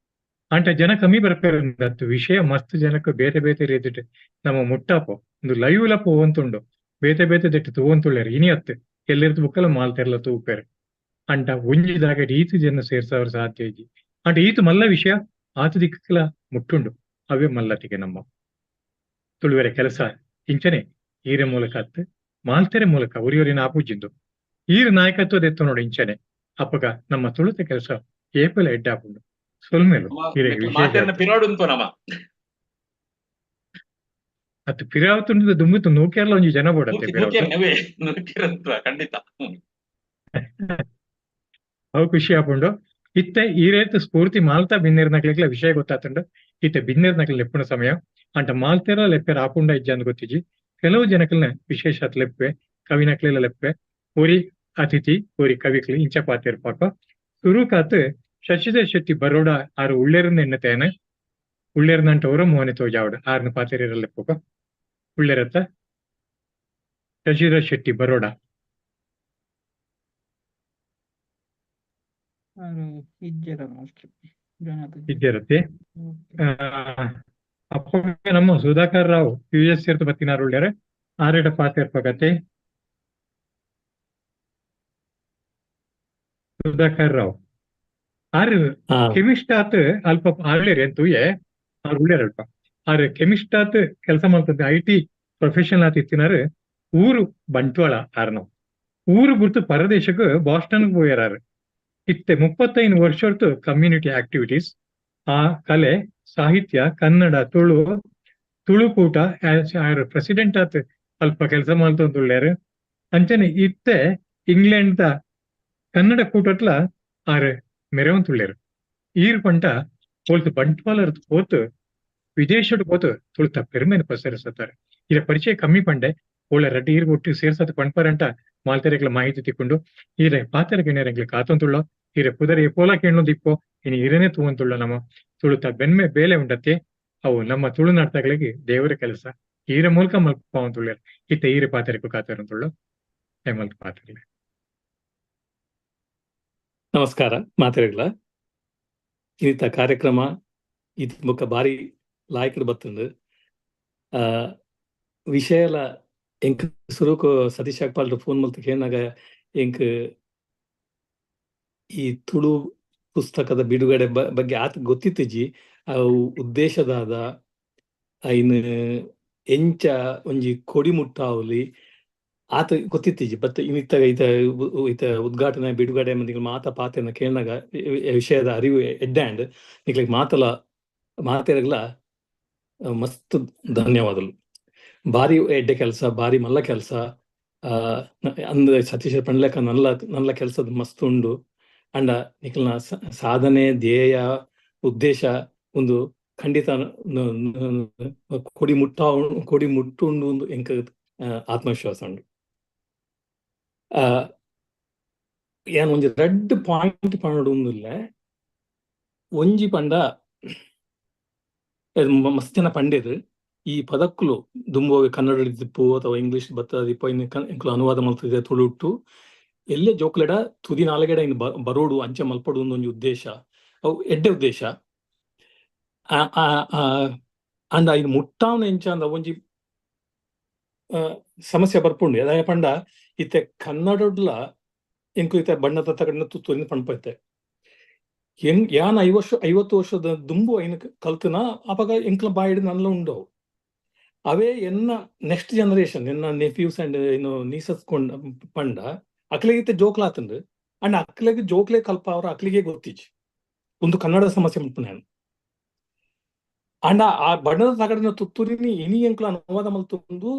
ಅಂಟ ಜನ ಕಮ್ಮಿ ಬರ್ಪೇರು ವಿಷಯ ಮಸ್ತ್ ಜನಕ್ಕೆ ಬೇತೆ ಬೇತೆ ರೀತಿಟ್ ನಮ್ಮ ಮುಟ್ಟಾಪೋ ಒಂದು ಲೈವ್ ಲ ಪೋವಂತುಂಡು ಬೇತೆ ಬೇತೆ ದಿಟ್ಟು ತೂವಂತುಳ್ಳೇರು ಇನಿ ಅತ್ತು ಎಲ್ಲಿರ್ದು ಬುಕ್ಕಲ ಮಾಲ್ತೆರ್ಲ ತೂಪೇರು ಅಂಟ ಒಂಜಿದಾಗ ರೀತಿ ಜನ ಸೇರ್ಸವ್ರ ಸಾಧ್ಯ ಇಜ್ಜಿ. ಅಂಟ ಈತು ಮಲ್ಲ ವಿಷಯ ಆತ ದಿಕ್ಕಲ ಮುಟ್ಟುಂಡು. ಅವೇ ಮಲ್ಲತಿಗೆ ನಮ್ಮ ತುಳುವೆರೆ ಕೆಲಸ ಇಂಚನೆ ಈರೆ ಮೂಲಕ ಅತ್ತು ಮಾಲ್ತೆರೆ ಮೂಲಕ ಉರಿಯೊರಿನ ಆಪೂಜಿಂದು ಈರು ನಾಯಕತ್ವದ ಎತ್ತು ನೋಡು ಇಂಚನೆ ಅಪ್ಪಗ ನಮ್ಮ ತುಳುತ ಕೆಲಸ ಏಪಲ ಎಡ್ಡಾಪುಂಡು. ಸೊಲ್ಮೇಲು ಈರೆಗೆ ವಿಶೇಷ ಮಾತೆರ್ನ ಪಿರಾಡುಂತು ನಮ ಅತ್ತು ಪಿರಾವತುಂಡು ದುಂಬುತು ನೂಕೇರ್ಲ ಒಂಜಿ ಜನ ಬೋಡತ್ತೆ ಪಿರಾವತು. ನೂಕೇರಂತ ಖಂಡಿತ. ಅವು ಖುಷಿ ಆಪುಂಡು. ಇತ್ತೆ ಈ ರೇತು ಸ್ಫೂರ್ತಿ ಮಾಲ್ತಾ ಬಿನ್ನೇರ್ನಕ್ಲೆಗ್ಲ ವಿಷಯ ಗೊತ್ತಾತುಂಡು. ಇತ್ತೆ ಬಿನ್ನೇರ್ನಕ್ಲೆ ಲೆಪ್ಪುನ ಸಮಯ ಅಂಟ ಮಾಲ್ತೆರ ಲೆಪ್ಪೆರ ಆಪುಂಡ ಇಜ್ಜಂದ್ ಗೊತ್ತಿಜಿ. ಕೆಲವು ಜನಕಲ್ನ ವಿಶೇಷ ಲೆಪ್ಪೆ ಕವಿನಕ್ಲೆಲ ಲೆಪ್ಪೆ ಒರಿ ಅತಿಥಿ ಒರಿ ಕವಿಕ್ಲಿ ಇಂಚ ಪಾತಿರ್ಪಾಕ ಸುರುಕಾತ್ ಶಶಿಧರ್ ಶೆಟ್ಟಿ ಬರೋಡ ಆರು ಉಳ್ಳೇರನ್ನ ಎಣ್ಣತೇನೆ ಉಳ್ಳೇರ್ನಂಟ ಅವರ ಮೋನೆ ತೋಜಾವಡು ಆರ್ನ ಪಾತಿರ ಲೆಪ್ಪುಕ ಉಳ್ಳೇರತ್ತ ಶಶಿಧರ್ ಶೆಟ್ಟಿ ಬರೋಡ ಇಜ್ಜರತ್ತೆ. ಅಪ್ಪ ನಮ್ಮ ಸುಧಾಕರ್ ರಾವ್ ಯು ಎಸ್ ಇರ್ತ ಬತ್ತಿನಾರು ಉಳ್ಳೇರ ಆರೇಟ ಪಾತಿರ್ಪಕತೆ ಸುಧಾಕರ್ ರಾವ್ ಆರು ಕೆಮಿಸ್ಟ್ ಆತ್ ಅಲ್ಪ ಆಳ್ಲೇರಿ ಅಂತ ಆರು ಉಳ್ಳೇರ್ ಅಲ್ಪ ಆರು ಕೆಮಿಸ್ಟ್ ಆತ್ ಕೆಲಸ ಮಾಡ್ತದೆ IT professional ಆತ್ ಇತ್ತಿನಾರು. ಊರು ಬಂಟ್ವಾಳ ಆರ್ನವ್ ಊರು ಗುರ್ತು ಪರದೇಶಕ್ಕೆ ಬಾಸ್ಟನ್ ಪೋಯಾರು. ಇತ್ತೆ 35 ವರ್ಷರ್ತು ಕಮ್ಯುನಿಟಿ ಆಕ್ಟಿವಿಟೀಸ್ ಆ ಕಲೆ ಸಾಹಿತ್ಯ ಕನ್ನಡ ತುಳು ತುಳುಕೂಟ ಆರು ಪ್ರೆಸಿಡೆಂಟ್ ಆತ್ ಅಲ್ಪ ಕೆಲಸ ಮಾಡ್ತಂದುಳ್ಳೇರು. ಅಂಚನೆ ಇತ್ತೆ ಇಂಗ್ಲೆಂಡ್ the Kannada ಕೂಟಟ್ಲ ಆರು ಮೆರವಂತುಳ್ಳೇರು. ಈರ್ ಪಂಟ ಹೋಲ್ತು ಬಂಟ್ವಾಳರ್ ಹೋತು ವಿದೇಶಡ್ ಹೋತು ತುಳುತ ಪೆರ್ಮೆನ್ ಪಸರಿಸುತ್ತಾರೆ. ಇರ ಪರಿಚಯ ಕಮ್ಮಿ ಪಂಡೆ ಓಳ ರಡ್ಡಿ ಈರ್ ಒಟ್ಟು ಸೇರ್ಸತ್ ಪಣ್ಪರಂಟ ಮಾಲ್ತೆರೆಗ್ಲ ಮಾಹಿತಿ ತಿಕ್ಕೊಂಡು ಈರೆ ಪಾತೆರಗಿನೇರೆಗ್ಲ ಕಾತೊಂತುಳ್ಳ ಈರೆ ಪುದರೆ ಪೋಲ ಕೇಣು ದಿಪ್ಪೋ ಇನ್ನು ಈರನೇ ತೂವಂತುಳ್ಳ ನಮ್ಮ ತುಳುತ ಬೆನ್ಮೆ ಬೇಲೆ ಉಂಡತ್ತೆ. ಅವು ನಮ್ಮ ತುಳುನಾಡ್ತಗಳಿಗೆ ದೇವರ ಕೆಲಸ ಈರ ಮೂಲಕ ಮಲ್ಪಾವಂತುಳ್ಳೇರು. ಇತ್ತ ಈರೆ ಪಾತೆರಕು ಕಾತರಂತುಳ್ಳ ಮಲ್ತ ಪಾತೆರಲೆ. ನಮಸ್ಕಾರ ಮಾತೆರೆಗ್ಲ. ಇನ್ನಿತ ಕಾರ್ಯಕ್ರಮ ಇದು ಮುಖ ಭಾರಿ ಲಾಯಕರು ಬತ್ತಂದು ವಿಷಯಲ ಎಂಕ್ ಸುರುಕು ಸತೀಶ್ ಅಕ್ಪಾಲ್ರು ಫೋನ್ ಮಲ್ತ ಕೇನಾಗ ಎಂಕ್ ಈ ತುಳು ಪುಸ್ತಕದ ಬಿಡುಗಡೆ ಬಗ್ಗೆ ಆತ ಗೊತ್ತಿತ್ತಿಜಿ. ಅವು ಉದ್ದೇಶದಾದ ಐನ್ ಎಂಚ ಒಂಜಿ ಕೊಡಿ ಮುಟ್ಟಾವಲಿ ಆತ ಗೊತ್ತಿತ್ತೀಜಿ. ಬಟ್ ಇನ್ನಿತ್ತ ಈತ ಈತ ಉದ್ಘಾಟನೆ ಬಿಡುಗಡೆ ಮಂದಿಗಳು ಮಾತ ಪಾತೆನ ಕೇಳಿನಾಗ ವಿಷಯದ ಅರಿವು ಎಡ್ಡಾಂಡ್ ನಿಕ್ಲಿಗೆ ಮಾತಲ ಮಾತೆರಗ್ಲ ಮಸ್ತ್ ಧನ್ಯವಾದಗಳು. ಭಾರಿ ಎಡ್ಡೆ ಕೆಲಸ, ಭಾರಿ ಮಲ್ಲ ಕೆಲಸ. ಅಂದ ಸತೀಶ್ ಪಂಡ್ಲೆಕ ನಲ್ಲ ನಲ್ಲ ಕೆಲಸದ ಮಸ್ತ್ ಉಂಡು. ಅಂಡ ನಿಕ್ಲ್ನ ಸಾಧನೆ ಧ್ಯೇಯ ಉದ್ದೇಶ ಒಂದು ಖಂಡಿತ ಕೊಡಿ ಮುಟ್ಟ ಕೊಡಿ ಮುಟ್ಟುಂಡು ಒಂದು ಎಂಕ ಆತ್ಮವಿಶ್ವಾಸ ಉಂಡು. ಏನ್ ಒಂಜಿ ರೆಡ್ ಪಾಯಿಂಟ್ ಪಂಡ ಉಂದುಲ್ಲೆ. ಒಂಜಿ ಪಂಡ ಮಸ್ತ್ ಜನ ಪಂಡೇರು ಈ ಪದಕ್ಕುಲು ದುಂಬು ಕನ್ನಡ ದಿಪ್ಪು ಅಥವಾ ಇಂಗ್ಲಿಷ್ ಬತ್ತದಿಪ್ಪು ಇನ್ನು ಎಂಕುಲು ಅನುವಾದ ಮಲ್ತಿದೆ ತುಳುಟ್ಟು ಎಲ್ಲೇ ಜೋಕ್ಲೆಡ ತುದಿ ನಾಲ್ಗೆಡ ಇನ್ನು ಬರೋಡು ಅಂಚೆ ಮಲ್ಪಡು ಒಂಜಿ ಉದ್ದೇಶ, ಅವು ಎಡ್ಡೆ ಉದ್ದೇಶ. ಅಂಡ ಇನ್ನು ಮುಟ್ಟಾವನ ಎಂಚ ಅಂದ ಒಂಜಿ ಸಮಸ್ಯೆ ಬರ್ಪುಂಡು. ಅದಾಯ ಪಂಡ ಇತ್ತೆ ಕನ್ನಡಡ್ಲ ಎಂಕು ಇತ್ತೆ ಬಣ್ಣದ ತಗಡಿನ ತುತ್ತು ಪಂಪೈತೆ ಹೆಂಗ್ ಯಾನ್ 50 ವರ್ಷದ ದುಂಬು ಐನ ಕಲ್ತನ ಅವಾಗ ಎಂಕ್ಲ ಬಾಯಿಡ್ ನಲ್ಲ ಉಂಡವು. ಅವೇ ಎನ್ನ ನೆಕ್ಸ್ಟ್ ಜನರೇಷನ್ ಎನ್ನ ನೆಫ್ಯೂಸ್ ಅಂಡ್ ಏನು ನೀಸಸ್ ಕೊಂಡ ಪಂಡ ಅಕ್ಲಿಗೆ ಜೋಕ್ಲಾತಂಡು ಅಂಡ್ ಅಕ್ಲಿಗೆ ಜೋಕ್ಲೆ ಕಲ್ಪ ಅವ್ರ ಅಕ್ಲಿಗೆ ಗೊತ್ತಿಜಿ ಒಂದು ಕನ್ನಡ ಸಮಸ್ಯೆ ಮುಟ್ಪು ನಾನು. ಅಂಡ ಆ ಬಣ್ಣದ ತಗಡಿನ ತುತ್ತೂರಿನಿ ಇನಿ ಎಂಕ್ಲ ಅನುವಾದ ಮಲ್ತೊಂದು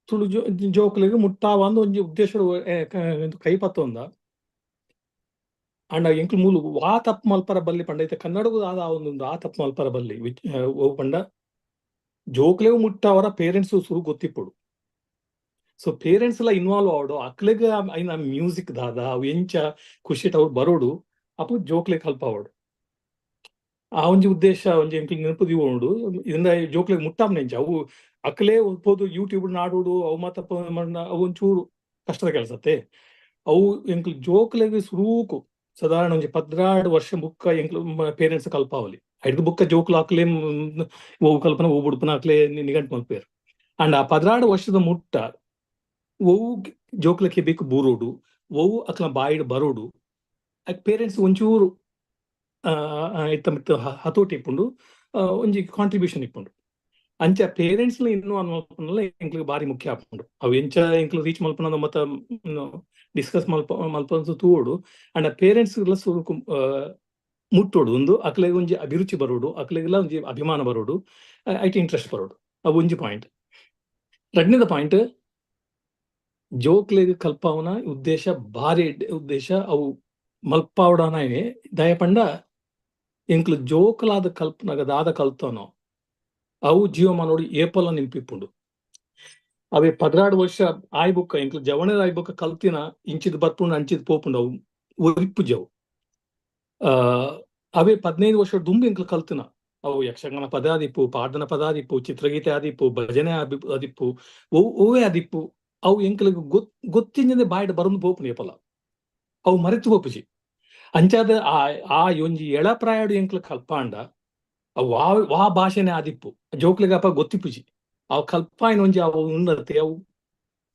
ತುಳು ಜೋಕ್ಲಿಗೆ ಮುಟ್ಟಾವ ಅಂದ್ ಒಂಜಿ ಉದ್ದೇಶ ಕೈ ಪತ್ತೊಂದ. ಅಂಡ ಎಂಕ್ಲು ಮೂಲು ವಾ ತಪ್ಪು ಮಲ್ಪರ ಬಲ್ಲಿ ಪಂಡ ಇತ್ತೆ ಕನ್ನಡಗೂ ಆದ ಒಂದೊಂದು ಆ ತಪ್ಪು ಮಲ್ಪರ ಬಲ್ಲಿ ಓ ಪಂಡ ಜೋಕ್ಲೆವು ಮುಟ್ಟ ಅವರ ಪೇರೆಂಟ್ಸ್ ಸುರು ಗೊತ್ತಿಪ್ಪುಡು. ಸೊ ಪೇರೆಂಟ್ಸ್ ಎಲ್ಲ ಇನ್ವಾಲ್ವ್ ಆವಡು ಅಕ್ಲೆಗ್ ಐನ ಮ್ಯೂಸಿಕ್ ದಾದ ಅವು ಎಂಚ ಖುಷಿಟ್ ಅವ್ರು ಬರೋಡು ಅಪ್ಪು ಜೋಕ್ಲೆ ಕಲ್ಪ ಅವಡು. ಆ ಒಂಜಿ ಉದ್ದೇಶ ಒಂಜಿ ಎಂಕ್ಲು ನೆನಪು ದೀವೋಡು. ಇದರಿಂದ ಜೋಕ್ಲೆಗ್ ಮುಟ್ಟಾಪ್ನ ಎಂಚ ಅವು ಅಕ್ಲೇ ಪೋದು ಯೂಟ್ಯೂಬ್ ನಾಡೋಡು ಅವು ಮಾತ ಅವು ಒಂಚೂರು ಕಷ್ಟದ ಕೆಲಸತ್ತೆ. ಅವು ಎಂಕ್ಲು ಜೋಕ್ಲೆಗ್ ಸುರೂಕು ಸಾಧಾರಣ ಒಂಜಿ 12 ವರ್ಷ ಬುಕ್ಕ ಎಂಕ್ಲು ಪೇರೆಂಟ್ಸ್ ಕಲ್ಪಾವಲಿ. ಐದು ಬುಕ್ಕ ಜೋಕ್ಲು ಹಾಕ್ಲೆ ಓವು ಕಲ್ಪನ ಓ ಬುಡ್ಪನ ಹಾಕ್ಲೆ ನಿಗಂಟು ಮಲ್ಪೇರು. ಅಂಡ್ ಆ 12 ವರ್ಷದ ಮುಟ್ಟ ಓವು ಜೋಕ್ಲಕ್ಕೆ ಬೇಕು ಬೂರೋಡು ಓವು ಅಕ್ಲ ಬಾಯಿಡ್ ಬರೋಡು ಅಕ್ ಪೇರೆಂಟ್ಸ್ ಒಂಚೂರು ಇತ್ತ ಮಿತ್ತ ಹತೋಟಿ ಇಪ್ಪುಂಡು, ಒಂಜಿ ಕಾಂಟ್ರಿಬ್ಯೂಷನ್ ಇಪ್ಪುಂಡು. ಅಂಚ ಪೇರೆಂಟ್ಸ್ ಇನ್ವಾಲ್ವ್ ಮಲ್ಪುನಲ ಎಂಕ್ಲೆಗ್ ಬಾರಿ ಮುಖ್ಯ ಆಪುಂಡು. ಅವು ಎಂಚ ಎಂಕ್ಲು ರೀಚ್ ಮಲ್ಪುನ ಮತ್ತ ಡಿಸ್ಕಸ್ ಮಲ್ಪಂದು ತೂವೊಡು. ಅಂಡ ಪೇರೆಂಟ್ಸ್ ಸುರುಕು ಮುಟ್ಟೋಡು, ಒಂದು ಅಕ್ಲೆಗ್ ಒಂಜಿ ಅಭಿರುಚಿ ಬರೋಡು, ಅಕ್ಲೆಗ್ಲ ಒಂಜಿ ಅಭಿಮಾನ ಬರೋಡು, ಐಟ್ ಇಂಟ್ರೆಸ್ಟ್ ಬರೋಡು. ಅವು ಒಂಜಿ ಪಾಯಿಂಟ್. ರಡ್ಡನೇದ ಪಾಯಿಂಟ್, ಜೋಕ್ಲೆಗ್ ಕಲ್ಪಾವನ ಉದ್ದೇಶ ಬಾರಿ ಉದ್ದೇಶ ಅವು ಮಲ್ಪಾವಡನೇ. ದಯಪಂಡ ಎಂಕ್ಲು ಜೋಕಲಾದ ಕಲ್ಪನಾಗ ದಾದ ಕಲ್ತಾನೋ ಅವು ಜೀವಮಾನೋಡು ಏಪಲ ನಿಂಪಿಪ್ಪುಂಡು. ಅವೇ 12 ವರ್ಷ ಆಯ್ಬುಕ್ಕ ಎಂಕ್ಲು ಜವಣದ ಆಯ್ಬುಕ್ಕ ಕಲ್ತಿನ ಇಂಚಿದ ಬರ್ಪುಂಡು ಅಂಚಿದ ಪೋಪುಂಡು ಅವು ಒರಿಪ್ಪು ಜವು. ಅವೇ 15 ವರ್ಷ ದುಂಬು ಎಂಕ್ಲು ಕಲ್ತಿನ ಅವು ಯಕ್ಷಗಾನ ಪದಾದಿಪ್ಪು, ಪಾಡ್ದನ ಪದಾದಿಪ್ಪು, ಚಿತ್ರಗೀತೆ ಆದಿಪ್ಪು, ಭಜನೆ ಆದಿಪ್ಪು, ಓವೇ ಆದಿಪ್ಪು, ಅವು ಎಂಕ್ಲಿಗೆ ಗೊತ್ತಿಂಜನೆ ಬಾಯ್ಡ್ ಬರಂದು ಪೋಪುಂಡು ಏಪಲ, ಅವು ಮರೆತು ಪೋಪುಜಿ. ಅಂಚಾದ ಆ ಆ ಒಂಜಿ ಎಳಪ್ರಾಯಡು ಎಂಕ್ಲು ಕಲ್ಪಾಂಡ ಅವು ವಾ ಭಾಷೆನೆ ಆದಿಪ್ಪು ಜೋಕ್ಲಿಗಪ್ಪ ಗೊತ್ತಿಪ್ಪುಜಿ. ಅವು ಕಲ್ಪಾಯಿನ ಒಂಜಿ ಅವು ಉನ್ನತೆ ಅವು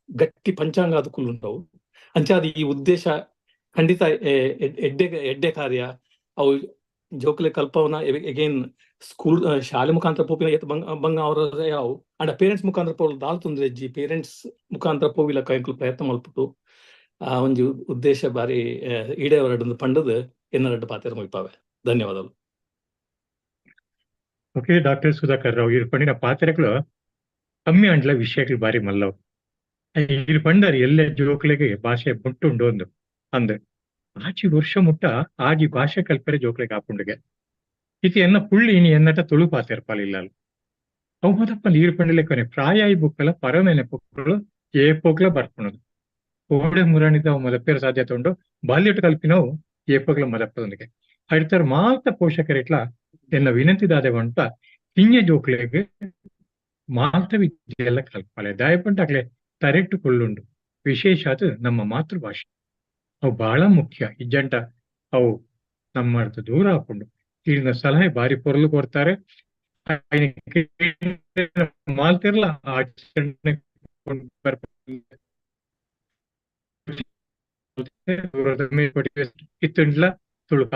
ಗಟ್ಟಿ ಪಂಚಾಂಗ ಅದಕ್ಕುಂಡವು. ಅಂಚಾದ ಈ ಉದ್ದೇಶ ಖಂಡಿತ ಎಡ್ಡೆ ಎಡ್ಡೆ ಕಾರ್ಯ. ಅವು ಜೋಕ್ಲೆ ಕಲ್ಪವನ ಎಗೇನ್ ಸ್ಕೂಲ್ ಶಾಲೆ ಮುಖಾಂತರ ಪೋಪಿನ ಏತ್ ಬಂಗ ಅವರ ಯಾವು ಅಂಡ ಪೇರೆಂಟ್ಸ್ ಮುಖಾಂತರ ಪೋಲ್ ದಾಲ್ ತೊಂದ್ರೆ ಅಜ್ಜಿ ಪೇರೆಂಟ್ಸ್ ಮುಖಾಂತರ ಪೋವಿಲಕ್ಕ ಎಂಕ್ಲು ಪ್ರಯತ್ನ ಮಲ್ಪುಟು ಆ ಒಂಜಿ ಉದ್ದೇಶ ಬಾರಿ ಈಡೇವರಡು ಪಂಡದು ಎನ್ನರಡ್ಡು ಪಾತ್ರ ಮುಗಿಪಾವೆ. ಧನ್ಯವಾದಗಳು. ಓಕೆ ಡಾಕ್ಟರ್ ಸುಧಾಕರ್ ರಾವ್, ಇರ್ ಪಂಡಿನ ಪಾತ್ರೆಗಳು ಕಮ್ಮಿ ಅಂಡ್ಲ ವಿಷಯಗಳು ಬಾರಿ ಮಲ್ಲವು. ಇರ್ ಪಂಡರ್ ಎಲ್ಲ ಜೋಕ್ಲೆಗೆ ಭಾಷೆ ಮುಟ್ಟುಂಡು ಒಂದು ಅಂದ್ ಆಚಿ ವರ್ಷ ಮುಟ್ಟ ಆಜಿ ಭಾಷೆ ಕಲ್ಪರೆ ಜೋಕ್ಲೆಗೆ ಆಪುಂಡುಗೆ ಇತಿ ಎನ್ನ ಪುಳ್ಳಿ ಇನಿ ಎನ್ನಟ ತುಳು ಪಾತೆರ್ಪಾಲಿಲ್ಲ. ಅವು ಮೊದಪ್ಪ ನೀರು ಪಂಡಲೆ ಪ್ರಾಯ ಈ ಬುಕ್ಕಲ ಪರನೆನೆ ಪೊಕ್ಕಳು ಏ ಪೋಕ್ಲ ಬರ್ಪುಣದು ಓಡೆ ಮುರಣಿದ ಮದಪ್ಪೇರ ಸಾಧ್ಯತೆ ಉಂಡು. ಬಾಲ್ಯಟ ಕಲ್ಪಿನವು ಏಪಗ್ಲ ಮದಪ್ಪದೊಂದಿಗೆ ಅಡಿತರ ಮಾತ ಪೋಷಕರಿಟ್ಲ ಎನ್ನ ವಿನಂತಿ ದಾದೆ ಅಂತ ಕಿಂಜ ಜೋಕ್ಲೆಗ್ ಮಾತ ವಿದ್ಯೆಲ್ಲ ಕಲ್ಪಾಲೆ ದಯಪಂಟ ಅಕ್ಲೆ ತರೆಟ್ಟು ಕೊಳ್ಳುಂಡು. ವಿಶೇಷ ಅದು ನಮ್ಮ ಮಾತೃಭಾಷೆ ಅವು ಬಹಳ ಮುಖ್ಯ. ಇಜ್ಜಂಟ ಅವು ನಮ್ಮ ದೂರ ಹಾಕೊಂಡು ಈಗಿನ ಸಲಹೆ ಬಾರಿ ಪೊರಲು ಕೊಡ್ತಾರೆ. ಮಾಲ್ತಿರ್ಲ ಆಚರಣೆ ಇತ್ತುಂಡ್ಲ ತುಳುಕ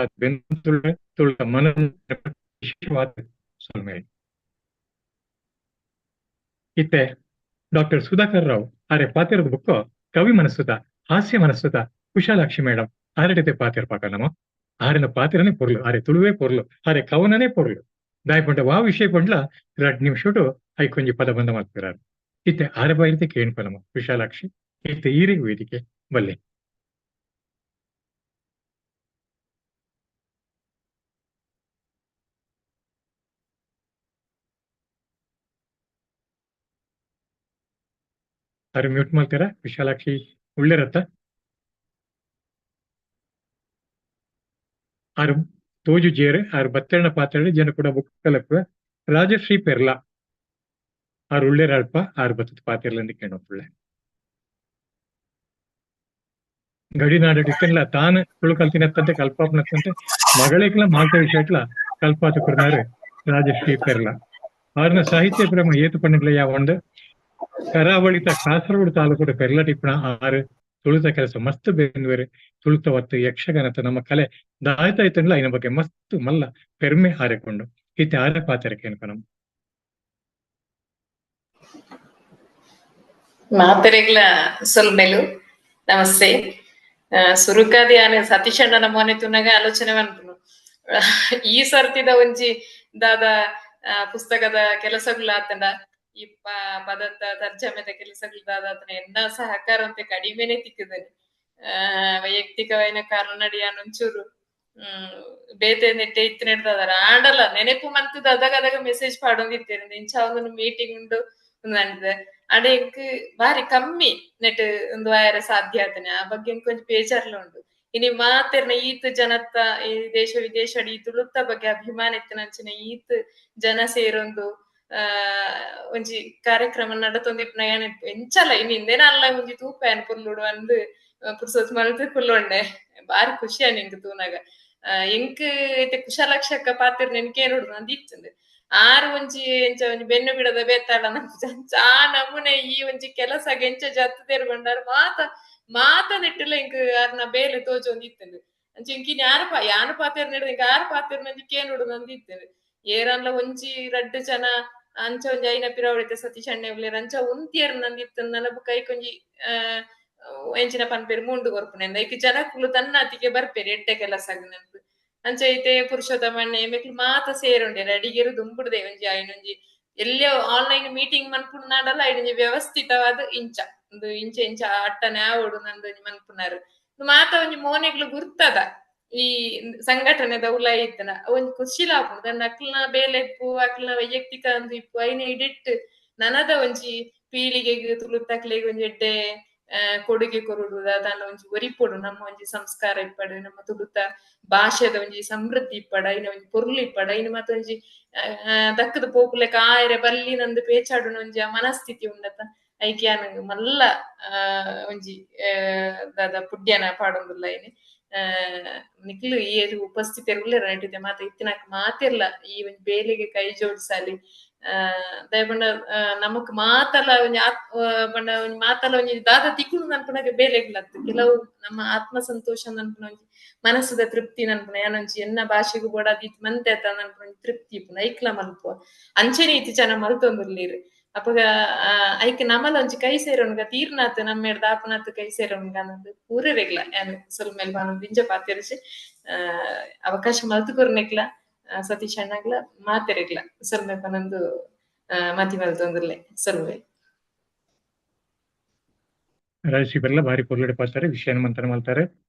ತುಳು ತುಳುಕ ಮನ ಇತ್ತೆ ಡಾಕ್ಟರ್ ಸುಧಾಕರ್ ರಾವ್ ಆರೆ ಪಾತಿರದ ಬುಕ್ ಕವಿ ಮನಸ್ಸುತ ಹಾಸ್ಯ ಮನಸ್ಸುತ ಕುಶಾಲಾಕ್ಷಿ ಮೇಡಮ್ ಆರಡಿತೆ ಪಾತಿರ ಪಾಕ ನಮ್ಮ ಆರಿನ ಪಾತಿರನೇ ಪೊರ್ಲು, ಆರೆ ತುಳುವೇ ಪೊರ್ಲು, ಆರೆ ಕವನನೇ ಪೊರ್ಲು. ದಾಯಪಂಡ ವಾ ವಿಷಯ ಪಂಡ್ಲ 2 ನಿಮಿಷಟು ಐಕೊಂಜಿ ಪದ ಬಂದ ಮಾಡ್ತಿರಾರು. ಇತ್ತೆ ಆರೆ ಬಾಯಿತೆ ಕೇಣ್ಪ ನಮ್ಮ ಕುಶಾಲಾಕ್ಷಿ ಇತ್ತೆ ಈರಿಗೆ ವೇದಿಕೆ ಬಲ್ಲೆ. ಆರು ಮ್ಯೂಟ್ ಮಾಡ್ತೀರಾ ವಿಶಾಲಾಕ್ಷಿ ಉಳ್ಳಿರತ್ತ? ಆರು ತೋಜು ಜೇರು ಆರು ಬತ್ತೆರಣ ಪಾತ್ರೆ ಜನ ಕೂಡ ಬುಕ್ ಕಲಪುವ ರಾಜಶ್ರೀ ಪೆರ್ಲಾ ಆರು ಉಳ್ಳೇರ ಅಲ್ಪ ಆರು ಬತ್ತದ ಪಾತ್ರೆಲಂದು ಕೇಳೋಪುಳ್ಳೆ ಗಡಿನಾಡು ಇತ್ತಲ್ಲ ತಾನು ತುಳು ಕಲ್ತಿನತ್ತಂತೆ ಕಲ್ಪಾಪನತ್ತಂತೆ ಮಗಳಿಗೆಲ್ಲ ಮಾಲ್ತ ವಿಷಯಟ್ಲ ಕಲ್ಪಾತ ಕೊಡ್ನಾರು ರಾಜಶ್ರೀ ಪೆರ್ಲಾ. ಆರ್ನ ಸಾಹಿತ್ಯ ಪ್ರೇಮ ಏತು ಪಣ್ಣಿಗ್ಲ ಯಾವ ಒಂದು ಕರಾವಳಿತ ಕಾಸರಗೋಡು ತಾಲೂಕು ಪೆರ್ಲ ಟಿಪ್ಪಣ ಆರು ತುಳುತ ಕೆಲಸ ಮಸ್ತ್ ಬೆನ್ವೇರು ತುಳುತ ಒತ್ತು ಯಕ್ಷಗಾನತ ನಮ್ಮ ಕಲೆ ದಾಯ್ತಾ ಇತ್ತಂಡ್ಲ ಇನ ಬಗ್ಗೆ ಮಸ್ತ್ ಮಲ್ಲ ಪೆರ್ಮೆ ಹಾರಿಕೊಂಡು ಇತ್ತೆ ಆರೆ ಪಾತ್ರಕ್ಕೆ ಅನ್ಕೊ. ಮಾತೆರೆಗ್ಲ ಸೊಲ್ಮೆಲು ನಮಸ್ತೆ. ಸುರುಕಾದಿ ಆನೆ ಸತೀಶಣ್ಣನ ಮೊನೆ ತುನಗ ಆಲೋಚನೆ ಮನ್ಪುನು ಈ ಸರ್ತಿದ ಒಂಜಿ ದಾದ ಪುಸ್ತಕದ ಕೆಲಸಗಳು ಆತಂಡ ಈ ಪದತ್ತ ತರ್ಜಮೆದ ಕೆಲಸಗಳು ದಾದಾತನ ಎನ್ನ ಸಹಕಾರ ಅಂತ ಕಡಿಮೆನೆ ತಿಕ್ಕದನೆ. ವೈಯಕ್ತಿಕವೈನ ಕಾರಣ ಒಂಚೂರು ಬೇತೆ ನೆಟ್ಟೆ ಇತ್ತು ನೆಡ್ದಾರ ಆಂಡಲ್ಲ ನೆನಪು ಮಂತದ ಅದಾಗ ಅದಾಗ ಮೆಸೇಜ್ ಪಾಡೊಂದಿತ್ತೇನೆ ಇಂಚ ಒಂದು ಮೀಟಿಂಗ್ ಉಂಡು ಅಂದ ಅಂಡ ಎಂಕ್ ಬಾರಿ ಕಮ್ಮಿ ನೆಟ್ ಒಂದು ವಾರ ಸಾಧ್ಯ ಆತನೆ. ಆ ಬಗ್ಗೆ ಎಂಕ್ ಬೇಜಾರ್ಲ ಉಂಡು. ಇನಿ ಮಾತೆರ್ನ ಈತ್ ಜನತ್ತ ಈ ದೇಶ ವಿದೇಶ ಈ ತುಳುತ್ತ ಬಗ್ಗೆ ಅಭಿಮಾನ ಇತ್ತನಂಚಿನ ಈತ್ ಜನ ಸೇರೊಂದು ಒಂಜಿ ಕಾರ್ಯಕ್ರಮ ನಡತೊಂದಿಪ್ಪುನ ಎಂಚಲ ಇನ್ ಹಿಂದೆನ ಅಲ್ಲ ಒಂಜಿ ತೂಪೆ ಪುರ್ಲುಡು ಅಂದ್ ಪುರ್ಸೊತ್ ಮಲ್ತ್ ಕುಲ್ಲೊಂಡೆ ಬಾರಿ ಖುಷಿ ಎಂಕ್ ತೂನಾಗ. ಎಂಕ್ ಇತ್ತೆ ಕುಶಲಕ್ಷಕ್ಕ ಪಾತಿರ್ ನೆನ್ಕೇನುಡು ನಂದು ಇತ್ತಂದು ಆರು ಒಂಜಿ ಎಂಚ ಒಂಜಿ ಬೆನ್ನು ಬಿಡದ ಬೇತಾಡ ಆ ನಮೂನೆ ಈ ಒಂಜಿ ಕೆಲಸ ಎಂಚ ಜತ್ತು ತೇರು ಬಂಡಾರ ಮಾತ ಮಾತ ನೆಟ್ಟುಲ ಎಂಕ್ ಅರ್ನ ಬೇಲೆ ತೋಜೊಂದು ಇತ್ತಂದು. ಅಂಚ ಇಂಕಿನ ಯಾರು ಯಾನು ಪಾತೆರ್ನ ಇಂಕ ಯಾರು ಪಾತೆರ್ನ ಕೇನುಡು ನಂದಿತ್ತೇನೆ ಏರನ್ಲ ಒಂಜಿ ರಡ್ಡ್ ಜನ ಅಂಚ ಒಂಜಿ ಐನ ಪಿರವಳಿತೆ ಸತೀಶ್ ಅಣ್ಣೆ ಉಲ್ಲೆರ್ ಅಂಚ ಉಂತಿಯರ್ ನಂದಿತ್ತು ನನ ಬುಕ್ಕ ಐಕೊಂಜಿ ಎಂಚಿನ ಪನ್ಪೆರ್ ಮುಂಡು ಕೊರ್ಪುನೆ ಐಕ್ ಜನಕುಲು ತನ್ನಾತಿಗೆ ಬರ್ಪೆರ್ ಎಡ್ಡೆ ಕೆಲಸ ನೆನಪು ಅಂಚ ಐತೆ ಪುರುಷೋತ್ತಮ ಅಣ್ಣೆ ಮೆಕ್ಲು ಮಾತ ಸೇರುಂಡೆರ್ ಅಡಿಗೆರು ದುಂಬುಡ್ದೆ ಒಂಜಿ ಐನೊಂಜಿ ಎಲ್ಲೋ ಆನ್ಲೈನ್ ಮೀಟಿಂಗ್ ಮನ್ಪುನಾಡಲ ಐನೊಂಜಿ ವ್ಯವಸ್ಥಿತವಾದ ಇಂಚ ಒಂದು ಇಂಚ ಇಂಚ ಅಟ್ಟನೆ ಆವೊಡು ನಂದು ಒಂಜಿ ಮನ್ಪುನಾರ್ ಮಾತ ಒಂಜಿ ಮೋನೆಗ್ಲು ಗುರ್ತದ ಈ ಸಂಘಟನೆದ ಉಲಾಯಿ ಇತ್ತನ ಒಂಜಿ ಖುಷಿಲ ಆಪುಂಡು ತನ್ನ ಅಕ್ಲ್ನ ಬೇಲೆ ಇಪ್ಪು ಅಕ್ಲ್ನ ವೈಯಕ್ತಿಕ ಅಂದು ಇಪ್ಪು ಐನ ಇಡಿಟ್ ನನದ ಒಂಜಿ ಪೀಳಿಗೆಗ್ ತುಳುತಕ್ಲೆಗ್ ಒಂಜಿ ಎಡ್ಡೆ ಕೊಡುಗೆ ಕೊರುಡು ದಾನ ಒಂಜಿ ಒರಿಪೊಡು ನಮ್ಮ ಒಂಜಿ ಸಂಸ್ಕಾರ ಇಪ್ಪಡು ನಮ್ಮ ತುಳುತ ಭಾಷೆದ ಒಂಜಿ ಸಮೃದ್ಧಿ ಇಪ್ಪಡ ಐನ ಒಂಜಿ ಪೊರ್ಲು ಇಪ್ಪಡ ಐನ ಮಾತ ಒಂಜಿ ದಕ್ಕದ ಪೋಪುಲೆಕ ಆಯರೆ ಬಲ್ಲಿ ನಂದು ಪೇಚಾಡುನ ಒಂಜಿ ಆ ಮನಸ್ಥಿತಿ ಉಂಡತ ಐಕ್ ಯಾನ್ ಮಲ್ಲ ಒಂಜಿ ದಾದ ಪುಡ್ಯನ ಪಾಡೊಂದುಲ್ಲ ಐನೆ ನಿಕ್ಲು ಈ ಉಪಸ್ಥಿತರು ಉಲ್ಲೆರ್ ನಟಿತೆ ಮಾತ ಇತ್ತಿನಕ್ ಮಾತೆರ್ಲ ಈ ಒಂಜಿ ಬೇಲೆಗೆ ಕೈ ಜೋಡಿಸಾಲಿ ದಯಪಂಡ ನಮಕ್ ಮಾತಲ ಒಂಜಿ ಪಂಡ ಒಂಜಿ ಮಾತಲ ಒಂಜಿ ದಾದ ತಿಕ್ಕುನು ನನ್ಪುನಗ ಬೇಲೆಗ್ಲತ್ತು ಕೆಲವು ನಮ್ಮ ಆತ್ಮ ಸಂತೋಷ ನನ್ಪುನ ಒಂಜಿ ಮನಸ್ಸುದ ತೃಪ್ತಿ ನನ್ಪುನ ಯಾನೊಂಜಿ ಎನ್ನ ಭಾಷೆಗೂ ಬೋಡಾದ್ ಇತ್ ಮಂತೆ ಅತ್ತ ನನ್ಪುನ ಒಂಜಿ ತೃಪ್ತಿ ಇಪ್ಪುನ ಐಕ್ಲ ಮಲ್ಪುವ ಅಂಚನೆ ಇತ್ತಿ ಜನ ಮಲ್ತೊಂದುಲ್ಲೆರ್ ಅಪಗ ಐಕ್ ನಮಲ ಒಂಜಿ ಕೈ ಸೇರೋನ್ಗ ತೀರ್ನಾತ್ ನಮ್ಮೆಡ್ದ್ ಆಪುನಾತ್ ಕೈ ಸೇರೋನ್ಗ ಅನ್ನೊಂದು ಪೂರೆರೆಗ್ಲ ಯಾನ್ ಸೊಲ್ಮೆಲ್ ಬಾನೊಂದು ದಿಂಜ ಪಾತೆರ್ಜಿ ಅವಕಾಶ ಮಲ್ತ್ ಕೊರ್ನೆಕ್ಲ ಸತೀಶ್ ಅಣ್ಣಗ್ಲ ಮಾತೆರೆಗ್ಲ ಸೊಲ್ಮೆ ಪನೊಂದು ಮತಿ ಮಲ್ತೊಂದುಲ್ಲೆ ಸೊಲ್ಮೆ. ರಾಜಶ್ರೀ ಬೆಲ್ಲ ಭಾರಿ ಪೊರ್ಲುಡೆ ಪಾತಾರೆ ವಿಷಯನ ಮಂಥನ ಮಲ್ತಾರೆ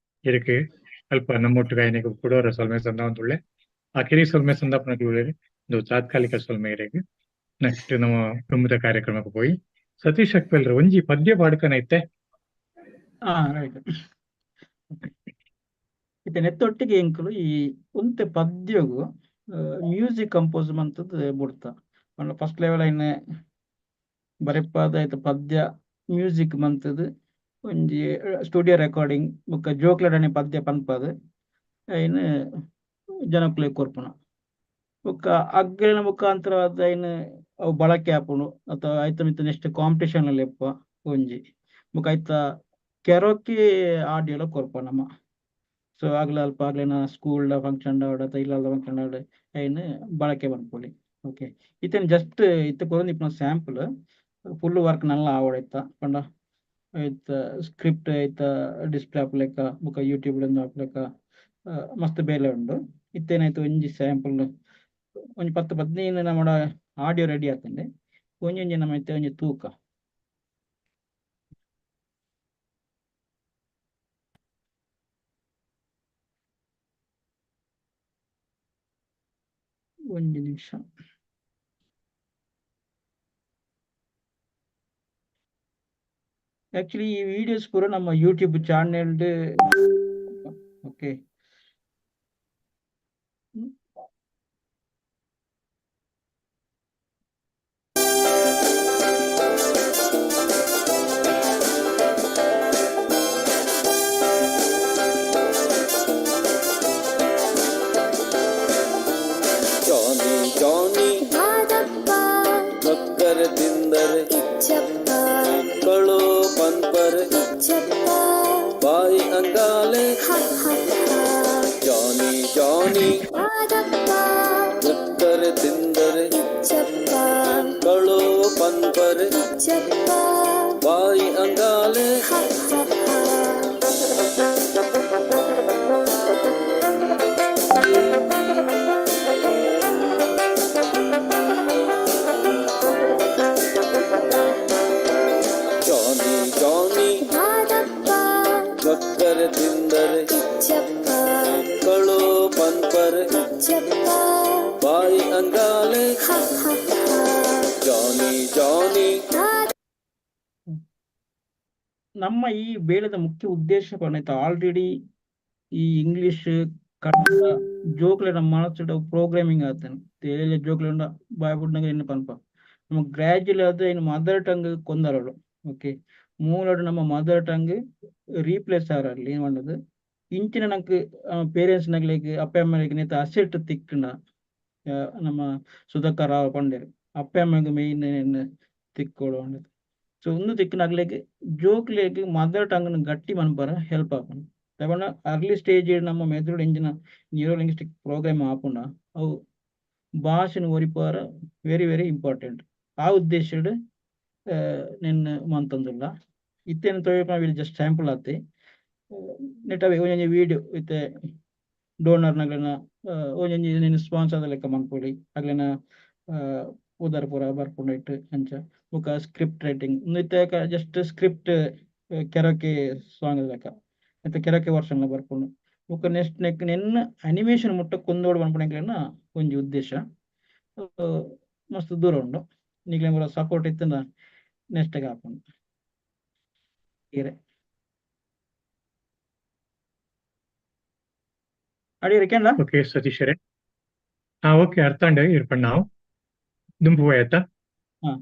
ಇದಕ್ಕೆ ಅಲ್ಪ ನಮ್ಮೊಟ್ಟು ಗಾಯನಿಗೆ ಕೊಡೋರ ಸೊಲ್ಮೆ ಸಂದ ಒಂದುಳ್ಳೆ ಆ ಕಿರಿ ಸೊಲ್ಮೆ ಸಂದಾಪನಕ್ಲು ಒಂದು ತಾತ್ಕಾಲಿಕ ಸೊಲ್ಮೆ ಇರೆಗ್ ನೆಕ್ಸ್ಟ್ ನಮ್ಮ ಪ್ರಮುಖ ಕಾರ್ಯಕ್ರಮಕ್ಕೆ ಪೋಯಿ ಸತೀಶ್ ಅಕ್ಪೆಲ್ರ ಒಂಜಿ ಪದ್ಯ ಪಾಡ್ಕನ ಇತ್ತೆ. ರೈಟ್. ಇತ್ತೆ ನೆತ್ತೊಟ್ಟಿಗೆ ಎಂಕುಲು ಈ ಒಂತೆ ಪದ್ಯಗು ಮ್ಯೂಸಿಕ್ ಕಂಪೋಸ್ ಮಂತದ್ದು ಬುಡ್ತ ಪಂಡ ಫಸ್ಟ್ ಲೆವೆಲ್ ಐನ್ ಬರೆಪಾದ ಐತ ಪದ್ಯ ಮ್ಯೂಸಿಕ್ ಮಂತದ್ದು ಒಂಜಿ ಸ್ಟುಡಿಯೋ ರೆಕಾರ್ಡಿಂಗ್ ಬೊಕ್ಕ ಜೋಕ್ಲೆಡನೆ ಪದ್ಯ ಪನ್ಪದು ಐನ್ ಜನಕುಲೆಗ್ ಕೊರ್ಪುನ ಬೊಕ್ಕ ಅಗ್ಗಲಿನ ಮುಖಾಂತರ ಐನ್ ಅವು ಬಳಕೆ ಆಪುಂಡು ಅಥವಾ ಐತ ಮಿತ್ತ್ ನೆಕ್ಸ್ಟ್ ಕಾಂಪಿಟೇಷನ್ ಅಲ್ಲಿ ಇಪ್ಪ ಒಂಜಿ ಬೊಕ್ಕ ಐತ ಕೆರೋಕಿ ಆಡಿಯೋಲ ಕೊರ್ಪ ನಮ. ಸೊ ಆಗ್ಲ ಅಲ್ಪ ಆಗ್ಲಿನ ಸ್ಕೂಲ್ ಫಂಕ್ಷನ್ ಆವಡ್ ಅಥವಾ ಇಲ್ಲದ ಫಂಕ್ಷನ್ ಆವಡ್ ಐನ್ ಬಳಕೆ ಮನ್ಪೊಲಿ. ಓಕೆ ಇತ್ತೇನ್ ಜಸ್ಟ್ ಇತ್ತೆ ಕೊರೊಂದು ಇಪ್ಪುನ ಸ್ಯಾಂಪಲ್ ಫುಲ್ ವರ್ಕ್ ನಲ್ಲ ಆವಡ್ ಐತ ಪಂಡ ಐತ ಸ್ಕ್ರಿಪ್ಟ್ ಐತ ಡಿಸ್ಪ್ಲೇ ಆಪುಲೆಕ ಬೊಕ್ಕ ಯೂಟ್ಯೂಬ್ ಆಪುಲೆಕ ಮಸ್ತ್ ಬೇಲೆ ಉಂಡು. ಇತ್ತೇನಾಯ್ತು ಒಂಜಿ ಸ್ಯಾಂಪಲ್ ಒಂಜಿ 10 15 ನಮ್ಮಡ ಆಡಿಯೋ ರೆಡಿ ಆತುಂಡೆ ಒಂಜೊಂಜಿ ನಮ್ಮ ಇತ್ತೆ ಒಂಜಿ ತೂಕ. ಒಂಜಿ ನಿಮಿಷ. ಆಕ್ಚುಲಿ ಈ ವಿಡಿಯೋಸ್ ಪೂರ ನಮ್ಮ ಯೂಟ್ಯೂಬ್ ಚಾನೆಲ್ ಓಕೆ. ಜಾನಿ ಜಾನಿ ದಾದಪ್ಪ ನಕ್ಕರೆ ತಿಂದರೆ ಇಚ್ಚಪ್ಪ ಕಳು ಪಂಪರೆ ಇಚ್ಚಪ್ಪ ಬಾಯಿ ಅಂಗಾಲೆ ಹ ಹ ಹ ಜಾನಿ ಜಾನಿ ದಾದಪ್ಪ ನಕ್ಕರೆ ತಿಂದರೆ ಇಚ್ಚಪ್ಪ ಕಳು ಪಂಪರೆ ಇಚ್ಚಪ್ಪ ಬಾಯಿ ಅಂಗಾಲೆ ಹ ಹ ಹ. ಜಾನಿ ಜಾನಿ ದಾದಪ್ಪ ನಕ್ಕರೆ ತಿಂದರೆ ಇಚ್ಚಪ್ಪ ಕಳು ಪಂಪರೆ ಇಚ್ಚಪ್ಪ ಬಾಯಿ ಅಂಗಾಲೆ ಹ ಹ ಹ. ಜಾನಿ ಜಾನಿ ದಾದ ನಮ್ಮ ಈ ಬೇಳೆದ ಮುಖ್ಯ ಉದ್ದೇಶ ಪಂಡ ಆಲ್ರೆಡಿ ಈ ಇಂಗ್ಲಿಷ್ ಕನ್ನಡ ಜೋಕ್ಲೆನ ಮನಸ್ಸುಡ್ ಪ್ರೋಗ್ರಾಮಿಂಗ್ ಆತನ ತೇಲೆ ಜೋಕ್ಲೆನ ಬಾಯ್ ಬುಡ್ನಗ ಎನ್ನ ಪನ್ಪ ನಮ್ಮ ಗ್ರಾಜುಯಲಿ ಅದು ಇನ್ನು ಮದರ್ ಟಂಗ್ ಕೊಂದರಳು. ಓಕೆ ಮೂಲಡು ನಮ್ಮ ಮದರ್ ಟಂಗ್ ರೀಪ್ಲೇಸ್ ಆರಲ್ಲಿ ಪಂಡದು ಇಂಚಿನ ನಂಕ್ ಪೇರೆಂಟ್ಸ್ ನಗ್ಲೆಗ್ ಅಪ್ಪೆ ಅಮ್ಮಲೆಗ್ ನೇತ ಅಸೆಟ್ ತಿಕ್ಕುಂಡ ನಮ್ಮ ಸುಧಾಕರ್ ರಾವ್ ಪಂಡೆರ್ ಅಪ್ಪೆ ಅಮ್ಮಗ್ ಮೇನ್ ತಿಕ್ಕೊಡು ಪಂಡುದು. ಸೊ ಉಂದು ತಿಕ್ಕುನ ಅಗ್ಲೆಗ್ ಜೋಕ್ಲೆಗ್ ಮದರ್ ಟಂಗ್ ನ್ ಗಟ್ಟಿ ಮನ್ಪರ ಹೆಲ್ಪ್ ಆಪುಂಡು. ದಾಯೆ ಅರ್ಲಿ ಸ್ಟೇಜ್ ನಮ್ಮ ಮೆದುಳು ಎಂಜಿನ ನ್ಯೂರೋ ಲಿಂಗ್ವಿಸ್ಟಿಕ್ ಪ್ರೋಗ್ರಾಮ್ ಆಪುಂಡ ಅವು ಭಾಷೆನ್ ಒರಿಪಾರ ವೆರಿ ವೆರಿ ಇಂಪಾರ್ಟೆಂಟ್. ಆ ಉದ್ದೇಶಡ್ ನೆನ್ ಮಂತೊಂದುಲ್ಲ. ಇತ್ತೆನ ತೋಜುನ ಜಸ್ಟ್ ಸ್ಯಾಂಪಲ್ ಆತೆ. ನೆಟ್ ಅವೇ ಒಂಜೊಂಜಿ ವಿಡಿಯೋ ಇತ್ತೆ ಡೋನರ್ ನಗ್ಲೆನ ಒಂಜೊಂಜಿ ನೆನ್ ಸ್ಪಾನ್ಸರ್ ಲೆಕ್ಕ ಮನ್ಪೊಲಿ ಅಗ್ಲೆನ ಪುದರ್ ಪೂರ ಬರ್ಪುಂಡು ಇಟ್ಟು ಅಂಚ. ಬೊಕ ಸ್ಕ್ರಿಪ್ಟ್ ರೈಟಿಂಗ್ ಉಂದು ಇತ್ತೆ ಜಸ್ಟ್ ಸ್ಕ್ರಿಪ್ಟ್ ಕೆರಕೆ ಸಾಂಗ್ ಲೆಕ್ಕ ಇತ್ತೆ ಕೆರಕೆ ವರ್ಷನ್ ಲ ಬರ್ಪುಂಡು. ಬೊಕ ನೆಕ್ಸ್ಟ್ ನೆಕ್ ನೆನ್ ಅನಿಮೇಷನ್ ಮುಟ್ಟ ಕೊಂದೋಡು ಪನ್ಪುನ ಒಂಜಿ ಉದ್ದೇಶ. ಮಸ್ತ್ ದೂರ ಉಂಡು. ನಿಕ್ಲೆನ ಪೂರ ಸಪೋರ್ಟ್ ಇತ್ತ್ಂಡ ನೆಕ್ಸ್ಟ್ ಆಪುಂಡು. ಈರೆ ಅಡಿಯರೆ ಕೇಂಡ? ಓಕೆ ಸತೀಶರೇ. ಹಾ ಓಕೆ ಅರ್ಥಾಂಡ ಇರ್ಪಣ್ಣ ನಾವು ದುಂಪು ಆಯ್ತಾ? ಹಾ.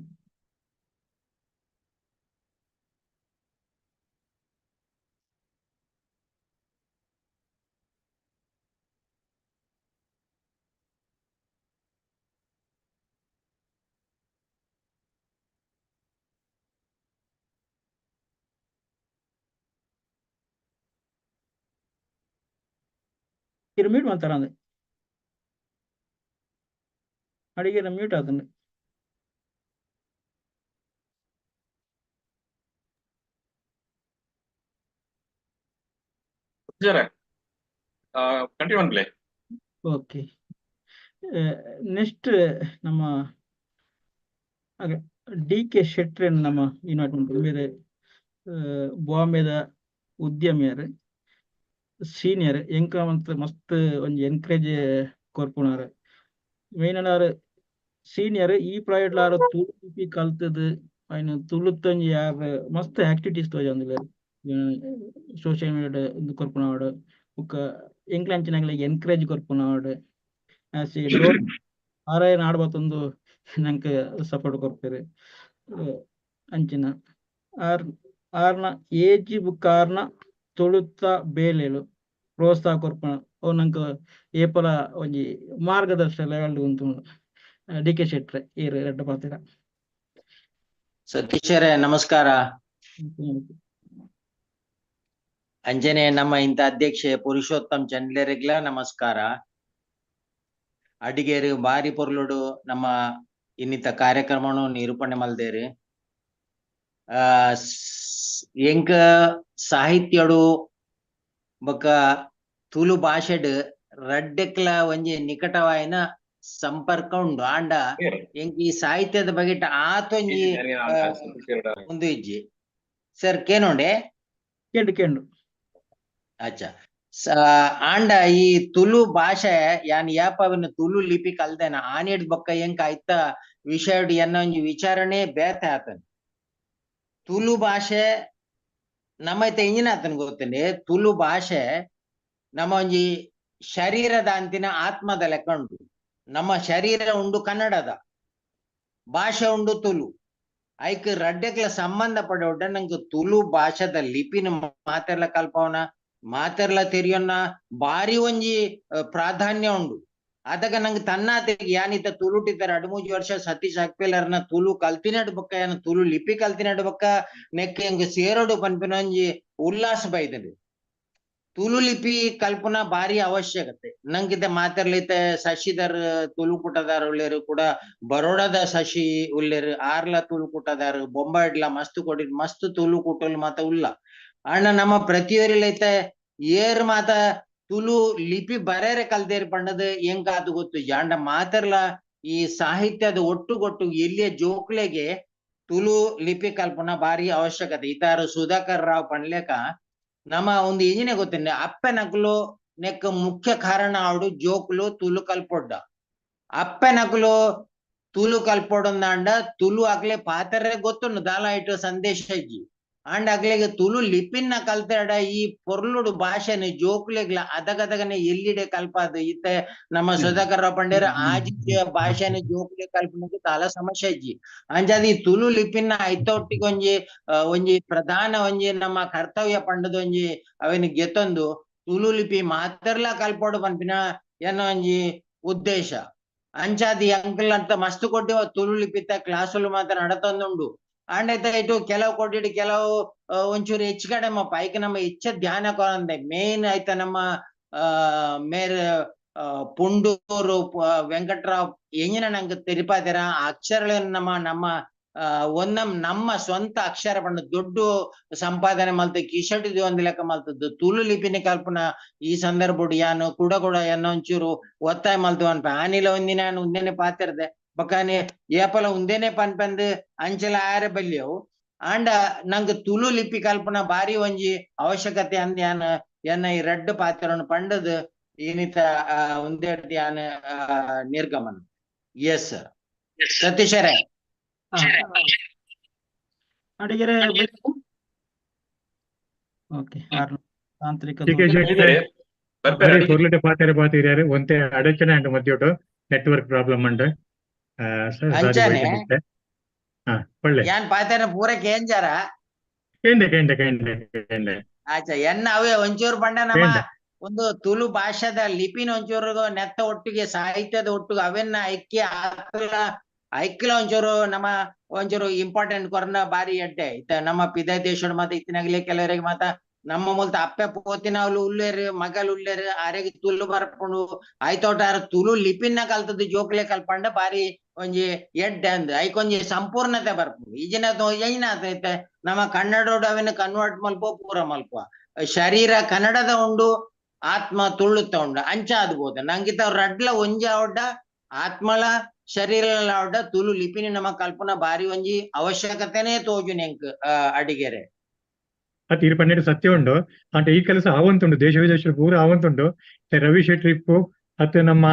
ಇರು ಮ್ಯೂಟ್ ಮಾಡ್ತಾರ ಅಂದೆ ಅಡಿಗೆ ಮ್ಯೂಟ್ ಆತಂದೆ. ಕಂಟಿನ್ಯೂ ಅನ್ಪ್ಲೆ. ಓಕೆ ನೆಕ್ಸ್ಟ್ ನಮ್ಮ ಡಿ ಕೆ ಶೆಟ್ರೆನ್ ನಮ್ಮ ಇನ್ವೈಟ್ ಮಾಡ್ತಾರೆ. ಬೇರೆ ಬಾಂಬೆದ ಉದ್ಯಮಿಯರು, ಸೀನಿಯರ್, ಎಂಕ ಮಂತ್ ಮಸ್ತ್ ಒಂಜಿ ಎನ್ಕರೇಜ್ ಕೊರ್ಪುನಾರ್. ಮೇನ್ ಆರ್ ಸೀನಿಯರ್ ಈ ಪ್ರಾಯಡ್ಲ ಆರ್ ತುಳು ಲಿಪಿ ಕಲ್ತದ್ ಐನ್ ತುಳುತ್ತೊಂಜಿ ಯಾರ್ ಮಸ್ತ್ ಆಕ್ಟಿವಿಟೀಸ್ ತೋಜೊಂದುಲ್ಲೆರ್. ಸೋಷಿಯಲ್ ಮೀಡಿಯಾಡ್ ಉಂದು ಕೊರ್ಪುನವಡ್ ಬೊಕ್ಕ ಎಂಕ್ಲಂಚಿನಕ್ಲೆಗ್ ಎನ್ಕರೇಜ್ ಕೊರ್ಪುನವಡ್ ಆರೇ ನಾಡ್ ಬತ್ತೊಂದು ನಂಕ್ ಸಪೋರ್ಟ್ ಕೊರ್ಪೆರ್. ಅಂಚಿನ ಆರ್ ಆರ್ನ ಏಜ್ ಬೊಕ್ಕ ಆರ್ನ ತುಳುತ್ತ ಬೇಲೆಲು ಪ್ರೋತ್ಸಾಹ ಕೊರ್ಪುನ ಅವು ನಂಕ್ ಏಪಲ ಒಂಜಿ ಮಾರ್ಗದರ್ಶನ ಲೆವೆಲ್ ಉಂತುಂಡು. ಡಿ ಕೆ ಶೆಟ್ರೆ ಈರ್ ರಡ್ಡ್ ಪಾತೆರ. ಸತೀಶರೇ ನಮಸ್ಕಾರ. ಅಂಜನೆ ನಮ್ಮ ಇಂತ ಅಧ್ಯಕ್ಷೆ ಪುರುಷೋತ್ತಮ್ ಚಂಡ್ಲೆರೆಗ್ಲ ನಮಸ್ಕಾರ. ಅಡಿಗೇರು ಬಾರಿ ಪೊರ್ಲುಡು ನಮ್ಮ ಇನ್ನಿತ ಕಾರ್ಯಕ್ರಮನು ನಿರೂಪಣೆ ಮಲ್ದೇರು. ಎಂಕ ಸಾಹಿತ್ಯಡು ಬೊಕ ತುಳು ಭಾಷೆಡ್ ರಡ್ಡೆಕ್ಲ ಒಂಜಿ ನಿಕಟವಾಯಿನ ಸಂಪರ್ಕ ಉಂಡು. ಆಂಡ ಎಂಕ್ ಈ ಸಾಹಿತ್ಯದ ಬಗ್ಗೆ ಆತೊಂಜಿ ಒಂದು ಇಜ್ಜಿ ಸರ್ ಕೇನೋಂಡೆ ಕೇಂಡು ಕೇಂಡು. ಅಚ್ಚಾ ಆಂಡ ಈ ತುಳು ಭಾಷೆ ಯಾನ್ ಯಾಪವನ್ನ ತುಳು ಲಿಪಿ ಕಲ್ದೇನ ಆನಿಡ್ ಬೊಕ್ಕ ಎಂಕ್ ಐತ ವಿಷಯಡ್ ಎನ್ನ ಒಂಜಿ ವಿಚಾರಣೆ ಬೇತೆ ಆತನ್. ತುಳು ಭಾಷೆ ನಮ್ಮೈತ ಇಂಜಿನ ಆತನ್ ಗೊತ್ತುಂಡೆ. ತುಳು ಭಾಷೆ ನಮ್ಮ ಒಂಜಿ ಶರೀರದ ಅಂತಿನ ಆತ್ಮದ ಲೆಕ್ಕ ಉಂಟು. ನಮ್ಮ ಶರೀರ ಉಂಡು ಕನ್ನಡದ, ಭಾಷೆ ಉಂಡು ತುಳು. ಐಕ್ ರಡ್ಡೆಕ್ಲ ಸಂಬಂಧ ಪಡೋಡ ನಂಗೆ ತುಳು ಭಾಷೆದ ಲಿಪಿನ ಮಾತೆರ್ಲ ಕಲ್ಪವನ ಮಾತೆರ್ಲ ತೆರಿಯೊನ್ನ ಬಾರಿ ಒಂಜಿ ಪ್ರಾಧಾನ್ಯ ಉಂಡು. ಅದಗ ನಂಗೆ ತನ್ನಾತೆಗೆ ಯಾನಿತ ತುಳುಟಿದ್ದಾರೆ 2-3 ವರ್ಷ ಸತೀಶ್ ಅಕ್ಪೇಲರ್ನ ತುಳು ಕಲ್ತಿನಡು ಬೊಕ್ಕ ಯಾನ ತುಳು ಲಿಪಿ ಕಲ್ತಿನಡು ಬೊಕ್ಕ ನೆಕ್ ಎಂಗ್ ಸೇರೋಡು ಪನ್ಪಿನ ಒಂಜಿ ಉಲ್ಲಾಸ ಬೈದಂಡು. ತುಳು ಲಿಪಿ ಕಲ್ಪನ ಬಾರಿ ಅವಶ್ಯಕತೆ. ನಂಗಿದ್ದ ಮಾತೆರ್ಲಿತ ಶಶಿಧರ್ ತುಳು ಕೂಟದಾರ ಉಳ್ಳೇರು ಕೂಡ, ಬರೋಡದ ಶಶಿ ಉಳ್ಳೇರು, ಆರ್ಲ ತುಳು ಕೂಟದಾರು, ಬೊಂಬಾಯಿಡ್ಲ ಮಸ್ತ್ ಕೊಡಿ ಮಸ್ತ್ ತುಳು ಕೂಟಲ್ ಮಾತ ಉಲ್ಲ. ಅಣ್ಣ ನಮ್ಮ ಪ್ರತಿಯೊರಿಲೈತ ಏರ್ ಮಾತ ತುಳು ಲಿಪಿ ಬರೇರೆ ಕಲ್ದೇರ್ ಪಂಡದು ಎಂಕಾದು ಗೊತ್ತು. ಅಂಡ ಮಾತೆರ್ಲ ಈ ಸಾಹಿತ್ಯದ ಒಟ್ಟುಗೊಟ್ಟು ಎಲ್ಲಿಯ ಜೋಕ್ಲೆಗೆ ತುಳು ಲಿಪಿ ಕಲ್ಪನ ಬಾರಿ ಅವಶ್ಯಕತೆ. ಇತಾರು ಸುಧಾಕರ್ ರಾವ್ ಪಂಡ್ಲೇಕ ನಮ್ಮ ಒಂದು ಎಂಜಿನ ಗೊತ್ತೇನೆ ಅಪ್ಪೆನಕುಲು ನೆಕ್ ಮುಖ್ಯ ಕಾರಣ ಆಡು ಜೋಕ್ಲು ತುಳು ಕಲ್ಪೊಡ್ಡ. ಅಪ್ಪೆನಕುಲು ತುಳು ಕಲ್ಪೊಡಂದಾಂಡ ತುಳು ಆಗ್ಲೆ ಪಾತರೆ ಗೊತ್ತುಂಡು ದಾಲ ಇಟ್ಟು ಸಂದೇಶ ಇಜ್ಜಿ. ಆಂಡ ಅಗ್ಲೆಗೆ ತುಳು ಲಿಪಿನ ಕಲ್ತಾಡ ಈ ಪೊರ್ಲುಡು ಭಾಷೆನ ಜೋಕ್ಲೆಗ್ಲ ಅದಗದಗನೆ ಎಲ್ಲಿಡೆ ಕಲ್ಪಾದು. ಇತ್ತೆ ನಮ್ಮ ಸುಧಾಕರ್ ರಾವ್ ಪಂಡೇರ್ ಆಜಿ ಭಾಷೆನ ಜೋಕ್ಲೆ ಕಲ್ಪನೆಗೆ ದಾಲ ಸಮಸ್ಯೆ ಇಜ್ಜಿ. ಅಂಚಾದ್ ಈ ತುಳು ಲಿಪಿನ ಐತೊಟ್ಟಿಗೆ ಒಂಜಿ ಒಂಜಿ ಪ್ರಧಾನ ಒಂಜಿ ನಮ್ಮ ಕರ್ತವ್ಯ ಪಂಡದ ಒಂಜಿ ಅವೆನ್ ಗೆತ್ತೊಂದು ತುಳು ಲಿಪಿ ಮಾತೆರ್ಲ ಕಲ್ಪೊಡು ಪನ್ಪಿನ ಎನ್ನ ಒಂಜಿ ಉದ್ದೇಶ. ಅಂಚಾದ್ ಅಂಕಲ್ ಅಂತ ಮಸ್ತ್ ಕೊಟ್ಟು ತುಳು ಲಿಪಿತ ಕ್ಲಾಸುಲು ಮಾತ್ರ ನಡತೊಂದುಂಡು. ಆಂಡ ಇಟ್ಟು ಕೆಲವು ಕೊಟ್ಟಿಟ್ಟು ಕೆಲವು ಒಂಚೂರು ಹೆಚ್ಚು ಕಡಿಮೆ ಐಕ್ ನಮ್ಮ ಹೆಚ್ಚ ಧ್ಯಾನ ಕೊರಂದೆ ಮೇನ್ ಆಯ್ತ ನಮ್ಮ ಮೇರ್ ಪುಂಡೂರು ವೆಂಕಟರಾವ್ ಎಂಜಿನ ನಂಗೆ ತೆರಿಪಾದಿರ ಆ ಅಕ್ಷರಗಳನ್ನ ನಮ್ಮ ನಮ್ಮ ಒಂದಮ್ ನಮ್ಮ ಸ್ವಂತ ಅಕ್ಷರ ಪಂಡ ದೊಡ್ಡ ಸಂಪಾದನೆ ಮಲ್ತ ಕಿಶಟ್ ಒಂದು ಲೆಕ್ಕ ಮಲ್ತದ್ದು ತುಳು ಲಿಪಿನ ಕಲ್ಪನ ಈ ಸಂದರ್ಭಡ್ ಯಾನು ಕೂಡ ಕೂಡ ಎನ್ನ ಒಂಚೂರು ಒತ್ತಾಯ ಮಲ್ತು ಅನ್ಪ ಆನಿಲ ಒಂದಿನ ಉಂದೇನೆ ಪಾತಿರ್ದೆ ಬೊಕಾನಿ ಏಪಲ ಉಂದೇನೆ ಪನ್ಪಂದು ಅಂಚಲ ಆರೆ ಬಲ್ಯವು ಆಂಡ ನಂಗೆ ತುಳು ಲಿಪಿ ಕಲ್ಪನ ಬಾರಿ ಒಂಜಿ ಅವಶ್ಯಕತೆ ಅಂದ್ ಯಾನ್ ಎನ್ನ ಈ ರಡ್ಡ್ ಪಾತ್ರವನ್ನು ಪಂಡದು ಈನಿತ ಉಂದೇಡ್ದ್ ಯಾನ್ ನಿರ್ಗಮನ. ಎಸ್ ಸರ್ ಸತೀಶರೇ. ಅಡಿಗೆರೆ ಓಕೆ ತಾಂತ್ರಿಕ ಟಿ ಕೆ ದೋಷ. ಶೆಟ್ಟಿ ಬರ್ಪೇರ ಬರೀ ಪೊರ್ಲುಟೆ ಪಾತೆರ ಪಾತಿರ್ಯಾರು ಒಂತೆ ಅಡಚಣೆ ಅಂಡ್ ಮಧ್ಯೋಟು ನೆಟ್ವರ್ಕ್ ಪ್ರಾಬ್ಲಮ್ ಅಂಡ್ ಅಂಚನೆ ಒಳ್ಳೆ ಯಾನ್ ಪಾತೆರ ಪೂರ ಕೇಂಜಾರ ಕೇಂಡೆ ಕೇಂಡೆ ಕೇಂಡೆ ಕೇಂಡೆ ಆಚ ಎನ್ನ ಅವೇ ಒಂಚೂರು ಪಂಡ ನಮ್ಮ ಕೇಂಡೆ ಒಂದು ತುಳು ಭಾಷಾದ ಲಿಪಿನ ಒಂಚೂರು ನೆತ್ತ ಒಟ್ಟಿಗೆ ಸಾಹಿತ್ಯದ ಒಟ್ಟಿಗೆ ಅವೆನ್ನ ಐಕ್ಯ ಆತ್ಲ ಐಕ್ಲ ಒಂಚೂರು ನಮ್ಮ ಒಂಚೂರು ಇಂಪಾರ್ಟೆಂಟ್ ಕೊರ್ನ ಬಾರಿ ಎಡ್ಡೆ ಇತ್ತ ನಮ್ಮ ಪಿದ ದೇಶಡ್ ಮಾತ ಇತ್ತಿನಾಗ್ಲೇ ಕೆಲವರಿಗೆ ಮಾತ ನಮ್ಮ ಮೂಲತ ಅಪ್ಪೆ ಪೋತಿನ ಅವ್ಲು ಉಲ್ಲೇರು ಮಗಲ್ ಉಲ್ಲೇರು ಆರೆಗ್ ತುಳು ಬರ್ಪುಂಡು ಆಯ್ತೋಟ ಆರ್ ತುಳು ಲಿಪಿನ ಕಲ್ತದ್ದು ಜೋಕ್ಲೆ ಕಲ್ಪಂಡ ಬಾರಿ ಒಂಜಿ ಎಡ್ಡೆ ಅಂದ್ ಐಕೊಂಜಿ ಸಂಪೂರ್ಣತೆ ಬರ್ಪುಂಡು. ಈಜಿನ ಏನಾತ ಐತೆ ನಮ್ಮ ಕನ್ನಡೋಡು ಅವೆನ್ನ ಕನ್ವರ್ಟ್ ಮಲ್ಪ ಪೂರ ಮಲ್ಪ ಶರೀರ ಕನ್ನಡದ ಉಂಡು ಆತ್ಮ ತುಳುತ್ತ ಉಂಡು ಅಂಚ ಆದ್ಬೋದು ನಂಗಿತ ರಡ್ಲ ಒಂಜಿ ಅವಡ್ಡ ಆತ್ಮಲ ಶರೀರ ಅವಡ್ಡ ತುಳು ಲಿಪಿನಿ ನಮ್ಮ ಕಲ್ಪನಾ ಬಾರಿ ಒಂಜಿ ಅವಶ್ಯಕತೆನೇ ತೋಜು ನೆಂಕ್ ಅಡಿಗೆರೆ. ಅತ್ ಇರು ಪನ್ನೆರಡು ಸತ್ಯ ಉಂಡು ಅಂಟ ಈ ಕೆಲಸ ಆವಂತುಂಡು ದೇಶ ವಿದೇಶ ಪೂರ ಆವಂತುಂಡು. ರವಿ ಶೆಟ್ಟಿ ಇಪ್ಪು ಅತ್ತೆ ನಮ್ಮ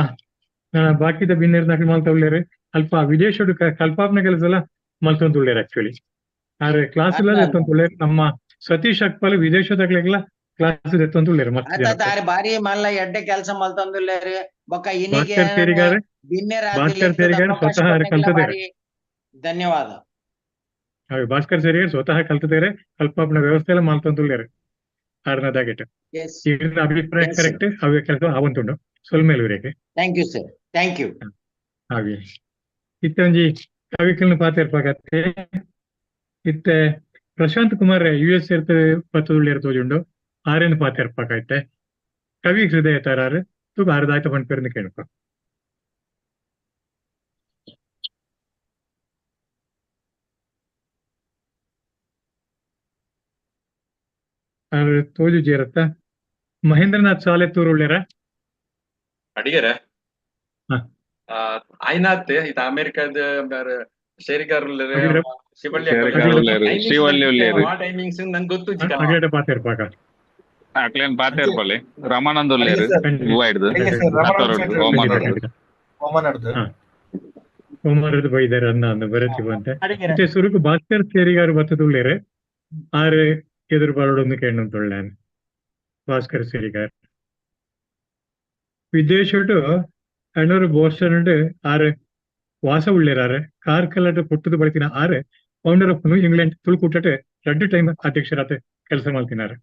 ಬಾಕಿದ ಬಿನ್ನೇರ್ ನಕಲ್ ಮಲ್ತ ಉಳ್ಳೇರು ಅಲ್ಪ ವಿದೇಶಡು ಕಲ್ಪಾಪ್ನ ಕೆಲಸ ಎಲ್ಲ ಮಲ್ತೊಂದುಳ್ಳೇರು ಆಕ್ಚುಲಿ. ಆದ್ರೆ ಕ್ಲಾಸ್ ಎಲ್ಲ ಎತ್ತೊಂದುಳ್ಳೇರು ನಮ್ಮ ಸತೀಶ್ ಅಕ್ಪಲ್ ವಿದೇಶದಾಗ್ಲೆಲ್ಲ ಕ್ಲಾಸ್ ಎತ್ತೊಂದುಳ್ಳೇರು ಮಸ್ತ್ ಆತ ಜನಕ್ಕೆ. ತಾರಿ ಬಾರಿ ಮಲ್ಲ ಎಡ್ಡೆ ಕೆಲಸ ಮಲ್ತೊಂದುಳ್ಳೇರು ಬೊಕ್ಕ ಇನಿಗೆ ಭಾಸ್ಕರ್ ಸೇರಿಗಾರೆ ಬಿನ್ನೇರ್ ಭಾಸ್ಕರ್ ಸೇರಿಗಾರೆ ಸ್ವತಃ ಕಲ್ತದೇರೆ. ಬಾರಿ ಧನ್ಯವಾದ. ಹಾಗೆ ಭಾಸ್ಕರ್ ಸೇರಿಗಾರೆ ಸ್ವತಃ ಕಲ್ತದೇರೆ ಕಲ್ಪಾಪನ ವ್ಯವಸ್ಥೆ ಎಲ್ಲ ಮಲ್ತೊಂದುಳ್ಳೇರು ಆರ್ನದಾಗಿಟ್ಟು. ಎಸ್ ಇವ್ರ ಅಭಿಪ್ರಾಯ ಎಸ್ ಕರೆಕ್ಟ್ ಅವೇ ಕೆಲಸ ಆವಂತುಂಡು ಸೊಲ್ಮೇಲೆ ಇವರಿಗೆ. Thank you sir, thank you. ಹಾಗೆ ಇತ್ತೆ ಒಂಜಿ ಕವಿಕಲ್ನ ಪಾತೆರ್ಪಾಗತ್ತೆ. ಇತ್ತೆ ಪ್ರಶಾಂತ್ ಕುಮಾರ್ ಯು ಎಸ್ ಇರ್ತ ಪತ್ತುಳ್ಳಿರ್ ತೋಜುಂಡು ಆರೇನು ಪಾತೆರ್ಪಾಕೈತೆ. ಕವಿ ಹೃದಯ ತರಾರು ತೂಕ ಆರ್ದಾಯ್ತ ಪನ್ಪೇರ್ನ ಕೇಳಪ್ಪ. ಆರ್ ತೋಜು ಜೇರತ್ತ ಮಹೇಂದ್ರನಾಥ್ ಸಾಲೆ ತೂರುಳ್ಳೇರ. ಅಡಿಗೆರೆ ಹಾ. ಆಯ್ನಾತೆ ಇದು ಅಮೆರಿಕದ ಶೇರಿಗಾರ್ ಅಡಿಗೆರೆ ಶಿವಳ್ಳಿ ಶೇರಿಗಾರ್ ಉಳ್ಳೇರು, ಶ್ರೀವಳ್ಳಿ ಉಳ್ಳೇರು. ಆ ಟೈಮಿಂಗ್ಸ್ ನಂಗೆ ಗೊತ್ತು ಅಡಿಗೆರೆ ಪಾತೆರ್ಪಾಕ. ಅಕ್ಲೇನ್ ಪಾತೆರ್ಪಲ್ಲಿ ರಮಾನಂದ್ ಉಳ್ಳೇರು ಖಂಡಿತ ಹೂವ ಹಿಡ್ದು ಖಂಡಿತ ಓಮನಡ್ದು. ಖಂಡಿತ. ಓಮನಡ್ದು ಬೈದಾರೆ ಅನ್ನ ಅಂದ ಬರತಿ ಬಂತೆ. ಅಡಿಗೆರೆ ಮತ್ತೆ ಸುರುಕು ಭಾಸ್ಕರ್ ಸೇರಿಗಾರು ಬತ್ತದುಳ್ಳೇರೆ ಆರೆ ಎದುರು ಬರೋಡೊಂದು ಕೇಳುಂಟುಳ್ಳೆ ಭಾಸ್ಕರ್ ಸೇರಿಗಾರ್. ವಿದೇಶಡು ಅಣ್ಣೂರು ಬೋಸ್ಟನ್ ಆರ್ ವಾಸ ಉಳ್ಳೇರಾರೆ ಕಾರ್ಕಲಡ್ ಪುಟ್ಟದು ಬಳತಿನ R founder of new England ತುಳುಕೂಟಟ್ ರಡ್ಡು ಟೈಮ್ ಅಧ್ಯಕ್ಷರಾದ ಕೆಲಸ ಮಾಡ್ತಿನಾರೆ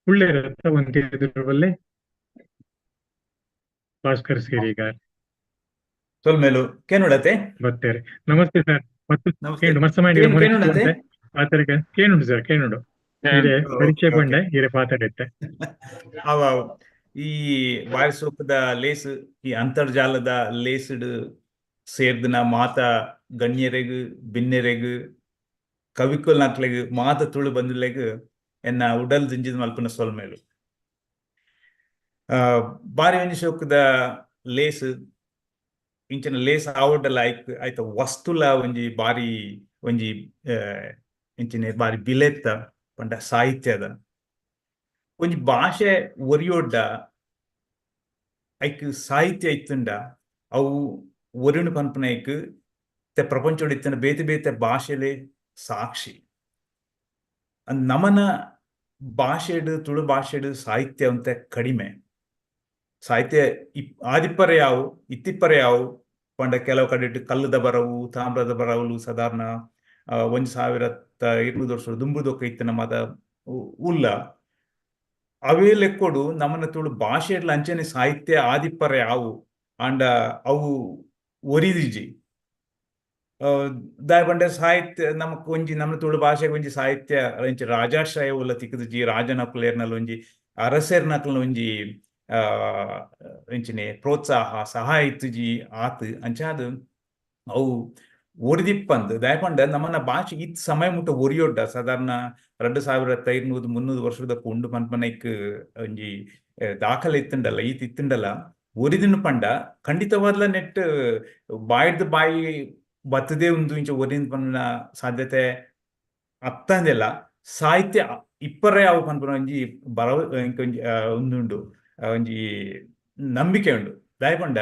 ಉಳ್ಳೇರ ಒಂದ್ ಎದುರು ಬಲ್ಲೆ ಭಾಸ್ಕರ್ ಸೇರಿಗಾರ್. ಸೊಲ್ಮೇಲು ಕೇನುಡತೆ ಬತ್ತೇರೆ ನಮಸ್ತೆ ಸರ್. ಮತ್ತೆ ನಮಸ್ತೆ. ಕೇಂಡು ಮಸ್ತ ಮಾಡಿ ಕೇನುಡತೆ ಪಾತರಿಗೆ ಕೇನುಂಡು ಸರ್ ಕೇನುಂಡು ಹಿರೇ ಪರಿಚಯ ಪಂಡೆ ಹಿರೇ ಪಾತಾಡಿತ್ತೆ. ಅವ ಈ ವಾರಿಸೋಪದ ಲೇಸ್ ಈ ಅಂತರ್ಜಾಲದ ಲೇಸ್ಡ್ ಸೇರ್ದಿನ ಮಾತ ಗಣ್ಯರೆಗ್ ಬಿನ್ನೆರೆಗ್ ಕವಿಕುಲ್ ನಕ್ಲೆಗ್ ಮಾತ ತುಳು ಬಂದುಲೆಗ್ ಎನ್ನ ಉಡಲ್ ದಿಂಜಿದ ಮಲ್ಪುನ ಸೊಲ್ಮೇಲು. ಬಾರಿ ಒಂಜಿ ಶೋಕದ ಲೇಸ್ ಇಂಚಿನ ಲೇಸ್ ಆವಡ್ಡಲ ಐಕ್ ಐತ ವಸ್ತುಲ ಒಂಜಿ ಬಾರಿ ಒಂಜಿ ಇಂಚಿನ ಬಾರಿ ಬಿಲೆತ್ತ ಪಂಡ ಸಾಹಿತ್ಯದ ಒಂಜಿ ಭಾಷೆ ಒರಿಯೊಡ್ಡ ಐಕ್ ಸಾಹಿತ್ಯ ಇತ್ತುಂಡ ಅವು ಒರಿಣು ಪನ್ಪುನ ಐಕ್ ಪ್ರಪಂಚೋಡು ಇತ್ತಿನ ಬೇತೆ ಬೇತೆ ಭಾಷೆಲೆ ಸಾಕ್ಷಿ. ನಮನ ಭಾಷೆಡು ತುಳು ಭಾಷೆಡು ಸಾಹಿತ್ಯ ಅಂತ ಕಡಿಮೆ. ಸಾಹಿತ್ಯ ಆದಿಪ್ಪರೆ ಯಾವು ಇತ್ತಿಪ್ಪರೆ ಯಾವು ಪಂಡ ಕೆಲವು ಕಡೆ ಕಲ್ಲದ ಬರವು ತಾಮ್ರದ ಬರವುಲು ಸಾಧಾರಣ 1200 ವರ್ಷ ದುಂಬುದೊಕ್ಕ ಇತ್ತಿನ ಮಾತ ಉಲ್ಲ ಅವೇ ಲೆಕ್ಕೊಡು ನಮ್ಮನ ತುಳು ಭಾಷೆಡ್ಲ ಅಂಚನೆ ಸಾಹಿತ್ಯ ಆದಿಪ್ಪರೆ ಯಾವು ಆಂಡ ಅವು ಒರಿದಿಜಿ. ದಾಯ ಪಂಡ ಸಾಹಿತ್ಯ ನಮಕ್ ಒಂಜಿ ನಮ್ಮ ತುಳು ಭಾಷೆಗೆ ಒಂಜಿ ಸಾಹಿತ್ಯ ಒಂಜಿ ರಾಜಾಶ್ರಯ ಉಲ್ಲ ತಿಕ್ಕುದುಜಿ, ರಾಜನಕುಲೇರ್ನಲ್ ಒಂಜಿ ಅರಸೇರ್ನಕುಲ್ನ ಒಂಜಿ ಎಂಚಿನೆ ಪ್ರೋತ್ಸಾಹ ಸಹಾಯ ಇತ್ತುಜಿ ಆತ್ ಅಂಚಾದ್ ಅವು ಒರಿದಿಪ್ಪಂದ್. ದಾಯ ಪಂಡ ನಮ್ಮನ ಭಾಷೆ ಇತ್ ಸಮಯ ಮುಟ್ಟ ಒರಿಯೊಡ್ಡ ಸಾಧಾರಣ 2500 300 ವರ್ಷದಕ್ಕೂ ಉಂಡು ಪನ್ಪನೈಕ್ ಒಂಜಿ ದಾಖಲೆ ಇತ್ತುಂಡಲ್ಲ, ಈತ್ ಇತ್ತುಂಡಲ್ಲ ಒರಿದಿನ ಪಂಡ ಖಂಡಿತವಾದ್ಲ ನೆಟ್ ಬಾಯ್ದು ಬಾಯಿ ಬತ್ತದೇ ಒಂದು ಇಂಚ ಒರಿನ ಪನ್ಪುನ ಸಾಧ್ಯತೆ ಅತ್ತಂದೆಲ್ಲ. ಸಾಹಿತ್ಯ ಇಪ್ಪರೇ ಅವು ಪನ್ಪುನ ಒಂಜಿ ಬರವ ಒಂಜಿ ಉಂದುಂಡು, ಒಂಜಿ ನಂಬಿಕೆ ಉಂಡು. ದಾಯ ಪಂಡ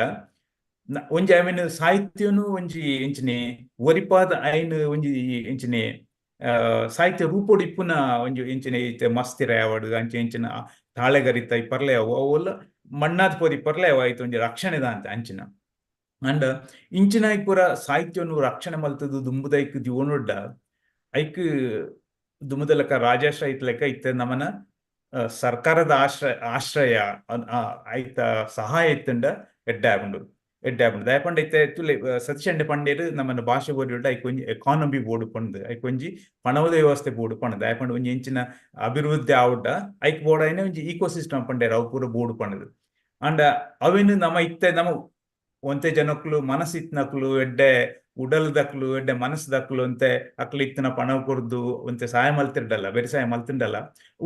ಒಂಜಿ I mean ಸಾಹಿತ್ಯನು ಒಂಜಿ ಎಂಚಿನೆ ಒರಿಪಾದ ಐನ್ ಒಂಜಿ ಎಂಚಿನೆ ಸಾಹಿತ್ಯ ರೂಪೋಡು ಇಪ್ಪುನ ಒಂಜಿ ಎಂಚಿನೆ ಇತ್ತೆ ಮಸ್ತಿರ ಯಾವಡು ಅಂಚೆ ಎಂಚಿನ ತಾಳೆಗರಿತ ಇಪ್ಪರ್ಲೆ ಅವು ಅವೆಲ್ಲ ಮಣ್ಣಾದ ಪೋದಿ ಇಪ್ಪರ್ಲೆ ಅವು ಆಯ್ತು ಒಂಜಿ ರಕ್ಷಣೆದ ಅಂತ ಅಂಚಿನ. ಅಂಡ್ ಇಂಚಿನ ಪೂರ ಸಾಹಿತ್ಯವನ್ನು ರಕ್ಷಣೆ ಮಲ್ತದು ದುಂಬುದೈಕ್ ದಿವೊನೊಡ್ಡ ಐಕ್ ದುಂಬುದ ಲೆಕ್ಕ ರಾಜಾಶ್ರಯ ಇತ್ ಲೆಕ್ಕ ಇತ್ತೆ ನಮನ ಸರ್ಕಾರದ ಆಶ್ರಯ ಐತ ಸಹಾಯ ಇತ್ತುಂಡ ಎಡ್ಡೆ ಆಪುಂಡು, ಎಡ್ಡೆ ಆಪುಂಡು. ದಾಯ ಪಂಡ ಇತ್ತೆ ತುಲೆ ಸತೀಶ್ ಅಣ್ಣೆ ಪಂಡೇರು ನಮ್ಮನ ಭಾಷೆ ಬೋರ್ಡ್ ಐಕ್ ಒಂಜಿ ಎಕಾನಮಿ ಬೋರ್ಡ್ ಪಂದ್ ಐಕ್ ಒಂಜಿ ಪಣವದ ವ್ಯವಸ್ಥೆ ಬೋರ್ಡ್ ಪಂಡ್ ದಾಯ ಪಂಡ ಒಂಜಿ ಎಂಚಿನ ಅಭಿವೃದ್ಧಿ ಆವಡ್ಡ ಐಕ್ ಬೋರ್ಡ್ ಐನ ಒಂಜಿ ಈಕೋ ಸಿಸ್ಟಮ್ ಪಂಡೇರು ಅವು ಪೂರ ಬೋರ್ಡ್ ಪಂಡದು. ಅಂಡ ಅವೇನು ನಮ್ಮ ಇತ್ತೆ ನಮ್ಮ ಒಂತೆ ಜನಕ್ಲು ಮನಸ್ಸು ಇತ್ನಕ್ಲು ಎಡ್ಡೆ ಉಡಲ್ದಕ್ಲು ಎಡ್ಡೆ ಮನಸ್ಸದಕ್ಲು ಅಂತೆ ಅಕ್ಲು ಇತ್ತಿನ ಪಣವು ಕೊರ್ದು ಒಂತೆ ಸಹಾಯ ಮಲ್ತಿರ್ಡಲ್ಲ, ಬೇರೆ ಸಹಾಯ ಮಲ್ತಿಂಡಲ್ಲ.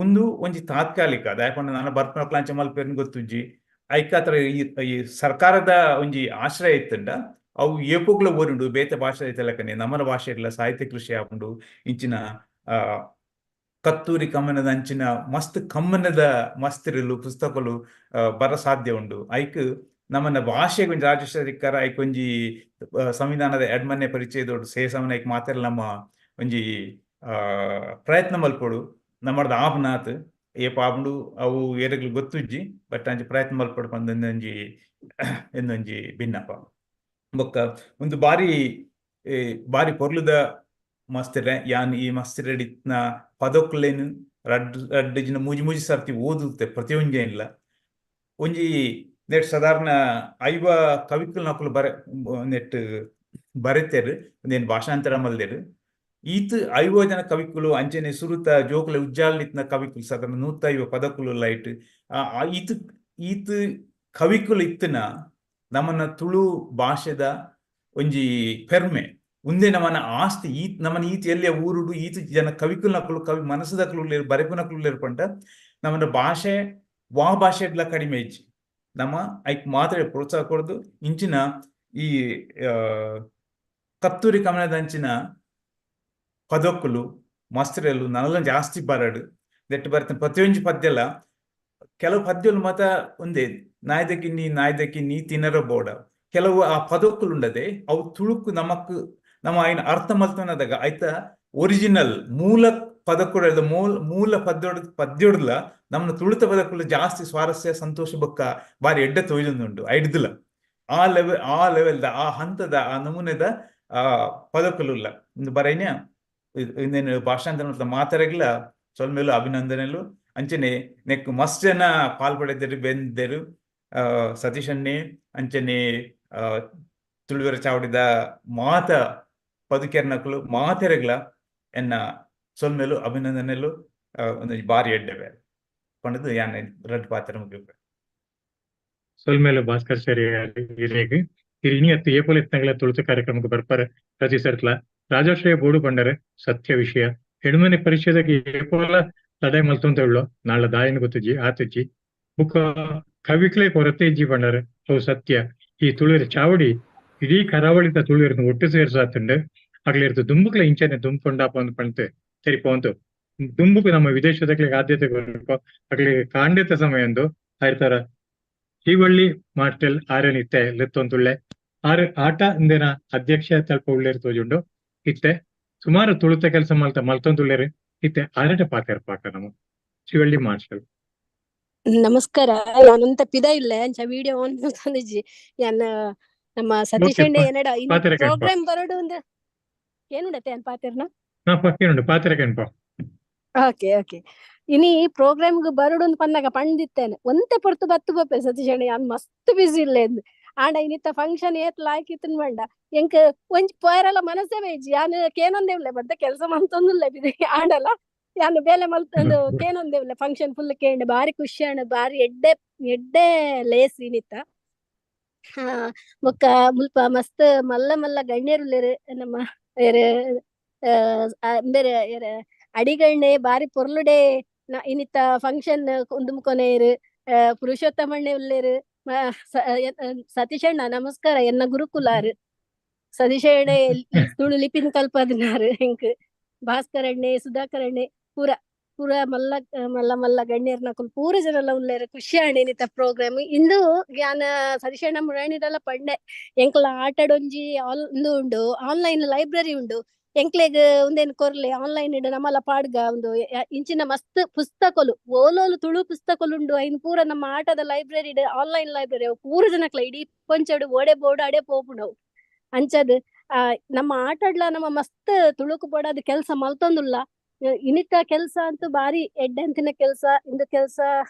ಒಂದು ಒಂಜಿ ತಾತ್ಕಾಲಿಕ ದಾಯ ಪಂಡ ನಾನು ಬರ್ಪನಕ್ಲು ಅಂಚೆ ಮಲ್ಪೇರ್ನ ಗೊತ್ತುಜ್ಜಿ ಐಕಾತ್ರ ಈ ಸರ್ಕಾರದ ಒಂಜಿ ಆಶ್ರಯ ಇತ್ತುಂಡ ಅವು ಏಪೋಗ್ಲ ಓರುಂಡು ಬೇತೆ ಭಾಷೆ ಐತೆ ನಮ್ಮನ ಭಾಷೆ ಇಲ್ಲ ಸಾಹಿತ್ಯ ಕೃಷಿ ಆಪುಂಡು. ಇಂಚಿನ ಕತ್ತೂರಿ ಕಮ್ಮನದ ಅಂಚಿನ ಮಸ್ತ್ ಕಮ್ಮನದ ಮಸ್ತಿರಲು ಪುಸ್ತಕಲು ಬರ ಸಾಧ್ಯ ಉಂಡು. ಐಕ್ ನಮ್ಮನ್ನ ಭಾಷೆಗೆ ಒಂಜಿ ರಾಜ್ಯ ಐಕ್ ಒಂಜಿ ಸಂವಿಧಾನದ ಎಡ್ಮನೆ ಪರಿಚಯದೋಡು ಸೇಸಮನ ಐಕ್ ಮಾತ್ರ ನಮ್ಮ ಒಂಜಿ ಪ್ರಯತ್ನ ಮಲ್ಪೊಡು. ನಮ್ಮರ್ದ ಆಪ್ನಾತ್ ಏಪ ಆಪುಂಡು ಅವು ಏರೆಗ್ಲು ಗೊತ್ತುಜ್ಜಿ, ಬಟ್ ಅಂಚಿ ಪ್ರಯತ್ನ ಮಲ್ಪೊಡು ಪಂದೊಂಜಿ ಎಂದೊಂಜಿ ಭಿನ್ನಪ. ಬೊಕ್ಕ ಒಂದು ಬಾರಿ ಬಾರಿ ಪೊರ್ಲುದ ಮಸ್ತಿರೆ ಯಾನ್ ಈ ಮಸ್ತಿರೆಡಿತ್ನ ಪದೊಕ್ಲೇನು ರಡ್ಡ್ ರಡ್ಡ್ ಜಿನ ಮೂಜಿ ಮೂಜಿ ಸರ್ತಿ ಓದುತ್ತೆ ಪ್ರತಿಯೊಂಜೇ ಇಲ್ಲ. ಒಂಜಿ ನೆಟ್ ಸಾಧಾರಣ 50 ಕವಿಕುಲ್ ನಕುಲು ಬರೆ ನೆಟ್ ಬರೆತೇರು ಒಂದೇನು ಭಾಷಾಂತರ ಮಲ್ದೇರು. ಈತ್ 50 ಜನ ಕವಿಕುಲು ಅಂಚನೆ ಸುರುತ ಜೋಕುಲ ಉಜ್ಜಾಲ್ನಿತ್ನ ಕವಿಕುಲು ಸಾಧಾರಣ 150 ಪದಕುಲು ಲೈಟ್ ಈತ್ ಈತ್ ಕವಿಕುಲು ಇತ್ತನ ನಮ್ಮನ ತುಳು ಭಾಷೆದ ಒಂಜಿ ಪೆರ್ಮೆ ಉಂದೇ ನಮ್ಮನ ಆಸ್ತಿ. ಈತ್ ನಮ್ಮನ ಈತ್ ಎಲ್ಲಿಯ ಊರುಡು ಈತ್ ಜನ ಕವಿಕುಲ್ ನಕುಲು ಕವಿ ಮನಸ್ಸದಕ್ಲು ಬರೆಪುನಕ್ಲು ಉಲ್ಲೇರು ನಮ್ಮನ ಭಾಷೆ ವಾ ಭಾಷೆಡ್ಲ ಕಡಿಮೆ ಇಜ್ಜಿ. ನಮ್ಮ ಐಕ್ ಮಾತ್ರ ಪ್ರೋತ್ಸಾಹ ಕೊಡ್ದು ಇಂಚಿನ ಈ ಕತ್ತೂರಿ ಕಮಲದ ಅಂಚಿನ ಪದೊಕ್ಕುಲು ಮಸ್ತ್ರೆಲು ನನಲ ಜಾಸ್ತಿ ಬರಡು ದೆಟ್ಟು ಬರ್ತೇನೆ ಪ್ರತಿಯೊಂಜಿ ಪದ್ಯಲ ಕೆಲವು ಪದ್ಯಲು ಮಾತ ಒಂದೇ ನಾಯ್ದಕಿ ನಾಯ್ದಕಿ ನೀ ತಿನ್ನರ ಬೋಡ ಕೆಲವು ಆ ಪದೊಕ್ಕುಲು ಉಂಡದೆ ಅವು ತುಳುಕು ನಮಕ್ ನಮ್ಮ ಐನ ಅರ್ಥ ಮಲ್ತನದಾಗ ಐತ ಒರಿಜಿನಲ್ ಮೂಲ ಪದಕ್ಕುಡ ಮೂಲ ಪದ್ಯೋಡ್ ಪದ್ಯೋಡ್ಲ ನಮ್ಮನ್ನ ತುಳುತ ಪದಕ್ಕುಲು ಜಾಸ್ತಿ ಸ್ವಾರಸ್ಯ ಸಂತೋಷ ಬೊಕ್ಕ ಬಾರಿ ಎಡ್ಡೆ ತೊಯ್ದೊಂದುಂಡು ಐಡ್ದುಲ ಆ ಲೆವೆಲ್ ಆ ಲೆವೆಲ್ದ ಆ ಹಂತದ ಆ ನಮೂನೆದ ಆ ಪದಕ್ಕುಲುಲ್ಲ ಇಂದು ಬರೈನ ಇನ್ನೇನು ಭಾಷಾಂತರ ಮಾತಾಡಗ್ಲ ಸೊಲ್ಮೇಲು ಅಭಿನಂದನೆಲು ಅಂಚನೆ ನೆಕ್ ಮಸ್ತ್ ಜನ ಪಾಲ್ಪಡೆದರು ಬೆಂದರು ಸತೀಶ್ ಅಣ್ಣೆ ಅಂಚನೆ ತುಳುವೆರ ಚಾವಡಿದ ಮಾತ ಪದುಕೆರ್ನಕುಲು ಮಾತೆರೆಗ್ಲ ಎನ್ನ ಸೊಲ್ಮೇಲು ಅಭಿನಂದನೆಲು ಒಂದು ಬಾರಿ ಎಡ್ಡೆ ಬೇರೆ ಪಂಡದು ಯಾನ್ ರಡ್ಡ್ ಪಾತ್ರ ಮುಗಿಯುವೆ. ಸೊಲ್ಮೇಲು ಭಾಸ್ಕರ್ ಸರಿ ಇರೇಗ್ ಇನಿ ಅತ್ತು ಏಪೋಲ್ ಎತ್ತಂಗಳ ತುಳುತ ಕಾರ್ಯಕ್ರಮಕ್ಕೆ ಬರ್ಪಾರೆ ಪ್ರತಿ ಸರ್ತ್ಲ ರಾಜಾಶ್ರಯ ಬೋಡು ಪಂಡರೆ ಸತ್ಯ ವಿಷಯ ಎಣ್ಮನೆ ಪರಿಚಯದಾಗ ಏಪೋಲ ಲಡಾಯಿ ಮಲ್ತೊಂತ ಉಳ್ಳೋ ನಾಳೆ ದಾಯನ ಗೊತ್ತುಜ್ಜಿ ಆತುಜ್ಜಿ ಬುಕ್ಕ ಕವಿಕ್ಲೆ ಕೊರತೆ ಇಜ್ಜಿ ಪಂಡರೆ ಅವು ಸತ್ಯ. ಈ ತುಳುವೆರ ಚಾವಡಿ ಇಡೀ ಕರಾವಳಿದ ತುಳುವೆರನ್ನು ಒಟ್ಟು ಸೇರ್ಸಾತುಂಡು ಅಗ್ಲಿರ್ದು ದುಂಬುಕ್ಲ ಇಂಚನೆ ದುಂಬುಕೊಂಡಾಪ ಒಂದು ಪಂತೆ ತೆರಿಪೋಂತು ದುಂಬುಕು ನಮ್ಮ ವಿದೇಶದಕ್ಲಿಗೆ ಆದ್ಯತೆ ಕೊರಪ ಅಗ್ಲಿಗೆ ಕಾಂಡಿತ ಸಮಯ ಎಂದು ಆಯ್ತಾರ ಶ್ರೀವಳ್ಳಿ ಮಾರ್ಟೆಲ್ ಆರ್ಯನ್ ಇತ್ತೆ ಲೆತ್ತೊಂದುಳ್ಳೆ ಆರ್ ಆಟ ಇಂದಿನ ಅಧ್ಯಕ್ಷ ತಲ್ಪ ಉಳ್ಳೇರು ತೋಜುಂಡು ಇತ್ತೆ ಸುಮಾರು ತುಳುತ ಕೆಲಸ ಮಲ್ತ ಮಲ್ತೊಂದುಳ್ಳೇರು ಇತ್ತೆ ಆರಟ ಪಾತೆರ್ ಪಾಕ ನಮ್ಮ ಶ್ರೀವಳ್ಳಿ ಮಾರ್ಷಲ್. ನಮಸ್ಕಾರ, ಯಾನಂತ ಪಿದ ಇಲ್ಲ ಅಂಚ ವಿಡಿಯೋ ಆನ್ ಮಲ್ತೊಂದಿಜ್ಜಿ ಯಾನ್ ನಮ್ಮ ಸತೀಶ್ ಅಣ್ಣೆ ಎನ್ನಡ ಪ್ರೋಗ್ರಾಮ್ ಬರೋಡು ಒಂದು ಏನುಂಡತೆ ಅನ್ ಪಾತೆರ್ನ ಪಾತೆರ. ಓಕೆ ಓಕೆ ಇನಿ ಪ್ರೋಗ್ರಾಮ್ ಬರೋಡು ಒಂದು ಪನ್ನಾಗ ಪಂಡಿತ್ತೇನೆ ಒಂತೆ ಪೊರ್ತು ಬತ್ತು ಬಪ್ಪೆ ಸತೀಶ್ ಅಣ್ಣ ಯಾನ್ ಮಸ್ತ್ ಬಿಸಿ ಇಲ್ಲ ಎಂದು. ಆಂಡ ಇನಿತ್ತ ಫಂಕ್ಷನ್ ಏತ್ ಲಾಯ್ಕ್ ಇತ್ತನ್ ಬಂಡ ಎಂಕ್ ಒಂಜಿ ಪೋಯರೆಲ್ಲ ಮನಸ್ಸೇ ಬೇಜಿ ಯಾನ್ ಕೇನೊಂದೇವ್ಲೆ ಬದ್ದ ಕೆಲಸ ಮಂತೊಂದುಲ್ಲೆ ಬಿದೆ ಆಂಡಲ ಯಾನ್ ಬೇಲೆ ಮಲ್ತೊಂದು ಕೇನೊಂದೇವ್ಲೆ ಫಂಕ್ಷನ್ ಫುಲ್ ಕೇಂಡ ಬಾರಿ ಖುಷಿ ಆಂಡ ಬಾರಿ ಎಡ್ಡೆ ಎಡ್ಡೆ ಲೇಸ್ ಇನಿತ್ತ. ಬೊಕ್ಕ ಮುಲ್ಪ ಮಸ್ತ್ ಮಲ್ಲ ಮಲ್ಲ ಗಣ್ಯರುಲ್ಲೆರ್ ನಮ್ಮ ಏರ್ ಬೇರೆ ಏರ್ ಅಡಿಗಣ್ಣೆ ಬಾರಿ ಪೊರ್ಲುಡೆ ಇನಿತ್ತ ಫಂಕ್ಷನ್ ಉಂದು ಮುಕೊನೇರ್ ಪುರುಷೋತ್ತಮಣ್ಣೆ ಉಲ್ಲೆರ್ ಸತೀಶಣ್ಣ ನಮಸ್ಕಾರ ಎನ್ನ ಗುರುಕುಲಾರ್ ಸತೀಶಣ್ಣೆ ತುಳು ಲಿಪಿನ್ ಕಲ್ಪದಿನಾರ್ ಎಂಕ್ ಭಾಸ್ಕರಣ್ಣೆ ಸುಧಾಕರಣ್ಣೆ ಪೂರ ಪೂರ ಮಲ್ಲ ಮಲ್ಲ ಮಲ್ಲ ಗಣ್ಯರ್ನಕುಲು ಪೂರ ಜನಲ ಉಲ್ಲೆರ್ ಖುಷಿ ಆಂಡ್ ಇನಿತ ಪ್ರೋಗ್ರಾಮ್ ಇಂದು ಯಾನ್ ಸತೀಶಣ್ಣ ಮುರಾಣಿದಲ್ಲ ಪಂಡೆ ಎಂಕ್ಲ ಆಟಡೊಂಜಿ ಆಲ್ ಉಂದು ಉಂಡು ಆನ್ಲೈನ್ ಲೈಬ್ರರಿ ಉಂಡು ಎಂಕ್ಲೆಗ್ ಉಂದೇನ್ ಕೊರ್ಲೆ ಆನ್ಲೈನ್ ಇಡ್ ನಮ್ಮಲ ಪಾಡ್ಗ ಒಂದು ಇಂಚಿನ ಮಸ್ತ್ ಪುಸ್ತಕಲು ಓಲೋಲು ತುಳು ಪುಸ್ತಕಲು ಉಂಡು ಐನ್ ಪೂರ ನಮ್ಮ ಆಟದ ಲೈಬ್ರರಿ ಆನ್ಲೈನ್ ಲೈಬ್ರರಿ ಅವು ಪೂರ ಜನಕ್ಲ ಇಡೀ ಪಂಚಡು ಓಡೆ ಬೋರ್ಡ್ ಅಡೆ ಪೋಪುಂಡವು ಅಂಚದ್ ನಮ್ಮ ಆಟಡ್ಲ ನಮ್ಮ ಮಸ್ತ್ ತುಳುಕು ಬೋಡಾದ್ ಕೆಲಸ ಮಲ್ತೊಂದುಲ್ಲ ಇನಿತ ಕೆಲಸ ಅಂತೂ ಬಾರಿ ಎಡ್ಡೆ ಅಂತಿನ ಕೆಲಸ ಇಂದು ಕೆಲಸ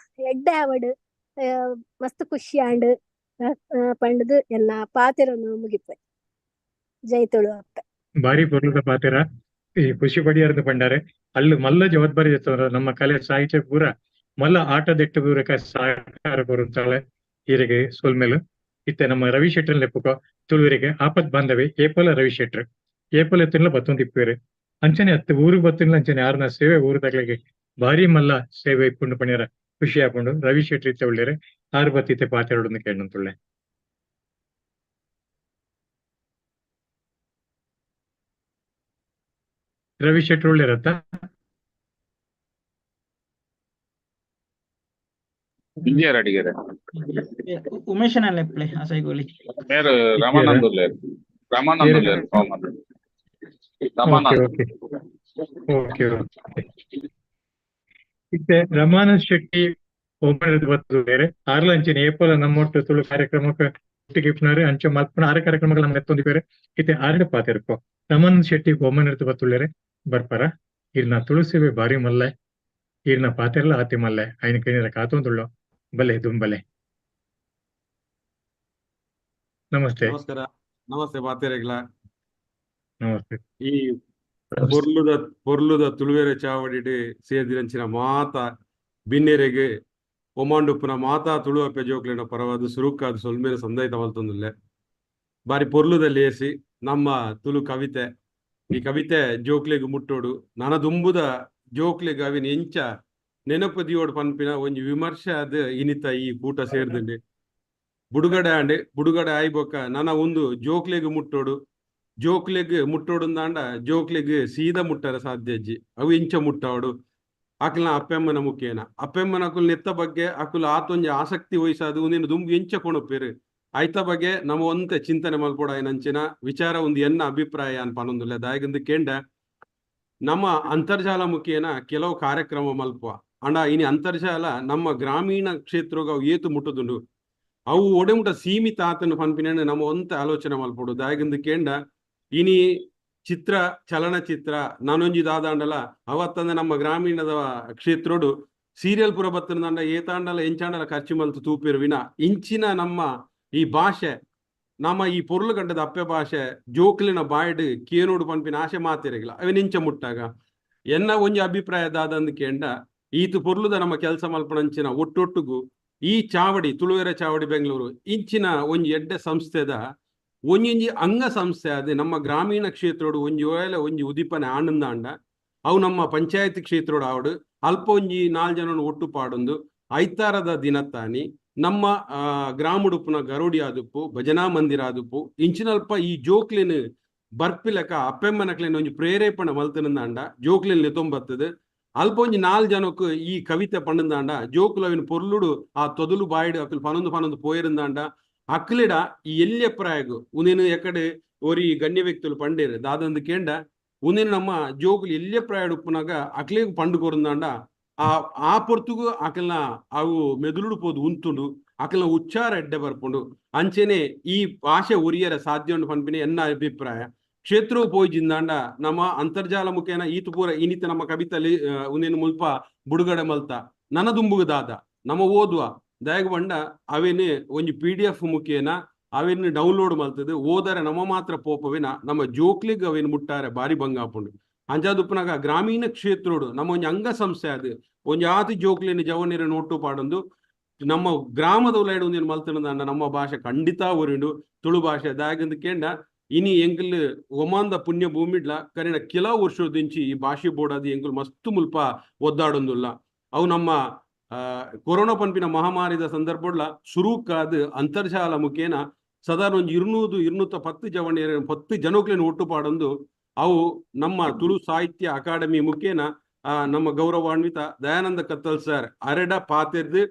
ಎಡ್ಡೆ ಆವಡ್ ಮಸ್ತ್ ಖುಷಿ ಆಂಡ್ ಪಂಡ್ದ್ ಎನ್ನ ಪಾತೆರನು ಮುಗಿಪೆ. ಜೈ ತುಳು ಅಪ್ಪೆ. ಬಾರಿ ಪೊರ್ಲುದ ಪಾತೆರ ಈ ಖುಷಿ ಪಡಿಯಾರ್ದು ಪಂಡಾರೆ ಅಲ್ಲಿ ಮಲ್ಲ ಜವಾಬ್ದಾರಿ ಇರ್ತದ ನಮ್ಮ ಕಲೆ ಸಾಹಿತ್ಯ ಪೂರ ಮಲ್ಲ ಆಟದೆಟ್ಟು ಪೂರಕ ಸಹಕಾರ ಕೊರುತ್ತಾಳೆ ಈರಿಗೆ ಸೊಲ್ಮೆಲು. ಇತ್ತೆ ನಮ್ಮ ರವಿ ಶೆಟ್ಟರ್ ಲೆಪ್ಪುಕ ತುಳುವರಿಗೆ ಆಪತ್ ಬಾಂಧವೆ ಏಪಲ ರವಿ ಶೆಟ್ರ್ ಏಪಲ ಎತ್ತಿನ ಬತ್ತೊಂದಿಪ್ಪೇರು ಅಂಚನೆ ಅತ್ತೆ ಊರು ಬತ್ತಿನ ಅಂಚನೆ ಯಾರನ ಸೇವೆ ಊರು ತಗ್ಲಿಗೆ ಭಾರಿ ಮಲ್ಲ ಸೇವೆ ಇಪ್ಪುಂಡು ಪಣಿಯರ ಖುಷಿ ಆಪುಂಡು. ರವಿ ಶೆಟ್ರ್ ಇತ್ತೆ ಉಳ್ಳೇರೆ ಆರು ಬತ್ತಿತ್ತೆ ಪಾತೆರೊಡೊಂದು ಕೇಳಂತುಳ್ಳೆ. ರವಿ ಶೆಟ್ರ್ ಉಳ್ಳೇರತ್ತ? ಇಂಜಿಯರ್ ಅಡಿಗೆರೆ ಉಮೇಶನ ಲೆಪ್ಲೆ ಅಸೈಗೋಲಿ ಮೇರು ರಮಾನಂದ್ ಉಲ್ಲೇರ್ ರಮಾನಂದ್ ಉಲ್ಲೇರ್ ರಮಾನಂದ್. ಓಕೆ ಓಕೆ ಓಕೆ ಇತ್ತೆ ರಮಾನಂದ್ ಶೆಟ್ಟಿ ಒಮ್ಮೆ ಬರ್ತದೆ ಆರ್ಲ ಅಂಚಿನ ಏಪಲ ನಮ್ಮೊಟ್ಟು ತುಳು ಕಾರ್ಯಕ್ರಮಕ್ಕೆ ಒಟ್ಟಿಗೆ ಇಪ್ಪುನಾರು ಅಂಚೆ ಮಲ್ಪುನ ಆರು ಕಾರ್ಯಕ್ರಮಗಳ ನಮ್ಮ ಎತ್ತೊಂದಿಪೇರೆ ಇತ್ತೆ ಆರಡ ಪಾತೆರ್ಪೋ ರಮಾನಂದ್ ಶೆಟ್ಟಿ ಒಮ್ಮನರ್ದು ಬತ್ತುಳ್ಳೇರೆ ಬರ್ಪಾರ ಇರ್ನ ತುಳು ಸೇವೆ ಬಾರಿ ಮಲ್ಲೆ ಇರ್ನ ಪಾತೆರ್ಲ ಆತಿ ಮಲ್ಲೆ ಐನ ಕೈನರ ಕಾತೊಂದುಳ್ಳೋ ಬಲೆ ದುಂಬಲೆ. ನಮಸ್ತೆ. ನಮಸ್ಕಾರ. ನಮಸ್ತೆ ಪಾತೆರೆಗ್ಲ. ನಮಸ್ತೆ. ಈ ಪೊರ್ಲುದ ಪೊರ್ಲುದ ತುಳುವೆರೆ ಚಾವಡಿಡ್ ಸೇರ್ದಿರಂಚಿನ ಮಾತ ಬಿನ್ನೆರೆಗ್ ಒಮಾಂಡುಪ್ಪುನ ಮಾತಾ ತುಳುವಪ್ಪೆ ಜೋಕ್ಲೆನ ಪರವಾದ ಸುರುಕಾದ ಸೊಲ್ಮೇಲೆ ಸಂದಾಯಿತ ಮಲ್ತೊಂದುಲ್ಲೆ. ಬಾರಿ ಪೊರ್ಲುದ ಲೇಸಿ ನಮ್ಮ ತುಳು ಕವಿತೆ. ಈ ಕವಿತೆ ಜೋಕ್ಲೆಗ್ ಮುಟ್ಟೋಡು ನನ ದುಂಬುದ ಜೋಕ್ಲೆಗ್ ಅವಿನ ಎಂಚ ನೆನಪು ದಿಯೋಡು ಪನ್ಪಿನ ಒಂಜಿ ವಿಮರ್ಶೆ ಅದ್ ಇನಿತ ಈ ಕೂಟ ಸೇರ್ದಂಡೆ ಬುಡುಗಡೆ ಆಂಡೆ ಬುಡುಗಡೆ ಆಯ್ಬೊಕ್ಕ ನನ ಒಂದು ಜೋಕ್ಲೆಗ್ ಮುಟ್ಟೋಡು ಜೋಕ್ಲೆಗ್ ಮುಟ್ಟೋಡುಂದಾಂಡ ಜೋಕ್ಲೆಗ್ ಸೀದಾ ಮುಟ್ಟರ ಸಾಧ್ಯ ಅಜ್ಜಿ ಅವು ಇಂಚ ಮುಟ್ಟಾವಡು ಅಕಲ್ನ ಅಪ್ಪೆಮ್ಮನ ಮುಖೇನ ಅಪ್ಪೆಮ್ಮನ ಅಕುಲ್ ನೆತ್ತ ಬಗ್ಗೆ ಅಕುಲ್ ಆತೊಂಜಿ ಆಸಕ್ತಿ ವಹಿಸಾದು ಒಂದಿನ ದುಂಬು ಎಂಚ ಕೊಣಪೇರು ಆಯ್ತ ಬಗ್ಗೆ ನಮ್ಮ ಒಂತೆ ಚಿಂತನೆ ಮಲ್ಪೊಡ ನಂಚಿನ ವಿಚಾರ ಒಂದು ಎನ್ನ ಅಭಿಪ್ರಾಯ ಅನ್ ಪನೊಂದುಲ್ಲ. ದಾಯಗಂದು ಕೇಂಡ ನಮ್ಮ ಅಂತರ್ಜಾಲ ಮುಖೇನ ಕೆಲವು ಕಾರ್ಯಕ್ರಮ ಮಲ್ಪುವ ಅಂಡ ಇನಿ ಅಂತರ್ಜಾಲ ನಮ್ಮ ಗ್ರಾಮೀಣ ಕ್ಷೇತ್ರಗ ಅವು ಏತು ಮುಟ್ಟುದುಂಡು ಅವು ಒಡೆಮುಟ ಸೀಮಿತ ಆತನ ಪನ್ಪಿನ ನಮ್ಮ ಒಂತೆ ಆಲೋಚನೆ ಮಲ್ಪೊಡು. ದಾಯಗಂದು ಕೇಂಡ ಇನಿ ಚಿತ್ರ ಚಲನಚಿತ್ರ ನಾನೊಂಜಿ ದಾದಾಂಡಲ ಅವತ್ತಂದ ನಮ್ಮ ಗ್ರಾಮೀಣದ ಕ್ಷೇತ್ರೋಡು ಸೀರಿಯಲ್ ಪುರ ಬತ್ತನದಾಂಡ ಏತಾಂಡಲ ಎಂಚಾಂಡಲ ಖರ್ಚು ಮಲ್ತು ತೂಪಿರುವಿನ ಇಂಚಿನ ನಮ್ಮ ಈ ಭಾಷೆ ನಮ್ಮ ಈ ಪೊರ್ಲು ಗಂಡದ ಅಪ್ಪೆ ಭಾಷೆ ಜೋಕ್ಲಿನ ಬಾಯ್ಡ್ ಕೇನೋಡು ಪನ್ಪಿನ ಆಶೆ ಮಾತಿರಗಿಲ್ಲ ಅವನ್ ಇಂಚ ಮುಟ್ಟಾಗ ಎನ್ನ ಒಂಜಿ ಅಭಿಪ್ರಾಯ ದಾದಂದು ಕೇಂಡ ಈತು ಪೊರ್ಲುದ ನಮ್ಮ ಕೆಲಸ ಮಲ್ಪಣಂಚಿನ ಒಟ್ಟೊಟ್ಟುಗು ಈ ಚಾವಡಿ ತುಳುವೆರ ಚಾವಡಿ ಬೆಂಗಳೂರು ಇಂಚಿನ ಒಂಜಿ ಎಡ್ಡೆ ಸಂಸ್ಥೆದ ಒಂಜೊಂಜಿ ಅಂಗ ಸಂಸ್ಥೆ ಅದು ನಮ್ಮ ಗ್ರಾಮೀಣ ಕ್ಷೇತ್ರೋಡು ಒಂಜಿ ವೇಳೆ ಒಂಜಿ ಉದಿಪನೆ ಆನಂದಾಂಡ ಅವು ನಮ್ಮ ಪಂಚಾಯತ್ ಕ್ಷೇತ್ರೋಡು ಆವಡು ಅಲ್ಪ ಒಂಜಿ ನಾಲ್ ಜನನು ಒಟ್ಟು ಪಾಡೊಂದು ಐತಾರದ ದಿನತ್ತಾನಿ ನಮ್ಮ ಗ್ರಾಮುಡುಪ್ಪುನ ಗರೋಡಿ ಆದುಪ್ಪು ಭಜನಾ ಮಂದಿರ ಆದುಪ್ಪು ಇಂಚಿನಲ್ಪ ಈ ಜೋಕ್ಲಿನ ಬರ್ಪಿಲಕ ಅಪ್ಪೆಮ್ಮನಕ್ಲಿನ ಒಂಜಿ ಪ್ರೇರೇಪಣೆ ಮಲ್ತನಂದಾಂಡ ಜೋಕ್ಲಿನ ಲೆತೊಂಬತ್ತದು ಅಲ್ಪ ಒಂಜಿ ನಾಲ್ ಜನಕ್ಕೆ ಈ ಕವಿತೆ ಪಂಡಂದಾಂಡ ಜೋಕುಲು ಅವಿನ ಪೊರ್ಲುಡು ಆ ತೊದಲು ಬಾಯಿಡು ಅಕುಲು ಪನೊಂದು ಪನೊಂದು ಪೋಯಿರಂದಾಂಡ ಅಕ್ಲಿಡ ಈ ಎಲ್ಯ ಪ್ರಾಯಗು ಉನೇನು ಎಕಡೆ ಒರಿ ಗಣ್ಯ ವ್ಯಕ್తులు ಪಂಡೇರು ದಾದಂದು ಕೇಂಡ ಉನೇನು ನಮ್ಮ ಜೋಕುಲು ಎಲ್ಯ ಪ್ರಾಯಡು ಉಪ್ಪುನಾಗ ಅಕ್ಲಿಗ್ ಪಂಡು ಕೊರಂದಾಂಡ ಆ ಆ ಪೊರ್ತುಗು ಅಕಲ್ನ ಅವು ಮೆದುಳುಡು ಪೋದು ಉಂತುಂಡು ಅಕಲ್ನ ಉಚ್ಚಾರ ಎಡ್ಡೆ ಬರ್ಪುಂಡು ಅಂಚೆನೆ ಈ ಭಾಷೆ ಒರಿಯರ ಸಾಧ್ಯ ಉಂಡು ಪನ್ಪಿನ ಎನ್ನ ಅಭಿಪ್ರಾಯ. ಕ್ಷೇತ್ರವು ಪೋಯ್ಜಿಂದಾಂಡ ನಮ್ಮ ಅಂತರ್ಜಾಲ ಮುಖೇನ ಈತು ಪೂರ ಇನ್ನಿತ ನಮ್ಮ ಕವಿತಲಿ ಉನೇನು ಮುಲ್ಪ ಬುಡುಗಡೆ ಮಲ್ತ ನನ ದುಂಬುಗು ದಾದ ನಮ್ಮ ಓದುವ ದಯಗ ಬಂಡ ಅವೇನೆ ಒಂಜಿ PDF ಮುಖೇನ ಅವೆನ್ ಡೌನ್ಲೋಡ್ ಮಲ್ತದೆ ಓದರೆ ನಮ್ಮ ಮಾತ್ರ ಪೋಪವಿನ ನಮ್ಮ ಜೋಕ್ಲಿಗ್ ಅವೇನು ಮುಟ್ಟಾರೆ ಬಾರಿ ಬಂಗ ಆಪುಂಡು. ಅಂಚಾದುಪ್ಪುನಗ ಗ್ರಾಮೀಣ ಕ್ಷೇತ್ರೋಡು ನಮ್ಮ ಒಂಜಿ ಅಂಗಸಂಸ್ಥೆ ಅದು ಒಂಜಿ ಆತಿ ಜೋಕ್ಲಿನ ಜವನಿರ ನೋಟು ಪಾಡೊಂದು ನಮ್ಮ ಗ್ರಾಮದ ಉಲೈಡ್ ಒಂದಿನ ಮಲ್ತನದಾಂಡ ನಮ್ಮ ಭಾಷೆ ಖಂಡಿತ ಒರಿಂಡು ತುಳು ಭಾಷೆ ದಾಗಂದು ಕೇಂಡ ಇನಿ ಎಂಕಲ್ ಒಮಾಂದ ಪುಣ್ಯ ಭೂಮಿಡ್ಲ ಕರಿನ ಕೆಲವು ವರ್ಷದಿಂಚಿ ಈ ಭಾಷೆ ಬೋರ್ಡ್ ಎಂಕಲ್ ಮಸ್ತ್ ಮುಲ್ಪ ಒದ್ದಾಡೊಂದುಲ್ಲ. ಅವು ನಮ್ಮ ಕೊರೋನಾ ಪನ್ಪಿನ ಮಹಾಮಾರಿದ ಸಂದರ್ಭಡ್ಲ ಸುರುಕಾದ ಅಂತರ್ಜಾಲ ಮುಖೇನ ಸಾಧಾರಣ ಒಂಜಿ 200 210 ಜವಣಿಯರ 10 ಜನಕ್ಲೆನ್ ಒಟ್ಟು ಪಾಡೊಂದು ಅವು ನಮ್ಮ ತುಳು ಸಾಹಿತ್ಯ ಅಕಾಡೆಮಿ ಮುಖೇನ ನಮ್ಮ ಗೌರವಾನ್ವಿತ ದಯಾನಂದ ಕತ್ತಲ್ ಸರ್ ಅರೆಡ ಪಾತೆರ್ದು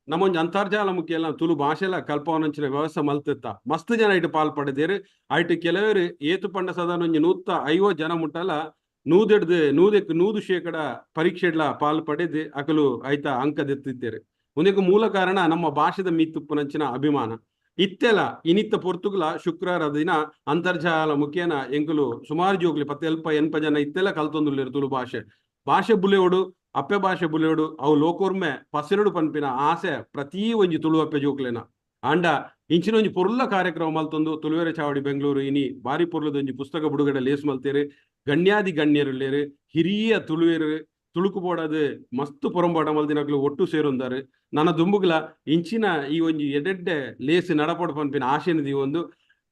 ನಮ್ಮೊಂಜಿ ಅಂತರ್ಜಾಲ ಮುಖೇನ ತುಳು ಭಾಷೆಲ ಕಲ್ಪವನಂಚಿನ ವ್ಯವಸ್ಥೆ ಮಲ್ತಿತ್ತ ಮಸ್ತ್ ಜನ ಇಟ್ಟು ಪಾಲ್ ಪಡೆದೇರು. ಆಯ್ತು ಕೆಲವರು ಏತು ಪಂಡ ಸಾಧಾರಣ ಒಂಜಿ 150 ಜನ ಮುಟ್ಟಲ 100% ಪರೀಕ್ಷೆಡ್ಲ ಪಾಲ್ ಪಡೆದು ಅಕಲು ಆಯ್ತಾ ಅಂಕ ದೆತ್ತಿದ್ದೇರು. ಒಂದಕ್ಕೆ ಮೂಲ ಕಾರಣ ನಮ್ಮ ಭಾಷೆದ ಮೀತುಪ್ಪುನಂಚಿನ ಅಭಿಮಾನ ಇತ್ತೆಲ ಇನಿತ್ತ ಪೊರ್ತುಗುಲ ಶುಕ್ರವಾರ ದಿನ ಅಂತರ್ಜಾಲ ಮುಖೇನ ಎಂಕುಲು ಸುಮಾರು ಜೋಗ್ಲಿ 70 ಜನ ಇತ್ತೆಲ್ಲ ಕಲ್ತೊಂದುಲ್ಲೇರು ತುಳು ಭಾಷೆ ಭಾಷೆ ಬುಲೆಯೋಡು ಅಪ್ಪೆ ಭಾಷೆ ಬುಲೆಯೋಡು ಅವು ಲೋಕೋರ್ಮೆ ಪಸೆರಡು ಪನ್ಪಿನ ಆಸೆ ಪ್ರತಿ ಒಂಜಿ ತುಳು ಅಪ್ಪೆ ಜೋಕ್ಲೆನ. ಆಂಡ ಇಂಚಿನ ಒಂಜಿ ಪೊರ್ಲ ಕಾರ್ಯಕ್ರಮ ಮಲ್ತೊಂದು ತುಳುವೆರೆ ಚಾವಡಿ ಬೆಂಗಳೂರು ಇನಿ ಬಾರಿ ಪೊರ್ಲದೊಂಜಿ ಪುಸ್ತಕ ಬಿಡುಗಡೆ ಲೇಸ್ ಮಲ್ತೇರು. ಗಣ್ಯಾದಿ ಗಣ್ಯರುಲ್ಲೇರು ಹಿರಿಯ ತುಳುವೆರು ತುಳುಕು ಬೋಡದು ಮಸ್ತ್ ಪೊರಂಬಾಟ ಮಲ್ದಿನಕ್ಲು ಒಟ್ಟು ಸೇರೊಂದಾರು. ನನ್ನ ದುಂಬುಗ್ಲ ಇಂಚಿನ ಈ ಒಂಜಿ ಎಡೆಡ್ಡೆ ಲೇಸ್ ನಡಪಡು ಪನ್ಪಿನ ಆಶೆನದಿ ಒಂದು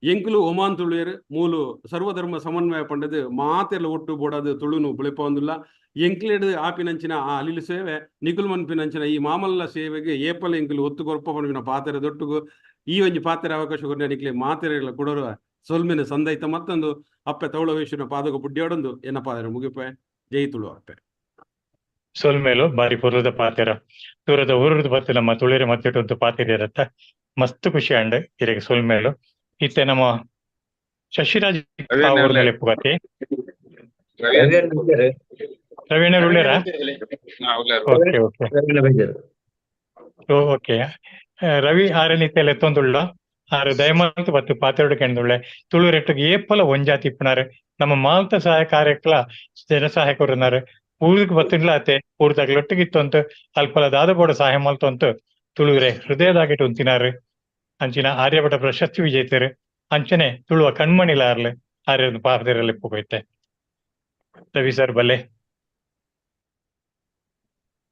ಎಂಕುಲು ಒಮಾನ್ ತುಳುವೆರು ಮೂಲು ಸರ್ವಧರ್ಮ ಸಮನ್ವಯ ಪಂಡದು ಮಾತೆಲ್ಲ ಒಟ್ಟು ಬೋಡದು ತುಳುನು ಬುಳೆಪೊಂದುಲ್ಲ. ಎಂಕ್ಲೇಡ್ ಆಪಿನಂಚಿನ ಆ ಅಲಿಲು ಸೇವೆ ನಿಕುಲ್ ಮನ್ಪಿನಂಚಿನ ಈ ಮಾಮಲ್ಲ ಸೇವೆಗೆ ಏಪಲ್ ಎಂಕುಲು ಒತ್ತು ಕೊರ್ಪ ಪನ್ಪಿನ ಪಾತೆರ ದೊಟ್ಟುಗು ಈ ಒಂಜಿ ಪಾತೆರ ಅವಕಾಶ ಕೊರ್ನ ನಿಕ್ಲೆ ಮಾತೆರೆಗಳ ಕೊಡೋರು ಸೊಲ್ಮೆನ ಸಂದೈತ ಮತ್ತೊಂದು ಅಪ್ಪೆ ತೌಳವೇಶ್ವರನ ಪಾದಕ ಪುಡ್ಯಾಡೊಂದು ಎನ್ನ ಪಾದರ ಮುಗಿಪೆ. ಜೈ ತುಳು ಅಪ್ಪೆ. ಸೊಲ್ಮೇಲು ಬಾರಿ ಪೊರ್ಲದ ಪಾತೆರ ದೂರದ ಊರುದ ಬತ್ತೆ ನಮ್ಮ ತುಳಿರೆ ಮತ್ತಿಟ್ಟು ಪಾತೆರ ಇರತ್ತ ಮಸ್ತ್ ಖುಷಿ ಅಂಡ್ ಇರೆಗೆ ಸೊಲ್ಮೇಲು. ಇತ್ತೆ ನಮ್ಮ Shashiraj ಲೆಪ್ಪುಗತಿ Raveena ಉಳ್ಳೇರಾ? Okay okay okay ರವಿ ಆರನ್ ಇತ್ತೆ ಲೆತ್ತೊಂದುಳ್ಳ ಆರು ದಯಮಾಲ್ತು ಬತ್ತು ಪಾತೆರಡು ಕೆಂದುಳ್ಳೆ ತುಳು ರೆಟ್ಟುಗೆ ಏಪಲ ಒಂಜಾತಿ ಇಪ್ಪುನಾರು ನಮ್ಮ ಮಾಲ್ತ ಸಹಾಯ ಕಾರ್ಯಕ್ಲ ಜನ ಸಹಾಯಕರುನಾರು ಊರಿಗೆ ಬತ್ತಿಡ್ಲ ಅತೆ ಊರ್ದಾಗ್ಲೊಟ್ಟಿಗಿತ್ತೊಂತು ಅಲ್ಪಲ ದಾದ ಬೋಡ ಸಹಾಯ ಮಲ್ತೊಂತು ತುಳುವರೆ ಹೃದಯದಾಗಿಟ್ಟು ಉಂತಿನಾರು. ಅಂಚಿನ ಆರ್ಯಭಟ ಪ್ರಶಸ್ತಿ ವಿಜೇತರು ಅಂಚನೆ ತುಳುವ ಕಣ್ಮಣಿಲಾರ್ಲೆ ಆರ್ಯ ಪಾಪದಿರಲ್ಲಿ ಪೋಗೈತೆ. ರವಿ ಸರ್ ಬಲ್ಲೆ.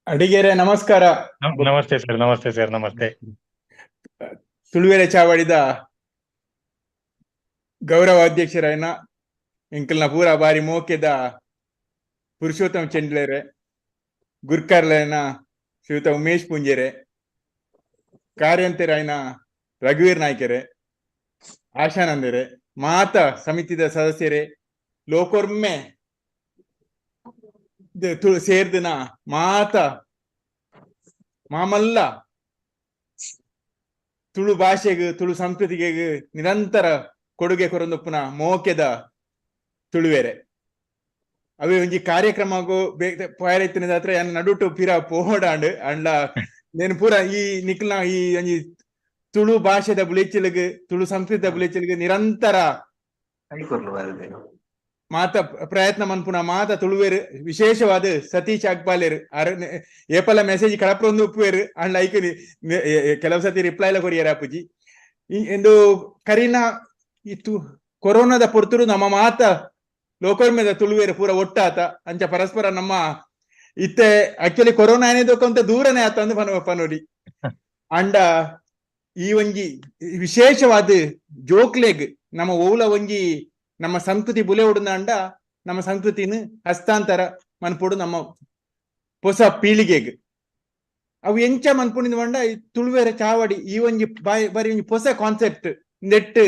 ಅಡಿಗೆರೆ ನಮಸ್ಕಾರ. ನಮಸ್ತೆ ಸರ್. ನಮಸ್ತೆ ಸರ್. ನಮಸ್ತೆ. ತುಳುವೆರೆ ಚಾವಡಿದ ಗೌರವ ಅಧ್ಯಕ್ಷರಾಯನ ಎಂಕಲ್ನ ಪೂರ ಬಾರಿ ಮೋಕೆದ ಪುರುಷೋತ್ತಮ ಚೆಂಡ್ಲೇರೆ, ಗುರ್ಕಾರ್ಲೇನ ಶ್ರೀಯುತ ಉಮೇಶ್ ಪೂಂಜೆರೆ, ಕಾರ್ಯಂತೆರಾಯನ ರಘುವೀರ್ ನಾಯ್ಕೆರೆ, ಆಶಾನಂದರೆ, ಮಾತಾ ಸಮಿತಿದ ಸದಸ್ಯರೇ, ಲೋಕೊರ್ಮೆ ಸೇರ್ದಿನ ಮಾತ ಮಾಮಲ್ಲ ತುಳು ಭಾಷೆಗೆ ತುಳು ಸಂಸ್ಕೃತಿಗೆ ನಿರಂತರ ಕೊಡುಗೆ ಕೊರೊಂದುಪ್ಪುನ ಮೋಕೆದ ತುಳುವೆರೆ. ಅವೇ ಒಂಜಿ ಕಾರ್ಯಕ್ರಮಗೂ ಪೋಯರೈತಿನ ಹತ್ರ ಯಾನ್ ನಡುಟು ಪಿರ ಪೋಡಾಂಡ್ ಅಂಡ್ಲ ನೇನು ಪೂರ ಈ ನಿಕ್ಲ್ನ ಈ ಒಂಜಿ ತುಳು ಭಾಷೆದ ಬುಲೆಚಿಲ್ಗ್ ತುಳು ಸಂಸ್ಕೃತಿದ ಬುಲೆಚಿಲ್ಗ್ ನಿರಂತರ ಮಾತ ಪ್ರಯತ್ನ ಮನ್ಪುನ ಮಾತ ತುಳುವೇರು ವಿಶೇಷವಾದ ಸತೀಶ್ ಅಗ್ಬಾಲೇರು ಅರ್ ಏಪಲ ಮೆಸೇಜ್ ಕಳಪ್ರೊಂದು ಉಪ್ಪುವೇರು ಅಂಡ್ ಐಕ್ ಕೆಲವು ಸತಿ ರಿಪ್ಲೈ ಎಲ್ಲ ಕೊರಿಯರ್ ಆಪುಜಿ. ಎಂದು ಕರಿನ ಇತ್ತು ಕೊರೋನಾದ ಪೊರ್ತುರು ನಮ್ಮ ಮಾತ ಲೋಕೋರ್ಮೆದ ತುಳುವೇರು ಪೂರ ಒಟ್ಟಾತ ಅಂಚ ಪರಸ್ಪರ ನಮ್ಮ ಇತ್ತೆ ಆಕ್ಚುಲಿ ಕೊರೋನಾ ಏನೇದಕ್ಕಂತ ದೂರನೇ ಆತ ಅಂದು ಪನೋಡಿ. ಅಂಡ ಈ ಒಂಜಿ ವಿಶೇಷವಾದ ಜೋಕ್ಲೆಗ್ ನಮ್ಮ ಓಲ ಒಂಜಿ ನಮ್ಮ ಸಂಸ್ಕೃತಿ ಬುಲೆ ಉಡುಂಡ ನಮ್ಮ ಸಂಸ್ಕೃತಿನ ಹಸ್ತಾಂತರ ಮನ್ಪುಡು ನಮ್ಮ ಹೊಸ ಪೀಳಿಗೆಗ್ ಅವು ಎಂಚ ಮನ್ಪುಣಿಂದ ಬಂಡ ತುಳುವೆರ ಚಾವಡಿ ಈ ಒಂಜಿ ಬಾರಿ ಒಂಜಿ ಹೊಸ ಕಾನ್ಸೆಪ್ಟ್ ನೆಟ್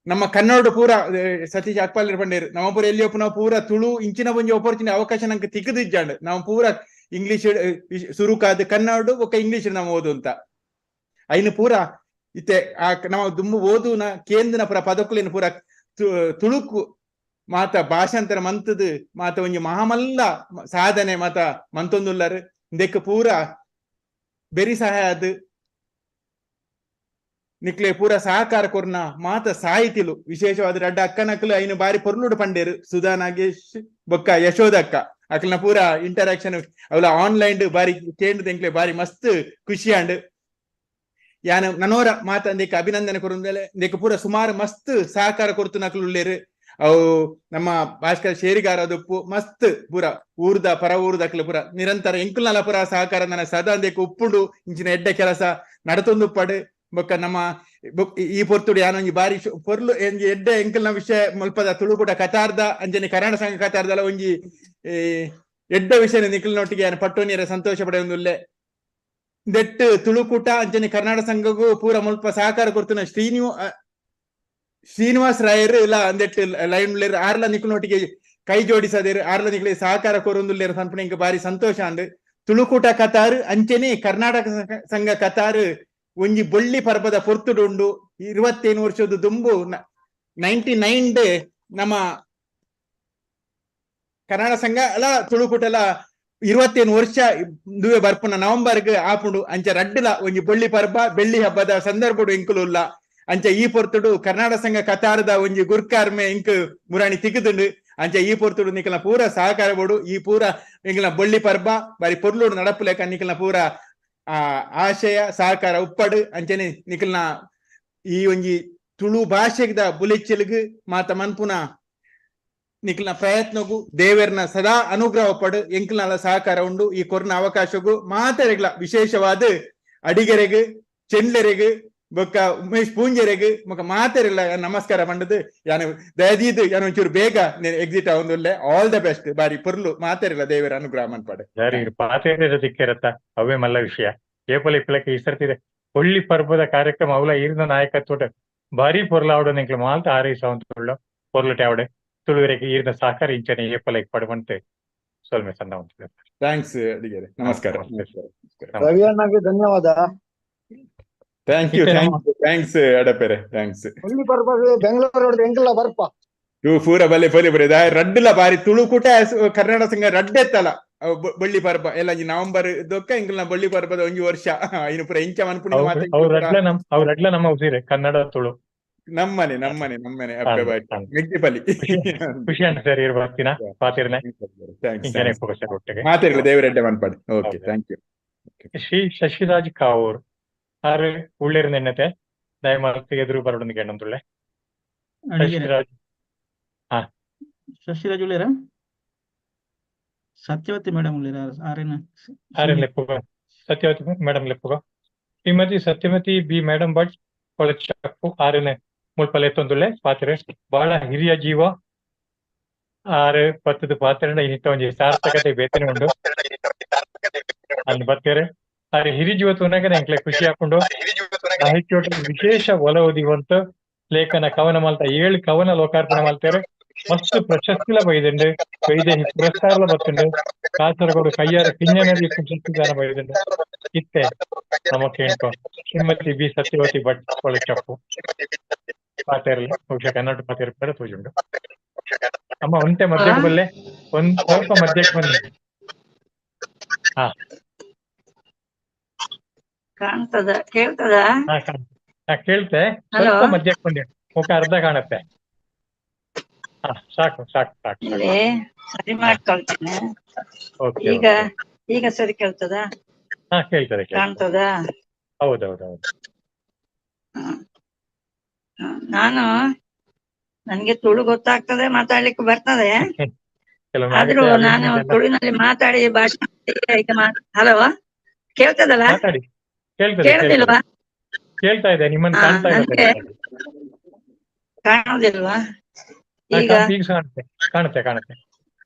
ನಮ್ಮ ಕನ್ನಡ ಪೂರ ಸತೀಶ್ ಅಕ್ಪಾಲ್ ಪಂಡೇರು ನಮ್ಮ ಪೂರ ಎಲ್ಲಿ ಒಪ್ಪು ನಾವು ಪೂರ ತುಳು ಇಂಚಿನ ಒಂಜಿ ಆಪರ್ಚುನಿಟಿ ಅವಕಾಶ ನಂಗೆ ತಿಕ್ಕದಿಜ್ಜಾಂಡ್ ನಾವು ಪೂರ ಇಂಗ್ಲಿಷ್ ಸುರುಕಾದ ಕನ್ನಡ ಒಕ್ಕ ಇಂಗ್ಲಿಷ್ ನಾವು ಓದು ಅಂತ ಐನು ಪೂರ ಇತ್ತೆ ಆ ನಮ್ಮ ದುಂಬು ಓದುನ ಕೇಂದ್ರನ ಪೂರ ಪದಕುಲೇನು ಪೂರ ತುಳುಕು ಮಾತ ಭಾಷಾಂತರ ಮಂತದ ಮಾತ ಒಂಜಿ ಮಹಾಮಲ್ಲ ಸಾಧನೆ ಮಾತ ಮಂತೊಂದುಲ್ಲಾರು ಇಂದೆಕ್ ಪೂರ ಬೆರಿ ಸಹಾಯ ಅದು ನಿಕ್ಲೆ ಪೂರ ಸಹಕಾರ ಕೊರ್ನ ಮಾತ ಸಾಹಿತಿಲು ವಿಶೇಷವಾದ ರಡ್ಡ ಅಕ್ಕನಕ್ಲು ಐನು ಬಾರಿ ಪೊರ್ಲುಡು ಪಂಡೇರು ಸುಧಾ ನಾಗೇಶ್ ಬೊಕ್ಕ ಯಶೋಧ ಅಕ್ಕ ಅಕ್ಲನ ಪೂರ ಇಂಟರಾಕ್ಷನ್ ಅವಲ ಆನ್ಲೈನ್ ಬಾರಿ ಕೇಂದ್ರ ಎಂಕ್ಲೆ ಬಾರಿ ಮಸ್ತ್ ಖುಷಿ ಆಂಡ್. ಯಾನ ನನೋರ ಮಾತಂದೇಕ ಅಭಿನಂದನೆ ಕೊರುಂದಲೆ ಇಂದೆಕ್ ಪೂರ ಸುಮಾರು ಮಸ್ತ್ ಸಹಕಾರ ಕೊರ್ತು ನಕಲುಲ್ಲೇರು. ಅವು ನಮ್ಮ ಭಾಸ್ಕರ್ ಶೇರಿಗಾರ ದುಪ್ಪು ಮಸ್ತ್ ಪೂರ ಊರ್ದ ಪರ ಊರ್ದಕ್ಲು ಪೂರ ನಿರಂತರ ಎಂಕುಲ್ನಲ ಪೂರ ಸಹಕಾರ ನನ್ನ ಸದಾ ಅಂದೇಕ ಉಪ್ಪುಂಡು ಇಂಚಿನ ಎಡ್ಡೆ ಕೆಲಸ ನಡತೊಂದುಪ್ಪಡು. ಬೊಕ್ಕ ನಮ್ಮ ಈ ಪೊರ್ತುಡು ಯಾನೊಂಜಿ ಬಾರಿ ಪೊರ್ಲು ಎಂಜಿ ಎಡ್ಡೆ ಎಂಕಲ್ನ ವಿಷಯ ಮುಲ್ಪದ ತುಳುಕೂಟ ಕತಾರ್ದ ಅಂಜನೆ ಕನ್ನಡ ಸಂಘ ಕತಾರ್ದಲ ಒಂಜಿ ಎಡ್ಡೆ ವಿಷಯ ನಿಖಲ್ನೊಟ್ಟಿಗೆ ಯಾನ ಪಟ್ಟೋನಿಯರ ಸಂತೋಷ ಪಡೆಯೊಂದುಲ್ಲೆ. ದೆಟ್ಟು ತುಳುಕೂಟ ಅಂಚನೆ ಕರ್ನಾಟಕ ಸಂಘಗೂ ಪೂರ ಮುಲ್ಪ ಸಹಕಾರ ಕೊಡ್ತುನ ಶ್ರೀನಿವಾಸ್ ರಾಯರು ಇಲ್ಲ ಅಂದೆಟ್ಟು ಲೈನ್ ಆರ್ಲ ನಿಖಲ್ನೊಟ್ಟಿಗೆ ಕೈ ಜೋಡಿಸದೇರು ಆರ್ಲ ನಿಖಲಿ ಸಹಕಾರ ಕೊರೊಂದುಲ್ಲೇರು ಪನ್ಪುನ ಇಂಕ್ ಬಾರಿ ಸಂತೋಷ ಅಂದ್. ತುಳುಕೂಟ ಕತಾರು ಅಂಚನೆ ಕರ್ನಾಟಕ ಸಂಘ ಕತಾರು ಒಂಜಿ ಬೊಳ್ಳಿ ಪರ್ಬದ ಪೊರ್ತುಡು ಉಂಡು. 27 ವರ್ಷದ ದುಂಬು 99 ನಮ್ಮ ಕನ್ನಡ ಸಂಘ ಅಲ್ಲ ತುಳುಕೂಟಲ 27 ವರ್ಷ ದುವೆ ಬರ್ಪುನ ನವೆಂಬರ್ಗ್ ಆಪುಂಡು. ಅಂಚ ರಡ್ಡುಲ ಒಂಜಿ ಬೊಳ್ಳಿ ಪರ್ಬ ಬೆಳ್ಳಿ ಹಬ್ಬದ ಸಂದರ್ಭಡು ಇಂಕುಲು ಅಂಚ ಈ ಪೊರ್ತುಡು ಕರ್ನಾಟಕ ಸಂಘ ಕತಾರದ ಒಂಜಿ ಗುರ್ಕಾರ್ಮೆ ಇಂಕ್ ಮುರಾಣಿ ತಿಕ್ಕುದುಂಡು. ಅಂಚ ಈ ಪೊರ್ತುಡು ನಿಕಲ್ನ ಪೂರ ಸಹಕಾರ ಬೋಡು. ಈ ಪೂರ ಇಂಕಲ್ನ ಬೊಳ್ಳಿ ಪರ್ಬ ಬಾರಿ ಪೊರ್ಲುಡು ನಡಪುಲೆಕ ನಿಕಲ್ನ ಪೂರ ಆ ಆಶಯ ಸಹಕಾರ ಉಪ್ಪಡು. ಅಂಚನೆ ನಿಕಲ್ನ ಈ ಒಂಜಿ ತುಳು ಭಾಷೆದ ಬುಲೆಚ್ಚೆಲ್ಗ್ ಮಾತ ಮನ್ಪುನ ನಿಕಲ್ನ ಪ್ರಯತ್ನಗು ದೇವರ್ನ ಸದಾ ಅನುಗ್ರಹ ಪಡು ಎಂಕಲ್ನ ಸಹಕಾರ ಉಂಡು. ಈ ಕೊರ್ನ ಅವಕಾಶಗು ಮಾತೆರೆಗ್ಲ ವಿಶೇಷವಾದ ಅಡಿಗೆರೆಗ್ ಚೆಂಡ್ಲೆರೆಗ್ ಬೊಕ್ಕ ಉಮೇಶ್ ಪೂಂಜೆರೆಗ್ ಬೊಕ್ಕ ಮಾತೆರೆಗ್ಲ ನಮಸ್ಕಾರ ಪಂಡದು ಯಾನು ದಯದೀದು ಯಾನು ಒಂಚೂರು ಬೇಗ ಎಕ್ಸಿಟ್ ಆವೊಂದುಲ್ಲೆ. ಆಲ್ the best ಬಾರಿ ಪೊರ್ಲು ಮಾತೆರೆಗ್ಲ ದೇವರ ಅನುಗ್ರಹ ಮನ್ಪಡು. ಸರಿ ಪಾತೆರೆ ದಿಕ್ಕಿರತ್ತ ಅವೇ ಮಲ್ಲ ವಿಷಯ. ಏಪಲ ಇಪ್ಪಲಕ್ಕೆ ಈ ಸರ್ತಿದೆ ಒಳ್ಳಿ ಪರ್ಬದ ಕಾರ್ಯಕ್ರಮ ಅವಲ ಈರ್ನ ನಾಯಕತ್ವ ಭಾರಿ ಪೊರ್ಲಾವಡ ನಿಂಕ್ಲ ಮಾಲ್ತ ಆರೈಸವಂತುಳ್ಳ ಪೊರ್ಲಟೆ ಅವಡೆ ತುಳುವರೆಗೆ ಈರ್ನ ಸಹಕಾರ ಇಂಚನೆ ಏಪಲ ಇಪ್ಪಡುವಂತೆ ಸೊಲ್ಮೆ ಸಣ್ಣ ಉಂಟು. Thanks ಅಡಿಗೆರೆ, ನಮಸ್ಕಾರ. ರವಿ ಅಣ್ಣಗೆ ಧನ್ಯವಾದ. Thank you, thank you, thanks ಅಡಪೆರೆ, thanks. ಒಳ್ಳಿ ಪರ್ಬ ಬೆಂಗಳೂರು ಎಂಕಲ್ಲ ಬರ್ಪ ಪೂರ ಬಲೆ ಪೊಲಿ ಬರೆ ರಡ್ಡುಲ ಬಾರಿ ತುಳುಕೂಟ ಕರ್ನಾಟಕ ಸಂಘ ರಡ್ಡೆತ್ತಲ ಬಳ್ಳಿ ಪರ್ಬ ಎಲ್ಲ ನವೆಂಬರ್ ದೊಕ್ಕ ಎಂಕಲ್ನ ಬಳ್ಳಿ ಪರ್ಬದ ಒಂಜಿ ವರ್ಷ ಇನ್ನು ಪೂರ ಇಂಚ ಮನ್ಪುನ ಅವ್ರಡ್ಲ ನಮ್ಮ ಉಸಿರೆ ಕನ್ನಡ ತುಳು ನಮ್ಮನೆ ನಮ್ಮನೆ ನಮ್ಮನೆ ಅಪ್ಪೆ ಬಾರಿ ಮೆಗ್ದಿಪಲಿ ಖುಷಿ ಅಣ್ಣ sir ಇರ್ಬರ್ತೀನ ಪಾತಿರ್ನೆ ಮಾತಿರ್ಲಿ ದೇವರೆಡ್ಡೆ ಮನ್ಪಾಡಿ. Okay, thank you. Shri Shashiraj Kavoor ಆರು ಉಳ್ಳೇರು ನೆನ್ನತೆ ದಯಮಾಡಿ ಎದುರು ಬರೋಡೊಂದಿಗೆ ಎಣ್ಣೊಂದುಳ್ಳೆ ಶಶಿರಾಜ್. ಹಾ ಶಶಿರಾಜ್ ಉಳ್ಳೇರ, ಸತ್ಯವತಿ ಮೇಡಮ್ ಉಳ್ಳೇರ, ಆರೇನ ಆರೇನ್ ಲೆಪ್ಪುಗ ಸತ್ಯವತಿ ಮೇಡಮ್ ಲೆಪ್ಪುಗ ಶ್ರೀಮತಿ ಸತ್ಯವತಿ ಬಿ ಮೇಡಮ್ ಭಟ್ ಕೊಳಚಪ್ಪು ಆರೇನೆ ಮುಲ್ಪಲೆ ಎತ್ತೊಂದುಳ್ಳೆ ಪಾತ್ರೆ ಬಹಳ ಹಿರಿಯ ಜೀವ ಆರು ಪತ್ತದ ಪಾತ್ರೆ ಇನ್ನಿತ್ತ ಒಂಜಿ ಸಾರ್ಥಕತೆ ಬೇತನೆ ಉಂಡು ಅಲ್ಲಿ ಬತ್ತೇರೆ ಆರೆ ಹಿರಿ ಜೀವ ತುನಗನೆ ಎಂಕ್ಲೆ ಖುಷಿ ಹಾಕೊಂಡು ಸಾಹಿತ್ಯೋಟ ವಿಶೇಷ ಒಲವು ಲೇಖನ ಕವನ ಮಲ್ತ 7 ಕವನ ಲೋಕಾರ್ಪಣೆ ಮಾಡ್ತಾರೆ. ಮಸ್ತ್ ಪ್ರಶಸ್ತಿಲ ಬೈದುಂಡು, ವೈದೇಹಿ ಪುರಸ್ಕಾರಲ ಬತ್ತುಂಡು, ಕಾಸರಗೋಡು ಕಯ್ಯಾರ ಕಿಂಜನದಿ ಪ್ರಶಸ್ತಿ ದಾನ ಬೈದುಂಡು. ಇತ್ತೆ ನಮ್ಮ ಕೇಳ್ಕೊ ಶ್ರೀಮತಿ ಬಿ ಸತ್ಯವತಿ ಭಟ್ ಕೊಳಚಪ್ಪು ಪಾತೇರ್ಲಿ ಬಹುಶಃ ಕನ್ನಡ ಪಾತೇರ್ ಪಡ ತೋಜುಂಡು. ಅಮ್ಮ ಒಂತೆ ಮಧ್ಯಕ್ಕೆ ಬಲ್ಲೆ ಒಂದ್ ಸ್ವಲ್ಪ ಮಧ್ಯಕ್ಕೆ ಬನ್ನಿ. ಹಾ ಕಾಣ್ತದ ಕೇಳ್ತದ? ಕೇಳ್ತೆ, ಸ್ವಲ್ಪ ಮಧ್ಯಕ್ಕೆ ಬನ್ನಿ, ಮುಖ ಅರ್ಧ ಕಾಣತ್ತೆ. ಸಾಕು ಸಾಕು ಸಾಕು, ಸರಿ ಮಾಡ್ಕೊಳ್ತೇನೆ. ಈಗ ಈಗ ಸರಿ ಕೇಳ್ತದ? ಹಾ ಕೇಳ್ತದೆ, ಕಾಣ್ತದ? ಹೌದೌದೌದು. ನಾನು ನನ್ಗೆ ತುಳು ಗೊತ್ತಾಗ್ತದೆ, ಮಾತಾಡ್ಲಿಕ್ಕೆ ಬರ್ತದೆ, ಆದ್ರೂ ನಾನು ತುಳುವಿನಲ್ಲಿ ಮಾತಾಡಿ ಭಾಷಣ. ಹಲೋ ಕೇಳ್ತದಲ್ಲ? ಕೇಳ್ತಿಲ್ವಾ? ಕೇಳ್ತಾ ಇದೆ, ನಿಮ್ಮನ್ನು ಕಾಣ್ತಾ ಇದೆ. ಕಾಣುದಿಲ್ವಾ? ಈಗ ಕಾಣುತ್ತೆ ಕಾಣುತ್ತೆ,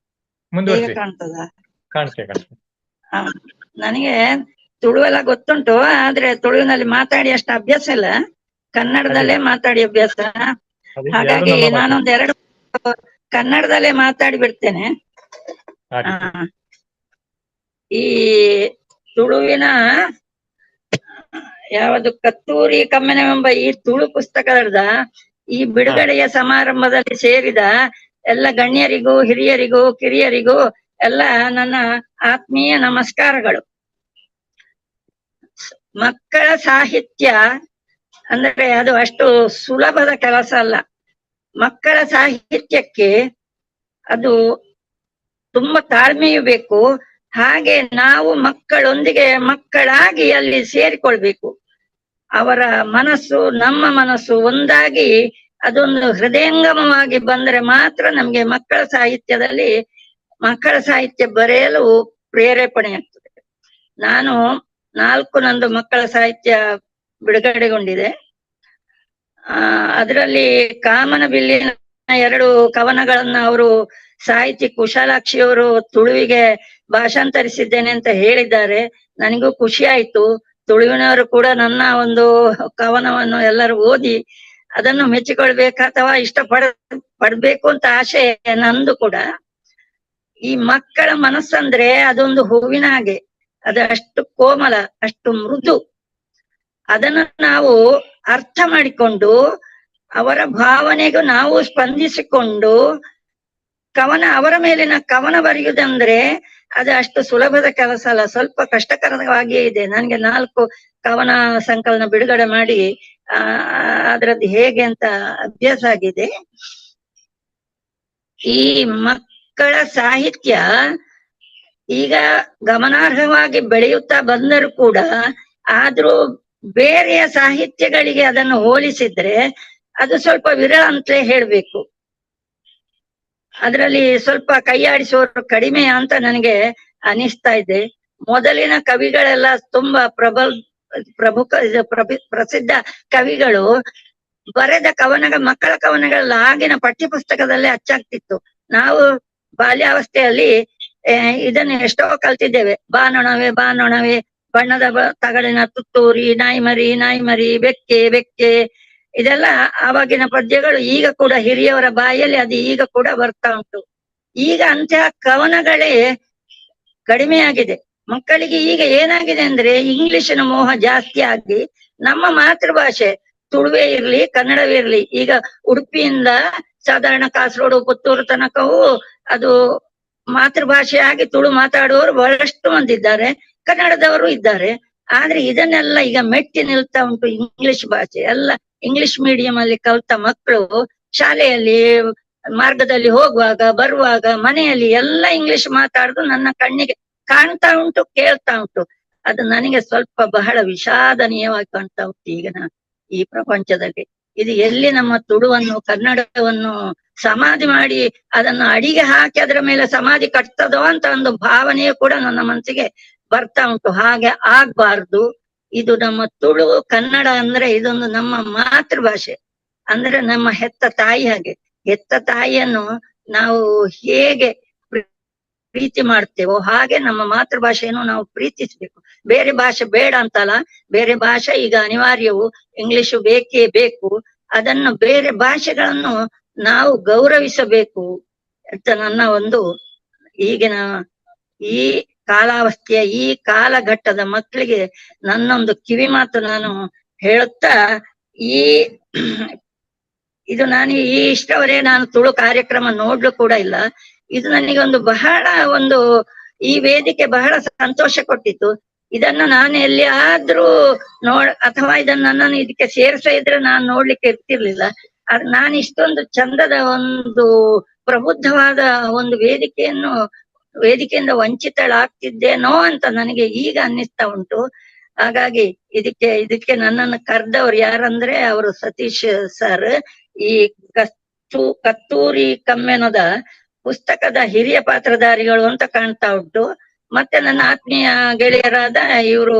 ಮುಂದುವರಿಸಿ. ಕಾಣ್ತದ? ಕಾಣುತ್ತೆ ಕಾಣುತ್ತೆ. ನನಗೆ ತುಳು ಎಲ್ಲ ಗೊತ್ತುಂಟು, ಆದ್ರೆ ತುಳುವಿನಲ್ಲಿ ಮಾತಾಡಿ ಅಷ್ಟು ಅಭ್ಯಾಸ ಇಲ್ಲ, ಕನ್ನಡದಲ್ಲೇ ಮಾತಾಡಿ ಅಭ್ಯಾಸ. ಹಾಗಾಗಿ ನಾನೊಂದೆರಡು ಕನ್ನಡದಲ್ಲೇ ಮಾತಾಡಿ ಬಿಡ್ತೇನೆ. ಈ ತುಳುವಿನ ಯಾವುದು ಕತ್ತೂರಿ ಕಮ್ಮೆನವೆಂಬ ಈ ತುಳು ಪುಸ್ತಕದ ಈ ಬಿಡುಗಡೆಯ ಸಮಾರಂಭದಲ್ಲಿ ಸೇರಿದ ಎಲ್ಲ ಗಣ್ಯರಿಗೂ ಹಿರಿಯರಿಗೂ ಕಿರಿಯರಿಗೂ ಎಲ್ಲ ನನ್ನ ಆತ್ಮೀಯ ನಮಸ್ಕಾರಗಳು. ಮಕ್ಕಳ ಸಾಹಿತ್ಯ ಅಂದ್ರೆ ಅದು ಅಷ್ಟು ಸುಲಭದ ಕೆಲಸ ಅಲ್ಲ. ಮಕ್ಕಳ ಸಾಹಿತ್ಯಕ್ಕೆ ಅದು ತುಂಬಾ ತಾಳ್ಮೆಯು ಬೇಕು. ಹಾಗೆ ನಾವು ಮಕ್ಕಳೊಂದಿಗೆ ಮಕ್ಕಳಾಗಿ ಅಲ್ಲಿ ಸೇರಿಕೊಳ್ಬೇಕು. ಅವರ ಮನಸ್ಸು ನಮ್ಮ ಮನಸ್ಸು ಒಂದಾಗಿ ಅದೊಂದು ಹೃದಯಂಗಮವಾಗಿ ಬಂದ್ರೆ ಮಾತ್ರ ನಮ್ಗೆ ಮಕ್ಕಳ ಸಾಹಿತ್ಯದಲ್ಲಿ ಮಕ್ಕಳ ಸಾಹಿತ್ಯ ಬರೆಯಲು ಪ್ರೇರೇಪಣೆ ಆಗ್ತದೆ. ನಾನು 4 ನಂದು ಮಕ್ಕಳ ಸಾಹಿತ್ಯ ಬಿಡುಗಡೆಗೊಂಡಿದೆ. ಅದರಲ್ಲಿ ಕಾಮನಬಿಲ್ಲಿನ 2 ಕವನಗಳನ್ನ ಅವರು ಸಾಹಿತಿ ಕುಶಾಲಾಕ್ಷಿಯವರು ತುಳುವಿಗೆ ಭಾಷಾಂತರಿಸಿದ್ದೇನೆ ಅಂತ ಹೇಳಿದ್ದಾರೆ. ನನಗೂ ಖುಷಿ ಆಯ್ತು. ತುಳುವಿನವರು ಕೂಡ ನನ್ನ ಒಂದು ಕವನವನ್ನು ಎಲ್ಲರೂ ಓದಿ ಅದನ್ನು ಮೆಚ್ಚಿಕೊಳ್ಬೇಕು ಅಥವಾ ಇಷ್ಟ ಪಡ್ಬೇಕು ಅಂತ ಆಸೆ ನಂದು ಕೂಡ. ಈ ಮಕ್ಕಳ ಮನಸ್ಸಂದ್ರೆ ಅದೊಂದು ಹೂವಿನ ಹಾಗೆ, ಅದು ಅಷ್ಟು ಕೋಮಲ, ಅಷ್ಟು ಮೃದು. ಅದನ್ನು ನಾವು ಅರ್ಥ ಮಾಡಿಕೊಂಡು ಅವರ ಭಾವನೆಗೂ ನಾವು ಸ್ಪಂದಿಸಿಕೊಂಡು ಕವನ, ಅವರ ಮೇಲಿನ ಕವನ ಬರೆಯುವುದಂದ್ರೆ ಅದು ಅಷ್ಟು ಸುಲಭದ ಕೆಲಸ ಅಲ್ಲ, ಸ್ವಲ್ಪ ಕಷ್ಟಕರವಾಗಿಯೇ ಇದೆ. ನನ್ಗೆ 4 ಕವನ ಸಂಕಲನ ಬಿಡುಗಡೆ ಮಾಡಿ ಅದರದ್ದು ಹೇಗೆ ಅಂತ ಅಭ್ಯಾಸ ಆಗಿದೆ. ಈ ಮಕ್ಕಳ ಸಾಹಿತ್ಯ ಈಗ ಗಮನಾರ್ಹವಾಗಿ ಬೆಳೆಯುತ್ತಾ ಬಂದರೂ ಕೂಡ ಆದ್ರೂ ಬೇರೆಯ ಸಾಹಿತ್ಯಗಳಿಗೆ ಅದನ್ನು ಹೋಲಿಸಿದ್ರೆ ಅದು ಸ್ವಲ್ಪ ವಿರಳ ಅಂತಲೇ ಹೇಳ್ಬೇಕು. ಅದರಲ್ಲಿ ಸ್ವಲ್ಪ ಕೈಯಾಡಿಸುವವರು ಕಡಿಮೆ ಅಂತ ನನಗೆ ಅನಿಸ್ತಾ ಇದೆ. ಮೊದಲಿನ ಕವಿಗಳೆಲ್ಲ ತುಂಬಾ ಪ್ರಸಿದ್ಧ ಕವಿಗಳು ಬರೆದ ಕವನ, ಮಕ್ಕಳ ಕವನಗಳೆಲ್ಲ ಆಗಿನ ಪಠ್ಯಪುಸ್ತಕದಲ್ಲೇ ಅಚ್ಚಾಗ್ತಿತ್ತು. ನಾವು ಬಾಲ್ಯಾವಸ್ಥೆಯಲ್ಲಿ ಇದನ್ನು ಎಷ್ಟೋ ಕಲ್ತಿದ್ದೇವೆ. ಬಾನೊಣವೆ ಬಾನೊಣವೆ, ಬಣ್ಣದ ತಗಡಿನ ತುತ್ತೂರಿ, ನಾಯಿ ಮರಿ ನಾಯಿ ಮರಿ, ಬೆಕ್ಕೆ ಬೆಕ್ಕೆ, ಇದೆಲ್ಲ ಆವಾಗಿನ ಪದ್ಯಗಳು ಈಗ ಕೂಡ ಹಿರಿಯವರ ಬಾಯಲ್ಲಿ ಅದು ಈಗ ಕೂಡ ಬರ್ತಾ ಉಂಟು. ಈಗ ಅಂತಹ ಕವನಗಳೇ ಕಡಿಮೆಯಾಗಿದೆ. ಮಕ್ಕಳಿಗೆ ಈಗ ಏನಾಗಿದೆ ಅಂದ್ರೆ ಇಂಗ್ಲಿಷಿನ ಮೋಹ ಜಾಸ್ತಿ ಆಗಿ ನಮ್ಮ ಮಾತೃಭಾಷೆ ತುಳುವೇ ಇರ್ಲಿ ಕನ್ನಡವೇ ಇರ್ಲಿ, ಈಗ ಉಡುಪಿಯಿಂದ ಸಾಧಾರಣ ಕಾಸರಗೋಡು ಪುತ್ತೂರು ತನಕವೂ ಅದು ಮಾತೃಭಾಷೆಯಾಗಿ ತುಳು ಮಾತಾಡುವವರು ಬಹಳಷ್ಟು ಮಂದಿ ಇದ್ದಾರೆ, ಕನ್ನಡದವರು ಇದ್ದಾರೆ. ಆದ್ರೆ ಇದನ್ನೆಲ್ಲ ಈಗ ಮೆಟ್ಟಿ ನಿಲ್ತಾ ಉಂಟು ಇಂಗ್ಲಿಷ್ ಭಾಷೆ. ಎಲ್ಲ ಇಂಗ್ಲಿಷ್ ಮೀಡಿಯಂ ಅಲ್ಲಿ ಕಲ್ತ ಮಕ್ಕಳು ಶಾಲೆಯಲ್ಲಿ, ಮಾರ್ಗದಲ್ಲಿ ಹೋಗುವಾಗ ಬರುವಾಗ, ಮನೆಯಲ್ಲಿ ಎಲ್ಲ ಇಂಗ್ಲಿಷ್ ಮಾತಾಡುದು ನನ್ನ ಕಣ್ಣಿಗೆ ಕಾಣ್ತಾ ಉಂಟು, ಕೇಳ್ತಾ ಉಂಟು. ಅದು ನನಗೆ ಸ್ವಲ್ಪ ಬಹಳ ವಿಷಾದನೀಯವಾಗಿ ಕಾಣ್ತಾ ಉಂಟು ಈಗಿನ ಈ ಪ್ರಪಂಚದಲ್ಲಿ. ಇದು ಎಲ್ಲಿ ನಮ್ಮ ತುಳುವನ್ನು ಕನ್ನಡವನ್ನು ಸಮಾಧಿ ಮಾಡಿ ಅದನ್ನು ಅಡಿಗೆ ಹಾಕಿ ಅದರ ಮೇಲೆ ಸಮಾಧಿ ಕಟ್ತದೋ ಅಂತ ಒಂದು ಭಾವನೆಯು ಕೂಡ ನನ್ನ ಮನಸ್ಸಿಗೆ ಬರ್ತಾ ಉಂಟು. ಹಾಗೆ ಆಗ್ಬಾರ್ದು. ಇದು ನಮ್ಮ ತುಳು ಕನ್ನಡ ಅಂದ್ರೆ ಇದೊಂದು ನಮ್ಮ ಮಾತೃಭಾಷೆ, ಅಂದ್ರೆ ನಮ್ಮ ಹೆತ್ತ ತಾಯಿ ಹಾಗೆ. ಹೆತ್ತ ತಾಯಿಯನ್ನು ನಾವು ಹೇಗೆ ಪ್ರೀತಿ ಮಾಡ್ತೇವೋ ಹಾಗೆ ನಮ್ಮ ಮಾತೃಭಾಷೆಯನ್ನು ನಾವು ಪ್ರೀತಿಸ್ಬೇಕು. ಬೇರೆ ಭಾಷೆ ಬೇಡ ಅಂತಲ್ಲ, ಬೇರೆ ಭಾಷೆ ಈಗ ಅನಿವಾರ್ಯವು, ಇಂಗ್ಲಿಷು ಬೇಕೇ ಬೇಕು. ಅದನ್ನು ಬೇರೆ ಭಾಷೆಗಳನ್ನು ನಾವು ಗೌರವಿಸಬೇಕು ಅಂತ ನನ್ನ ಒಂದು ಈಗಿನ ಈ ಕಾಲಾವಸ್ಥೆಯ ಈ ಕಾಲಘಟ್ಟದ ಮಕ್ಕಳಿಗೆ ನನ್ನೊಂದು ಕಿವಿ ಮಾತು ನಾನು ಹೇಳುತ್ತಾ, ಈ ಇದು ನಾನು ಈ ಇಷ್ಟವರೆಗೆ ನಾನು ತುಳು ಕಾರ್ಯಕ್ರಮ ನೋಡ್ಲು ಕೂಡ ಇಲ್ಲ. ಇದು ನನಗೆ ಒಂದು ಬಹಳ ಒಂದು ಈ ವೇದಿಕೆ ಬಹಳ ಸಂತೋಷ ಕೊಟ್ಟಿತ್ತು. ಇದನ್ನು ನಾನು ಎಲ್ಲಿಯಾದ್ರೂ ಅಥವಾ ಇದನ್ನ ನನ್ನನ್ನು ಇದಕ್ಕೆ ಸೇರಿಸ ಇದ್ರೆ ನಾನು ನೋಡ್ಲಿಕ್ಕೆ ಇರ್ತಿರ್ಲಿಲ್ಲ. ಆದ್ರೆ ನಾನು ಇಷ್ಟೊಂದು ಚಂದದ ಒಂದು ಪ್ರಬುದ್ಧವಾದ ಒಂದು ವೇದಿಕೆಯಿಂದ ವಂಚಿತಳಾಗ್ತಿದ್ದೇನೋ ಅಂತ ನನಗೆ ಈಗ ಅನ್ನಿಸ್ತಾ ಉಂಟು. ಹಾಗಾಗಿ ಇದಕ್ಕೆ ನನ್ನನ್ನು ಕರೆದವ್ರು ಯಾರಂದ್ರೆ ಅವರು ಸತೀಶ್ ಸರ್. ಈ ಕಸ್ತೂರಿ ಕಮ್ಮೆನದ ಪುಸ್ತಕದ ಹಿರಿಯ ಪಾತ್ರಧಾರಿಗಳು ಅಂತ ಕಾಣ್ತಾ ಉಂಟು. ಮತ್ತೆ ನನ್ನ ಆತ್ಮೀಯ ಗೆಳೆಯರಾದ ಇವರು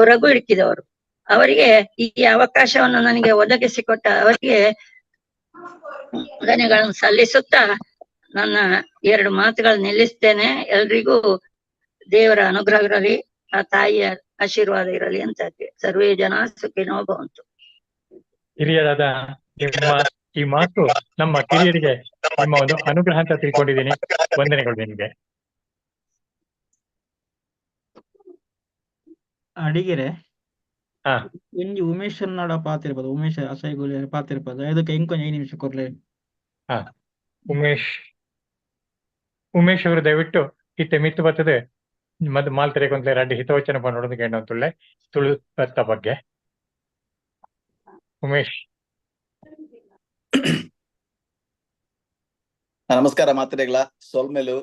ರಘು ಇಡ್ಕಿದವರು, ಅವರಿಗೆ ಈ ಅವಕಾಶವನ್ನು ನನಗೆ ಒದಗಿಸಿಕೊಟ್ಟ ಅವರಿಗೆ ವಂದನೆಗಳನ್ನು ಸಲ್ಲಿಸುತ್ತಾ ನನ್ನ 2 ಮಾತುಗಳು ನಿಲ್ಲಿಸ್ತೇನೆ. ಎಲ್ರಿಗೂ ದೇವರ ಅನುಗ್ರಹವಿರಲಿ, ಆ ತಾಯಿಯ ಆಶೀರ್ವಾದ ಇರಲಿ ಅಂತ. ಸರ್ವೇ ಜನ ಸುಖಿನೋ ಭವಂತು. ಹಿರಿಯರಾದ ನಿಮ್ಮ ಈ ಮಾತು ನಮ್ಮ ಕಿರಿಯರಿಗೆ ನಿಮ್ಮ ಒಂದು ಅನುಗ್ರಹ ಅಂತ ತಿಳ್ಕೊಂಡಿದ್ದೀನಿ. ವಂದನೆಗಳು ನಿಮಗೆ. ಅಡಿಗೆರೆ ಒಂಜಿ ಉಮೇಶ್ ನಾಡ ಪಾತ್ರ ಇರ್ಬೋದು, ಉಮೇಶ್ ಅಸೈಗೋಲಿ ಪಾತ್ರ ಇರ್ಬೋದು. ಅದಕ್ಕೆ ಇಂಕೊಂಜಿ 5 ನಿಮಿಷ ಕೊರ್ಲೆ. ಉಮೇಶ್ ಉಮೇಶ್ ಅವರು ದಯವಿಟ್ಟು ಇತ್ತೆ ಮಿತ್ತು ಬರ್ತದೆ ಮದ್ ಮಾಲ್ತರೆ ಕೊಂತ್ಲೆ ರಡ್ಡಿ ಹಿತವಚನ ಪನ್ನೊಡೊಂದು ಕೇಂಡೊಂತುಳ್ಳೆ ತುಳು ಬತ್ತ ಬಗ್ಗೆ. ಉಮೇಶ್ ನಮಸ್ಕಾರ ಮಾತ್ರೆಗಳ ಸೊಲ್ಮೆಲು.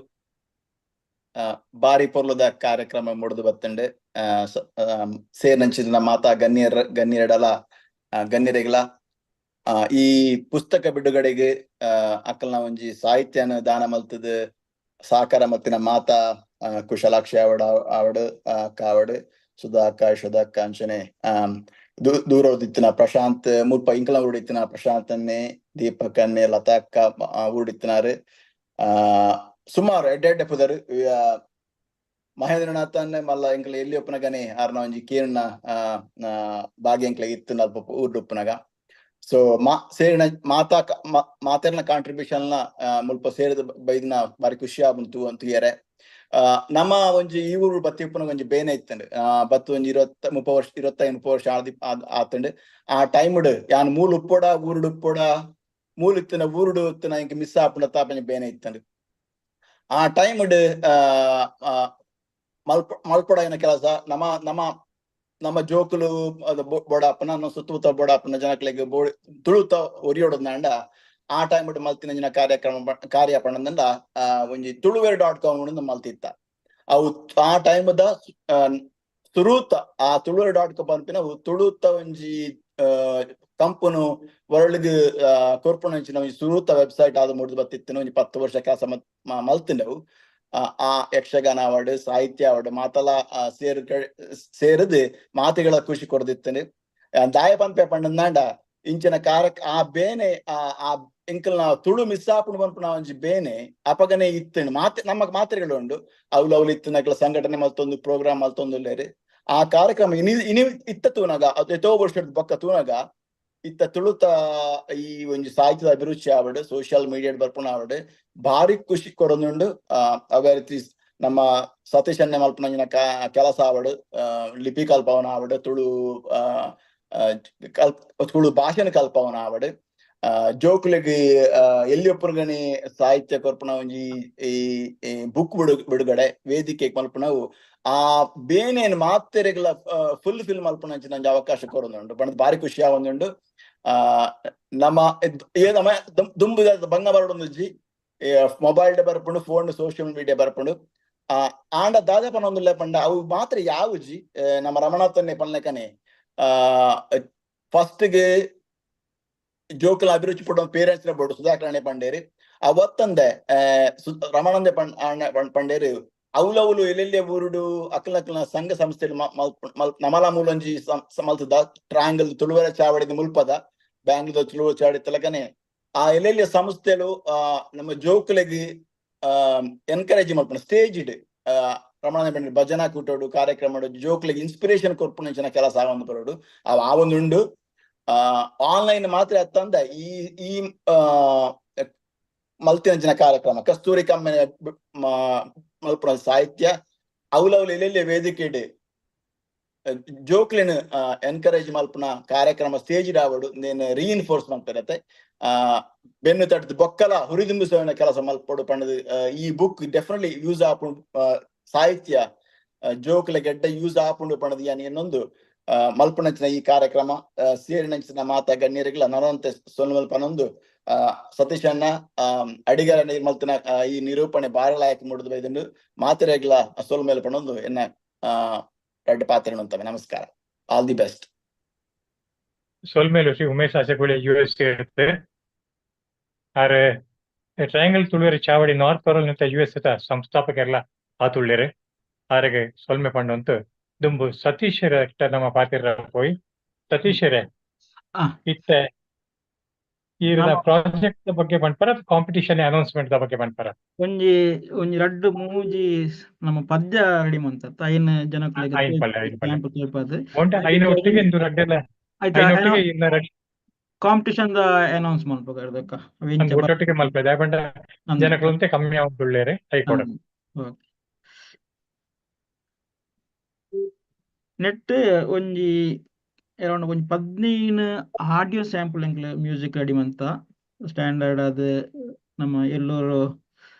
ಬಾರಿ ಪೊರ್ಲುದ ಕಾರ್ಯಕ್ರಮ ಮುಡಿದು ಬತ್ತಂಡೆ. ಸೇರ್ನಂಚಿನ ಮಾತಾ ಗಣ್ಯರಡಲ ಗಣ್ಯರೆಗ್ಲ ಈ ಪುಸ್ತಕ ಬಿಡುಗಡೆಗೆ ಅಕ್ಕಲ್ನ ಒಂಜಿ ಸಾಹಿತ್ಯನ ದಾನ ಮಲ್ತದ ಸಹಕಾರ ಮತ್ತಿನ ಮಾತಾ ಕುಶಲಾಕ್ಷಿ ಆವಡ ಆವಡ್ ಕಾವಡ್ ಸುಧಾಕ ಯಶೋದಕ್ಕ ಅಂಚನೆ ದೂರದಿತ್ತಿನ ಪ್ರಶಾಂತ್ ಮುಲ್ಪ ಇಂಕಲ ಊಡಿತ್ತಿನ ಪ್ರಶಾಂತನ್ನೇ ದೀಪಕನ್ನೇ ಲತಾಕ್ಕ ಊಡಿತ್ತಿನಾರು ಸುಮಾರು ಎಡ್ಡೆ ಎಡ್ಡೆ ಪುದರ್ ಮಹೇಂದ್ರನಾಥನ್ ಮಲ್ಲ ಎಂಕಲ ಎಲ್ಲಿ ಒಪ್ಪನಗನೆ ಆರ್ನ ಒಂಜಿ ಕೀರ್ಣ ಭಾಗ್ಯ ಎಂಕ್ಲ ಇತ್ತು ಅಲ್ಪ ಊರ್ಡ್ ಸೊ ಮಾ ಸೇರಿನ ಮಾತಾ ಮಾತೆರ್ನ ಕಾಂಟ್ರಿಬ್ಯೂಷನ್ ನ ಮುಲ್ಪ ಸೇರಿದ ಬೈದಿನ ಬಾರಿ ಖುಷಿ ಆಗುಂತು ಅಂತ ನಮ್ಮ ಒಂಜಿ ಈ ಊರು ಬತ್ತಿ ಉಪ್ಪುನಗ ಒಂಜಿ ಬೇನೆ ಇತ್ತಂಡ್ ಬತ್ತು ಒಂಜಿ 20 ವರ್ಷ 25 30 ವರ್ಷ ಆದಿ ಆತಂಡ್. ಆ ಟೈಮ್ ಯಾನ್ ಮೂಲ ಉಪ್ಪೊಡ ಊರುಡು ಉಪ್ಪೊಡ ಮೂಲ ಇತ್ತಿನ ಊರುಡು ಇತ್ತಿನ ಇಂಕ ಮಿಸ್ ಆಪುಂಡ ತಾಪಂಜಿ ಬೇನೆ ಇತ್ತಂಡ್. ಆ ಟೈಮ್ ಮಲ್ಪೊಡ ಕೆಲಸ ನಮ್ಮ ನಮ್ಮ ನಮ್ಮ ಜೋಕುಲು ಬೋಡಾಪನ ನಮ್ಮ ಸುತ್ತಮುತ್ತ ಬೋಡಾಪನ ಜನಕ್ಲೆಗ್ ತುಳುತ ಒರಿಯೋಡಂಡ ಆ ಟೈಮ್ ಮಲ್ತಿನ ಕಾರ್ಯಕ್ರಮ ಕಾರ್ಯ ಪಂಡಂಡ ಒಂಜಿ ತುಳುವೆರ್ .com ಮಲ್ತಿತ್ತ. ಅವು ಆ ಟೈಮ್ ದ ಸುರೂತ ಆ ತುಳುವೆರ್ .com ಪನ್ಪಿನ ತುಳುತ ಒಂಜಿ ಕಂಪನು ವರ್ಲ್ಡ್ ಕೊರ್ಪುನಂಚಿನ ಒಂಜಿ ಸುರೂತ ವೆಬ್ಸೈಟ್ ಆದ ಮೂಡ್ದು ಬತ್ತಿತ್ತಿನ ಒಂಜಿ 10 ವರ್ಷ ಕೆಲಸ ಮಲ್ತಿನವು. ಆ ಯಕ್ಷಗಾನ ಅವಾರ್ಡ್ ಸಾಹಿತ್ಯ ಅವಾರ್ಡ್ ಮಾತಲ ಸೇರಿದು ಮಾತುಗಳ ಖುಷಿ ಕೊಡ್ದಿತ್ತನೆ. ದಾಯ ಪನ್ಪೆ ಪಂಡಂದಾಂಡ ಇಂಚಿನ ಕಾರಕ್ ಆ ಬೇನೆ ಆ ಎಂಕಲ್ನ ತುಳು ಮಿಸ್ ಆಪುಂಡು ಪನ್ಪುನ ಒಂಜಿ ಬೇನೆ ಅಪಗನೆ ಇತ್ತಂಡು ಮಾತೆ ನಮ್ಮ ಮಾತ್ರೆಗಳು ಉಂಡು ಅವ್ಲು ಅವ್ಲು ಇತ್ತಿನಕ್ಲ ಸಂಘಟನೆ ಮಲ್ತೊಂದು ಪ್ರೋಗ್ರಾಮ್ ಮಲ್ತೊಂದು ಉಲ್ಲೇರು. ಆ ಕಾರ್ಯಕ್ರಮ ಇನಿ ಇನಿ ಇತ್ತ ತೂನಗ ಎತೋ ವರ್ಷದ ಬೊಕ್ಕ ತೂನಗ ಇತ್ತ ತುಳುತ ಈ ಒಂಜಿ ಸಾಹಿತ್ಯದ ಅಭಿರುಚಿ ಆವಡ್ ಸೋಷಿಯಲ್ ಮೀಡಿಯಾ ಬರ್ಪುನ ಆವಡ್ ಭಾರಿ ಖುಷಿ ಕೊರೊಂದುಂಡು. ಅವೇ ರೀತಿ ನಮ್ಮ ಸತೀಶ್ ಅಣ್ಣೆ ಮಲ್ಪುನಂಚಿನ ಕೆಲಸ ಆವಡ್ ಲಿಪಿ ಕಲ್ಪವನ ಆವಡ್ ತುಳು ತುಳು ಭಾಷೆನ ಕಲ್ಪವನ ಆವಡ್ ಜೋಕುಲೆಗ್ ಎಲ್ಲಿ ಒಪ್ಪುನಗಣಿ ಸಾಹಿತ್ಯ ಕೊರ್ಪುನ ಒಂಜಿ ಈ ಬುಕ್ ಬಿಡುಗಡೆ ವೇದಿಕೆ ಮಲ್ಪುನವು ಆ ಬೇನೇನು ಮಾತೆರೆಗ್ಲ ಫುಲ್ ಫಿಲ್ ಮಲ್ಪುನಂಚಿನ ಒಂಜಿ ಅವಕಾಶ ಕೊರೊಂದುಂಡು ಪಂಡ ಭಾರಿ ಖುಷಿ ಆವೊಂದುಂಡು. ನಮ್ಮ ನಮ್ಮ ದುಂಬುದ ಬಂಗ ಬರಡೊಂದುಜ್ಜಿ ಮೊಬೈಲ್ ಬರ್ಪುಂಡು ಫೋನ್ ಸೋಷಿಯಲ್ ಮೀಡಿಯಾ ಬರ್ಪುಂಡು. ಆಂಡ ದಾದ ಪನೊಂದುಲ್ಲ ಪಂಡ ಅವು ಮಾತ್ರ ಯಾವುಜಿ ನಮ್ಮ ರಮಣಾಥನ್ನೇ ಪನ್ಲೆಕನೆ ಫಸ್ಟ್ ಗೆ ಜೋಕುಲ ಅಭಿರುಚಿ ಪುಡ ಪೇರೆಂಟ್ಸ್ ನ ಬೋಡು ಸುಧಾಕರಣೆ ಪಂಡೇರಿ ಅವತ್ತಂದೆ ರಮಾನಂದೆ ಪಂಡೇರಿ ಅವ್ಲವ್ಲು ಎಲ್ಲೆಲ್ಲಿ ಊರುಡು ಅಕ್ಲಕ್ಲ ಸಂಘ ಸಂಸ್ಥೆ ನಮಲ ಮೂಲೊಂಜಿ ಮಲ್ತದ ಟ್ರಾಂಗಲ್ ತುಳುವರ ಚಾವಡಿದ ಮುಲ್ಪದ ಬ್ಯಾಂಗ್ಳೂರ್ ತುಳುವರ ಚಾವಡಿ ತಲಕನೆ ಆ ಎಲ್ಲೆಲ್ಲಿ ಸಂಸ್ಥೆಲು ನಮ್ಮ ಜೋಕುಲೆಗ್ ಎನ್ಕರೇಜ್ ಮಲ್ಪುನ ಸ್ಟೇಜ್ ಇಡ್ ರಮಣಾನಂದ ಪಂಡೇರಿ ಭಜನಾ ಕೂಟೋಡು ಕಾರ್ಯಕ್ರಮ ಜೋಕುಲೆಗ್ ಇನ್ಸ್ಪಿರೇಷನ್ ಕೊರ್ಪುನಂಚಿನ ಕೆಲಸ ಆವೊಂದು ಬರೋಡು ಅವು ಆವೊಂದುಂಡು. ಆನ್ಲೈನ್ ಮಾತ್ರ ಅತ್ತಂದ ಈ ಈ ಮಲ್ತಿನಂಚಿನ ಕಾರ್ಯಕ್ರಮ ಕಸ್ತೂರಿ ಕಮ್ಮನೆ ಮಲ್ಪುನ ಸಾಹಿತ್ಯ ಅವ್ಲವ್ಲು ಎಲ್ಲೆಲ್ಲಿ ವೇದಿಕೆ ಜೋಕ್ಲೆನ್ ಎನ್ಕರೇಜ್ ಮಲ್ಪುನ ಕಾರ್ಯಕ್ರಮ ಸ್ಟೇಜ್ ಆವಡು ನೇನ್ ರೀಇನ್ಫೋರ್ಸ್ ಮಲ್ಪೆರತೆ ಬೆನ್ನು ತಟ್ಟದ ಬೊಕ್ಕಲ ಹುರಿದುಂಬಿಸುವ ಕೆಲಸ ಮಲ್ಪೊಡು ಪಂಡದು ಈ ಬುಕ್ ಡೆಫಿನೆಟ್ಲಿ ಯೂಸ್ ಆಪುಂಡು ಸಾಹಿತ್ಯ ಜೋಕ್ಲೆ ಗೆಡ್ಡೆ ಯೂಸ್ ಆಪುಂಡು ಪಂಡದು ಯಾನ್ ಇನ್ನೊಂದು ಮಲ್ಪುನಂಚಿನ ಈ ಕಾರ್ಯಕ್ರಮ ಸೇರಿನಂಚಿನ ಮಾತಾ ಗಣ್ಯರಿಗಳ ನರಂತೆ ಸೊಲ್ಮಲ್ ಪನೊಂದು ಸತೀಶ್ ಅಣ್ಣ ಅಡಿಗರ ಮಲ್ತಿನ ಈ ನಿರೂಪಣೆ ಬಾರಲಾಯಕ ಮೂಡುದು ಬೈದುಂಡು ಮಾತೆರೆಗ್ಲ ಸೊಲ್ಮೇಲ್ ಪನೊಂದು ಎನ್ನ ರಡ್ಡ್ ಪಾತ್ರೆ. ನಮಸ್ಕಾರ, ಆಲ್ the best. ಸೊಲ್ಮೇಲು ಶ್ರೀ ಉಮೇಶ್ ಆಚೆಗುಳಿ ಯು.ಎಸ್. ಆರ್ ಟ್ರಯಾಂಗಲ್ ತುಳುವೆರೆ ಚಾವಡಿ ನಾರ್ತ್ ಕರೋಲಿನ ಯು.ಎಸ್. ಸಂಸ್ಥಾಪಕರೆಲ್ಲ ಆತುಳ್ಳೇರು ಆರೆಗೆ ಸೊಲ್ಮೆ ಪಂಡೊಂತು ದುಂಬು ಸತೀಶರ ನಮ್ಮ ಪಾತಿರ ಪೋಯಿ ಸತೀಶರೇ ಇತ್ತೆ ಈರ್ನ ಪ್ರಾಜೆಕ್ಟ್ ಬಗ್ಗೆ ಪನ್ಪರ ಕಾಂಪಿಟಿಷನ್ ಅನೌನ್ಸ್ಮೆಂಟ್ the ಬಗ್ಗೆ ಪನ್ಪರ ಒಂಜಿ ಒಂಜಿ ರಡ್ಡ್ ಮೂಜಿ ನಮ್ಮ ಪದ್ಯ ರೆಡಿ ಮಂತ ಐನ್ ಜನಕುಲೆಗ್ ಐನ್ ಪಲ್ಲೆ ಐನ್ ಪಲ್ಲೆ ತೋಯ್ಪಾದ್ ಒಂಟ ಐನ್ ಒಟ್ಟಿಗೆ ಇಂದು ರಡ್ಡೆಲ ಐನ್ ಒಟ್ಟಿಗೆ ಇನ್ನ ರಡ್ಡ್ ಕಾಂಪಿಟಿಷನ್ ದ ಅನೌನ್ಸ್ ಮಲ್ಪಗ ಅರ್ಧಕ್ಕ ಅಂದ್ ಒಟ್ಟೊಟ್ಟಿಗೆ ಮಲ್ಪೆ ದಾಯೆ ಪಂಡ ಜನಕುಲಂತೆ ಕಮ್ಮಿ ಆವೊಂದುಲ್ಲೆರ್ ಐಕೊಡ. ನೆಟ್ ಒಂಜಿ ಅರೌಂಡ್ ಒಂಜಿ 15 ಆಡಿಯೋ ಸ್ಯಾಂಪಲ್ ಎಂಕ್ಲೆ ಮ್ಯೂಸಿಕ್ ರೆಡಿ ಮಂತ ಸ್ಟ್ಯಾಂಡರ್ಡ್ ಆದ್ ನಮ್ಮ ಎಲ್ಲೂರು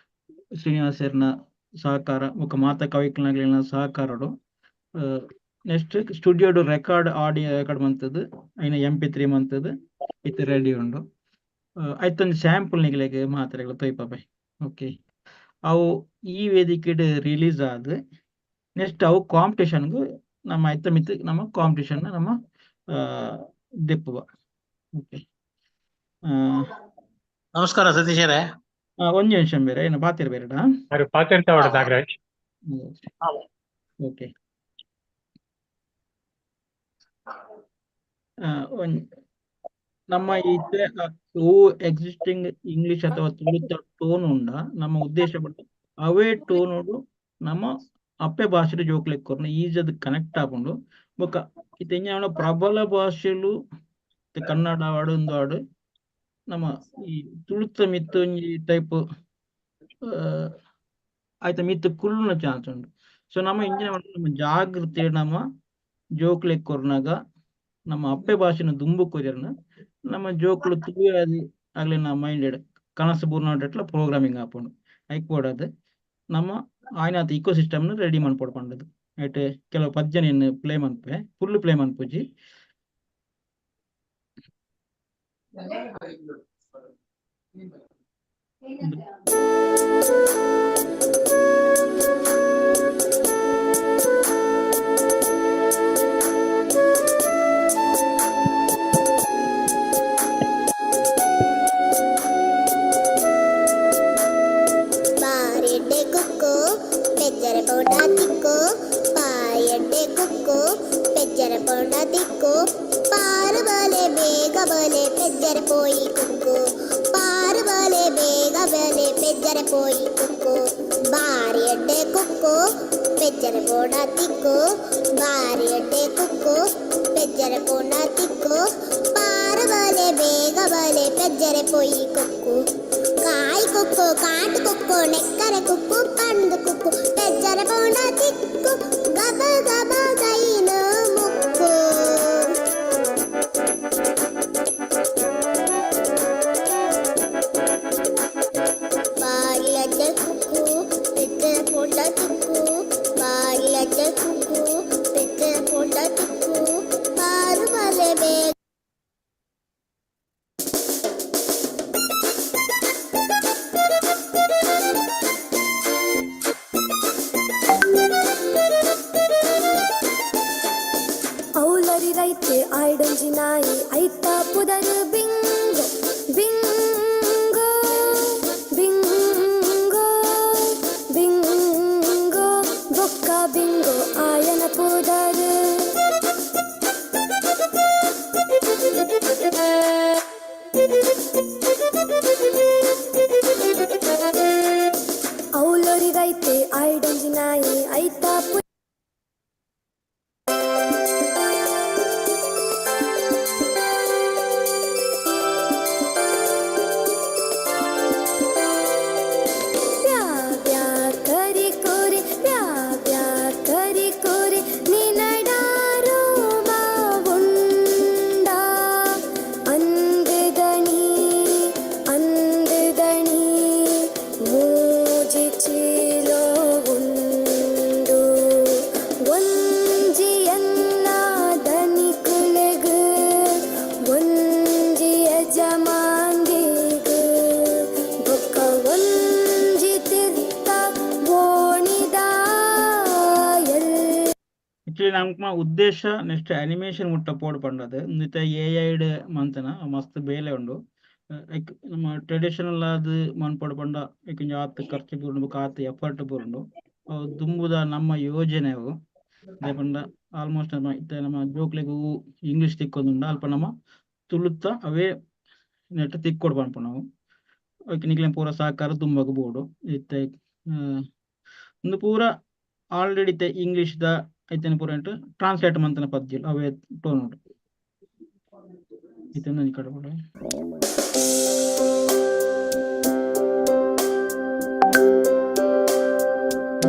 ಶ್ರೀನಿವಾಸರ್ನ ಸಹಕಾರ ಬೊಕ ಮಾತ ಕವಿಕ್ಲನಗ್ಲೆನ ಸಹಕಾರಡು ನೆಕ್ಸ್ಟ್ ಸ್ಟುಡಿಯೋಡು ರೆಕಾರ್ಡ್ ಆಡಿಯೋ ರೆಕಾರ್ಡ್ ಮಂತದ್ದು ಐನ MP3 ಮಂತದ್ದು ಇತ್ತೆ ರೆಡಿ ಉಂಡು. ಐತೊಂಜಿ ಸ್ಯಾಂಪಲ್ ನಿಕ್ಲೆಗ್ ಮಾತೆರೆಗ್ಲ ತೋಯ್ಪಬೆ ಓಕೆ ಅವು ಈ ವೇದಿಕೆಡ್ ರಿಲೀಸ್ ಆದ್ ನೆಕ್ಸ್ಟ್ ಅವು ಕಾಂಪಿಟೇಷನ್ಗೆ ನಮ್ಮ ಐತ ಮಿತ್ ನಮ್ಮ ಕಾಂಪಿಟೇಷನ್ ನಮ್ಮ ದೆಪ್ಪುವ. ಓಕೆ. ನಮಸ್ಕಾರ ಸತೀಶರೇ. ಒಂಜಿ ನಿಮಿಷ ಬೇರೆ ಏನು ಪಾತಿರ್ ಬೇರೆಡಾ? ಅರೆ ಪಾತೆರ್ತಾವಡ ನಾಗರಾಜ್. ಓಕೆ. ನಮ್ಮ ಇತ್ತೆ ಓ ಎಕ್ಸಿಸ್ಟಿಂಗ್ ಇಂಗ್ಲಿಷ್ ಅಥವಾ ತುಳುತ ಟೋನ್ ಉಂಡ ನಮ್ಮ ಉದ್ದೇಶ ಪಂಡ ಅವೇ ಟೋನುಡು ನಮ್ಮ ಅಪ್ಪೆ ಭಾಷೆಡ್ ಜೋಕ್ಲೆಗ್ ಕೊರ್ನ ಈಸಿ ಅದು ಕನೆಕ್ಟ್ ಆಪುಂಡು. ಬೊಕ್ಕ ಇತ್ತೆ ಎಂಚಿನ ಪ್ರಬಲ ಭಾಷೆಲು ಇತ್ತೆ ಕನ್ನಡ ಆವಡ್ ಉಂದು ಆವಡ್ ನಮ್ಮ ಈ ತುಳುತ ಮಿತ್ತ್ ಒಂಜಿ ಟೈಪ್ ಐತ ಮಿತ್ತ್ ಕುಲ್ಲುನ ಚಾನ್ಸ್ ಉಂಡು. ಸೊ ನಮ್ಮ ಇಂಚಿನ ನಮ್ಮ ಜಾಗೃತಿ ನಮ್ಮ ಜೋಕ್ಲೆಗ್ ಕೊರ್ನಗ ನಮ್ಮ ಅಪ್ಪೆ ಭಾಷೆನ ದುಂಬು ಕೊರಿಯರ್ನ ನಮ್ಮ ಜೋಕುಲು ತುಳುವೆ ಅಗ್ಲೆನ ಮೈಂಡೆಡ್ ಕನಸು ಬೂರ್ನಾಟಟ್ಲ ಪ್ರೋಗ್ರಾಮಿಂಗ್ ಆಪುಂಡು. ಐಕ್ ಬೋಡಾದ್ ನಮ್ಮ ಆಯ್ನಾತ್ ಇಕೋ ಸಿಸ್ಟಮ್ ನು ರೆಡಿ ಮನ್ಪೊಡು ಪಂಡದು. ಐಟ್ ಕೆಲವು ಪದ್ಯನೆನ್ ಪ್ಲೇ ಮನ್ಪೆ ಫುಲ್ ಪ್ಲೇ ಮನ್ಪುಜಿ. ಬಾರೆಡ್ಡೆ ಕುಕ್ಕು ಪೆಜ್ಜರ ಪೌಡ ತಿಕ್ಕು, ಬಾರೆಡ್ಡೆ ಕುಕ್ಕು ಪೆಜ್ಜರ ಪೌಡ ತಿಕ್ಕು, ಪಾರು ಬಲೆ ಬೇಗ ಬಲೆ ಪೆಜ್ಜರ ಪೋಯಿ ಕುಕ್ಕು, ಪಾರು ಬಲೆ ಬೇಗ ಬಲೆ ಪೆಜ್ಜರ ಪೋಯಿ ಕುಕ್ಕು, ಬಾರೆಡ್ಡೆ ಕುಕ್ಕು ಪೆಜ್ಜರ ಪೌಡ ತಿಕ್ಕು, ಬಾರೆಡ್ಡೆ ಕುಕ್ಕು ಪೆಜ್ಜರ ಪೌಡ ತಿಕ್ಕು, ಪಾರು ಬಲೆ ಬೇಗ ಬಲೆ ಪೆಜ್ಜರ ಪೋಯಿ ಕುಕ್ಕು, ಕಾಯಿ ಕುಕ್ಕು ಕಾಟು ಕುಕ್ಕು ನೆಕ್ಕರೆ ಕುಕ್ಕು ಪಂದು ಕುಕ್ಕು ಪೆಜ್ಜರ ಪೌಡ ತಿಕ್ಕು ಗಬ ಗಬ ಗೈನ ಮುಕ್ಕು. ಬಾರಿಯಡ್ಡೆ ಕುಕ್ಕು ಪೆಜ್ಜರ ಪೌಡ ತಿಕ್ಕು, ಬಾರಿಯಡ್ಡೆ ಕುಕ್ಕು ಪೆಜ್ಜರ ಪೌಡ ತಿಕ್ಕು, ಪಾರು ಬಲೆ ಬೇಗ. ಔಲರಿ ರೈತೆ ಆಯ್ಡೊಂಜಿ ನಾಯಿ ಐತ ಪುದರ್ ಬಿಂಗೋ ಬಿಂಗೋ ಬಿಂಗೋ ಬಿಂಗೋ ಬೊಕ್ಕ ಬಿಂಗೋ ಆಯನ ಪುದರ್. ಔಲರಿ ರೈತೆ ಆಯ್ಡೊಂಜಿ ನಾಯಿ ಐತ ಪ್ಯಾ ಪ್ಯಾ ಕರಿ ಕೋರಿ ಪ್ಯಾ ಪ್ಯಾ ಕರಿ ಕೋರಿ ನಿನಡಾರೋ ಉಂಡ ಅಂದದಣಿ ಅಂದದಣಿ ಮೂಜಿ ಚೀಲೋ ಉಂಡು ಒಂಜಿಯನ್ನ ದನಿಕುಲೆಗ್ ಒಂಜಿ ಯಜಮಾನ್ದಿಗ್ ಬೊಕ್ಕ ಒಂಜಿ ತಿರ್ತ ಬೋಣಿದ ಎಲ್. ಆಕ್ಚುಲಿ ನಮ್ಮ ಉದ್ದೇಶ ನೆಕ್ಸ್ಟ್ ಅನಿಮೇಷನ್ ಮುಟ್ಟ ಪೋಡು ಪಂಡದು ಇಂದಿತ ಎ ಐಡ್ ಮಂತನ ಮಸ್ತ್ ಬೇಲೆ ಉಂಡು. ಲೈಕ್ ನಮ್ಮ ಟ್ರೆಡಿಷನಲ್ ಆದ್ ಮನ್ಪೊಡು ಪಂಡ ಐಕ್ ಒಂಜಿ ಆತ್ ಖರ್ಚು ಬೂರುಂಡು ಬೊಕ್ಕ ಆತ್ ಎಫರ್ಟ್ ಬೂರುಂಡು. ದುಂಬುದ ನಮ್ಮ ಯೋಜನೆ ಅವು ದಾಯೆ ಪಂಡ ಆಲ್ಮೋಸ್ಟ್ ನಮ್ಮ ಇತ್ತೆ ನಮ್ಮ ಜೋಕ್ಲೆಗ್ ಇಂಗ್ಲಿಷ್ ತಿಕ್ಕೊಂದುಂಡು ಅಲ್ಪ ನಮ್ಮ ತುಳುತ ಅವೇ ನೆಟ್ ತಿಕ್ಕೊಡು ಪನ್ಪುನವು ನಾವು. ಐಕ್ ನಿಕ್ಲೆನ ಪೂರ ಸಹಕಾರ ದುಂಬಗ್ ಬೋಡು. ಇತ್ತೆ ಉಂದು ಪೂರ ಆಲ್ರೆಡಿ ಇತ್ತೆ ಇಂಗ್ಲಿಷ್ ದ ಐತನ ಪೂರ ಟ್ರಾನ್ಸ್ಲೇಟ್ ಮಂತನ ಪದ್ಯಲು ಅವೇ ಟೋನ್ ಉಂಡು. ಇತ್ತೆ ಒಂಜಿ ಕಡೆ ಬೋಡು.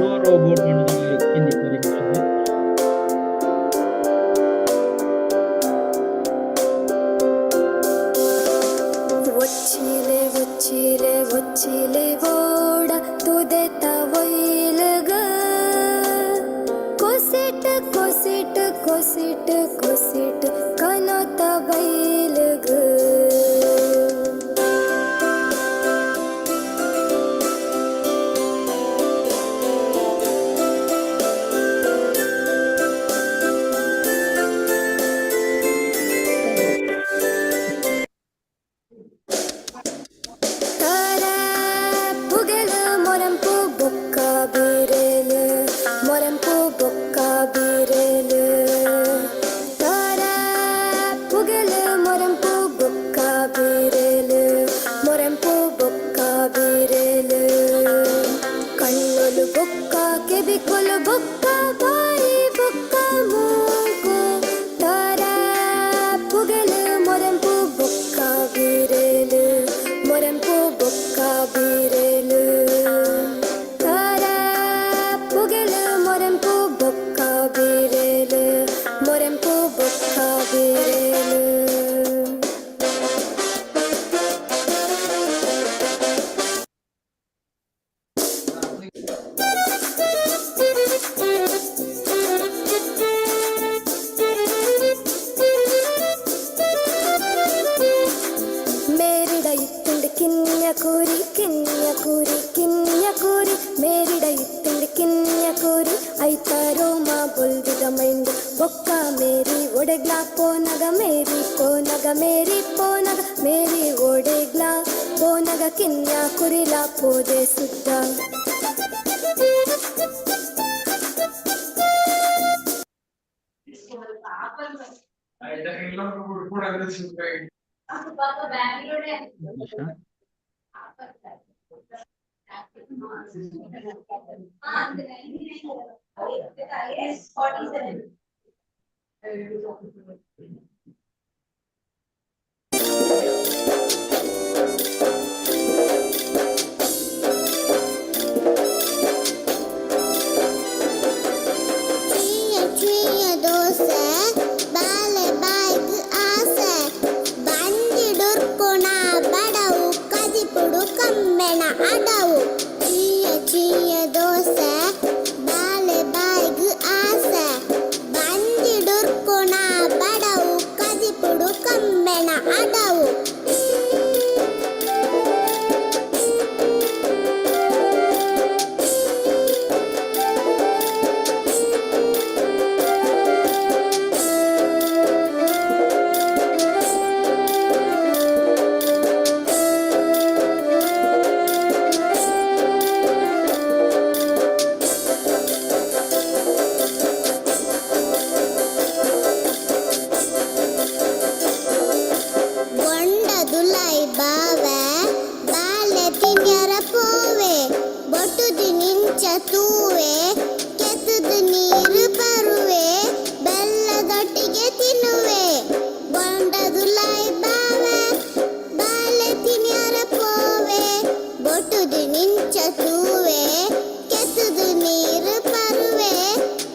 ಯೋ ರೋಬೋಟ್ ಪಂಡುದು ಹಿಂದಿ. ಒಚ್ಚಿಲೆ ಒಚ್ಚಿಲೆ ಒಚ್ಚಿಲೆ ಓಡ ತುದೆತ ಒಯ್ಲುಗ ಕೊಸಿಟ್ ಕೊಸಿಟ್ ಕೊಸಿಟ್ ಕೊಸಿಟ್ ಕನೊತ ಬೈಲುಗ. ಪೋನಗ ಮೇರಿ ಪೋನಗ ಮೇರಿ ಓಡೆಗ್ಲಾ ಪೋನಗ ಕಿನ್ಯ ಕುರಿಲ ಪೋದೆ ಸುದ್ದ. ಚೀಯ ಚೀಯ ದೋಸೆ ಬಾಲೆ ಬಾಯ್ಗ್ ಆಸೆ ಬಂಜಿಡುರ್ಕುಣ ಬಡವು ಕದಿಪುಡು ಕಮ್ಮೆಣ ಅಡವು. ಚೀಯ ಚೀಯ ದೋಸೆ ಬಾಲೆ ಬಾಯ್ಗ್ ಆಸೆ ಬಂಜಿಡುರ್ಕುಣ ಬಡವು ಕದಿಪುಡು ಕಮ್ಮೆಣ ಅಡವು. ಬೊಂಡದುಲೈ ಬಾವೆ ಬಾಲೆ ತಿನ್ಯರ ಪೋವೆ ಬೊಟ್ಟುದು ನಿಂಚ ತೂವೆ ಕೆತ್ತದು ನೀರು ಬರುವೆ ಬೆಲ್ಲದೊಟ್ಟಿಗೆ ತಿನ್ನುವೆ. ಬೊಂಡದುಲೈ ಬಾವೆ ಬಾಲೆ ತಿನ್ಯರ ಪೋವೆ ಬೊಟ್ಟುದು ನಿಂಚ ತೂವೆ ಕೆತ್ತದು ನೀರು ಬರುವೆ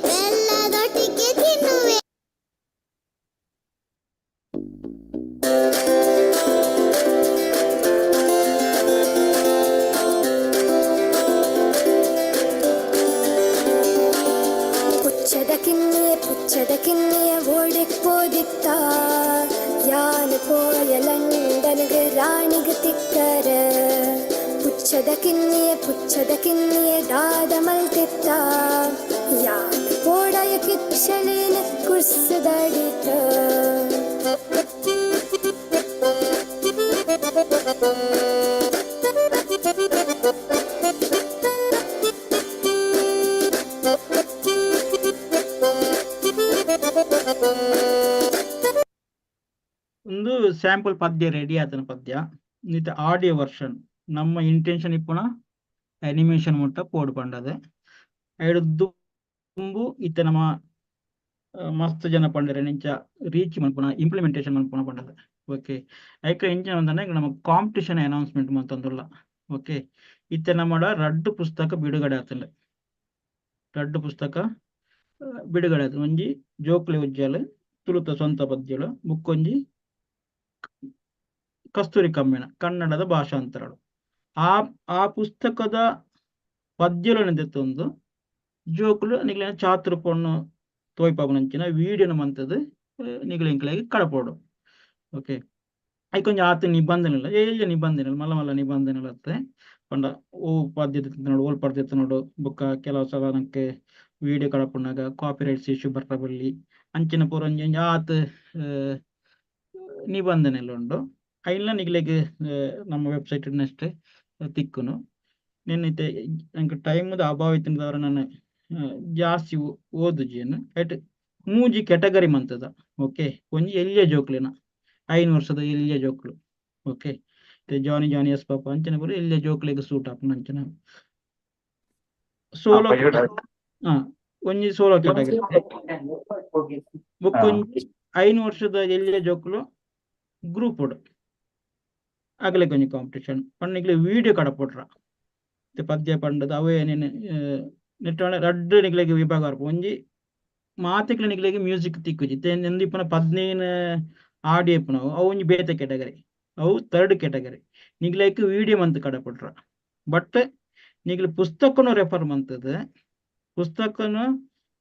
ಬೆಲ್ಲದೊಟ್ಟಿಗೆ ತಿನ್ನುವೆ. ಪುಚ್ಚದ ಕಿನ್ನಿಯ ಪುಚ್ಚದ ಕಿನ್ನಿಯ ಓಡಿಕ್ ಪೋದಿತ್ತ ಯಾನ್ ಪೋಯ ಲಂಡನ್ಗ್ ರಾಣಿಗ್ ತಿಕ್ಕರ. ಪುಚ್ಚದ ಕಿನ್ನಿಯ ದಾದ ಮಲ್ತಿತ್ತ ಯಾನ್ ಪೋಡಯ ಕಿಚ್ಚಲೇನ ಕುರ್ಸದಡಿತ. ಒಂದು ಸ್ಯಾಂಪಲ್ ಪದ್ಯ ರೆಡಿ ಆತನ ಪದ್ಯ ನಿತ ಆಡಿಯೋ ವರ್ಷನ್. ನಮ್ಮ ಇಂಟೆನ್ಷನ್ ಇಪ್ಪುನ ಅನಿಮೇಷನ್ ಮುಟ್ಟ ಪೋಡು ಪಂಡದೆ ಐಡು ದುಂಬು ಇತ್ತೆ ನಮ್ಮ ಮಸ್ತ್ ಜನ ಪಂಡರೆ ನಿಂಚ ರೀಚ್ ಮನ್ಪುನ ಇಂಪ್ಲಿಮೆಂಟೇಷನ್ ಮನ್ಪುನ ಪಂಡದೆ. ಓಕೆ, ಐಕ ಇಂಚಿನ ಒಂದನೆ ನಮ್ಮ ಕಾಂಪಿಟಿಷನ್ ಅನೌನ್ಸ್ಮೆಂಟ್ ಮಂತಂದುಲ್ಲ. ಓಕೆ, ಇತ್ತೆ ನಮ್ಮಡ ರಡ್ಡು ಪುಸ್ತಕ ಬಿಡುಗಡೆ ಆತಂಡೆ. ರಡ್ಡು ಪುಸ್ತಕ ಬಿಡುಗಡೆ ಆತು. ಒಂಜಿ ಜೋಕ್ಲೆ ಉಜ್ಜಾಲು ತುಳುತ ಸ್ವಂತ ಪದ್ಯಗಳು, ಬುಕ್ಕೊಂಜಿ ಕಸ್ತೂರಿ ಕಮ್ಮಿಣ ಕನ್ನಡದ ಭಾಷಾಂತರಗಳು. ಆ ಆ ಪುಸ್ತಕದ ಪದ್ಯలను ದೆತ್ತೊಂದು ಜೋಕುಲು ನಿಗ್ಲಿನ ಚಾತುರ್ ಪೊಣ್ಣು ತೋಯ್ಪಾಪುನಂಚಿನ ವೀಡಿಯೋನ ಮಂತದು ನಿಗ್ಲಿಂಕ್ಲಾಗಿ ಕಡಪೋಡು. ಓಕೆ, ಐಕೊಂಜಿ ಆತ ನಿಬಂಧನೆ ಇಲ್ಲ, ಎಲ್ಯ ನಿಬಂಧನೆ ಇಲ್ಲ, ಮಲ್ಲ ಮಲ್ಲ ನಿಬಂಧನೆ ಅತ್ತೆ ಪಂಡ ಓ ಪದ್ಯ ನೋಡು ಓಲ್ ಪದ್ಯ ನೋಡು. ಬೊಕ್ಕ ಕೆಲವು ಸಲ ನಂಗೆ ವೀಡಿಯೋ ಕಡಪುನಾಗ ಕಾಪಿ ರೈಟ್ಸ್ ಇಶ್ಯೂ ಬರ್ತಾ ಬಲ್ಲಿ ಅಂಚಿನ ಪೂರ ಒಂಜಿ ಒಂಜಿ ಆತ್ ನಿಬಂಧನೆ ಎಲ್ಲ ಉಂಡು. ಐನ್ಲ ನಿಗ್ಲೆಗ್ ನಮ್ಮ ವೆಬ್ಸೈಟ್ ನೆಕ್ಸ್ಟ್ ತಿಕ್ಕುನು. ನೆನ್ನಿತ್ತೆ ನಂಗೆ ಟೈಮ್ದ ಅಭಾವ ಇತ್ತಿನದವರ ನಾನು ಜಾಸ್ತಿ ಓದುಜಿಯನ್ನು ಐಟ್ ಮೂಜಿ ಕೆಟಗರಿ ಮಂತದ. ಓಕೆ, ಒಂಜಿ ಎಲ್ಯ ಜೋಕ್ಲಿನ 5 ವರ್ಷದ ಎಲ್ಯ ಜೋಕ್ಲು. ಓಕೆ, ಜಾನಿ ಜಾನಿ ಎಸ್ ಪಾಪ ಅಂಚನೆ ಪೂರ ಎಲ್ಯ ಜೋಕ್ಲಿಗೆ ಸೂಟ್ ಆಪುನ ಅಂಚನೆ ಸೋಲೋ. ಒಂಜಿ ಸೋಲೋ ಕೆಟಗರಿ ಬೊಕ್ಕೊಂಜಿ 5 ವರ್ಷದ ಎಲ್ಯ ಜೋಕ್ಲು ಗ್ರೂಪ್ ಅಗಲೆ ಒಂಜಿ ಕಾಂಪಿಟಿಷನ್ ಪಂಡ ವೀಡಿಯೋ ಕಡಪೊಟ್ರ ಪದ್ಯ ಪಂಡದ ಅವೇ ನೆಟ್ ರಡ್ಡ್ ನಿಕ್ಲೆಗ್ ವಿಭಾಗ ಬರ್ಪ. ಒಂಜಿ ಮಾತೆಕ್ಲ ನಿಕ್ಲೆಗ್ ಮ್ಯೂಸಿಕ್ ತಿಕ್ಕುಜಿ ಎಂದ್ ಇಪ್ಪುನ 15 ಆಡಿಯೋ ಇಪ್ಪುನವು ಅವು ಒಂಜಿ ಬೇತೆ ಕೆಟಗರಿ, ಅವು ಥರ್ಡ್ ಕೆಟಗರಿ. ನಿಕ್ಲೆಗ್ ವೀಡಿಯೋ ಮಂತ್ ಕಡಪೊಟ್ರ ಬಟ್ ನಿಕ್ಲೆ ಪುಸ್ತಕನು ರೆಫರ್ ಮಂತದ ಪುಸ್ತಕನು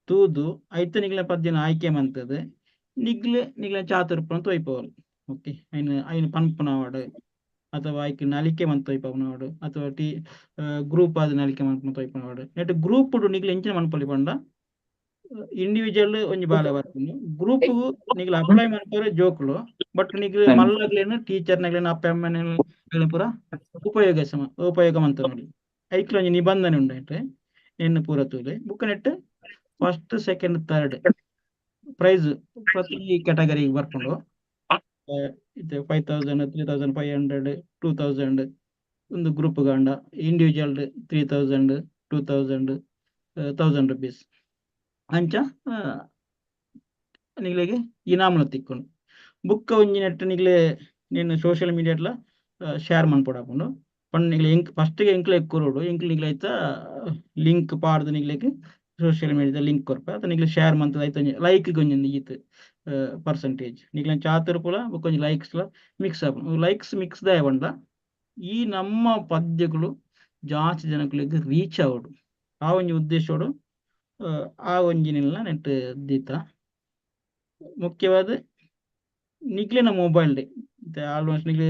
ತೂದು ಐತ ನಿಕ್ಲೆ ಪದ್ಯನ ಆಯ್ಕೆ ಮಂತದ ನಿಗ್ಲೆ ನಿಗ್ಲೆ ಚಾತುರ್ಪುನ ತೋಯ್ಪವಲ್. ಓಕೆ, ಐನ್ ಐನ್ ಪನ್ಪುನವಾಡ್ ಅಥವಾ ಐಕ್ ನಲಿಕೆ ಮಂತ್ ತೋಯ್ಪುನವಾಡ್ ಅಥವಾ ಟಿ ಗ್ರೂಪ್ ಆದ್ ನಲಿಕೆ ಮನ್ಪುನ ತೋಯ್ಪುನವಾಡ್. ನೆಟ್ ಗ್ರೂಪ್ ನಿಗ್ಲೆ ಎಂಚಿನ ಮನ್ಪೊಲಿ ಪಂಡ ಇಂಡಿವಿಜುವಲ್ ಒಂಜಿ ಬಾಲೆ ಬರ್ಪುಂಡು. ಗ್ರೂಪ್ ನಿಗ್ಲ ಅಪ್ಲೈ ಮನ್ಪುರೆ ಜೋಕುಲು, ಬಟ್ ನಿಗ್ಲು ಮಲ್ಲಗ್ಲೇನ್ ಟೀಚರ್ ನಗ್ಲೇನ್ ಅಪ್ಪೆ ಅಮ್ಮನ ಪೂರ ಉಪಯೋಗ ಉಪಯೋಗ ಮಂತೊನೊಲಿ. ಐಕ್ಲ ಒಂಜಿ ನಿಬಂಧನೆ ಉಂಡು ಐಟ್ ನೆನ್ ಪೂರ ತೂಲೆ. ಬುಕ್ಕ ನೆಟ್ ಫಸ್ಟ್ ಸೆಕೆಂಡ್ ಥರ್ಡ್ ಪ್ರೈಸ್ ಪ್ರತಿ ಕ್ಯಾಟಗರಿ ಬರ್ಪುಂಡು. ಇತ್ತೆ 5000, 3500, 2000 ಒಂದು ಗ್ರೂಪ್ ಗಾಂಡ, ಇಂಡಿವಿಜುವಲ್ 3000, 2000, 1000 ರುಪೀಸ್ ಅಂಚ ನಿಗ್ಲೆಗ್ ಇನಾಮುಲ ತಿಕ್ಕುಂಡು. ಬುಕ್ಕ ಒಂಜಿ ನೆಟ್ ನಿಗ್ಲೆ ನಿನ್ನ ಸೋಷಿಯಲ್ ಮೀಡಿಯಾಡ್ಲ ಶೇರ್ ಮನ್ಪೊಡಾಪುಂಡು. ಪಂಡ ನಿಗ್ಲೆ ಎಂಕ್ ಫಸ್ಟ್ ಎಂಕ್ಲೆ ಕೊರೊಡು, ಎಂಕ್ಲೆ ನಿಗ್ಲೆ ಐತ ಲಿಂಕ್ ಪಾಡ್ದ್ ನಿಗ್ಲೆಗ್ ಸೋಷಿಯಲ್ ಮೀಡಿಯಾದ ಲಿಂಕ್ ಕೊರ್ಪೆ. ಅತ ನಿಗ್ಲೆ ಶೇರ್ ಮಂತದ ಐತ ಒಂಜಿ ಲೈಕ್ ಒಂಜಿ ಈತ್ ಪರ್ಸೆಂಟೇಜ್ ನಿಗ್ಲೆ ಚಾತುರ್ಪುಲ ಬೊಕ್ಕ ಒಂಜಿ ಲೈಕ್ಸ್ ಲ ಮಿಕ್ಸ್ ಆಪುಂಡು. ಲೈಕ್ಸ್ ಮಿಕ್ಸ್ ದಾಯ ಪಂಡ ಈ ನಮ್ಮ ಪದ್ಯಗಳು ಜಾಸ್ತಿ ಜನಕ್ಲೆಗ್ ರೀಚ್ ಆವೊಡು, ಆ ಒಂಜಿ ಉದ್ದೇಶೋಡು ಆ ಒಂಜಿನೆಲ್ಲ ನೆಟ್ ದೀತ. ಮುಖ್ಯವಾದ ನಿಕ್ಲೆನ ಮೊಬೈಲ್ ಆಲ್ಮೋಸ್ಟ್ ನಿಕ್ಲೆ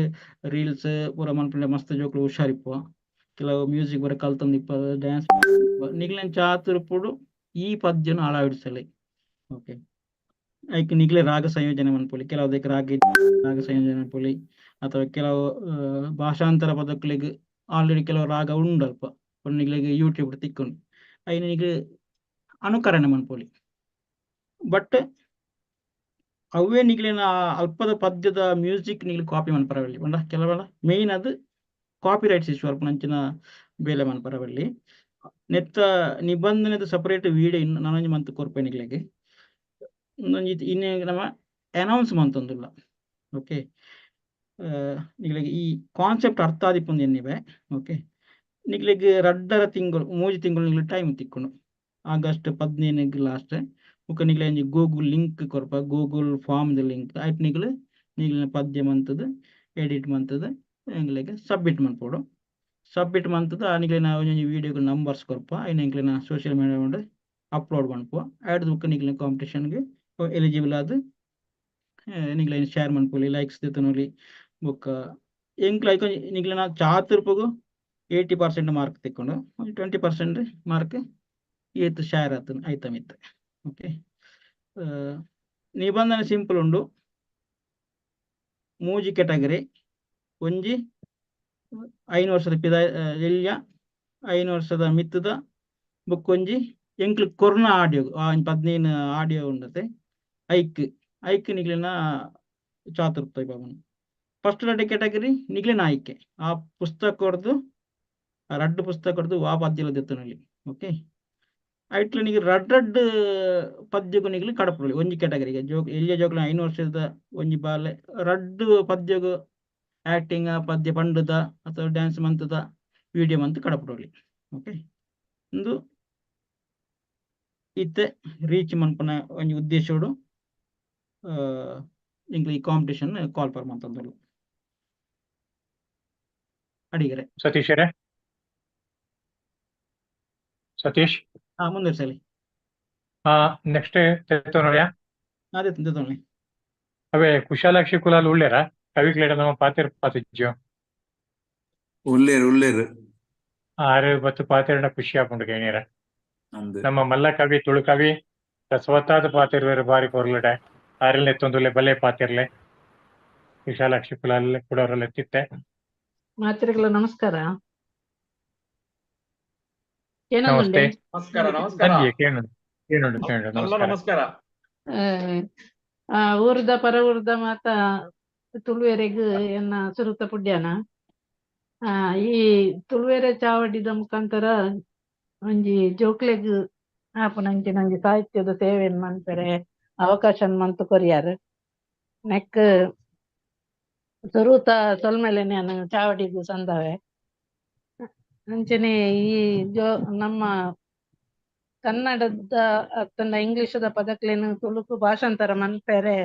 ರೀಲ್ಸ್ ಪೂರ ಮನ್ಪುನ ಮಸ್ತ್ ಜೋಕುಲು ಹುಷಾರಿಪ್ಪುವ, ಕೆಲವು ಮ್ಯೂಸಿಕ್ ಪೂರ ಕಲ್ತೊಂದಿಪ್ಪ, ಡ್ಯಾನ್ಸ್ ನಿಕ್ಲೆನ ಚಾತುರ್ಪುಡು ಈ ಪದ್ಯನು ಅಳವಡಿಸಲಿ. ಓಕೆ, ಐಕ್ ನಿಕ್ಲೆ ರಾಗ ಸಂಯೋಜನೆ ಮನ್ಪೊಲಿ, ಕೆಲವುದಕ್ಕೆ ರಾಗ ರಾಗ ಸಂಯೋಜನೆ ಮನ್ಪೊಲಿ, ಅಥವಾ ಕೆಲವು ಭಾಷಾಂತರ ಪದಕ್ಲೆಗ್ ಆಲ್ರೆಡಿ ಕೆಲವು ರಾಗ ಉಂಡು ಅಲ್ಪ ನಿಕ್ಲೆಗ್ ಯೂಟ್ಯೂಬ್ ತಿಕ್ಕುಂಡು, ಐನ್ ನಿಕ್ಲೆ ಅನುಕರಣೆ ಮನ್ಪೊಲಿ. ಬಟ್ ಅವೇ ನಿಕ್ಲೆನ ಅಲ್ಪದ ಪದ್ಯದ ಮ್ಯೂಸಿಕ್ ನಿಕ್ಲೆ ಕಾಪಿ ಮನ್ಪರವಲ್ಲಿ ಪಂಡ ಕೆಲವೆಲ್ಲ ಮೇನ್ ಅದು ಕಾಪಿ ರೈಟ್ಸ್ ಇಶ್ಯೂ ಅಲ್ಪನಂಚಿನ ಬೇಲೆ ಮನ್ಪರವಲ್ಲಿ. ನೆತ್ತ ನಿಬಂಧನೆದ ಸಪರೇಟ್ ವಿಡಿಯೋ ಇನ್ನು ನಾನೊಂಜಿ ಮಂತ್ ಕೊರ್ಪೆ ನಿಕ್ಲೆಗ್. ಒಂಜಿ ಇನ್ನೆ ನಮ ಅನೌನ್ಸ್ ಮಂತೊಂದುಲ್ಲ. ಓಕೆ, ನಿಕ್ಲೆಗ್ ಈ ಕಾನ್ಸೆಪ್ಟ್ ಅರ್ಥ ಆದಿಪ್ಪುಂದು ಎನ್ನಿವೆ. ಓಕೆ, ನಿಕ್ಲೆಗ್ ರಡ್ಡರ ತಿಂಗಳು ಮೂಜಿ ತಿಂಗಳು ನಿಕ್ಲೆ ಟೈಮ್ ತಿಕ್ಕುಂಡು. ಆಗಸ್ಟ್ 15 ಲಾಸ್ಟ್. ಬೊಕ್ಕ ನಿಕ್ಲೆ ಒಂಜಿ ಗೂಗಲ್ ಲಿಂಕ್ ಕೊರ್ಪ, ಗೂಗಲ್ ಫಾರ್ಮ್ ದ ಲಿಂಕ್ ಐಟ್ ನಿಕ್ಲೆ ನಿಕ್ಲೆನ ಪದ್ಯ ಮಂತುದು ಎಡಿಟ್ ಮಂತುದು ಎಂಕ್ಲೆಗ್ ಸಬ್ಮಿಟ್ ಮನ್ಪೊಡು. ಸಬ್ಮಿಟ್ ಮಂತುದು ಆ ನಿಕ್ಲೆನ ಒಂಜೊಂಜಿ ವಿಡಿಯೋಗ್ ನಂಬರ್ಸ್ ಕೊರ್ಪ, ಐನ್ ಎಂಕ್ಲೆನ ಸೋಷಿಯಲ್ ಮೀಡಿಯಾ ಅಪ್ಲೋಡ್ ಮನ್ಪುವ. ಐಡ್ದ್ ಬೊಕ್ಕ ನಿಕ್ಲೆನ ಕಾಂಪಿಟೇಷನ್ಗೆ ಎಲಿಜಿಬಲ್ ಆದ್ ನಿಕ್ಲೆ ಶೇರ್ ಮನ್ಪೊಲಿ, ಲೈಕ್ಸ್ ದೆತೊನೊಲಿ. ಬೊಕ್ಕ ಎಂಕ್ಲ ಐಕ್ ನಿಕ್ಲೆನ ಚಾತುರ್ಪುಗು 80% ಮಾರ್ಕ್ ತಿಕ್ಕುಂಡು, 20% ಮಾರ್ಕ್ ಏತ್ ಶೇರ್ ಆತುಂಡು ಐತ ಮಿತ್ತ್. ಓಕೆ, ನಿಬಂಧನೆ ಸಿಂಪಲ್ ಉಂಡು. ಮೂಜಿ ಕ್ಯಾಟಗರಿ, ಒಂಜಿ 5 ವರ್ಷದ ಪಿದ ಎಲ್ಯ, 5 ವರ್ಷದ ಮಿತ್ತದ, ಬೊಕ್ಕೊಂಜಿ ಎಂಕ್ಲು ಕೊರ್ನ ಆಡಿಯೋ 15 ಆಡಿಯೋ ಉಂಡತೆ ಐಕ್ ಐಕ್ ನಿಕ್ಲೆನ ಚಾತುರ್ಪು ಬಾಬುನ. ಫಸ್ಟ್ ರಡ್ಡ್ ಕ್ಯಾಟಗರಿ ನಿಕ್ಲೆನ ಆಯ್ಕೆ, ಆ ಪುಸ್ತಕ ಕೊರ್ದು ಆ ರಡ್ಡ್ ಪುಸ್ತಕ ಕೊರ್ದು ವಾ ಪದ್ಯಲ ದೆತ್ತೊನೊಲಿ. ಓಕೆ, ಐಟ್ಲ ನಿಗ್ ರಡ್ಡ್ ರಡ್ಡ್ ಪದ್ಯಗು ನಿಗ್ಲು ಕಡಪುಡೊಲಿ. ಒಂಜಿ ಕ್ಯಾಟಗರಿಗೆ ಜೋಕ್ ಎಲ್ಯ ಜೋಕ್ಲ 5 ವರ್ಷದ ಒಂಜಿ ಬಾಲೆ ರಡ್ಡ್ ಪದ್ಯಗು ಆಕ್ಟಿಂಗ್ ಪದ್ಯ ಪಂಡುದ ಅಥವಾ ಡ್ಯಾನ್ಸ್ ಮಂತದ ವಿಡಿಯೋ ಮಂತ್ ಕಡಪುಡೊಲಿ. ಓಕೆ, ಇಂದು ಇತ್ತೆ ರೀಚ್ ಮನ್ಪುನ ಒಂಜಿ ಉದ್ದೇಶೋಡು ಎಂಕ್ಲು ಈ ಕಾಂಪಿಟೇಷನ್ ಕಾಲ್ ಫಾರ್ ಮಂತೊಂದುಲ್ಲ. ಅಡಿಗರೆ ಸತೀಶರೇ, ಸತೀಶ್. ಹಾ, ಮುಂದುವರಿಸಲಿ. ನೆಕ್ಸ್ಟ್ ತೆತ್ತೊನೊಲಿಯಾ? ಅದೇ ತೆತ್ತೊನೊಲಿ. ಅವೇ ಕುಶಾಲಾಕ್ಷಿ ಕುಲಾಲ್ ಉಳ್ಳೇರ ಕವಿಕ್ಲೇಡ ನಮ್ಮ ಪಾತೆರ್ ಪಾತಿಜ್ಜೋ ಉಲ್ಲೇರು ಉಲ್ಲೇರು ಆರು ಬತ್ತು ಪಾತೆರ್ನ ಖುಷಿ ಆಪುಂಡು ಕೇಣಿರ. ಅಂದ್ ನಮ್ಮ ಮಲ್ಲ ಕವಿ ತುಳು ಕವಿ ರಸವತ್ತಾದ ಪಾತೆರ್ವೇರು ಬಾರಿ ಪೊರ್ಲುಡೆ ಆರೆಲ್ ಎತ್ತೊಂದುಲ್ಲೆ ಬಲೆ ಪಾತೆರ್ಲೆ. ವಿಶಾಲಾಕ್ಷಿ ಕುಲಾಲ್ ಕುಡೋರಲ್ಲ ಎತ್ತಿತ್ತೆ. ಮಾತ್ರೆಗಳ ನಮಸ್ಕಾರ. ನಮಸ್ತೆ. ಏನೊಂದುಂಡೆ? ನಮಸ್ಕಾರ ನಮಸ್ಕಾರ. ಸಂಜೆ ಕೇಣುಂಡು ಕೇಣುಂಡು ಕೇಣುಂಡು. ಅಲ್ಲ ನಮಸ್ಕಾರ. ನಮಸ್ಕಾರ. ಊರ್ದ ಪರ ಊರ್ದ ಮಾತ ತುಳುವೆರೆಗ್ ಎನ್ನ ಸುರುತ ಪುಡ್ಯಾನ. ಈ ತುಳುವೆರೆ ಚಾವಡಿದ ಮುಖಾಂತರ ಒಂಜಿ ಜೋಕ್ಲೆಗ್ ಆಪುನಂಚಿನ ಒಂಜಿ ಸಾಹಿತ್ಯದ ಸೇವೆನ್ ಮನ್ಪೆರೆ ಅವಕಾಶ ಮಂತ್ ಕೊರಿಯಾರ್. ನೆಕ್ ಸುರುತ ಸೊಲ್ಮೆಲೆ ನಾನು ಚಾವಡಿಗ್ ಸಂದವೆ. ಅಂಚನೆ ಈ ಜೋ ನಮ್ಮ ಕನ್ನಡದ ಅತ್ತಂಡ ಇಂಗ್ಲಿಷದ ಪದಕ್ಲೆನ್ ತುಳುಕು ಭಾಷಾಂತರ ಮನ್ಪೆರೆ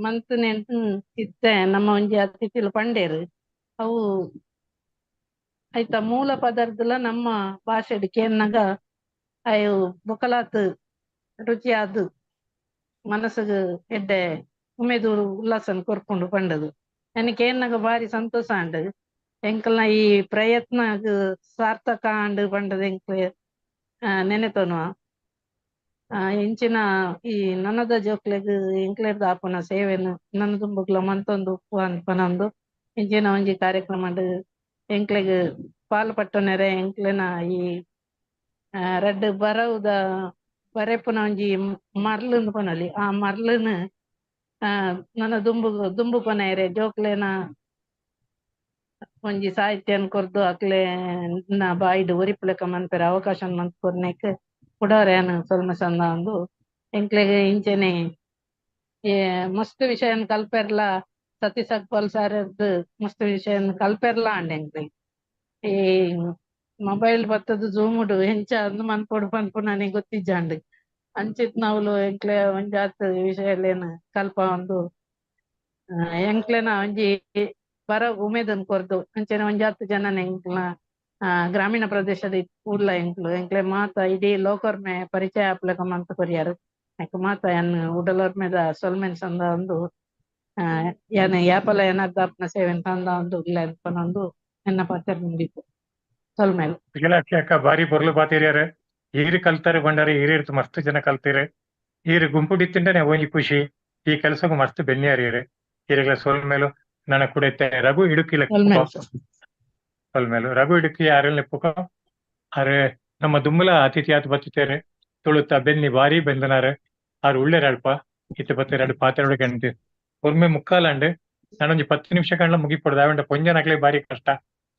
ಮಂತ್ನೆನ್ ಇತ್ತೆ ನಮ್ಮ ಒಂಜಿ ಅತಿಥಿಲು ಪಂಡೇರು. ಅವು ಐತ ಮೂಲ ಪದಾರ್ಥಲ ನಮ್ಮ ಭಾಷೆಡ್ ಕೇನ್ನಗ ಅವು ಬೊಕಲಾತ್ ರುಚಿಯಾದ್ ಮನಸ್ಸುಗ್ ಎಡ್ಡೆ ಉಮೇದು ಉಲ್ಲಾಸನ್ ಕೊರ್ಪುಂಡು ಪಂಡದು. ಯಾನ್ ಕೇನ್ನಗ ಬಾರಿ ಸಂತೋಷ ಆಂಡ್. ಎಂಕಲ್ನ ಈ ಪ್ರಯತ್ನ ಸಾರ್ಥಕ ಆಂಡ್ ಪಂಡದು ಎಂಕ್ ನೆನೆತೊನುವ. ಇಂಚಿನ ಈ ನನದ ಜೋಕ್ಲೆಗ್ ಎಂಕ್ಲೆರ್ದ್ ಆಪುನ ಸೇವೆನ್ ನನ ದುಂಬುಗ್ಲ ಮಂತೊಂದು ಉಪ್ಪು ಅನ್ಪನೊಂದು ಇಂಚಿನ ಒಂಜಿ ಕಾರ್ಯಕ್ರಮಡ್ ಎಂಕ್ಲೆಗ್ ಪಾಲ್ ಪಟ್ಟೊನೆರೆ ಎಂಕ್ಲೆನ ಈ ರಡ್ಡ್ ಬರವುದ ಬರೆಪುನ ಒಂಜಿ ಮರ್ಲುಂದು ಪನೊಲಿ ಆ ಮರ್ಲುನು ನನ ದುಂಬು ದುಂಬು ಕೊನೆಯರೆ ಜೋಕ್ಲೆನ ಒಂಜಿ ಸಾಹಿತ್ಯನ್ ಕೊರ್ದು ಅಕ್ಲೆ ಬಾಯಿಡ್ ಒರಿಪುಲೆಕ ಮನ್ಪೆರೆ ಅವಕಾಶ ಮಂತ್ ಕೊರ್ನೆಕ್ ಕುಡೋರೆನ್ ಸೊಲ್ಮೆ ಸಂದಾವೊಂದು ಎಂಕ್ಲೆಗ್ ಇಂಚೆನೆ ಮಸ್ತ್ ವಿಷಯನ್ ಕಲ್ಪೆರ್ಲ ಸತೀಶ್ ಅಗ್ಪಾಲ್ ಸಾರರ್ದ್ ಮಸ್ತ್ ವಿಷಯನ್ ಕಲ್ಪೆರ್ಲ ಅಂಡ್ ಎಂಕ್ಲೆಗ್. ಈ ಮೊಬೈಲ್ ಬತ್ತದ್ ಜೂಮುಡು ಎಂಚ ಅಂದ್ ಮನ್ಪೊಡು ಪನ್ಪುನನೆ ಗೊತ್ತಿಜ್ಜಾಂಡ್. ಅಂಚಿತ್ನವ್ಲು ಎಂಕ್ಲೆ ಒಂಜಾತ್ ವಿಷಯಲೇನ್ ಕಲ್ಪಾವೊಂದು ಎಂಕ್ಲೆನ ಒಂಜಿ ಬರ ಉಮೇದನ್ ಕೊರ್ದು ಅಂಚನೆ ಒಂಜಾತ್ ಜನನ್ ಎಂಕ್ಲ ಗ್ರಾಮೀಣ ಪ್ರದೇಶದ ಉಲ್ಲ ಎಂಕ್ಲು ಎಂಕ್ಲೆ ಮಾತ ಇಡೀ ಲೋಕೊರ್ಮೆ ಪರಿಚಯ ಆಪ್ಲೆಕ ಮಂತ್ ಕೊರಿಯರ್. ಐಕ್ ಮಾತ ಯಾನ್ ಉಡಲೊರ್ಮೆದ ಸೊಲ್ಮೆನ್ ಸಂದಾವೊಂದು ಯಾನ್ ಯಾಪಲ ಎನರ್ದ್ ಆಪುನ ಸೇವೆನ್ ಸಂದಾವೊಂದು ಉಲ್ಲೆ ಪನೊಂದು ಎನ್ನ ಪಾತೆರ ಮುಗಿಪು. ಸೊಲ್ಮೆಲು. ವಿಶಾಲಾಕ್ಷಿ ಅಕ್ಕ ಬಾರಿ ಪೊರ್ಲು ಪಾತೆರ್ಯಾರ್. ಈರ್ ಕಲ್ತಾರೆ ಬಂಡಾರೆ ಈರ್ ಮಸ್ತ್ ಜನ ಕಲ್ತೀರ್. ಈರ್ ಗುಂಪುಡಿತ್ತಿಂಡನೆ ಒಂಜಿ ಖುಷಿ. ಈ ಕೆಲಸಗ್ ಮಸ್ತ್ ಬೆನ್ನಿಯಾರ್ ಈರ್. ಈರೆಗ್ಲ ಸೊಲ್ಮೆಲು. ನನ್ನ ಕೂಡ ರಘು ಇಡುಕಿ ಸೊಲ್ಮೆಲು. ಸೊಲ್ಮೆಲು. ರಘು ಇಡುಕಿ ಆರೆಲ್ ಪುಕ ಆರ್ ನಮ್ಮ ದುಂಬುಲ ಅತಿಥಿಯಾತ್ ಬತ್ತಿತ್ತೇರು. ತುಳುತ ಬೆನ್ನಿ ಬಾರಿ ಬೆಂದನಾರ್. ಆರ್ ಉಳ್ಳೇರ್ ಅಲ್ಪ ಇತ್ತೆ ಬತ್ತೆರ್ ಪಾತೆರೊಡು ಗಂಟು ಒರ್ಮೆ ಮುಕ್ಕಾಲಂಡ್ ನಾನೊಂಜಿ 10 ನಿಮಿಷ ಕಂಡ್ಲ ಮುಗಿಪೊಡು. ದಾವೆಂಡ ಪೊಂಜನಕ್ಲೆ ಬಾರಿ ಕಷ್ಟ.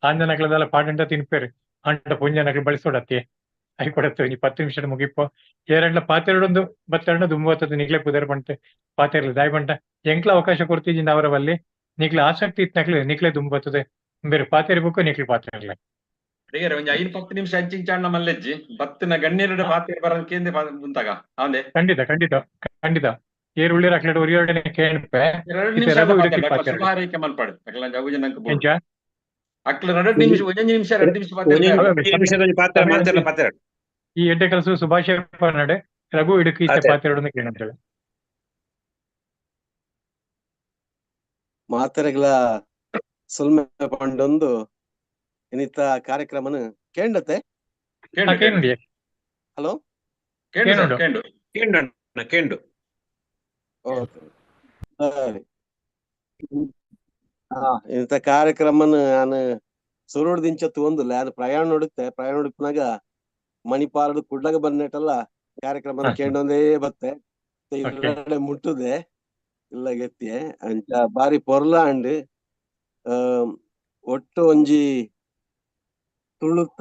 ಆಂಜನಕ್ಲೆದಲ್ಲ ಪಾಡಂಡ ತಿನ್ಪೇರು. ಅಂಡ ಪೊಂಜನಕ್ಲೆ ಬಳಸೋಡತ್ತೆ I ಕೊಡತ್ತೆ ಒಂಜಿ 10 ನಿಮಿಷ ಮುಗಿಪೊ. ಏರಂಡ್ಲ ಪಾತೆರೊಡೊಂದು ಬತ್ತೆರಡ ದುಂಬು ಬತ್ತದ ನಿಕ್ಲೆ ಪುದರ್ ಬಂಟೆ ಪಾತೆರ್ಲಿ ದಾಯ್ ಬಂಟ ಎಂಕ್ಲ ಅವಕಾಶ ಕೊರ್ತಿಜಿಂದ ಅವರ ಬಲ್ಲಿ ನಿಕ್ಲೆ ಆಸಕ್ತಿ ಇತ್ನಕ್ಲೆ ನಿಕ್ಲೆ ದುಂಬು ಬತ್ತದೆ ಬೇರೆ ಪಾತೆರಿ ಬುಕ್ಕ ನಿಕ್ಲೆ ಪಾತೆರ್ಲೆ. ಅಡಿಗೆರೆ ಒಂಜಿ 5-10 ನಿಮಿಷ ಅಂಚಿಂಚಾಣ್ಣ ಮಲ್ಲೆಜ್ಜಿ ಬತ್ತಿನ ಗಣ್ಯരുടെ ಪಾತೆರ ಬರನ್ ಕೇಂದ್ರ ಮುಂತಾಗ ಅವನೇ. ಖಂಡಿತ ಖಂಡಿತ ಖಂಡಿತ ಏರ್ ಉಳ್ಳೇರ್ ಅಕ್ಲೆಡ್ ಒರಿಯೊಡನೆ ಕೇಳ್ಪೆ. 2 ನಿಮಿಷ ಶುಭಾರೈಕೆ ಮಲ್ಪಡು ಅಕ್ಲ ಅವು ಜನ ಎಂಚ ಅಕ್ಲ 2 ನಿಮಿಷ 1 ನಿಮಿಷ 2 ನಿಮಿಷ ಪಾತೆರ. ಈ ಎಡ್ಡೆ ಕೆಲಸ ಸುಭಾಷ್ ನಡೆ ರಘು ಇಡುಕಿ ಪಾತೆರೊಡನೆ ಕೇಳಂತೇಳಿ. ಮಾತೆರೆಗ್ಲ ಸೊಲ್ಮೆ ಪಂಡೊಂದು ಇನ್ನಿತ ಕಾರ್ಯಕ್ರಮನ ಕೇಂಡತೆ. ಹಲೋ ಕೇಂಡು ಇಂಥ ಕಾರ್ಯಕ್ರಮನ ನಾನು ಸುರುಡ್ದಿಂಚ ತೂವೊಂದುಲ್ಲೆ. ಅದು ಪ್ರಯಾಣ ನೋಡುತ್ತೆ. ಪ್ರಯಾಣ ನೋಡುತ್ನಾಗ ಮಣಿಪಾಲದ ಕುಡ್ಲಗ ಬಂದ್ನೆಟಲ್ಲ ಕಾರ್ಯಕ್ರಮ ಕೇಂಡೊಂದೇ ಬತ್ತೆ ಮುಟ್ಟುದೆ ಇಲ್ಲ ಗೆತ್ತೆ ಅಂಚ ಬಾರಿ ಪೊರ್ಲ ಅಂಡ್ ಒಟ್ಟು ಒಂಜಿ ತುಳುತ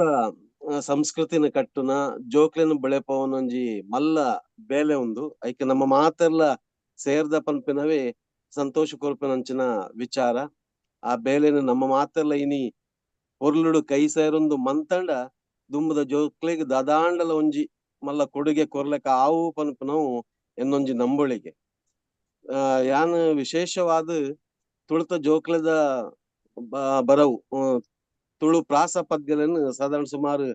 ಸಂಸ್ಕೃತಿನ ಕಟ್ಟುನ ಜೋಕ್ಲೆನ ಬೆಳೆಪವನ ಒಂಜಿ ಮಲ್ಲ ಬೇಲೆ ಉಂದು. ಐಕೆ ನಮ್ಮ ಮಾತೆರ್ಲ ಸೇರ್ದ ಪನ್ಪಿನವೇ ಸಂತೋಷ ಕೊರ್ಪಿನಂಚಿನ ವಿಚಾರ. ಆ ಬೇಲೆನ ನಮ್ಮ ಮಾತೆರ್ಲ ಇನಿ ಪೊರ್ಲುಡು ಕೈ ಸೇರೊಂದು ಮಂತಂಡ ದುಂಬುದ ಜೋಕ್ಲೆಗ್ ದಾದಾಂಡಲ ಒಂಜಿ ಮಲ್ಲ ಕೊಡುಗೆ ಕೊರ್ಲೆಕ ಆವು ಪನ್ಪಿನವು ಎನ್ನೊಂಜಿ ನಂಬೊಳಿಗೆ. ಯಾನ್ ವಿಶೇಷವಾದ ತುಳುತ ಜೋಕ್ಲೆದ ಬರವು ತುಳು ಪ್ರಾಸ ಪದ್ಯಗಳನ್ನು ಸಾಧಾರಣ ಸುಮಾರು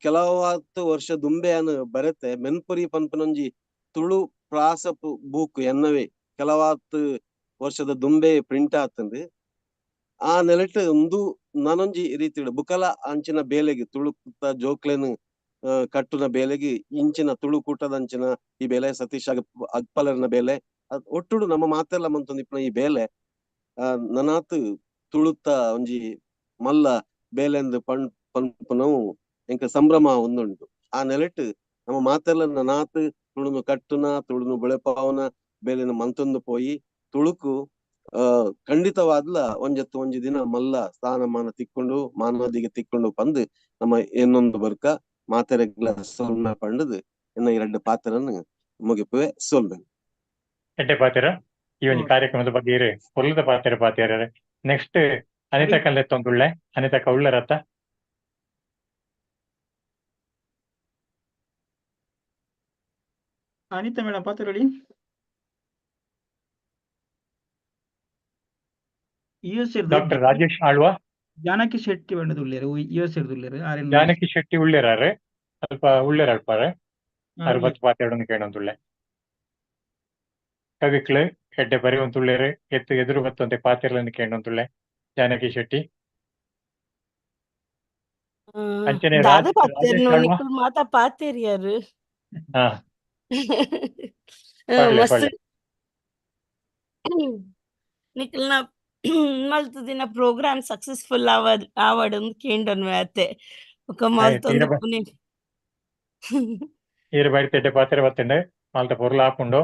ಕೆಲವಾತ್ತು ವರ್ಷ ದುಂಬೆಯನ್ನು ಬರೆತೆ. ಮೆನ್ಪುರಿ ಪನ್ಪನೊಂಜಿ ತುಳು ಪ್ರಾಸ ಬೂಕು ಎನ್ನವೇ ಕೆಲವಾತ್ತು ವರ್ಷದ ದುಂಬೆ ಪ್ರಿಂಟ್ ಆತಂದು. ಆ ನೆಲೆಟ್ ಒಂದು ನಾನೊಂಜಿ ರೀತಿ ಬುಕಲ ಅಂಚಿನ ಬೇಲೆಗೆ ತುಳುತ ಜೋಕ್ಲೆನ್ ಕಟ್ಟುನ ಬೇಲೆಗೆ ಇಂಚಿನ ತುಳು ಕೂಟದಂಚಿನ ಈ ಬೇಲೆ ಸತೀಶ್ ಅಗ್ಪಲರ್ನ ಬೇಲೆ ಒಟ್ಟುಡು ನಮ್ಮ ಮಾತೆಲ್ಲ ಮಂತೊಂದಿಪ್ಪುನ ಈ ಬೇಲೆ ನನಾತ್ ತುಳುತ ಒಂಜಿ ಮಲ್ಲ ಬೇಲೆಂದು ಪನ್ಪುನವು ಎಂಕ ಸಂಭ್ರಮ ಒಂದುಂಟು. ಆ ನೆಲೆಟ್ ನಮ್ಮ ಮಾತೆಲ್ಲ ನನಾತ್ ತುಳುನು ಕಟ್ಟುನ ತುಳುನು ಬೆಳೆಪಾವನ ಬೇಲೆನ ಮಂತೊಂದು ಪೋಯಿ ತುಳುಕು ಖಂಡಿತವಾದ್ಲ ಒಂಜತ್ತು ಒಂಜಿ ದಿನ ಮಲ್ಲ ಸ್ಥಾನಮಾನ ತಿಕ್ಕೊಂಡು ಮಾನವದಿಗೆ ತಿಕ್ಕೊಂಡು ಪಂದು ನಮ್ಮ ಏನೊಂದು ಬರ್ಕ ಮಾತೆರೆಗ್ಲ ಸೊಲ್ಮೆ ಪಂಡದು ಎನ್ನ ಎರಡು ಪಾತ್ರನ್ನು ಮುಗಿಪುವೆ. ಸೊಲ್ಮೆ ಎಡ್ಡೆ ಪಾತೆರ ಈ ಒಂದು ಕಾರ್ಯಕ್ರಮದ ಬಗ್ಗೆ ಇರು ಪೊರ್ಲುದ ಪಾತೆರ ಪಾತೆರ. ನೆಕ್ಸ್ಟ್ ಅನಿತಾ ಕಲ್ಲೆತ್ತೊಂದುಳ್ಳೆ. ಅನಿತಾ ಉಳ್ಳರತ್ತ ಅನಿತಾ ಮೇಡಮ್ ಪಾತೆರೊಳಿ. ಡಾಕ್ಟರ್ ರಾಜೇಶ್ ಆಳ್ವಾ ಜಾನಕಿ ಶೆಟ್ಟಿ ಬಣ್ಣದ ಉಳ್ಳೇರು ಯು ಎಸ್ ಉಳ್ಳೇರು. ಜಾನಕಿ ಶೆಟ್ಟಿ ಉಳ್ಳೇರಾರೆ ಸ್ವಲ್ಪ ಉಳ್ಳೇರ್ ಅಳ್ಪಾರೆ 60 ಪಾತೆರೊಂದು ಕೇಳೊಂದುಳ್ಳೆ. ಕವಿಕ್ಳು ಎಡ್ಡೆ ಬರೆಯುವಂತುಳ್ಳೇರು ಎತ್ತು ಎದುರು ಬತ್ತಂತೆ ಪಾತೆರಲನ್ನು ಕೇಳೊಂದುಳ್ಳೆ ಜಾನಕಿ ಶೆಟ್ಟಿ. ಅಂಚನೆ ಮಾತಾ ಪಾತೆರಿಯಾರು. ಪಡ್ಲೆ ಮಸ್ತ್ ಪಡ್ಲೆ. ನಿಕಲ್ನ ಮಲ್ತುದಿನ ಪ್ರೋಗ್ರಾಮ್ ಸಕ್ಸಸ್ಫುಲ್ ಆವಡ್ ಆವಡ್ ಕೇಂಡೊನ್ವೆ ಅತ್ತೆ ಬೊಕ ಆಯ್ತು ಮಲ್ತೊಂದು ಪುನಿ ಈರ್ ಬೈರ್ ಎಡ್ಡೆ ಪಾತೆರ ಬತ್ತಂಡೆ ಮಾಲ್ತ ಪೊರ್ಲು ಆಪುಂಡು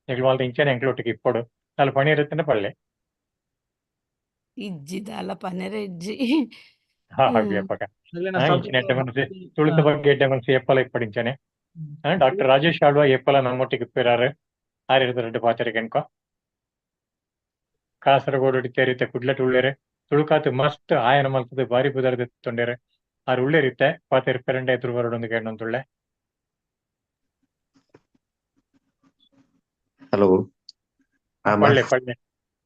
ನಿಕ್ಲು ಮಾಲ್ತ ಇಂಚನೆ ಎಂಕ್ಲೊಟ್ಟಿಗೆ ಇಪ್ಪೊಡು ಅಲ್ಪ ಪಣಿ ಇರುತ್ತಂಡೆ ಪಳ್ಳೆ. ಇಜ್ಜಿ ದಾಲ ಪನೆರೆ ಇಜ್ಜಿ. ಹಾ ಹ್ಮ್ ವ್ಯಾಪಕ ಅಗ್ಲೆನ ಇಂಚಿನ ಎಡ್ಡೆ ಮನಸ್ಸು ತುಳುತ ಬಗ್ಗೆ ಎಡ್ಡೆ ಮನಸ್ಸು ಏಪಲ ಇಪ್ಪಡು ಇಂಚನೆ. ಡಾಕ್ಟರ್ ರಾಜೇಶ್ ಆಳ್ವ ಏಪಲ ನಮ್ಮೊಟ್ಟಿಗೆ ಇಪ್ಪಿರಾರು ಆರಿರದ ರೆಡ್ಡೆ ಪಾತೆರ ಎನ್ಕೋ. ಕಾಸರಗೋಡು ತೆರಿತೆ ಕುಡ್ಲ ಉಳ್ಳೇರೆ ತುಳುಕಾತು ಮಸ್ತ್ ಆಯನ ಮಲ್ತದ ಬಾರಿ ಪುದರ್ ದೆತ್ತೊಂಡೇರೆ ಆರ್ ಉಳ್ಳೇರಿತ್ತೆ ಪಾತೆರ್ ಪೆರಂಡೆ ಎದುರು ಬರಡೊಂದು ಕೇಂಡೊಂದುಳ್ಳೆ. ಹಲೋ. ಪಳ್ಳೆ ಪಳ್ಳೆ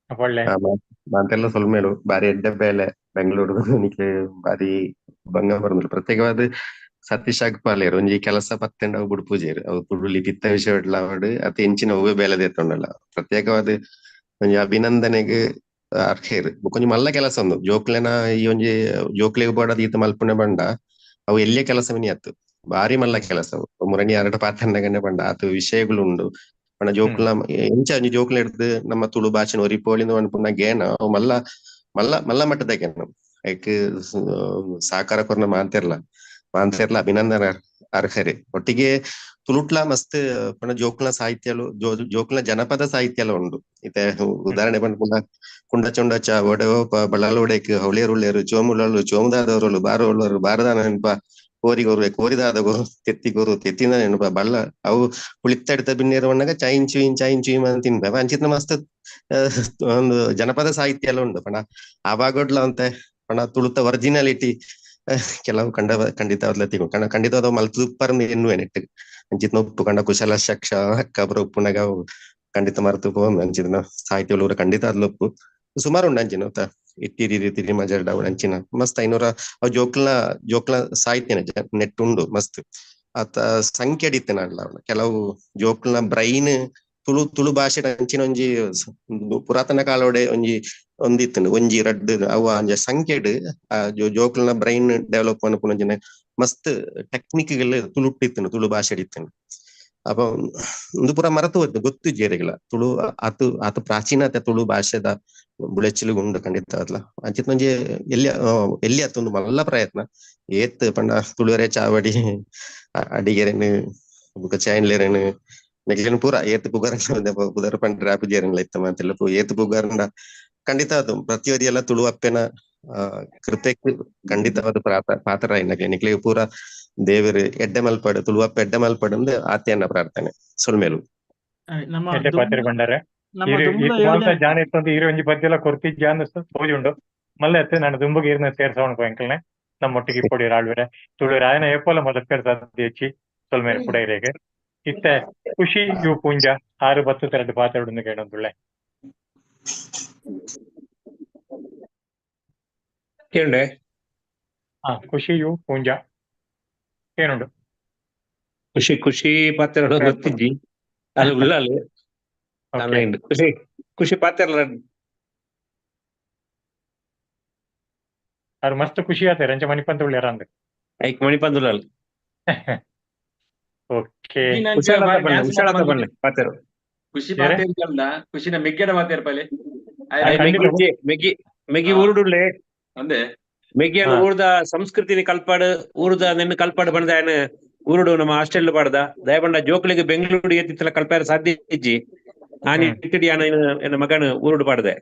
ಪಳ್ಳೆ. ಮಾತೆಲ್ಲ ಸೊಲ್ಮೇಲು ಬಾರಿ ಎಡ್ಡೆ ಬೇಲೆ ಬೆಂಗಳೂರು ನಿಕ್ಲೆ ಬಾರಿ ಬಂಗ ಬರಂದಿಲ್ಲ. ಪ್ರತ್ಯೇಕವಾದ ಸತೀಶ್ ಅಗ್ಪಾಲೇರ್ ಒಂಜಿ ಕೆಲಸ ಪತ್ತೆಂಡ ಅವು ಬುಡ್ಪುಜೇರ್ ಅವು ತುಳು ಲಿಪಿತ್ತ ವಿಷಯ ಅವಡು ಅತಿ ಎಂಚಿನ ಒವ್ವೆ ಬೇಲೆ ದೇತೊಂಡಲ್ಲ. ಪ್ರತ್ಯೇಕವಾದ ಒಂಜಿ ಅಭಿನಂದನೆಗ್ ಅರ್ಹೆರ್. ಬೊಕೊಂಜಿ ಮಲ್ಲ ಕೆಲಸ ಒಂದು ಜೋಕ್ಲೆನ ಈ ಒಂಜಿ ಜೋಕ್ಲೆಗ್ ಬೋಡಾದ್ ಈತ ಮಲ್ಪುನೆ ಬಂಡ ಅವು ಎಲ್ಲಿಯ ಕೆಲಸ ಮಿನಿ ಅತ್ತು ಬಾರಿ ಮಲ್ಲ ಕೆಲಸ ಅವು. ಮುರಣಿ ಅರಟ ಪಾತೆರ್ನಗನೆ ಪಂಡ ಆತು ವಿಷಯಗಳು ಉಂಡು ಪಂಡ ಜೋಕ್ಲ ಎಂಚ ಒಂಜಿ ಜೋಕ್ಲ ಹಿಡ್ದು ನಮ್ಮ ತುಳು ಭಾಷೆನ ಒರಿಪೋಳಿಂದ ಪನ್ಪುನ ಗೇನ ಅವು ಮಲ್ಲ ಮಲ್ಲ ಮಲ್ಲ ಮಟ್ಟದ ಗೇನ. ಐಕ್ ಸಹಕಾರ ಕೊರ್ನ ಮಾಂತೆರ್ಲ ಮಾಂತೆರ್ಲ ಅಭಿನಂದನೆ ಅರ್ಹರೆ. ಒಟ್ಟಿಗೆ ತುಳುಟ್ಲ ಮಸ್ತ್ ಪಂಡ ಜೋಕ್ಲ ಸಾಹಿತ್ಯಲು ಜೋಕ್ಲ ಜನಪದ ಸಾಹಿತ್ಯಲ ಉಂಡು. ಇತ್ತೆ ಉದಾಹರಣೆ ಪಂಡ ಕುಂಡ ಚೊಂಡಚ ಒಡೆ ಬಳ್ಳಾಲೋಡೆಕ್ ಹೌಳೇರುಳ್ಳೇರು ಚೋಮುಳ್ಳಲು ಚೋಮದಾದವರು ಬಾರೋಳ್ಳರು ಬಾರದಾನ ನೆನಪ ಕೋರಿಗೋರು ಕೋರಿದಾದಗೋರು ತೆತ್ತಿಗೋರು ತೆತ್ತಿನ ನೆನಪ ಬಳ್ಳ ಅವು ಪುಳಿತ್ತಡಿತ ಬಿನ್ನೇರು ಒಣ್ಣಗ ಚೈನ್ ಚುಯಿನ್ ಚೈನ್ ಚುಯಿನ್ ಅಂತ ತಿನ್ಪ ಅಂಚಿತ್ನ ಮಸ್ತ್ ಒಂದು ಜನಪದ ಸಾಹಿತ್ಯ ಎಲ್ಲ ಉಂಡು. ಪಂಡ ಆವಾಗೊಡ್ಲ ಅಂತೆ ಪಂಡ ತುಳುತ ಒರಿಜಿನಾಲಿಟಿ ಕೆಲವು ಖಂಡಿತವಾದ್ಲ ತಿಕ್ಕು ಕಂಡ ಖಂಡಿತವಾದ ಮಲ್ತುಪ್ಪರ್ಂದು ಎನ್ನುವೆ ನೆಟ್ ಅಂಚಿತ್ನ ಉಪ್ಪು ಕಂಡ ಕುಶಲ ಶಕ್ಷ ಅಕ್ಕಬ್ರ ಉಪ್ಪುನಗ ಖಂಡಿತ ಮರೆತು ಪೋಂದು ಅಂಚಿತ್ನ ಸಾಹಿತ್ಯ ಉಳ್ಳೂರ ಖಂಡಿತ ಅದ್ಲ ಉಪ್ಪು ಸುಮಾರು ಉಂಡು ಅಂಚಿನ ಇಟ್ಟಿರಿ ತಿರಿ ಮಜರ್ಡ ಅಂಚಿನ ಮಸ್ತ್ ಐನೂರ ಅವು ಜೋಕ್ಲ ಜೋಕ್ಲ ಸಾಹಿತ್ಯನ ನೆಟ್ ಉಂಡು ಮಸ್ತ್ ಆತ ಸಂಖ್ಯೆ ಅಡಿತ್ತೇನಲ್ಲ ಕೆಲವು ಜೋಕ್ಲ ಬ್ರೈನ್ ತುಳು ತುಳು ಭಾಷೆ ಅಂಚಿನ ಒಂಜಿ ಪುರಾತನ ಕಾಲೋಡೆ ಒಂಜಿ ಒಂದಿತ್ತುಂಡು ಒಂಜಿ ರಡ್ಡ್ ಅವ ಅಂಜ ಸಂಖ್ಯೆಡ್ ಆ ಜೋಕ್ಲನ ಬ್ರೈನ್ ಡೆವಲಪ್ ಅನ್ಪುನ ಒಂಜಿನ ಮಸ್ತ್ ಟೆಕ್ನಿಕ್ಗಳು ತುಳುಟ್ಟಿತ್ತುಂಡು ತುಳು ಭಾಷೆ ಇತ್ತುಂಡು. ಅಪ್ಪ ಒಂದು ಪೂರ ಮರತು ಹೋಯ್ತು ಗೊತ್ತು ಜೇರಿಗಳ ತುಳು ಆತು ಆತು ಪ್ರಾಚೀನತೆ ತುಳು ಭಾಷೆದ ಬುಳೆಚಿಲು ಉಂಡು ಖಂಡಿತ ಅದ್ಲ ಅಂಚಿತ್ ಒಂಜಿ ಎಲ್ಲಿ ಎಲ್ಲಿ ಆತೊಂದು ಮಲ್ಲ ಪ್ರಯತ್ನ ಏತ್ ಪಂಡ ತುಳುವರೆ ಚಾವಡಿ ಅಡಿಗೆರೆನು ಬುಕ್ಕ ಚೈನ್ಲೇರೆನು ನೆಕ್ಲೇನು ಪೂರ ಏತ್ ಪುಗಾರ ಪುದರ್ ಪಂಡ್ರೆ ಆಪುಜೇರೆನ್ಲ ಇತ್ತ ಮಾತೆಲ್ಲ ಏತ್ ಪುಗಾರಂಡ ಖಂಡಿತ ಅದು ಪ್ರತಿಯೊರಿ ಎಲ್ಲ ತುಳು ಅಪ್ಪೆನ ಕೃಪೆಕ್ ಖಂಡಿತವಾದ ಪಾತ್ರ ಇನ್ನ ನಿಕ್ಲೆ ಪೂರ ದೇವರು ಎಡ್ಡೆ ಮಲ್ಪಡು ತುಳುವಪ್ಪ ಎಡ್ಡೆ ಮಲ್ಪಡು ಅಂದ್ ಆತೆಯನ್ನ ಪ್ರಾರ್ಥನೆ ಸೊಲ್ಮೇಲು. ನಮ್ಮ ಎಡ್ಡೆ ಪಾತೆರ ಬಂಡಾರೆ ನಮ್ಮ ದುಂಬುದ ಏಳು ಜನ ಜಾನ ಇತ್ತಂದು ಈರು ಒಂಜಿ ಪದ್ಯಲ ಕೊರ್ತಿ ಜಾನ್ ತೋಜುಂಡು ಮಲ್ಲೆ ಅತ್ತೆ ನಾನು ದುಂಬುಗೆ ಈರ್ನ ಸೇರ್ಸವಣ ಎಂಕಲ್ನೆ ನಮ್ಮೊಟ್ಟಿಗೆ ಇಪ್ಪೊಡಿ ಆಳ್ವೆರೆ ತುಳು ರಾಯನ ಏಪೋಲ ಮೊದಲ ಸಾಧ್ಯ ಹೆಚ್ಚಿ ಸೊಲ್ಮೇಲೆ ಪುಡೈರೇಗೆ ಇತ್ತೆ ಖುಷಿ you ಪೂಂಜ 6 10 2 ಪಾತೆರಡು ಕೇಳೊಂದುಳ್ಳೆ. ಕೇಂಡೆ ಖುಷಿ you Poonja ಏನುಂಡು ಖುಷಿ ಖುಷಿ ಪಾತೆರಡು ಗೊತ್ತಿಜ್ಜಿ ಅಲ್ಲಿ ಉಳ್ಳಾಲು ಖುಷಿ ಖುಷಿ ಪಾತೆರಲ ಅವ್ರು ಮಸ್ತ್ ಖುಷಿ ಆತ ರಂಜ ಮಣಿಪಂತ ಉಳ್ಳಾರ ಅಂದ್ ಐಕ್ ಮಣಿಪಂತ ಉಳ್ಳಾಲು. ಓಕೆ ಪಾತೆರು ಖುಷಿ ಪಾತೆರ್ಗಲ್ದ ಖುಷಿನ ಮೆಗ್ಗೆಡ ಪಾತೆರ್ ಪಲೆ ಮೆಗ್ಗಿ ಮೆಗ್ಗಿ ಊರುಡುಳ್ಳೆ ಅಂದೆ ಮೆಗ್ಗಿಯನ್ನು ಊರ್ದ ಸಂಸ್ಕೃತಿನ ಕಲ್ಪಾಡು ಊರ್ದ ನಿನ್ನ ಕಲ್ಪಾಡು ಬಂದ ఆయన ಊರುಡು ನಮ್ಮ ಹಾಸ್ಟೆಲ್ ಪಾಡ್ದ ದಯಬಂಡ ಜೋಕ್ಲಿಗೆ ಬೆಂಗಳೂರು ಎತ್ತಿತ್ತಲ ಕಲ್ಪಾರ ಸಾಧ್ಯ ಇಜ್ಜಿ ಆನಿ ಇಟ್ಟಿಡಿ ಆನ ಎನ್ನ ಮಗನ ಊರುಡು ಪಾಡ್ದೆ.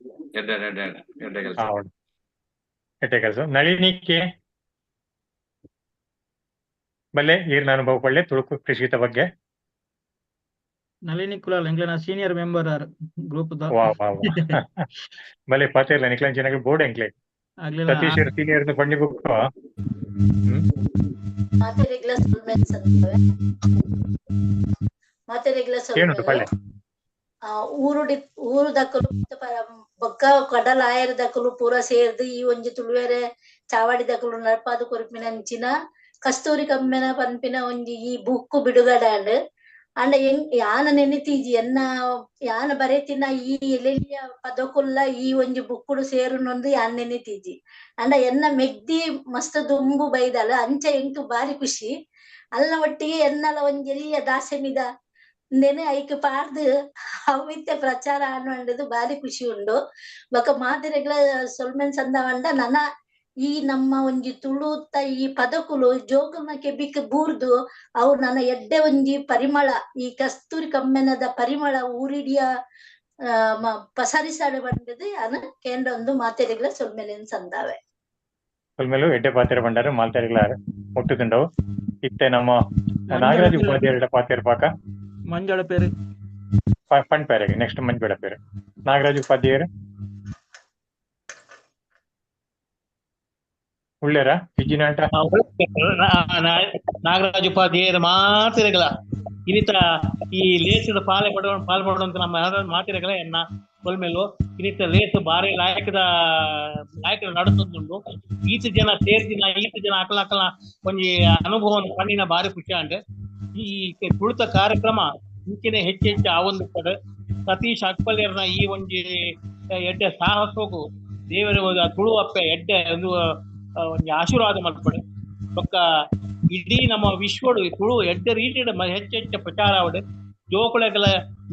ಎಡ್ಡೆ ಕೆಲಸ ನಳಿನಿಕ್ಕೆ ಬಲ್ಲೆ ಈರ್ನ ಅನುಭವ ಪಳ್ಳೆ ತುಳುಕು ಕೃಷಿತ ಬಗ್ಗೆ. ನಳಿನಿ ಕುಲಾಲ್ ಎಂಕ್ಲೆನ ಸೀನಿಯರ್ ಮೆಂಬರ್ ಆರ್ ಗ್ರೂಪ್ ದ. ವಾ ವಾ ವಾ ಬಲ್ಲೆ ಪಾತೆರ್ಲ ನಿಕ್ಲನ್ ಜನಕ್ಕೆ ಬೋರ್ಡ್ ಎಂಕ್ಲೆ ಸತೀಶ್ ಸೀನಿಯರ್ ಪಂಡಿ ಬುಕ್ ಮಾತೆರೆಗ್ಲ ಸೊಲ್ಮೆಲ್ ಸತ್ತವೆ ಮಾತೆರೆಗ್ಲ ಏನುಂಟು ಪಳ್ಳೆ ಊರುಡಿ ಊರು ದಕ್ಕಲು ಬೊಕ್ಕ ಕಡಲ ಆಯರ್ ದಕ್ಕಲು ಪೂರ ಸೇರ್ದು ಈ ಒಂಜಿ ತುಳುವೆರೆ ಚಾವಡಿ ದಕ್ಕಲು ನಡಪಾದ ಕೊರ್ಪಿನ ಅಂಚಿನ ಕಸ್ತೂರಿ ಕಮ್ಮೆನ ಪನ್ಪಿನ ಒಂಜಿ ಈ ಬುಕ್ಕು ಬಿಡುಗಡೆ ಆಂಡ್ ಅಂಡ ಯಾನ ನೆನೆತೀಜಿ ಎನ್ನ ಯಾನ ಬರೆತಿನ ಈ ಎಲ್ಲೆಲ್ಲಿಯ ಪದಕುಲ್ಲ ಈ ಒಂಜಿ ಬುಕ್ಕುಡು ಸೇರುನೊಂದು ಯಾನ್ ನೆನೆತೀಜಿ ಅಂಡ ಎನ್ನ ಮೆಗ್ದಿ ಮಸ್ತ್ ದುಂಬು ಬೈದಲ ಅಂಚ ಎಂಕ್ ಬಾರಿ ಖುಷಿ ಅಲ್ಲ ಒಟ್ಟಿಗೆ ಎನ್ನಲ ಒಂಜಿ ಎಲ್ಲಿಯ ದಾಸೆಮಿದ ಇಂದೆನ್ ಐಕ್ ಪಾಡ್ದ್ ಅವು ಇತ್ತೆ ಪ್ರಚಾರ ಆಂಡ್ ಬಾರಿ ಖುಷಿ ಉಂಡು. ಬೊಕ ಮಾತೆರೆಗ್ಲ ಸೊಲ್ಮೆನ್ ಸಂದಾವಂಡ ನನ ಈ ನಮ್ಮ ಒಂಜಿ ತುಳುತ ಈ ಪದಕುಲು ಜೋಕುಲ್ನ ಕೆಬಿಕ್ ಬೂರ್ದು ಅವು ನನ ಎಡ್ಡೆ ಒಂಜಿ ಪರಿಮಳ, ಈ ಕಸ್ತೂರಿ ಕಮ್ಮೆನದ ಪರಿಮಳ ಊರಿಡಿಯ ಪಸರಿಸಾಡು ಬಂಡದು ಅನ ಕೇಂದ್ರ ಒಂದು ಮಾತೆರೆಗ್ಲ ಸೊಲ್ಮೆಲೆನ್ ಸಂದಾವೆ. ಸೊಲ್ಮೆಲು ಎಡ್ಡೆ ಪಾತೆರ ಬಂಡಾರು ಮಾಲ್ತೆರೆಗ್ಲ ಮುಟ್ಟುದುಂಡವು. ಇತ್ತೆ ನಮ್ಮ ನಾಗರಾಜ್ ಉಪಾಧ್ಯಾಯರ ಪಾತೆರ ಪಾಕ ಮಂಜಳ ಪೇರು ಪಣ್ ಪೇರೆಗೆ ನೆಕ್ಸ್ಟ್ ಮಂಜುಳ ಪೇರು ನಾಗರಾಜ್ ಉಪಾಧ್ಯಾಯರು ಉಳ್ಳೇರ ಇಜ್ಜಿನಾಟ ನಾಗರಾಜ್ ಉಪಾಧ್ಯಾಯರ ಮಾತಿರಗಳ ಇನ್ನಿತ ಈ ಲೇಸದ ಪಾಲೆ ಪಡ ಪಾಲ್ ಪಡುವಂತ ನಮ್ಮ ಮಾತಿರಗಳ ಎನ್ನ ಕೊಲ್ಮೇಲು ಇನ್ನಿತ ಲೇಸ್ ಬಾರಿ ಲಾಯಕದ ಲಾಯಕದ ನಡತೊಂದುಂಡು. ಈತ ಜನ ಸೇರ್ದಿನ ಈತ ಜನ ಅಕಲ ಅಕಲ ಒಂಜಿ ಅನುಭವವನ್ನು ಪಣ್ಣಿನ ಬಾರಿ ಖುಷಿ ಅಂಡ್ ಈ ತುಳುತ ಕಾರ್ಯಕ್ರಮ ಇಂಚಿನ ಹೆಚ್ಚು ಹೆಚ್ಚು ಆ ಒಂದು ಪಡ ಸತೀಶ್ ಅಕ್ಪಲ್ಯರ್ನ ಈ ಒಂಜಿ ಎಡ್ಡೆ ಸಾಹಸೋಗು ದೇವರ ತುಳು ಅಪ್ಪೆ ಎಡ್ಡೆ ಒಂದು ಒಂಜಿ ಆಶೀರ್ವಾದ ಮಲ್ಪಡೆ. ಬೊಕ್ಕ ಇಡೀ ನಮ್ಮ ವಿಶ್ವಡು ತುಳು ಎಡ್ಡೆ ರೀತಿಯ ಹೆಚ್ಚು ಹೆಚ್ಚು ಪ್ರಚಾರ ಆವಡೆ ಜೋಕುಲೆಗಳ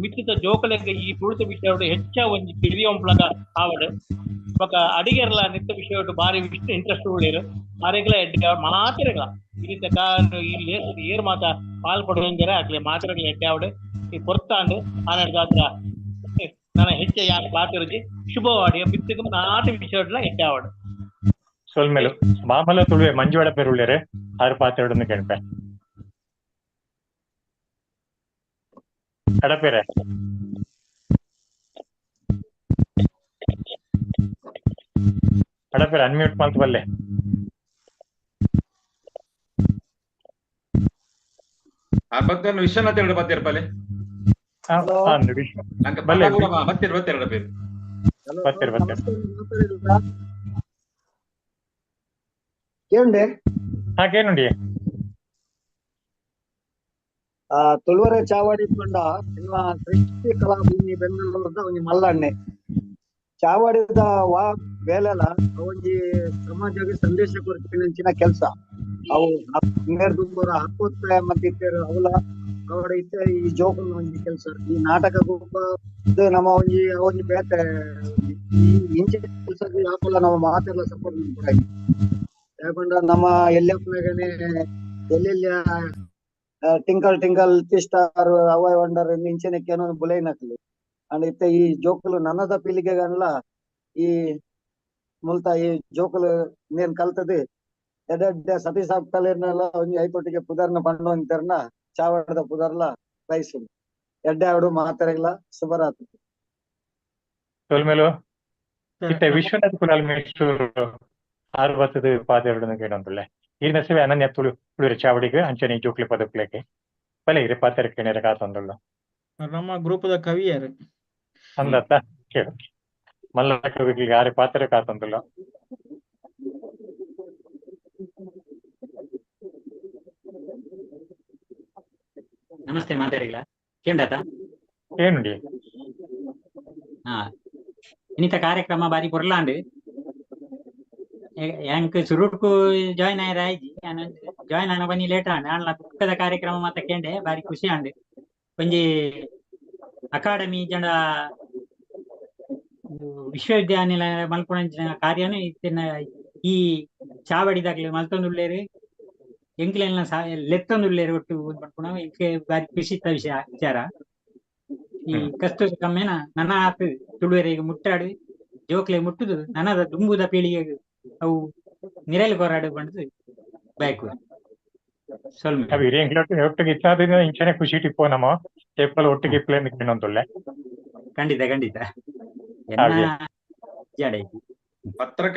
ಮಿತ್ತಿತ ಜೋಕುಲೆಗ ಈ ತುಳುತ ವಿಷಯ ಹೆಚ್ಚ ಒಂಜಿ ತಿಳಿಯೊಂಪ್ಲಗ ಆವಡೆ. ಬೊಕ್ಕ ಅಡಿಗೆರ್ಲ ನಿತ್ಯ ವಿಷಯ ಬಾರಿ ಇಂಟ್ರೆಸ್ಟ್ ಉಳ್ಳೇರು ಆರೆಗ್ಲ ಎಡ್ಡೆ ಮಾತಿರಗಳ ಈ ರೀತಿ ಈ ಲೇಸ್ ಏರ್ ಮಾತ ಪಾಲ್ ಪಡುವಂಜರ ಅಕ್ಲೆ ಮಾತಿರಗಳ ಎಡ್ಡೆ ಆವಡೆ ಈ ಪೊರ್ತಾಂಡು ಆನಡ್ದಾತ್ರ ನನ್ನ ಹೆಚ್ಚ ಯಾರು ಪಾತಿರುಜಿ ಶುಭವಾಡಿ ಬಿತ್ತಿಗೆ ನಾಟಿ ವಿಷಯ ಎಡ್ಡೆ ಆವಡೆ. ಸೊಲ್ಮೆಲು ಮಾಮಲ ತುಳುವೆ ಮಂಜುವಾಡ ಪೇರುಳ್ಳೇರೆ ಆರು ಪಾತೆರಡನ್ನು ಕೇಳ್ಪೆ ಅಡಪೇರೆ ಅಡಪೇರೆ ಅನ್ಮ್ಯೂಟ್ ಮಾಡ್ತು ಬಲ್ಲೆ. ವಿಶ್ವನಾಥ್ ಎರಡು ಬತ್ತಿರಪಲೆ ಬತ್ತಿರ ಬತ್ತಿರ ಪೇರು ಬತ್ತಿರ ಬತ್ತಿರ ಕೇಂಡೆ ಹಾ ಕೇನುಂಡಿ. ತುಳುವರೆ ಚಾವಾಡಿ ಪಂಡ ನಿಮ್ಮ ಸೃಷ್ಟಿ ಕಲಾಭೂಮಿ ಬೆಂಗಳೂರದ ಒಂಜಿ ಮಲ್ಲಣ್ಣೆ ಚಾವಾಡಿದ ವಾ ಬೇಲೆಲ ಒಂಜಿ ಸಮಾಜಕ್ಕೆ ಸಂದೇಶ ಕೊರ್ಪಿನಂಚಿನ ಕೆಲಸ ಅವು ದುಂಬರ ಹಕ್ಕೊತ್ತಾಯ ಮತ್ತಿತ್ತೇರು ಅವಲ ಅವರ ಇತ್ತೆ ಈ ಜೋಕುಲ್ ಒಂಜಿ ಕೆಲಸ ಈ ನಾಟಕ ಗುಂಪ ಇದು ನಮ್ಮ ಒಂಜಿ ಒಂಜಿ ಬೇತೆ ಈ ಇಂಚೆ ಕೆಲಸ ಯಾಪಲ್ಲ ನಮ್ಮ ಮಾತೆಲ್ಲ ಸಪೋರ್ಟ್ ಮಾಡ್ಕೊಡಾಗಿ. ಯಾಕಂದ್ರೆ ನಮ್ಮ ಎಲ್ಲಪ್ಪನಾಗನೆ ಎಲ್ಲೆಲ್ಲಿ ಟಿಂಕಲ್ ಟಿಂಕಲ್ ಸ್ಟಾರ್ ಅವಾಯ್ ವಂಡರ್ ಇಂಚೆನಕ್ಕೆ ಏನೋ ಬುಲೈನಕ್ಲು ಅಂಡ್ ಇತ್ತೆ ಈ ಜೋಕುಲು ನನ್ನದ ಪೀಳಿಗೆಗನ್ಲ ಈ ಮುಲ್ತ ಈ ಜೋಕುಲು ಇನ್ನೇನ್ ಕಲ್ತದೆ ಎಡ್ಡೆ ಸತೀಶ್ ಕಲೇರ್ನೆಲ್ಲ ಒಂಜಿ ಐತೊಟ್ಟಿಗೆ ಪುದರ್ನ ಪಂಡು ಅಂತಾರನ ಚಾವಡದ ಪುದರ್ಲ ಬೈಸು ಎಡ್ಡೆ ಆಡು ಮಾತಾರಗಿಲ್ಲ. ಶುಭರಾತ್ರಿ. ಸೊಲ್ಮೆಲು ಇತ್ತೆ ವಿಶ್ವನಾಥ್ ಕುಲಾಲ್ ಮೇಷ್ಟೂರು ಆರು ಬತ್ತದ ಪಾತೆರಡನ್ನು ಕೇಳೊಂದುಲ್ಲೆ ಈರಿನ ಸೇವೆ ಅನನ್ಯ ತುಳು ತುಳುವೆರೆ ಚಾವಡಿಗೆ ಅಂಚನೆ ಜೋಕ್ಲೆ ಪದಕ್ಲೆಗೆ ಬಲೆ ಇರೆ ಪಾತೆರ ಕೇಣೆರ ಕಾತೊಂದುಲ್ಲ ನಮ್ಮ ಗ್ರೂಪದ ಕವಿಯರು ಅಂದತ್ತ ಕೇಳು ಮಲ್ಲ ಕವಿಗಳಿಗೆ ಆರೆ ಪಾತೆರ ಕಾತೊಂದುಲ್ಲ. ನಮಸ್ತೆ ಮಾತಾಡಿಲ್ಲ ಕೇಂಡಾತ ಏನುಂಡಿ ಹಾ ಇನ್ನಿತ ಕಾರ್ಯಕ್ರಮ ಬಾರಿ ಪೊರ್ಲಾಂಡ್ ಯಾಂಕ್ ಸುರುಟ್ಕು ಜಾಯ್ನ್ ಆಯ್ರ ಆಯ್ಜಿ ಜಾಯ್ನ್ ಆನ ಬನ್ನಿ ಲೇಟ್ ಆಂಡ್ ಆಂಡ್ಲ ಬುಕ್ಕದ ಕಾರ್ಯಕ್ರಮ ಮಾತ ಕೇಂಡೆ ಬಾರಿ ಖುಷಿ ಆಂಡ್. ಒಂಜಿ ಅಕಾಡೆಮಿ ಜನ ವಿಶ್ವವಿದ್ಯಾನಿಲಯ ಮಲ್ಪುನಂಚಿನ ಕಾರ್ಯನು ಇತ್ತಿನ ಈ ಚಾವಡಿದಾಗ್ಲಿ ಮಲ್ತೊಂದುಲ್ಲೇರು ಎಂಕ್ಲೆಲ್ಲ ಲೆತ್ತೊಂದುಲ್ಲೇರು ಒಟ್ಟು ಮಲ್ಪುನ ಎಂಕ್ ಬಾರಿ ಖುಷಿತ ವಿಷಯ ವಿಚಾರ. ಈ ಕಸ್ತೂರಿ ಕಮ್ಮೇನ ನನ್ನ ಆತ್ ತುಳುವೆರೆಗ್ ಮುಟ್ಟಾಡು ಜೋಕ್ಲೆ ಮುಟ್ಟುದು ನನದ ದುಂಬುದ ಪೀಳಿಗೆಗ್ ಅವು ನಿರಲ್ ಕೊರಾಡು ಬಂದು ಬಯಕು. ಅವು ಹಿರಿಯ ಒಟ್ಟಿಗೆ ಇತ್ತಾದಿನ ಇಂಚನೆ ಖುಷಿ ಟಿಪ್ಪೋ ನಮ್ಮ ಏಪ್ರಿಲ್ ಒಟ್ಟಿಗೆ ಪ್ಲೇನ್ ಇನ್ನೊಂದುಲ್ಲೆ. ಖಂಡಿತ ಖಂಡಿತ.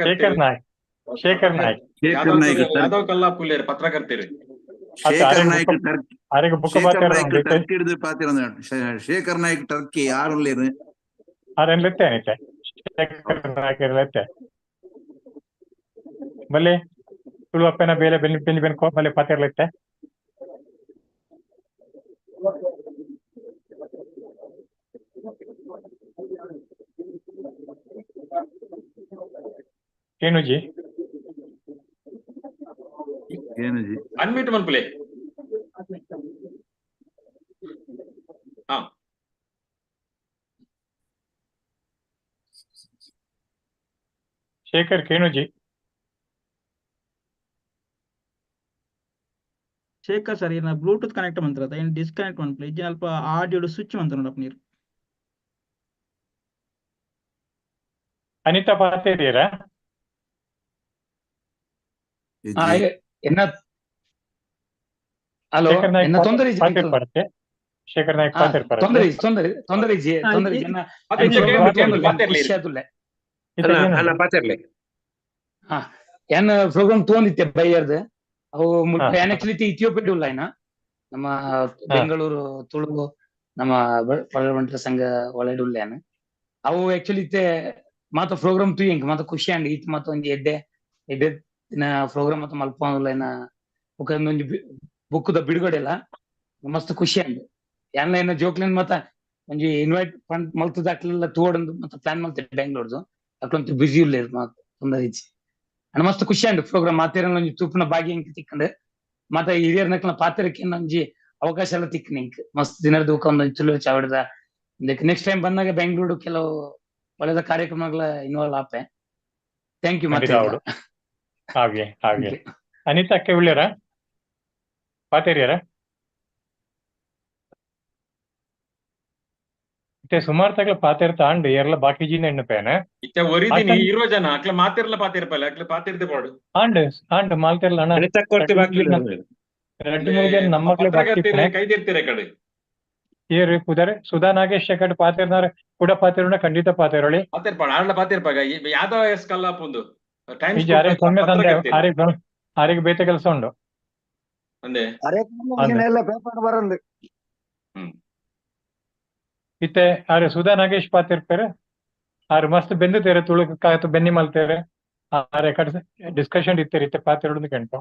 ಶೇಖರ್ ನಾಯ್ಕ್ ಶೇಖರ್ ನಾಯ್ಕ್ ಶೇಖರ್ ನಾಯ್ಕ್ ಯಾದವ್ ಕಲ್ಲಾಪುಲ್ಲೇರು ಪತ್ರಕರ್ತರು. ಶೇಖರ್ ನಾಯ್ಕ್ ಆರೆಗ್ ಬುಕ್ಕ ಟರ್ಕಿ ಹಿಡಿದು ಪಾತಿರ ಶೇಖರ್ ನಾಯ್ಕ್ ಟರ್ಕಿ ಯಾರುಲ್ಲೇರು ಆರೆನ್ ಲೆತ್ತೆ ಅನಿತೆ ಶೇಖರ್ ನಾಯ್ಕ್ ಲೆತ್ತೆ ಬಲ್ಲೆ ತುಳು ಅಪ್ಪನ ಬೇಲೆ ಬೆನ್ನಿ ಬೆನ್ನಿ ಬೆನ್ ಬಲ್ಲೆ ಪಾತಿರ್ಲತ್ತೆ. ಏನು ಜಿ ಏನು ಜಿ ಅನ್ಮ್ಯೂಟ್ ಮನ್ಪುಲೆ. ಶೇಖರ್ ಕೇಣುಜಿ. ಶೇಖರ್ ಸರ್ ಇನ್ನ ಬ್ಲೂಟೂತ್ ಕನೆಕ್ಟ್ ಮಂತ್ರ ಇನ್ ಡಿಸ್ಕನೆಕ್ಟ್ ಮನ್ಪುಲೆ ಇಜ್ಜಿ ಅಲ್ಪ ಆಡಿಯೋ ಸ್ವಿಚ್ ಮಂತ್ರ ನೋಡಪ್ಪ ನೀರು. ಅನಿತಾ ಪಾತೇರಿಯರಾ? ಎನ್ನ ಹಲೋ ಶೇಖರ್ ನಾಯ್ಕ್ ಎನ್ನ ತೊಂದರೆ ಇಜ್ಜಿ ಪಾತೇರ್ ನಿಕ್ಲ ಪರತೆ. ಶೇಖರ್ ನಾಯ್ಕ್ ಪಾತೇರ್ ಪರತೆ. ತೊಂದರೆ ಇಜ್ಜಿ ತೊಂದರೆ ತೊಂದರೆ ಇಜ್ಜಿ ತೊಂದರೆ ಇಜ್ಜಿ ಎನ್ನ ಪ್ರೋಗ್ರಾಮ್ ತೋಂದುಲ್ಲೆ ಖುಷಿ ಆದುಲ್ಲೆ. ಅಣ್ಣ ಅಣ್ಣ ಪಾತೆರ್ಲೆ. ಹಾ ಏನ್ ಪ್ರೋಗ್ರಾಮ್ ತೋಂದಿತ್ತೆ ಬೈಯರ್ದು ಅವು ಏನ್ ಆಕ್ಚುಲಿ ಇಥಿಯೋಪಿಯಾ ಉಲ್ಲ ಏನ ನಮ್ಮ ಬೆಂಗಳೂರು ತುಳು ನಮ್ಮ ಬಂಟರ ಸಂಘ ಒಳಗಡೆ ಉಲ್ಲ ಏನ ಅವು ಆಕ್ಚುಲಿ ಇತ್ತೆ ಮಾತ ಪ್ರೋಗ್ರಾಮ್ ತೂಯಂಕ್ ಮಾತ ಖುಷಿ ಅಂಡ್ ಈತ್ ಮಾತ ಒಂಜಿ ಎಡ್ಡೆ ಎಡ್ಡೆ ದಿನ ಪ್ರೋಗ್ರಾಮ್ ಮಾತ ಮಲ್ಪೊಂದುಲ್ಲ ಏನ ಬೊಕ ಒಂಜಿ ಬುಕ್ ದ ಬಿಡುಗಡೆ ಎಲ್ಲ ಮಸ್ತ್ ಖುಷಿ ಅಂಡ್ ಯಾನ್ಲ ಏನ ಜೋಕ್ಲೆನ್ ಮಾತ ಒಂಜಿ ಇನ್ವೈಟ್ ಮಲ್ತದ ಅಕ್ಲೆಲ್ಲ ತೂವೊಡಂದು ಮತ್ತ ಪ್ಲಾನ್ ಮಲ್ತೆ ಬೆಂಗಳೂರ್ದು ಅಕ್ಲಂತೂ ಬಿಸಿ ಉಲ್ಲೆರ್ ಮಾತ ತೊಂದರೆ ಇಜ್ಜಿ. ಅಂಡ್ ಮಸ್ತ್ ಖುಷಿ ಅಂಡ್ ಪ್ರೋಗ್ರಾಮ್ ಮಾತೇರನ ಒಂಜಿ ತೂಪುನ ಭಾಗ್ಯ ಎಂಕ್ ತಿಕ್ಕಂಡ್ ಮಾತ ಹಿರಿಯರ್ನಕ್ಲೆನ ಪಾತೆರಕ್ಕೆ ಒಂಜಿ ಅವಕಾಶ ಎಲ್ಲ ತಿಕ್ಕಂಡ್ ಎಂಕ್ ಮಸ್ತ್ ದಿನದ ಬೊಕ ಒಂದೊಂಜಿ ತುಳು ಚಾವಡಿದ ನೆಕ್ಸ್ಟ್ ಟೈಮ್ ಬಂದಾಗ ಬೆಂಗಳೂರು ಕೆಲವು ಒಳ್ಳೆದ ಕಾರ್ಯಕ್ರಮಗಳ ಇನ್ವಾಲ್ವ್ ಆಪೆ. Thank you ಖಂಡಿತ ಮಾತೇರ್ಲ. ಅವಡು. ಹಾಗೆ ಹಾಗೆ. ಅನಿತಾ ಅಕ್ಕೆ ಉಳ್ಳೇರಾ? ಪಾತೇರಿಯರಾ? ಇತ್ತೆ ಸುಮಾರು ತಗಲ ಪಾತೇರ್ ತಾಂಡ್ ಏರ್ಲ ಬಾಕಿ ಜಿನ ಎಣ್ಣಪೇನೆ. ಇತ್ತೆ ಒರಿದಿನಿ ಆಶನ್ 20 ಜನ ಅಕ್ಲೆ ಮಾತಿರ್ಲ ಪಾತಿರ್ಪಲ್ಲ ಅಕ್ಲೆ ಪಾತಿರ್ದೆ ಪಾಡು. ಆಂಡ್ ಆಂಡ್ ಮಾಲ್ತೆರ್ಲ ಅಣ್ಣ ಅನಿತಾ ಕೊರ್ತಿ ರಡ್ಡ್ ಬಾಕಿ ಮೂಜಿ ಜನ ರಡ್ಡ್ ಮೂಜಿ ಜನ ನಮ್ಮಕ್ಲೆ ಬಾಕಿ ಪತ್ರಕರ್ತೆರ್ ಇಪ್ಪುನೆ. ಕೈದಿರ್ತೀರ ಕಡೆ. ಏರು ಪುದರ್ ಸುಧಾ ನಾಗೇಶ್ ಶೆಕಡ್ ಪಾತೆರ್ನಾರ್ ಕೂಡ ಪಾತೆರುಂಡ ಖಂಡಿತ ಪಾತೆರೊಳಿ. ಪಾತೆರ್ಪಾಡು ಆಡ್ಲ ಪಾತೆರ್ಪಾಗ ಯಾದವ ಎಸ್ ಕಲ್ಲಾಪುಂದು ಟೈಮ್ಸ್ ಇಜ್ಜಿ ಆರೆ ಸೊನ್ನೆ ತಂದೆ ಪತ್ರಕರ್ತೆರ್ ಆರೆಗ್ ಆರೆಗ್ ಬೇತೆ ಕೆಲಸ ಉಂಡು. ಅಂದೆ ಅರೆ ಅಂದೆ ಎಲ್ಲ ಪೇಪರ್ ಬರಂದು. ಇತ್ತೆ ಆರೆ ಸುಧಾ ನಾಗೇಶ್ ಪಾತೆರ್ಪೇರು ಆರು ಮಸ್ತ್ ಬೆಂದುತ್ತೇರೆ ತುಳು ಕಾತು ಬೆನ್ನಿ ಮಲ್ತೇರೆ ಆರೆ ಕಡೆ ಡಿಸ್ಕಷನ್ ಇತ್ತೇರೆ ಇತ್ತೆ ಪಾತೆರುಂದು ಕೆಂಟು.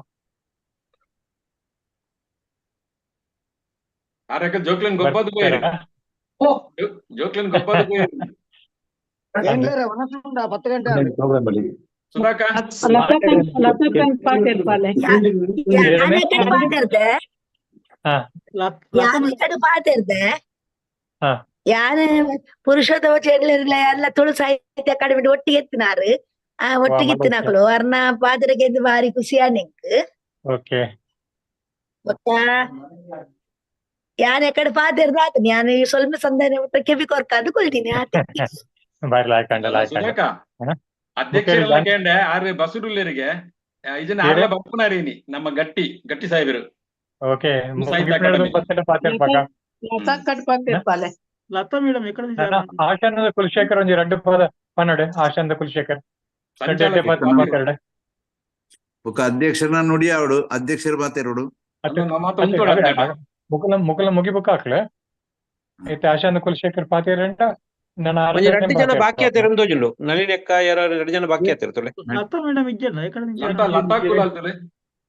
ಆರಕ ಜೋಕ್ಲೆನ್ ಗೊಬ್ಬದು ಪೋಯೆರ್. ಬರ್ತಾರಾ? ಜೋಕ್ಲೆನ್ ಗೊಬ್ಬದು ಪೋಯೆರ್. ಅಂದೆ ಏನ್ಲೇರ ವನಸುಂಡ 10 ಗಂಟೆ ಆಂಡ್. ಸುಧಾಕ ಏನೇ? ಪಾತೆರ್ದೆ ಹಾ ಯಾನ್ ಕಡೆ ಪಾತೆರ್ದೆ ಹಾ ಯಾನ್ ಪುರುಷೋತ್ತಮ ಚೆಡ್ಲರ್ಲ ಎಲ್ಲ ತುಳು ಸಾಹಿತ್ಯ ಅಕಾಡೆಮಿ ಒಟ್ಟಿಗೆ ಎತ್ತಿನಾರು ಆ ವಾ ಒಟ್ಟಿಗೆ ಮಲ್ಲ ಇತ್ತಿನಕುಲು ಅರ್ನ ಪಾತೆರಗೆ ಬಾರಿ ಖುಷಿ ಆನಿಂಕ್. ಓಕೆ ಬೊಕ್ಕ ಯಾನ್ ಎಕಡೆ ಪಾತೆರ್ದ ಆತನಿ ಯಾನ್ ಸ್ವಲ್ಪ ಸಂದಾನ ಕೆಬಿ ಕೊರ್ಕಾದ್ ಕೊಲ್ತೀನಿ ಆತೆ. ಬಾರಿ ಲಾಯ್ಕಂಡ ಲಾಯ್ಕಂಡ. ಸುಧಾಕ ಬುಕ್ಕೇರಿ ಅಧ್ಯಕ್ಷರೆಲ್ಲ ಜಾನ್ ಕೇಂಡೆ ಆರು ಬಸುಡುಲ್ಲೇರಿಗೆ ಇದನ್ನ ಏರೆ ಆರ್ಲ ಬಪ್ಪುನಾರೇನಿ ನಮ್ಮ ಗಟ್ಟಿ ಗಟ್ಟಿ ಸಾಹೇಬರು ಓಕೆ ತುಳು ಸಾಹಿತ್ಯ ಮುಗಿಪಿನಡ್ದು ಅಕಾಡೆಮಿ. ಬತ್ತಡ ಪಾತೆರ್ಪಾಕ. ಲತಾ ಮೇಡಮ್ ಎಕಡೆ ನನ್ನ ಆಶಾನದ ಕುಲಶೇಖರ್ ಒಂಜಿ ರಡ್ಡ್ ಪದ ಪನ್ನಡೆ ಆಶಾನದ ಕುಲಶೇಖರ್ ರಡ್ಡ್ ಎಡ್ಡೆ ಸಂಚಾಲಕ ಪಾತೆ ಪಾತೆರಡೆ. ಬೊಕ ಅಧ್ಯಕ್ಷರನ್ನ ನುಡಿ ಅವಡು ಅಧ್ಯಕ್ಷರು ಮಾತೇರೋಡು. ಅತ್ತೆ ನಮ್ಮ ಮಾತು ಅತ್ತೆ ಉಂಟೋಡ ಅವೆ ಮುಕುಲ ಮುಕುಲ ಮುಗಿಬುಕ್ಕ ಹಾಕ್ಲೆ ಇತ್ತೆ ಆಶಾನದ ಕುಲಶೇಖರ್ ಪಾತೆರಂಟ ನನ್ನ ಒಂಜಿ ಆರು ರಡ್ಡ್ ಜನ ಬಾಕಿ ಆತೆರ್ ಅಂದೋಜುಂಡು ನಳಿನ್ ಅಕ್ಕ ಯಾರ ರಡ್ಡ್ ಜನ ಬಾಕಿ ಆತೆರ್ ತುಲೆ. ಲತಾ ಮೇಡಮ್ ಇಜ್ಜಲ್ಲ ಎಕಡೆ ಲತಾ ಲತಾ ಕುಲಾಲ್ ತುಲೆ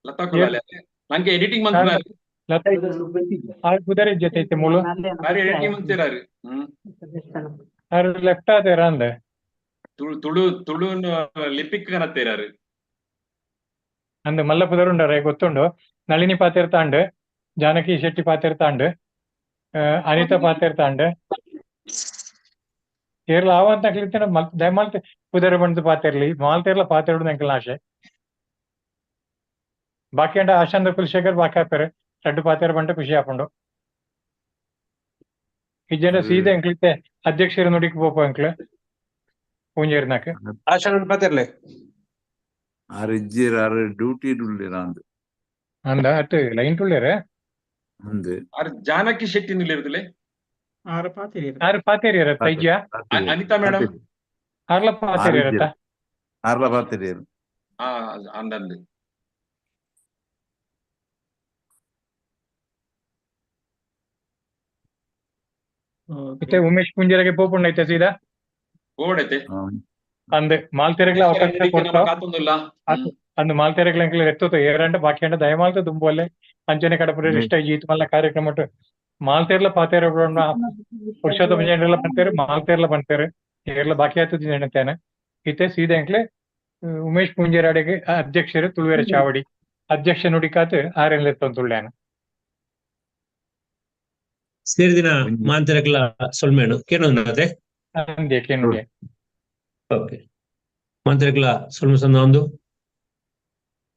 ಲತಾ ಕುಲಾಲ್ ನಂಗೆ ಎಡಿಟಿಂಗ್ ಮಂತ್ರಾರು ಲತಾ ಆರು ಪುದರ್ ಇಜ್ಜತೆ ಇತ್ತೆ ಮುಳು ಬಾರಿ ಎಡಿಟಿಂಗ್ ಮಂತಿರಾರು. ಆರು ಲೆಫ್ಟ್ ಆತೇರ ಅಂದೆ. ತುಳು ತುಳು ತುಳು ಲಿಪಿಕ್ ಕನತ್ತೇರಾರು. ಅಂದ್ ಮಲ್ಲ ಪುದರ್ ಉಂಡರೆ ಗೊತ್ತುಂಡು. ನಳಿನಿ ಪಾತೆರ್ ತಾಂಡ್, ಜಾನಕಿ ಶೆಟ್ಟಿ ಪಾತೆರ್ ತಾಂಡ್, ಅನಿತಾ ಪಾತೆರ್ ತಾಂಡ್. ಕೇರಳ ಆವಂತ ಕ್ಲಿತ್ತಿನ ದಯಮಾಲ್ತೆ ಪುದರ್ ಬಂದು ಪಾತೆರ್ಲಿ ಮಾಲ್ತೇರ್ಲ ಪಾತೆರುಡು ಎಂಕಲ್ನ ಆಶೆ. ಬಾಕಿ ಅಂಡ ಆಶಾಂದ ಕುಲಶೇಖರ್ ಬಾಕಿ ಆಪೇರು ರಡ್ಡು ಪಾತೆರ್ ಬಂಟ ಖುಷಿ ಆಪುಂಡು. ಇಜ್ಜಂಡ ಸೀದಾ ಎಂಕ್ಲಿತ್ತೆ ಅಧ್ಯಕ್ಷರ ನುಡಿಕ್ ಪೋಪ ಎಂಕ್ಲೆ ಪೂಂಜೇರ್ನಾಕ್. ಆಶಾನಂದ್ ಪಾತೆರ್ಲೆ. ಆರು ಇಜ್ಜೇರ್ ಆರು ಡ್ಯೂಟಿ ಉಲ್ಲೇರ ಅಂದ್. ಅಂದ ಅಟ್ ಲೈನ್ ಟುಳ್ಳೇರೆ ಅಂದ್. ಆರ್ ಜಾನಕಿ ಶೆಟ್ಟಿ ನಿಲ್ಲಿರುದಿಲ್ಲ ಆರು ಪಾತೆರಿಯರು. ಆರು ಪಾತೆರಿಯರ ತೈಜ್ಯ ಅನಿತಾ ಮೇಡಮ್ ಆರ್ಲ ಪಾತೆರಿಯರತ್ತ. ಆರ್ಲ ಪಾತೆರಿಯರು. ಹಾ ಅಂದಂದು ಇತ್ತೆ ಉಮೇಶ್ ಪೂಂಜೆರೆಗೆ ಪೋಪುಂಡ ಐತೆ ಸೀದಾ ಓಡೈತೆ ಅಂದ್ ಮಾಲ್ತೆರೆಗ್ಲ ಅವಕಾಶ ಕೊಡ್ತಾವ. ಕಾತೊಂದುಲ್ಲ. ಅಂದ್ ಮಾಲ್ತೆರೆಗ್ಲ ಎಂಕ್ಲೆ ಎತ್ತುತ್ತ ಏರಂಡ ಬಾಕಿ ಅಂಡ ದಯಮಾಲ್ತ ದುಂಬುವಲ್ಲೆ ಅಂಚನೆ ಕಡಪುರ ಇಷ್ಟ ಈತ್ ಮಲ್ಲ ಕಾರ್ಯಕ್ರಮ ಮಾಲ್ತೇರ್ಲ ಪಾತೇರ ಪುರುಷೋತ್ತಮ ಜನರೆಲ್ಲ ಪಂತೇರು ಮಾಲ್ತೇರ್ಲ ಪಂತೇರು ಏರ್ಲ ಬಾಕಿ ಆಯ್ತು ಎಣ್ಣತೇನೆ. ಇತ್ತೆ ಸೀದಾ ಎಂಕ್ಲೆ ಉಮೇಶ್ ಪೂಂಜೆರಾಡೆಗೆ ಅಧ್ಯಕ್ಷರು ತುಳುವೆರ ಚಾವಡಿ ಅಧ್ಯಕ್ಷ ನುಡಿಕಾತ್ ಆರೆನ್ ಲೆತ್ತೊಂದುಳ್ಳ್ಯಾನ. ಸೇರಿದಿನ ಮಾಂತಿರಕ್ಲ ಸೊಲ್ಮೇಣು ಕೇನೊಂದು ಅಂದೆ ಕೇನುಗೆ. ಓಕೆ. ಮಂತ್ರಿಗಳ ಸೊಲ್ಮೆ ಒಂದು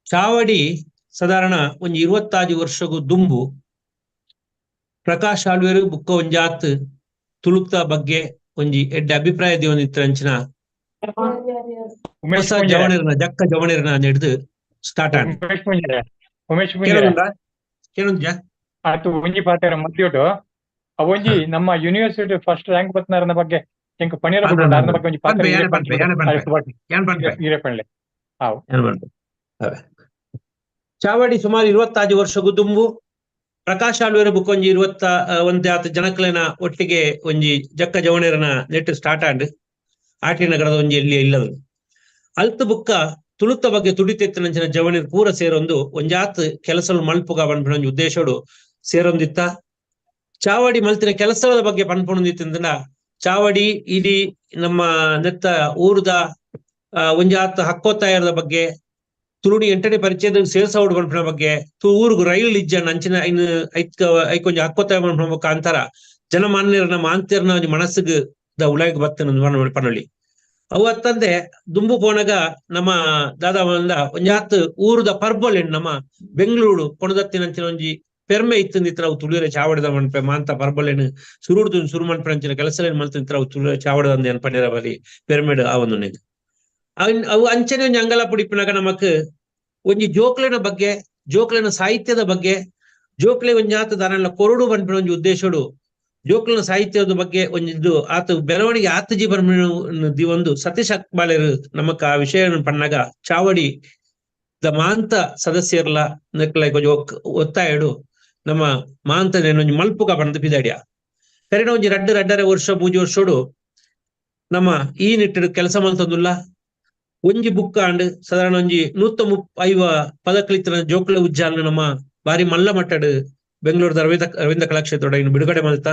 ಚಾವಡಿ ಸಾಧಾರಣ ಒಂಜಿ 25 ವರ್ಷಗು ದುಂಬು ಪ್ರಕಾಶ್ ಆಳ್ವೇರು ಬುಕ್ಕ ಒಂಜಾತ್ ತುಳುಕ್ತ ಬಗ್ಗೆ ಒಂಜಿ ಎಡ್ಡೆ ಅಭಿಪ್ರಾಯ ದೇವನಿತ್ತಂಚಿನ ಹೊಸ ಜವಣರನ ಜಕ್ಕ ಜವಣರನ ಹಿಡಿದು ಸ್ಟಾರ್ಟ್ ಆಂಡ್. ಉಮೇಶ್ ಕೇಳೊಂಜಾ ಆತು ಒಂಜಿ ಪಾತೆರ ಮಧ್ಯೋಟು ಅವೊಂಜಿ ನಮ್ಮ ಯೂನಿವರ್ಸಿಟಿ ಫಸ್ಟ್ ರ್ಯಾಂಕ್ ಬತ್ನಾರನ ಬಗ್ಗೆ ಎಂಕ್ ಪಣಿಯರ ಅರ್ನ ಬಗ್ಗೆ ಒಂಜಿ ಪಾತೆರ ಇರೆ ಪಣ್ಲೆ. ಚಾವಡಿ ಸುಮಾರು 25 ವರ್ಷಗು ದುಂಬು ಪ್ರಕಾಶ್ ಆಳ್ವೇರು ಬುಕ್ ಒಂಜಿ 21 ಜನಕ್ಲೆನ ಒಟ್ಟಿಗೆ ಒಂಜಿ ಜಕ್ಕ ಜವಣರನ ನೆಟ್ ಸ್ಟಾರ್ಟ್ ಆಂಡ್ ಆಟಿ ನಗರದ ಒಂಜಿ ಎಲ್ಲಿ ಇಲ್ಲದು ಅಲ್ತು ಬುಕ್ಕ ತುಳುತ್ತ ಬಗ್ಗೆ ತುಡಿತೆತ್ತಿನಂಚಿನ ಜವಣಿರ್ ಪೂರ ಸೇರೊಂದು ಒಂಜಾತ್ ಕೆಲಸಲು ಮಲ್ಪುಗ ಪನ್ಪಿನ ಒಂಜಿ ಉದ್ದೇಶಡು ಸೇರೊಂದಿತ್ತ. ಚಾವಡಿ ಮಲ್ತಿನ ಕೆಲಸದ ಬಗ್ಗೆ ಪನ್ಪೊಂದಿತ್ತಿಂದ ಚಾವಡಿ ಇಡೀ ನಮ್ಮ ನೆತ್ತ ಊರುದ ಒಂಜಾತ್ ಹಕ್ಕೋತ್ತಾಯರದ ಬಗ್ಗೆ ತುಳುಡಿ 8ನೇ ಪರಿಚಯದ ಸೇರ್ಸೌಡ್ ಪನ್ಪಿನ ಬಗ್ಗೆ ಊರುಗು ರೈಲು ಇಜ್ಜನ್ ಅಂಚಿನ ಐನ್ ಐಕ್ ಐಕೊಂಜಿ ಹಕ್ಕೋತ್ತಾಯ ಪನ್ಪಿನ ಮುಖಾಂತರ ಜನಮಾನ್ಯರನ ಮಾಂತ್ಯರನ ಒಂಜಿ ಮನಸ್ಸಿಗೆ ದ ಉಲಾಗ್ ಬತ್ತನ ಪನೊಳಿ. ಅವು ಅತ್ತಂದೆ ದುಂಬು ಪೋನಗ ನಮ್ಮ ದಾದಾ ಒಂಜಾತ್ ಊರುದ ಪರ್ಬೊಲೆನ್ ನಮ್ಮ ಬೆಂಗಳೂರು ಕೊಣದತ್ತಿನಂಚಿನ ಒಂಜಿ ಪೆರ್ಮೆ ಇತ್ತಿಂದಿತ್ರ ಅವು ತುಳಿಯರೆ ಚಾವಡಿದ ಮನ್ಪೆ ಮಾಂತ ಪರ್ಬೊಲೆನ್ ಸುರುಡ್ದು ಸುರು ಮನ್ಪಂಚಿನ ಕೆಲಸಲೇನ್ ಮಲ್ತಿಂತ್ರ ಅವು ತುಳಿಯರೆ ಚಾವಡದ ಏನ್ ಪನ್ನಿರ ಬಲಿ ಪೆರ್ಮೆಡ್ ಆವೊಂದು. ಅವು ಅಂಚನೆ ಒಂಜಿ ಅಂಗಲ ಪುಡಿಪಿನಾಗ ನಮಕ್ ಒಂಜಿ ಜೋಕ್ಲೆನ ಬಗ್ಗೆ ಜೋಕ್ಲೆನ ಸಾಹಿತ್ಯದ ಬಗ್ಗೆ ಜೋಕ್ಲೆ ಒಂಜಾತ ದಾನೆಲ್ಲ ಕೊರಡು ಪನ್ಪಿನ ಒಂಜಿ ಉದ್ದೇಶಡು ಜೋಕ್ಲನ ಸಾಹಿತ್ಯದ ಬಗ್ಗೆ ಒಂಜಿದ್ದು ಆತ ಬೆಳವಣಿಗೆ ಆತಜಿ ಬರ್ಮಿನ ಸತೀಶ್ ಅಕ್ಬಾಳೆರು ನಮಕ್ ಆ ವಿಷಯ ಪಣ್ಣಾಗ ಚಾವಡಿ ದ ಮಾಂತ ಸದಸ್ಯರ್ಲ ನೆಕ್ಲ ಒತ್ತಾಯಡು ನಮ್ಮ ಮಾಂತ ಒಂಜಿ ಮಲ್ಪುಗ ಪಂದ್ ಪಿದಾಡಿಯ ಕರಿನ ಒಂಜಿ 2.5 ವರ್ಷ 3 ವರ್ಷೋಡು ನಮ್ಮ ಈ ನಿಟ್ಟಿಡು ಕೆಲಸ ಮಲ್ತಂದುಲ್ಲ. ಒಂಜಿ ಬುಕ್ ಆಂಡ್ ಸಾಧಾರಣ ಒಂಜಿ 135 ಪದಕಲಿತನ ಜೋಕ್ಲ ಉಜ್ಜಾಲ್ ನಮ್ಮ ಬಾರಿ ಮಲ್ಲ ಮಟ್ಟಡು ಬೆಂಗಳೂರದ ಅರವಿಂದ ಕಲಾಕ್ಷೇತ್ರ ಇನ್ನು ಬಿಡುಗಡೆ ಮಲ್ತ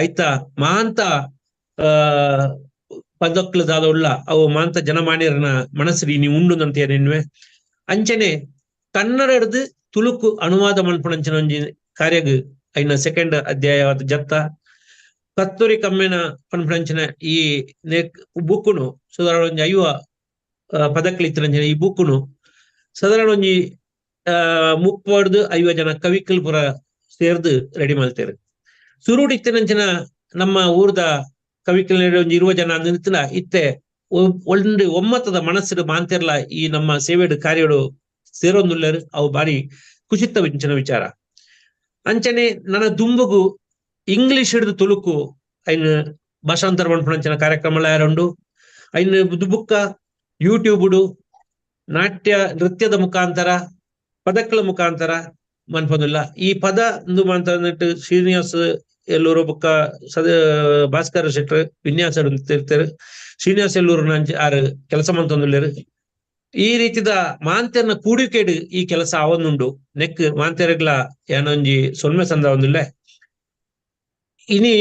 ಆಯ್ತಾ ಮಾಂತ ಪದಕ್ಲದಾದ ಉಳ್ಳ ಅವು ಮಾಂತ ಜನಮಾನ್ಯರನ ಮನಸ್ಸು ನೀವು ಉಂಡು ಅಂತ ನಿನ್ವೆ. ಅಂಚನೆ ಕನ್ನಡ ಹಿಡ್ದು ತುಳುಕು ಅನುವಾದ ಮಲ್ಪುನಂಚಿನ ಒಂಜಿ ಕಾರ್ಯಗ್ ಐನ ಸೆಕೆಂಡ್ ಅಧ್ಯಾಯ ಜತ್ತ ಕಸ್ತೂರಿ ಕಮ್ಮೆನ ಪನ್ಪುನಂಚಿನ ಈ ಬುಕ್ಕುನು ಸಾಧಾರಣ ಒಂಜಿ 50 ಪದಕ್ಲಿತ್ತನಂಚಿನ ಈ ಬುಕ್ಕುನು ಸಾಧಾರಣ ಒಂಜಿ 30 50 ಜನ ಕವಿಕಲ್ ಪುರ ಸೇರ್ದು ರೆಡಿ ಮಲ್ತೇರು. ಸುರುಡಿತ್ತಿನಂಚಿನ ನಮ್ಮ ಊರ್ದ ಕವಿಕಲ್ ಒಂಜಿ 20 ಜನ ನಿಂತಿನ ಇತ್ತೆ ಒಂದು ಒಮ್ಮತದ ಮನಸ್ಸಿಡು ಮಾಂತಿರ್ಲ ಈ ನಮ್ಮ ಸೇವೆಡು ಕಾರ್ಯಡು ಸೇರೊಂದುಲ್ಲೇರು ಅವು ಬಾರಿ ಕುಸಿತ ವಿಂಚನ ವಿಚಾರ. ಅಂಚನೆ ನನ್ನ ದುಂಬುಗು ಇಂಗ್ಲಿಷ್ ಹಿಡಿದು ತುಳುಕು ಐನ್ ಭಾಷಾಂತರ ಮನ್ಪುನಂಚಿನ ಕಾರ್ಯಕ್ರಮ ಯಾರುಂಡು ಐನ್ ಬುಕ್ಕ ಯೂಟ್ಯೂಬುಡು ನಾಟ್ಯ ನೃತ್ಯದ ಮುಖಾಂತರ ಪದಕ್ಕಲ ಮುಖಾಂತರ ಮನ್ಪೊಂದಿಲ್ಲ. ಈ ಪದ ಒಂದು ಶ್ರೀನಿವಾಸ್ ಎಲ್ಲೂರು ಬುಕ್ಕ ಸದ ಭಾಸ್ಕರ ಶೆಟ್ಟರ್ ವಿನ್ಯಾಸ ಇರ್ತಾರೆ. ಶ್ರೀನಿವಾಸ್ ಎಲ್ಲೂರು ಆರು ಕೆಲಸ ಮಂತೊಂದುಲ್ಲೇರು. ಈ ರೀತಿದ ಮಾಂತ್ಯನ ಕೂಡಿಕೆಡು ಈ ಕೆಲಸ ಅವನುಂಡು ನೆಕ್ ಮಾಂತ್ಯರ್ಗಳ ಏನೊಂಜಿ ಸೊಲ್ಮೆ ಸಂದ ಒಂದುಲ್ಲೆ. ಇನಿ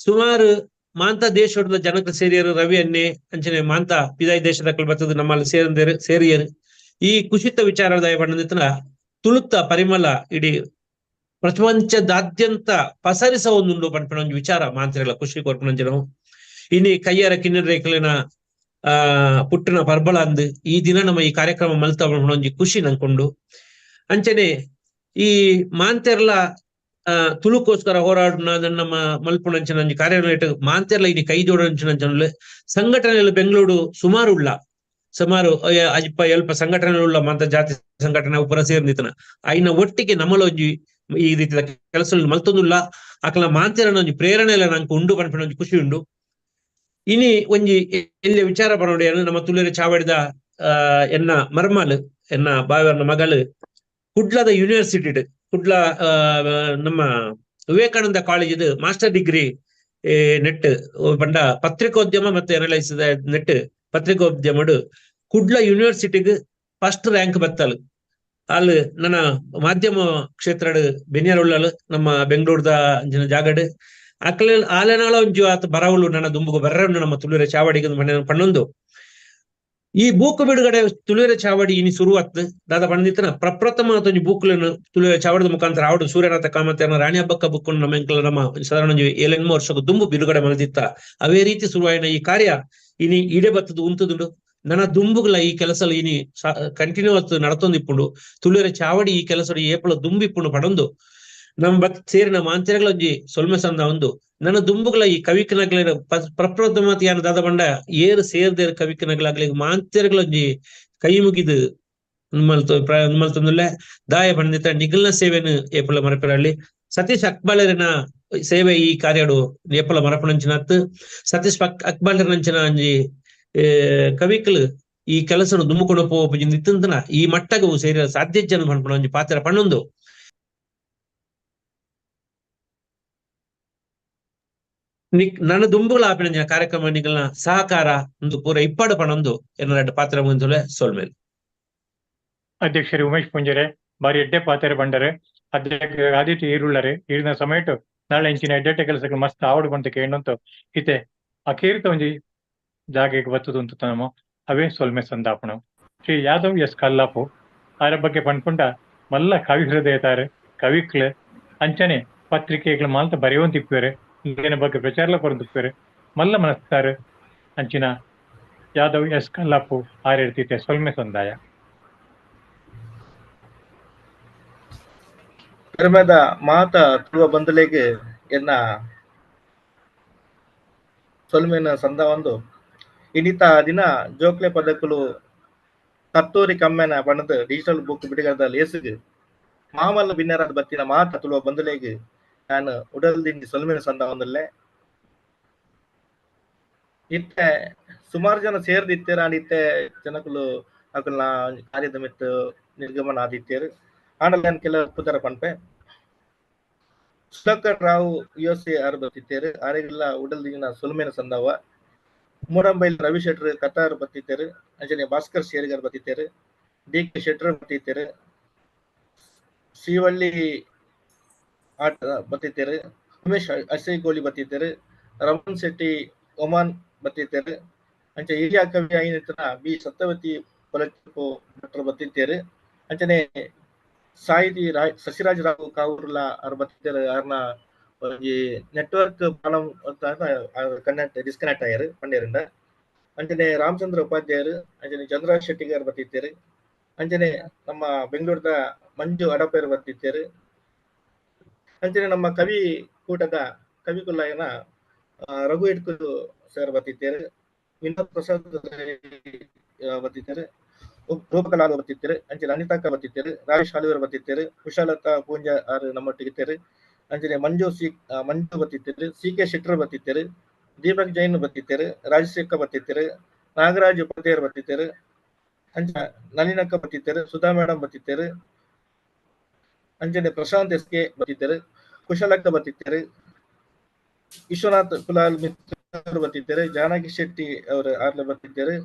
ಸುಮಾರು ಮಾಂತ ದೇಶದ ಜನಕ್ಕೆ ಸೇರಿಯರು ರವಿ ಅನ್ನೆ ಅಂಚನೆ ಮಾಂತ ಪಿದಾಯಿ ದೇಶದ ಬರ್ತದ ನಮ್ಮಲ್ಲಿ ಸೇರಂದೇರು ಸೇರಿಯರು. ಈ ಕುಸಿತ ವಿಚಾರದ ಬಣ್ಣದಿತ್ತನ ತುಳುತ್ತ ಪರಿಮಳ ಇಡೀ ಪ್ರಪಂಚದಾದ್ಯಂತ ಪಸರಿಸ ಒಂದುಂಡು ಪನ್ಪಿನ ಒಂಜಿ ವಿಚಾರ ಮಾಂತ್ರಿಗಳ ಖುಷಿ ಕೊರ್ಪುನಂಚಿನವು. ಇನಿ ಕೈಯರ ಕಿನ್ನರ ರೇಖಲೆನ ಪುಟ್ಟನ ಪರ್ಬಳ ಅಂದ್ ಈ ದಿನ ನಮ್ಮ ಈ ಕಾರ್ಯಕ್ರಮ ಮಲ್ತ ಒಂಜಿ ಖುಷಿ ನಂಕೊಂಡು. ಅಂಚನೆ ಈ ಮಾಂತೆರ್ಲ ತುಳುಕೋಸ್ಕರ ಹೋರಾಡುನ ನಮ್ಮ ಮಲ್ಪುನಂಚಿನ ಒಂಜಿ ಕಾರ್ಯ ಮಾಂತೆರ್ಲ ಇನಿ ಕೈ ಜೋಡಂಚಿನ ಸಂಘಟನೆಗಳು ಬೆಂಗಳೂರು ಸುಮಾರು ಉಳ್ಳ ಸುಮಾರು ಅಲ್ಪ ಎಲ್ಪ ಸಂಘಟನೆಗಳುಳ್ಳ ಮಾಂತ ಜಾತಿ ಸಂಘಟನೆ ಉಪರ ಸೇರ್ನಿತನ ಐನ ಒಟ್ಟಿಗೆ ನಮ್ಮಲ ಒಂಜಿ ಈ ರೀತಿಯ ಕೆಲಸ ಮಲ್ತೊಂದುಲ್ಲ. ಅಕಲ ಮಾಂತೆರನ ಒಂಜಿ ಪ್ರೇರಣೆ ಎಲ್ಲ ನಂಗೆ ಉಂಡು ಪನ್ಪಿನ ಒಂಜಿ ಖುಷಿ ಉಂಡು. ಇನಿ ಒಂಜಿ ಎಲ್ಲಿ ವಿಚಾರ ಬರೋಡಿ ನಮ್ಮ ತುಳಿಯರ ಚಾವಡಿದ ಎನ್ನ ಮರ್ಮಲ್ ಎನ್ನ ಬಾವರ್ನ ಮಗಳು ಕುಡ್ಲದ ಯೂನಿವರ್ಸಿಟಿ ಕುಡ್ಲ ನಮ್ಮ ವಿವೇಕಾನಂದ ಕಾಲೇಜಿದು ಮಾಸ್ಟರ್ ಡಿಗ್ರಿ ನೆಟ್ ಪಂಡ ಪತ್ರಿಕೋದ್ಯಮ ಮತ್ತೆ ಅನಲೈಸ್ ನೆಟ್ ಪತ್ರಿಕೋದ್ಯಮಡು ಕುಡ್ಲ ಯೂನಿವರ್ಸಿಟಿಗೆ ಫಸ್ಟ್ ರ್ಯಾಂಕ್ ಬತ್ತಲು. ಅಲ್ಲಿ ನನ್ನ ಮಾಧ್ಯಮ ಕ್ಷೇತ್ರಡ್ ಬೆನಿಯರುಳ್ಳಲು ನಮ್ಮ ಬೆಂಗಳೂರದ ಅಂಚಿನ ಜಾಗಡ್ ಅಕ್ಲೆ ಆಲೆನಾಳ ಒಂಜಿ ಆತ ಬರವಲು ನನ್ನ ದುಂಬುಗು ಬರ್ರನ್ನು ನಮ್ಮ ತುಳುವೆರೆ ಚಾವಡಿಗೆ ಪಣ್ಣೊಂದು ಈ ಬೂಕು ಬಿಡುಗಡೆ ತುಳುವೆರೆ ಚಾವಡಿ ಇನಿ ಶುರುವಾತ್ ದಾದ ಪಂಡಿತನ ಪ್ರಪ್ರಥಮ ಒಂಜಿ ಬೂಕುలను ತುಳುವೆರೆ ಚಾವಡಿದ ಮುಖಾಂತರ ಆವಡು ಸೂರ್ಯನಾಥ ಕಾಮತ್ ರಾಣಿ ಹಬ್ಬಕ್ಕ ಬುಕ್ಕನ್ನು ನಮ್ಮ ಎಂಕಲ ನಮ್ಮ ಸಾಧಾರಣ ಒಂಜಿ 7-8 ವರ್ಷಕ್ಕೆ ದುಂಬು ಬಿಡುಗಡೆ ಮಲ್ದಿತ್ತ. ಅವೇ ರೀತಿ ಶುರುವಾಯಿನ ಈ ಕಾರ್ಯ ಇನಿ ಈಡೆ ಬತ್ತದು ಉಂತುದುಂಡು. ನನ ದುಂಬುಗ್ಲ ಈ ಕೆಲಸ ಇನಿ ಕಂಟಿನ್ಯೂ ನಡತೊಂದಿಪ್ಪುಂಡು ತುಳುವೆರೆ ಚಾವಡಿ ಈ ಕೆಲಸ ಏಪಲ ದುಂಬಿಪ್ಪುಂಡು ಪಡೊಂದು ನಮ್ಮ ಬತ್ ಸೇರಿನ ಮಾಂತಿರಗಳೊಂಜಿ ಸೊಲ್ಮೆ ಸಂದ ಒಂದು ನನ್ನ ದುಂಬುಗಳ ಈ ಕವಿಕನಗ್ಲಿನ ಪ್ರಪ್ರಥಮತಿ ಯಾನ ದಾದ ಬಂಡ ಏರು ಸೇರ್ದೇರು ಕವಿಕನಗ್ಲಾಗ್ಲಿ ಮಾಂತಿರಗಳೊಂಜಿ ಕೈ ಮುಗಿದು ಮಲ್ತೊಂದುಲ್ಲೆ ದಾಯ ಪಂಡಿತ ನಿಗಲ್ನ ಸೇವೆನು ಏಪಲ ಮರಪೆರಳ್ಳಿ ಸತೀಶ್ ಅಕ್ಬಾಲರಿನ ಸೇವೆ ಈ ಕಾರ್ಯಡು ಏಪಲ ಮರಪಣಂಚಿನತ್ತು ಸತೀಶ್ ಅಕ್ಬಾಲರಿನಂಚಿನ ಅಂಜಿ ಕವಿಕಲು ಈ ಕೆಲಸನು ದುಮ್ಮುಕೊಂಡು ಪೋಪುಜಿಂದ ಈ ಮಟ್ಟಗವು ಸೇರಿದ ಸಾಧ್ಯ ಜನ ಪನ್ಪುನ ಒಂಜಿ ಪಾತ್ರ ಪಣ್ಣೊಂದು ನನ್ನ ದುಂಬುಗಳ ಆಪಿನ ಕಾರ್ಯಕ್ರಮ ನಿಗಲ್ನ ಸಹಕಾರ ಒಂದು ಪೂರ ಇಪ್ಪಾಡು ಪಣೊಂದು ಎನ್ನ ಪಾತ್ರ ಮುಂದುಲೆ ಸೊಲ್ಮೇಲೆ. ಅಧ್ಯಕ್ಷರು ಉಮೇಶ್ ಪುಂಜರೆ ಬಾರಿ ಎಡ್ಡೆ ಪಾತ್ರ ಬಂಡರೆ ಅಧ್ಯಕ್ಷ ಆದಿತ್ಯ ಈರುಳ್ಳರೆ ಈರಿನ ಸಮಯಟು ನಾಳೆ ಇಂಚಿನ ಎಡ್ಡೆಟ್ಟೆ ಕೆಲಸಕ್ಕೆ ಮಸ್ತ್ ಆವಡು ಬಂತ ಕೇಂಡಂತು ಇತ್ತೆ ಅಕೀರ್ತ ಒಂಜಿ ಜಾಗೆಗೆ ಬತ್ತದು ಅಂತ ನಮ್ಮ ಅವೇ ಸೊಲ್ಮೆ ಸಂದಾಪಣ. ಶ್ರೀ ಯಾದವ್ ಎಸ್ ಕಲ್ಲಾಪು ಆರ ಬಗ್ಗೆ ಪಣ್ಪುಂಡ ಮಲ್ಲ ಕವಿ ಹೃದಯ ತಾರೆ ಕವಿಕ್ಲೆ ಅಂಚನೆ ಪತ್ರಿಕೆಗಳ ಮಾಲ್ತ ಬರೆಯುವಂತಿಪ್ಪೇರೆ ಇಂದಿನ ಬಗ್ಗೆ ಪ್ರಚಾರಲ ಕೊರಂತಿಪ್ಪೇರೆ ಮಲ್ಲ ಮನಸ್ತಾರೆ ಅಂಚಿನ ಯಾದವ್ ಎಸ್ ಕಲ್ಲಾಪು ಆರಿರ್ತಿತ್ತೆ ಸೊಲ್ಮೆ ಸಂದಾಯ. ಪೆರ್ಮೆದ ಮಾತ ತುಳುವ ಬಂಧುಲೆಗ್ ಎನ್ನ ಸೊಲ್ಮೆನ ಸಂದ ಒಂದು ಇನಿತ ದಿನ ಜೋಕ್ಲೆ ಪದಕುಲು ಕತ್ತೂರಿ ಕಮ್ಮೆನ ಬಣ್ಣದ ಡಿಜಿಟಲ್ ಬುಕ್ ಬಿಡುಗಡೆದ ಲೇಸುಗು ಮಾಮಲ್ಲ ಬಿನ್ನರಾದ ಬತ್ತಿನ ಮಾತ ತುಳುವ ಬಂಧುಲೆಗ್ ನಾನು ಉಡಲ್ದಿಂಡಿ ಸೊಲ್ಮೆನ ಸಂದ ಒಂದಲ್ಲೇ. ಇತ್ತೆ ಸುಮಾರು ಜನ ಸೇರ್ದಿತ್ತೇರ ಇತ್ತೆ ಜನಕುಲು ಅಕಲ್ನ ಕಾರ್ಯದ ಮಿತ್ತು ನಿರ್ಗಮನ ಆದಿತ್ತೇರು. ಆಂಡಲ ನಾನು ಕೆಲವು ಪುದರ ಪನ್ಪೆ ಸುಧಾಕರ್ ರಾವ್ ಯುಎಸ್ಎ ಆರ್ ಬತ್ತಿತ್ತೇರು ಆರೆಗೆಲ್ಲ ಉಡಲ್ದಿನ ಸೊಲ್ಮೆನ ಸಂದವ. ಮೂಡಂಬೈಲ್ ರವಿ ಶೆಟ್ರು ಕತಾರ್ ಬತ್ತಿತ್ತೇರು ಅಂಜನೆ ಭಾಸ್ಕರ್ ಶೇರಿಗರ್ ಬತ್ತಿತ್ತೇರು ಡಿ ಕೆ ಶೆಟ್ರು ಬತ್ತಿತ್ತೇರು ಶ್ರೀವಳ್ಳಿ ಆಟ ಬತ್ತಿತ್ತೇರು ಉಮೇಶ್ ಅಸೈಗೋಲಿ ಬತ್ತಿತ್ತೇರು ರಮಣ್ ಶೆಟ್ಟಿ ಒಮಾನ್ ಬತ್ತಿತ್ತೇರು ಅಂಚೆ ಹಿರಿಯ ಕವಿ ಐನತನ ಬಿ ಸತ್ಯವತಿ ಪೊಲಚು ಭಟ್ರು ಬತ್ತಿತ್ತೇರು ಅಂಚನೆ ಸಾಹಿತಿ ಶಶಿರಾಜ್ ರಾವ್ ಕಾವೂರ್ಲ ಆರ್ ಬತ್ತಿತ್ತೇರು ಆರ್ನ ಒಂಜಿ network problem connect disconnect ಆಯಾರು ಪಂಡ್ಯರಿಂದ. ಅಂಚನೆ ರಾಮಚಂದ್ರ ಉಪಾಧ್ಯಾಯರು ಅಂಚನೆ ಚಂದ್ರರಾಜ್ ಶೆಟ್ಟಿಗಾರ್ ಬತ್ತಿತ್ತೇರು ಅಂಚನೆ ನಮ್ಮ ಬೆಂಗಳೂರದ ಮಂಜು ಅಡಪೇರು ಬತ್ತಿತ್ತೇರು ಅಂಚನೆ ನಮ್ಮ ಕವಿ ಕೂಟದ ಕವಿಕುಲ್ಲಯನ ರಘು ಇಟ್ಕು ಸರ್ ಬತ್ತಿತ್ತೇರು ವಿನೋದ್ ಪ್ರಸಾದ್ ಬತ್ತಿತ್ತೇರು ರೂಪಕಲಾಲ್ ಬತ್ತಿತ್ತೇರು ಅಂಚನೆ ಅನಿತಾಕ ಬತ್ತಿತ್ತೇರು ರಾಜೇಶ್ ಹಾಲುವೆರ್ ಬತ್ತಿತ್ತೇರು ಕುಶಾಲತಾ ಪೂಂಜಾ ಆರ್ ನಮ್ಮೊಟ್ಟಿಗಿತ್ತೇರು ಅಂಚನೆ ಮಂಜು ಮಂಜು ಬತ್ತಿತ್ತೇರು ಸಿ ಕೆ ಶೆಟ್ಟರ್ ಬತ್ತಿತ್ತೇರು ದೀಪಕ್ ಜೈನ್ ಬತ್ತಿತ್ತೇರು ರಾಜಶೇಖರ್ ಬತ್ತಿತ್ತೇರು ನಾಗರಾಜ್ ಉಪಾಧ್ಯಾಯರು ಬತ್ತಿತ್ತೇರು ಅಂಚ ನಳಿನಕ್ಕ ಬತ್ತಿತ್ತೇರು ಸುಧಾ ಮೇಡಮ್ ಬತ್ತಿತ್ತೇರು ಅಂಚನೆ ಪ್ರಶಾಂತ್ ಎಸ್ ಕೆ ಬತ್ತಿತ್ತೇರು ಕುಶಲಕ್ಕ ಬತ್ತಿತ್ತೇರು ವಿಶ್ವನಾಥ್ ಕುಲಾಲ್ ಮಿತ್ರ ಬತ್ತಿತ್ತೇರು ಜಾನಕಿ ಶೆಟ್ಟಿ ಅವರು ಆರ್ಲೆ ಬತ್ತಿತ್ತೇರು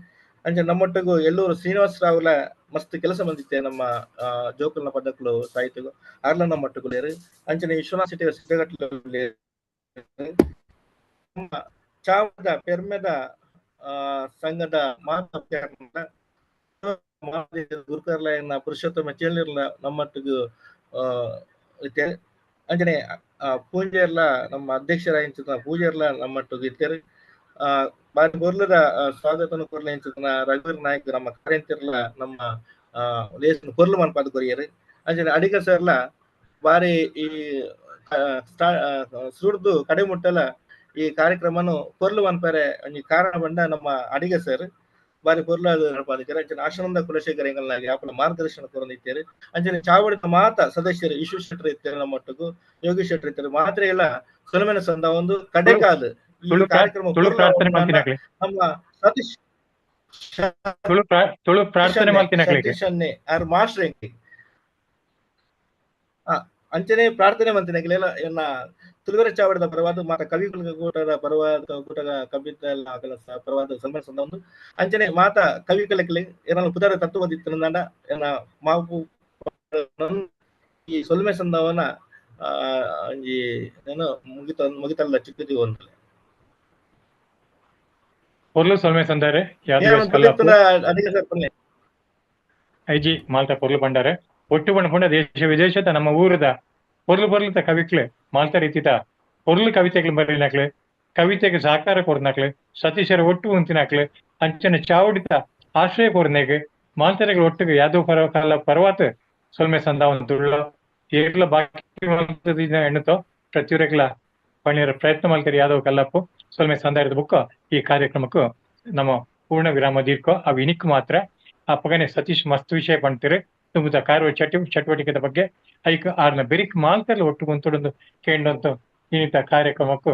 ಅಂಚೆ ನಮ್ಮೊಟ್ಟಿಗೂ ಎಲ್ಲೂರು ಶ್ರೀನಿವಾಸ ರಾವ್ಲ ಮಸ್ತ್ ಕೆಲಸ ಬಂದಿತ್ತೆ ನಮ್ಮ ಜೋಕುಲ್ನ ಪದಕುಲು ಸಾಹಿತ್ಯಗೂ ಆರ್ಲ ನಮ್ಮೊಟ್ಟುಗುಲೇರು ಅಂಚನೆ ವಿಶ್ವನಾಥ್ ಶೆಟ್ಟಿ ಸಿದ್ದಗಟ್ಲ ನಮ್ಮ ಚಾವದ ಪೆರ್ಮೆದ ಸಂಘದ ಮಾತ ಗುರುಕರ್ಲ ಪುರುಷೋತ್ತಮ ಚೇಳಿರ್ಲ ನಮ್ಮೊಟ್ಟಿಗೂ ಅಂಚನೆ ಪೂಜೆರ್ಲ ನಮ್ಮ ಅಧ್ಯಕ್ಷರಾಯ ಪೂಜೆರ್ಲ ನಮ್ಮೊಟ್ಟಿಗೂ ಇತ್ತೇರು. ಬಾರಿ ಬೊರ್ಲದ ಸ್ವಾಗತನ ಕೊರ್ಲ ಇಂಚಿನ ರಘುವೀರ್ ನಾಯ್ಕ್ ನಮ್ಮ ಕಾರ್ಯಂತಿರ್ಲ ನಮ್ಮ ಲೇಸನ್ ಕೊರ್ಲು ಮನ್ಪಾದ ಕೊರಿಯರು ಅಂಚನೆ ಅಡಿಗ ಸರ್ಲ ಬಾರಿ ಈ ಸುಡ್ದು ಕಡೆ ಮುಟ್ಟಲ ಈ ಕಾರ್ಯಕ್ರಮನು ಕೊರ್ಲು ಮನ್ಪಾರೆ ಒಂಜಿ ಕಾರಣ ಬಂಡ ನಮ್ಮ ಅಡಿಗ ಸರ್ ಬಾರಿ ಪೊರ್ಲು ನಡಪಾದಿದ್ದಾರೆ. ಅಂಚನೆ ಆಶಾನಂದ ಕುಲಶೇಖರ್ ಎಂಗಲ್ನಾಗಿ ಆಪಲ ಮಾರ್ಗದರ್ಶನ ಕೊರೊಂದಿತ್ತೇರು ಅಂಚನೆ ಚಾವಡಿದ ಮಾತ ಸದಸ್ಯರು ವಿಶ್ವ ಶೆಟ್ಟರ್ ಇತ್ತೇರು ನಮ್ಮೊಟ್ಟಿಗೂ ಯೋಗೇಶ್ ಶೆಟ್ಟರ್ ಇತ್ತೇರು ಮಾತ್ರ ಎಲ್ಲ ಸೊಲಮೆನ ಸಂದ ಒಂದು ಕಡೆಕಾಲು ಕಾರ್ಯಕ್ರಮ ನಮ್ಮ ಸತೀಶ್ ಪ್ರಾರ್ಥನೆ ಮಾಸ್ಟರ್ ಅಂಚನೆ ಪ್ರಾರ್ಥನೆ ಮಂತಿನಕ್ಲೆಲ್ಲ ಎನ್ನ ತುಳುವೆರೆ ಚಾವಡಿದ ಪರವಾದ ಮಾತ ಕವಿಗಳ ಕೂಟದ ಪರವಾದ ಕೂಟದ ಕವಿತ ಪರವಾದ ಸನ್ಮಾನ ಸಂದ ಒಂದು ಅಂಚನೆ ಮಾತ ಕವಿಕಲಕ್ಲೆ ಏನಾದ್ರು ಪುದರ ತತ್ವದಿತ್ತಂದಾಂಡ ಎನ್ನ ಮಾಪು ಈ ಸೊಲ್ಮೆ ಸಂದವನ ಒಂಜಿ ಏನು ಮುಗಿತಲ್ಲ ಚಿಕ್ಕದಿ ಒಂದು ಪೊರ್ಲು ಸೊಲ್ಮೆ ಸಂದಾರೆ ಐಜಿ ಮಾಲ್ತ ಪೊರ್ಲು ಬಂಡಾರೆ ಒಟ್ಟು ಪಂಡ ದೇಶ ವಿದೇಶದ ನಮ್ಮ ಊರದ ಪೊರ್ಲು ಪೊರ್ಲುತ ಕವಿಕ್ಲೆ ಮಾಲ್ತ ರೀತಿದ ಪೊರ್ಲು ಕವಿತೆಗಳು ಬರೀನಾಕ್ಲೆ ಕವಿತೆಗೆ ಸಹಕಾರ ಕೊರ್ನಾಕ್ಲೆ ಸತೀಶರ ಒಟ್ಟು ಉಂತಿನಾಕ್ಲೆ ಅಂಚನೆ ಚಾವಡಿತ ಆಶ್ರಯ ಕೊರ್ನೆಗ್ ಮಾಲ್ತೆರೆಗ್ ಒಟ್ಟಿಗೆ ಯಾದವ್ ಪರ ಕಲ್ಲ ಪರ್ವಾತ್ ಸೊಲ್ಮೆ ಸಂದಾವೊಂದುಳ್ಳ ಏರ್ಲ ಬಾಕಿ ಮಲ್ತದಿನ ಎಣ್ಣುತೋ ಪ್ರತಿಯೊರೆಗ್ಲ ಪಣಿಯರ ಪ್ರಯತ್ನ ಮಲ್ತೆರ್ ಯಾದವ್ ಕಲ್ಲಪ್ಪು ಸೊಲ್ಮೆ ಸಂದಾಯದ ಬುಕ್ಕ ಈ ಕಾರ್ಯಕ್ರಮಕ್ಕೂ ನಮ್ಮ ಪೂರ್ಣ ವಿರಾಮ ದೀರ್ಘ ಅವು ಇನಿಕ್ ಮಾತ್ರ. ಅಪ್ಪಗನೆ ಸತೀಶ್ ಮಸ್ತ್ ವಿಷಯ ಪಣ್ತೀರಿ ತುಂಬುದ ಕಾರ್ಯ ಚಟುವಟಿಕೆದ ಬಗ್ಗೆ ಐಕ್ ಆರ್ನ ಬೆರಿಕ್ ಮಾಲ್ತೆರ್ಲ ಒಟ್ಟು ಗುಂತುಡೊಂದು ಕೇಂಡಂತು ಇನ್ನಿತ ಕಾರ್ಯಕ್ರಮಕ್ಕೂ.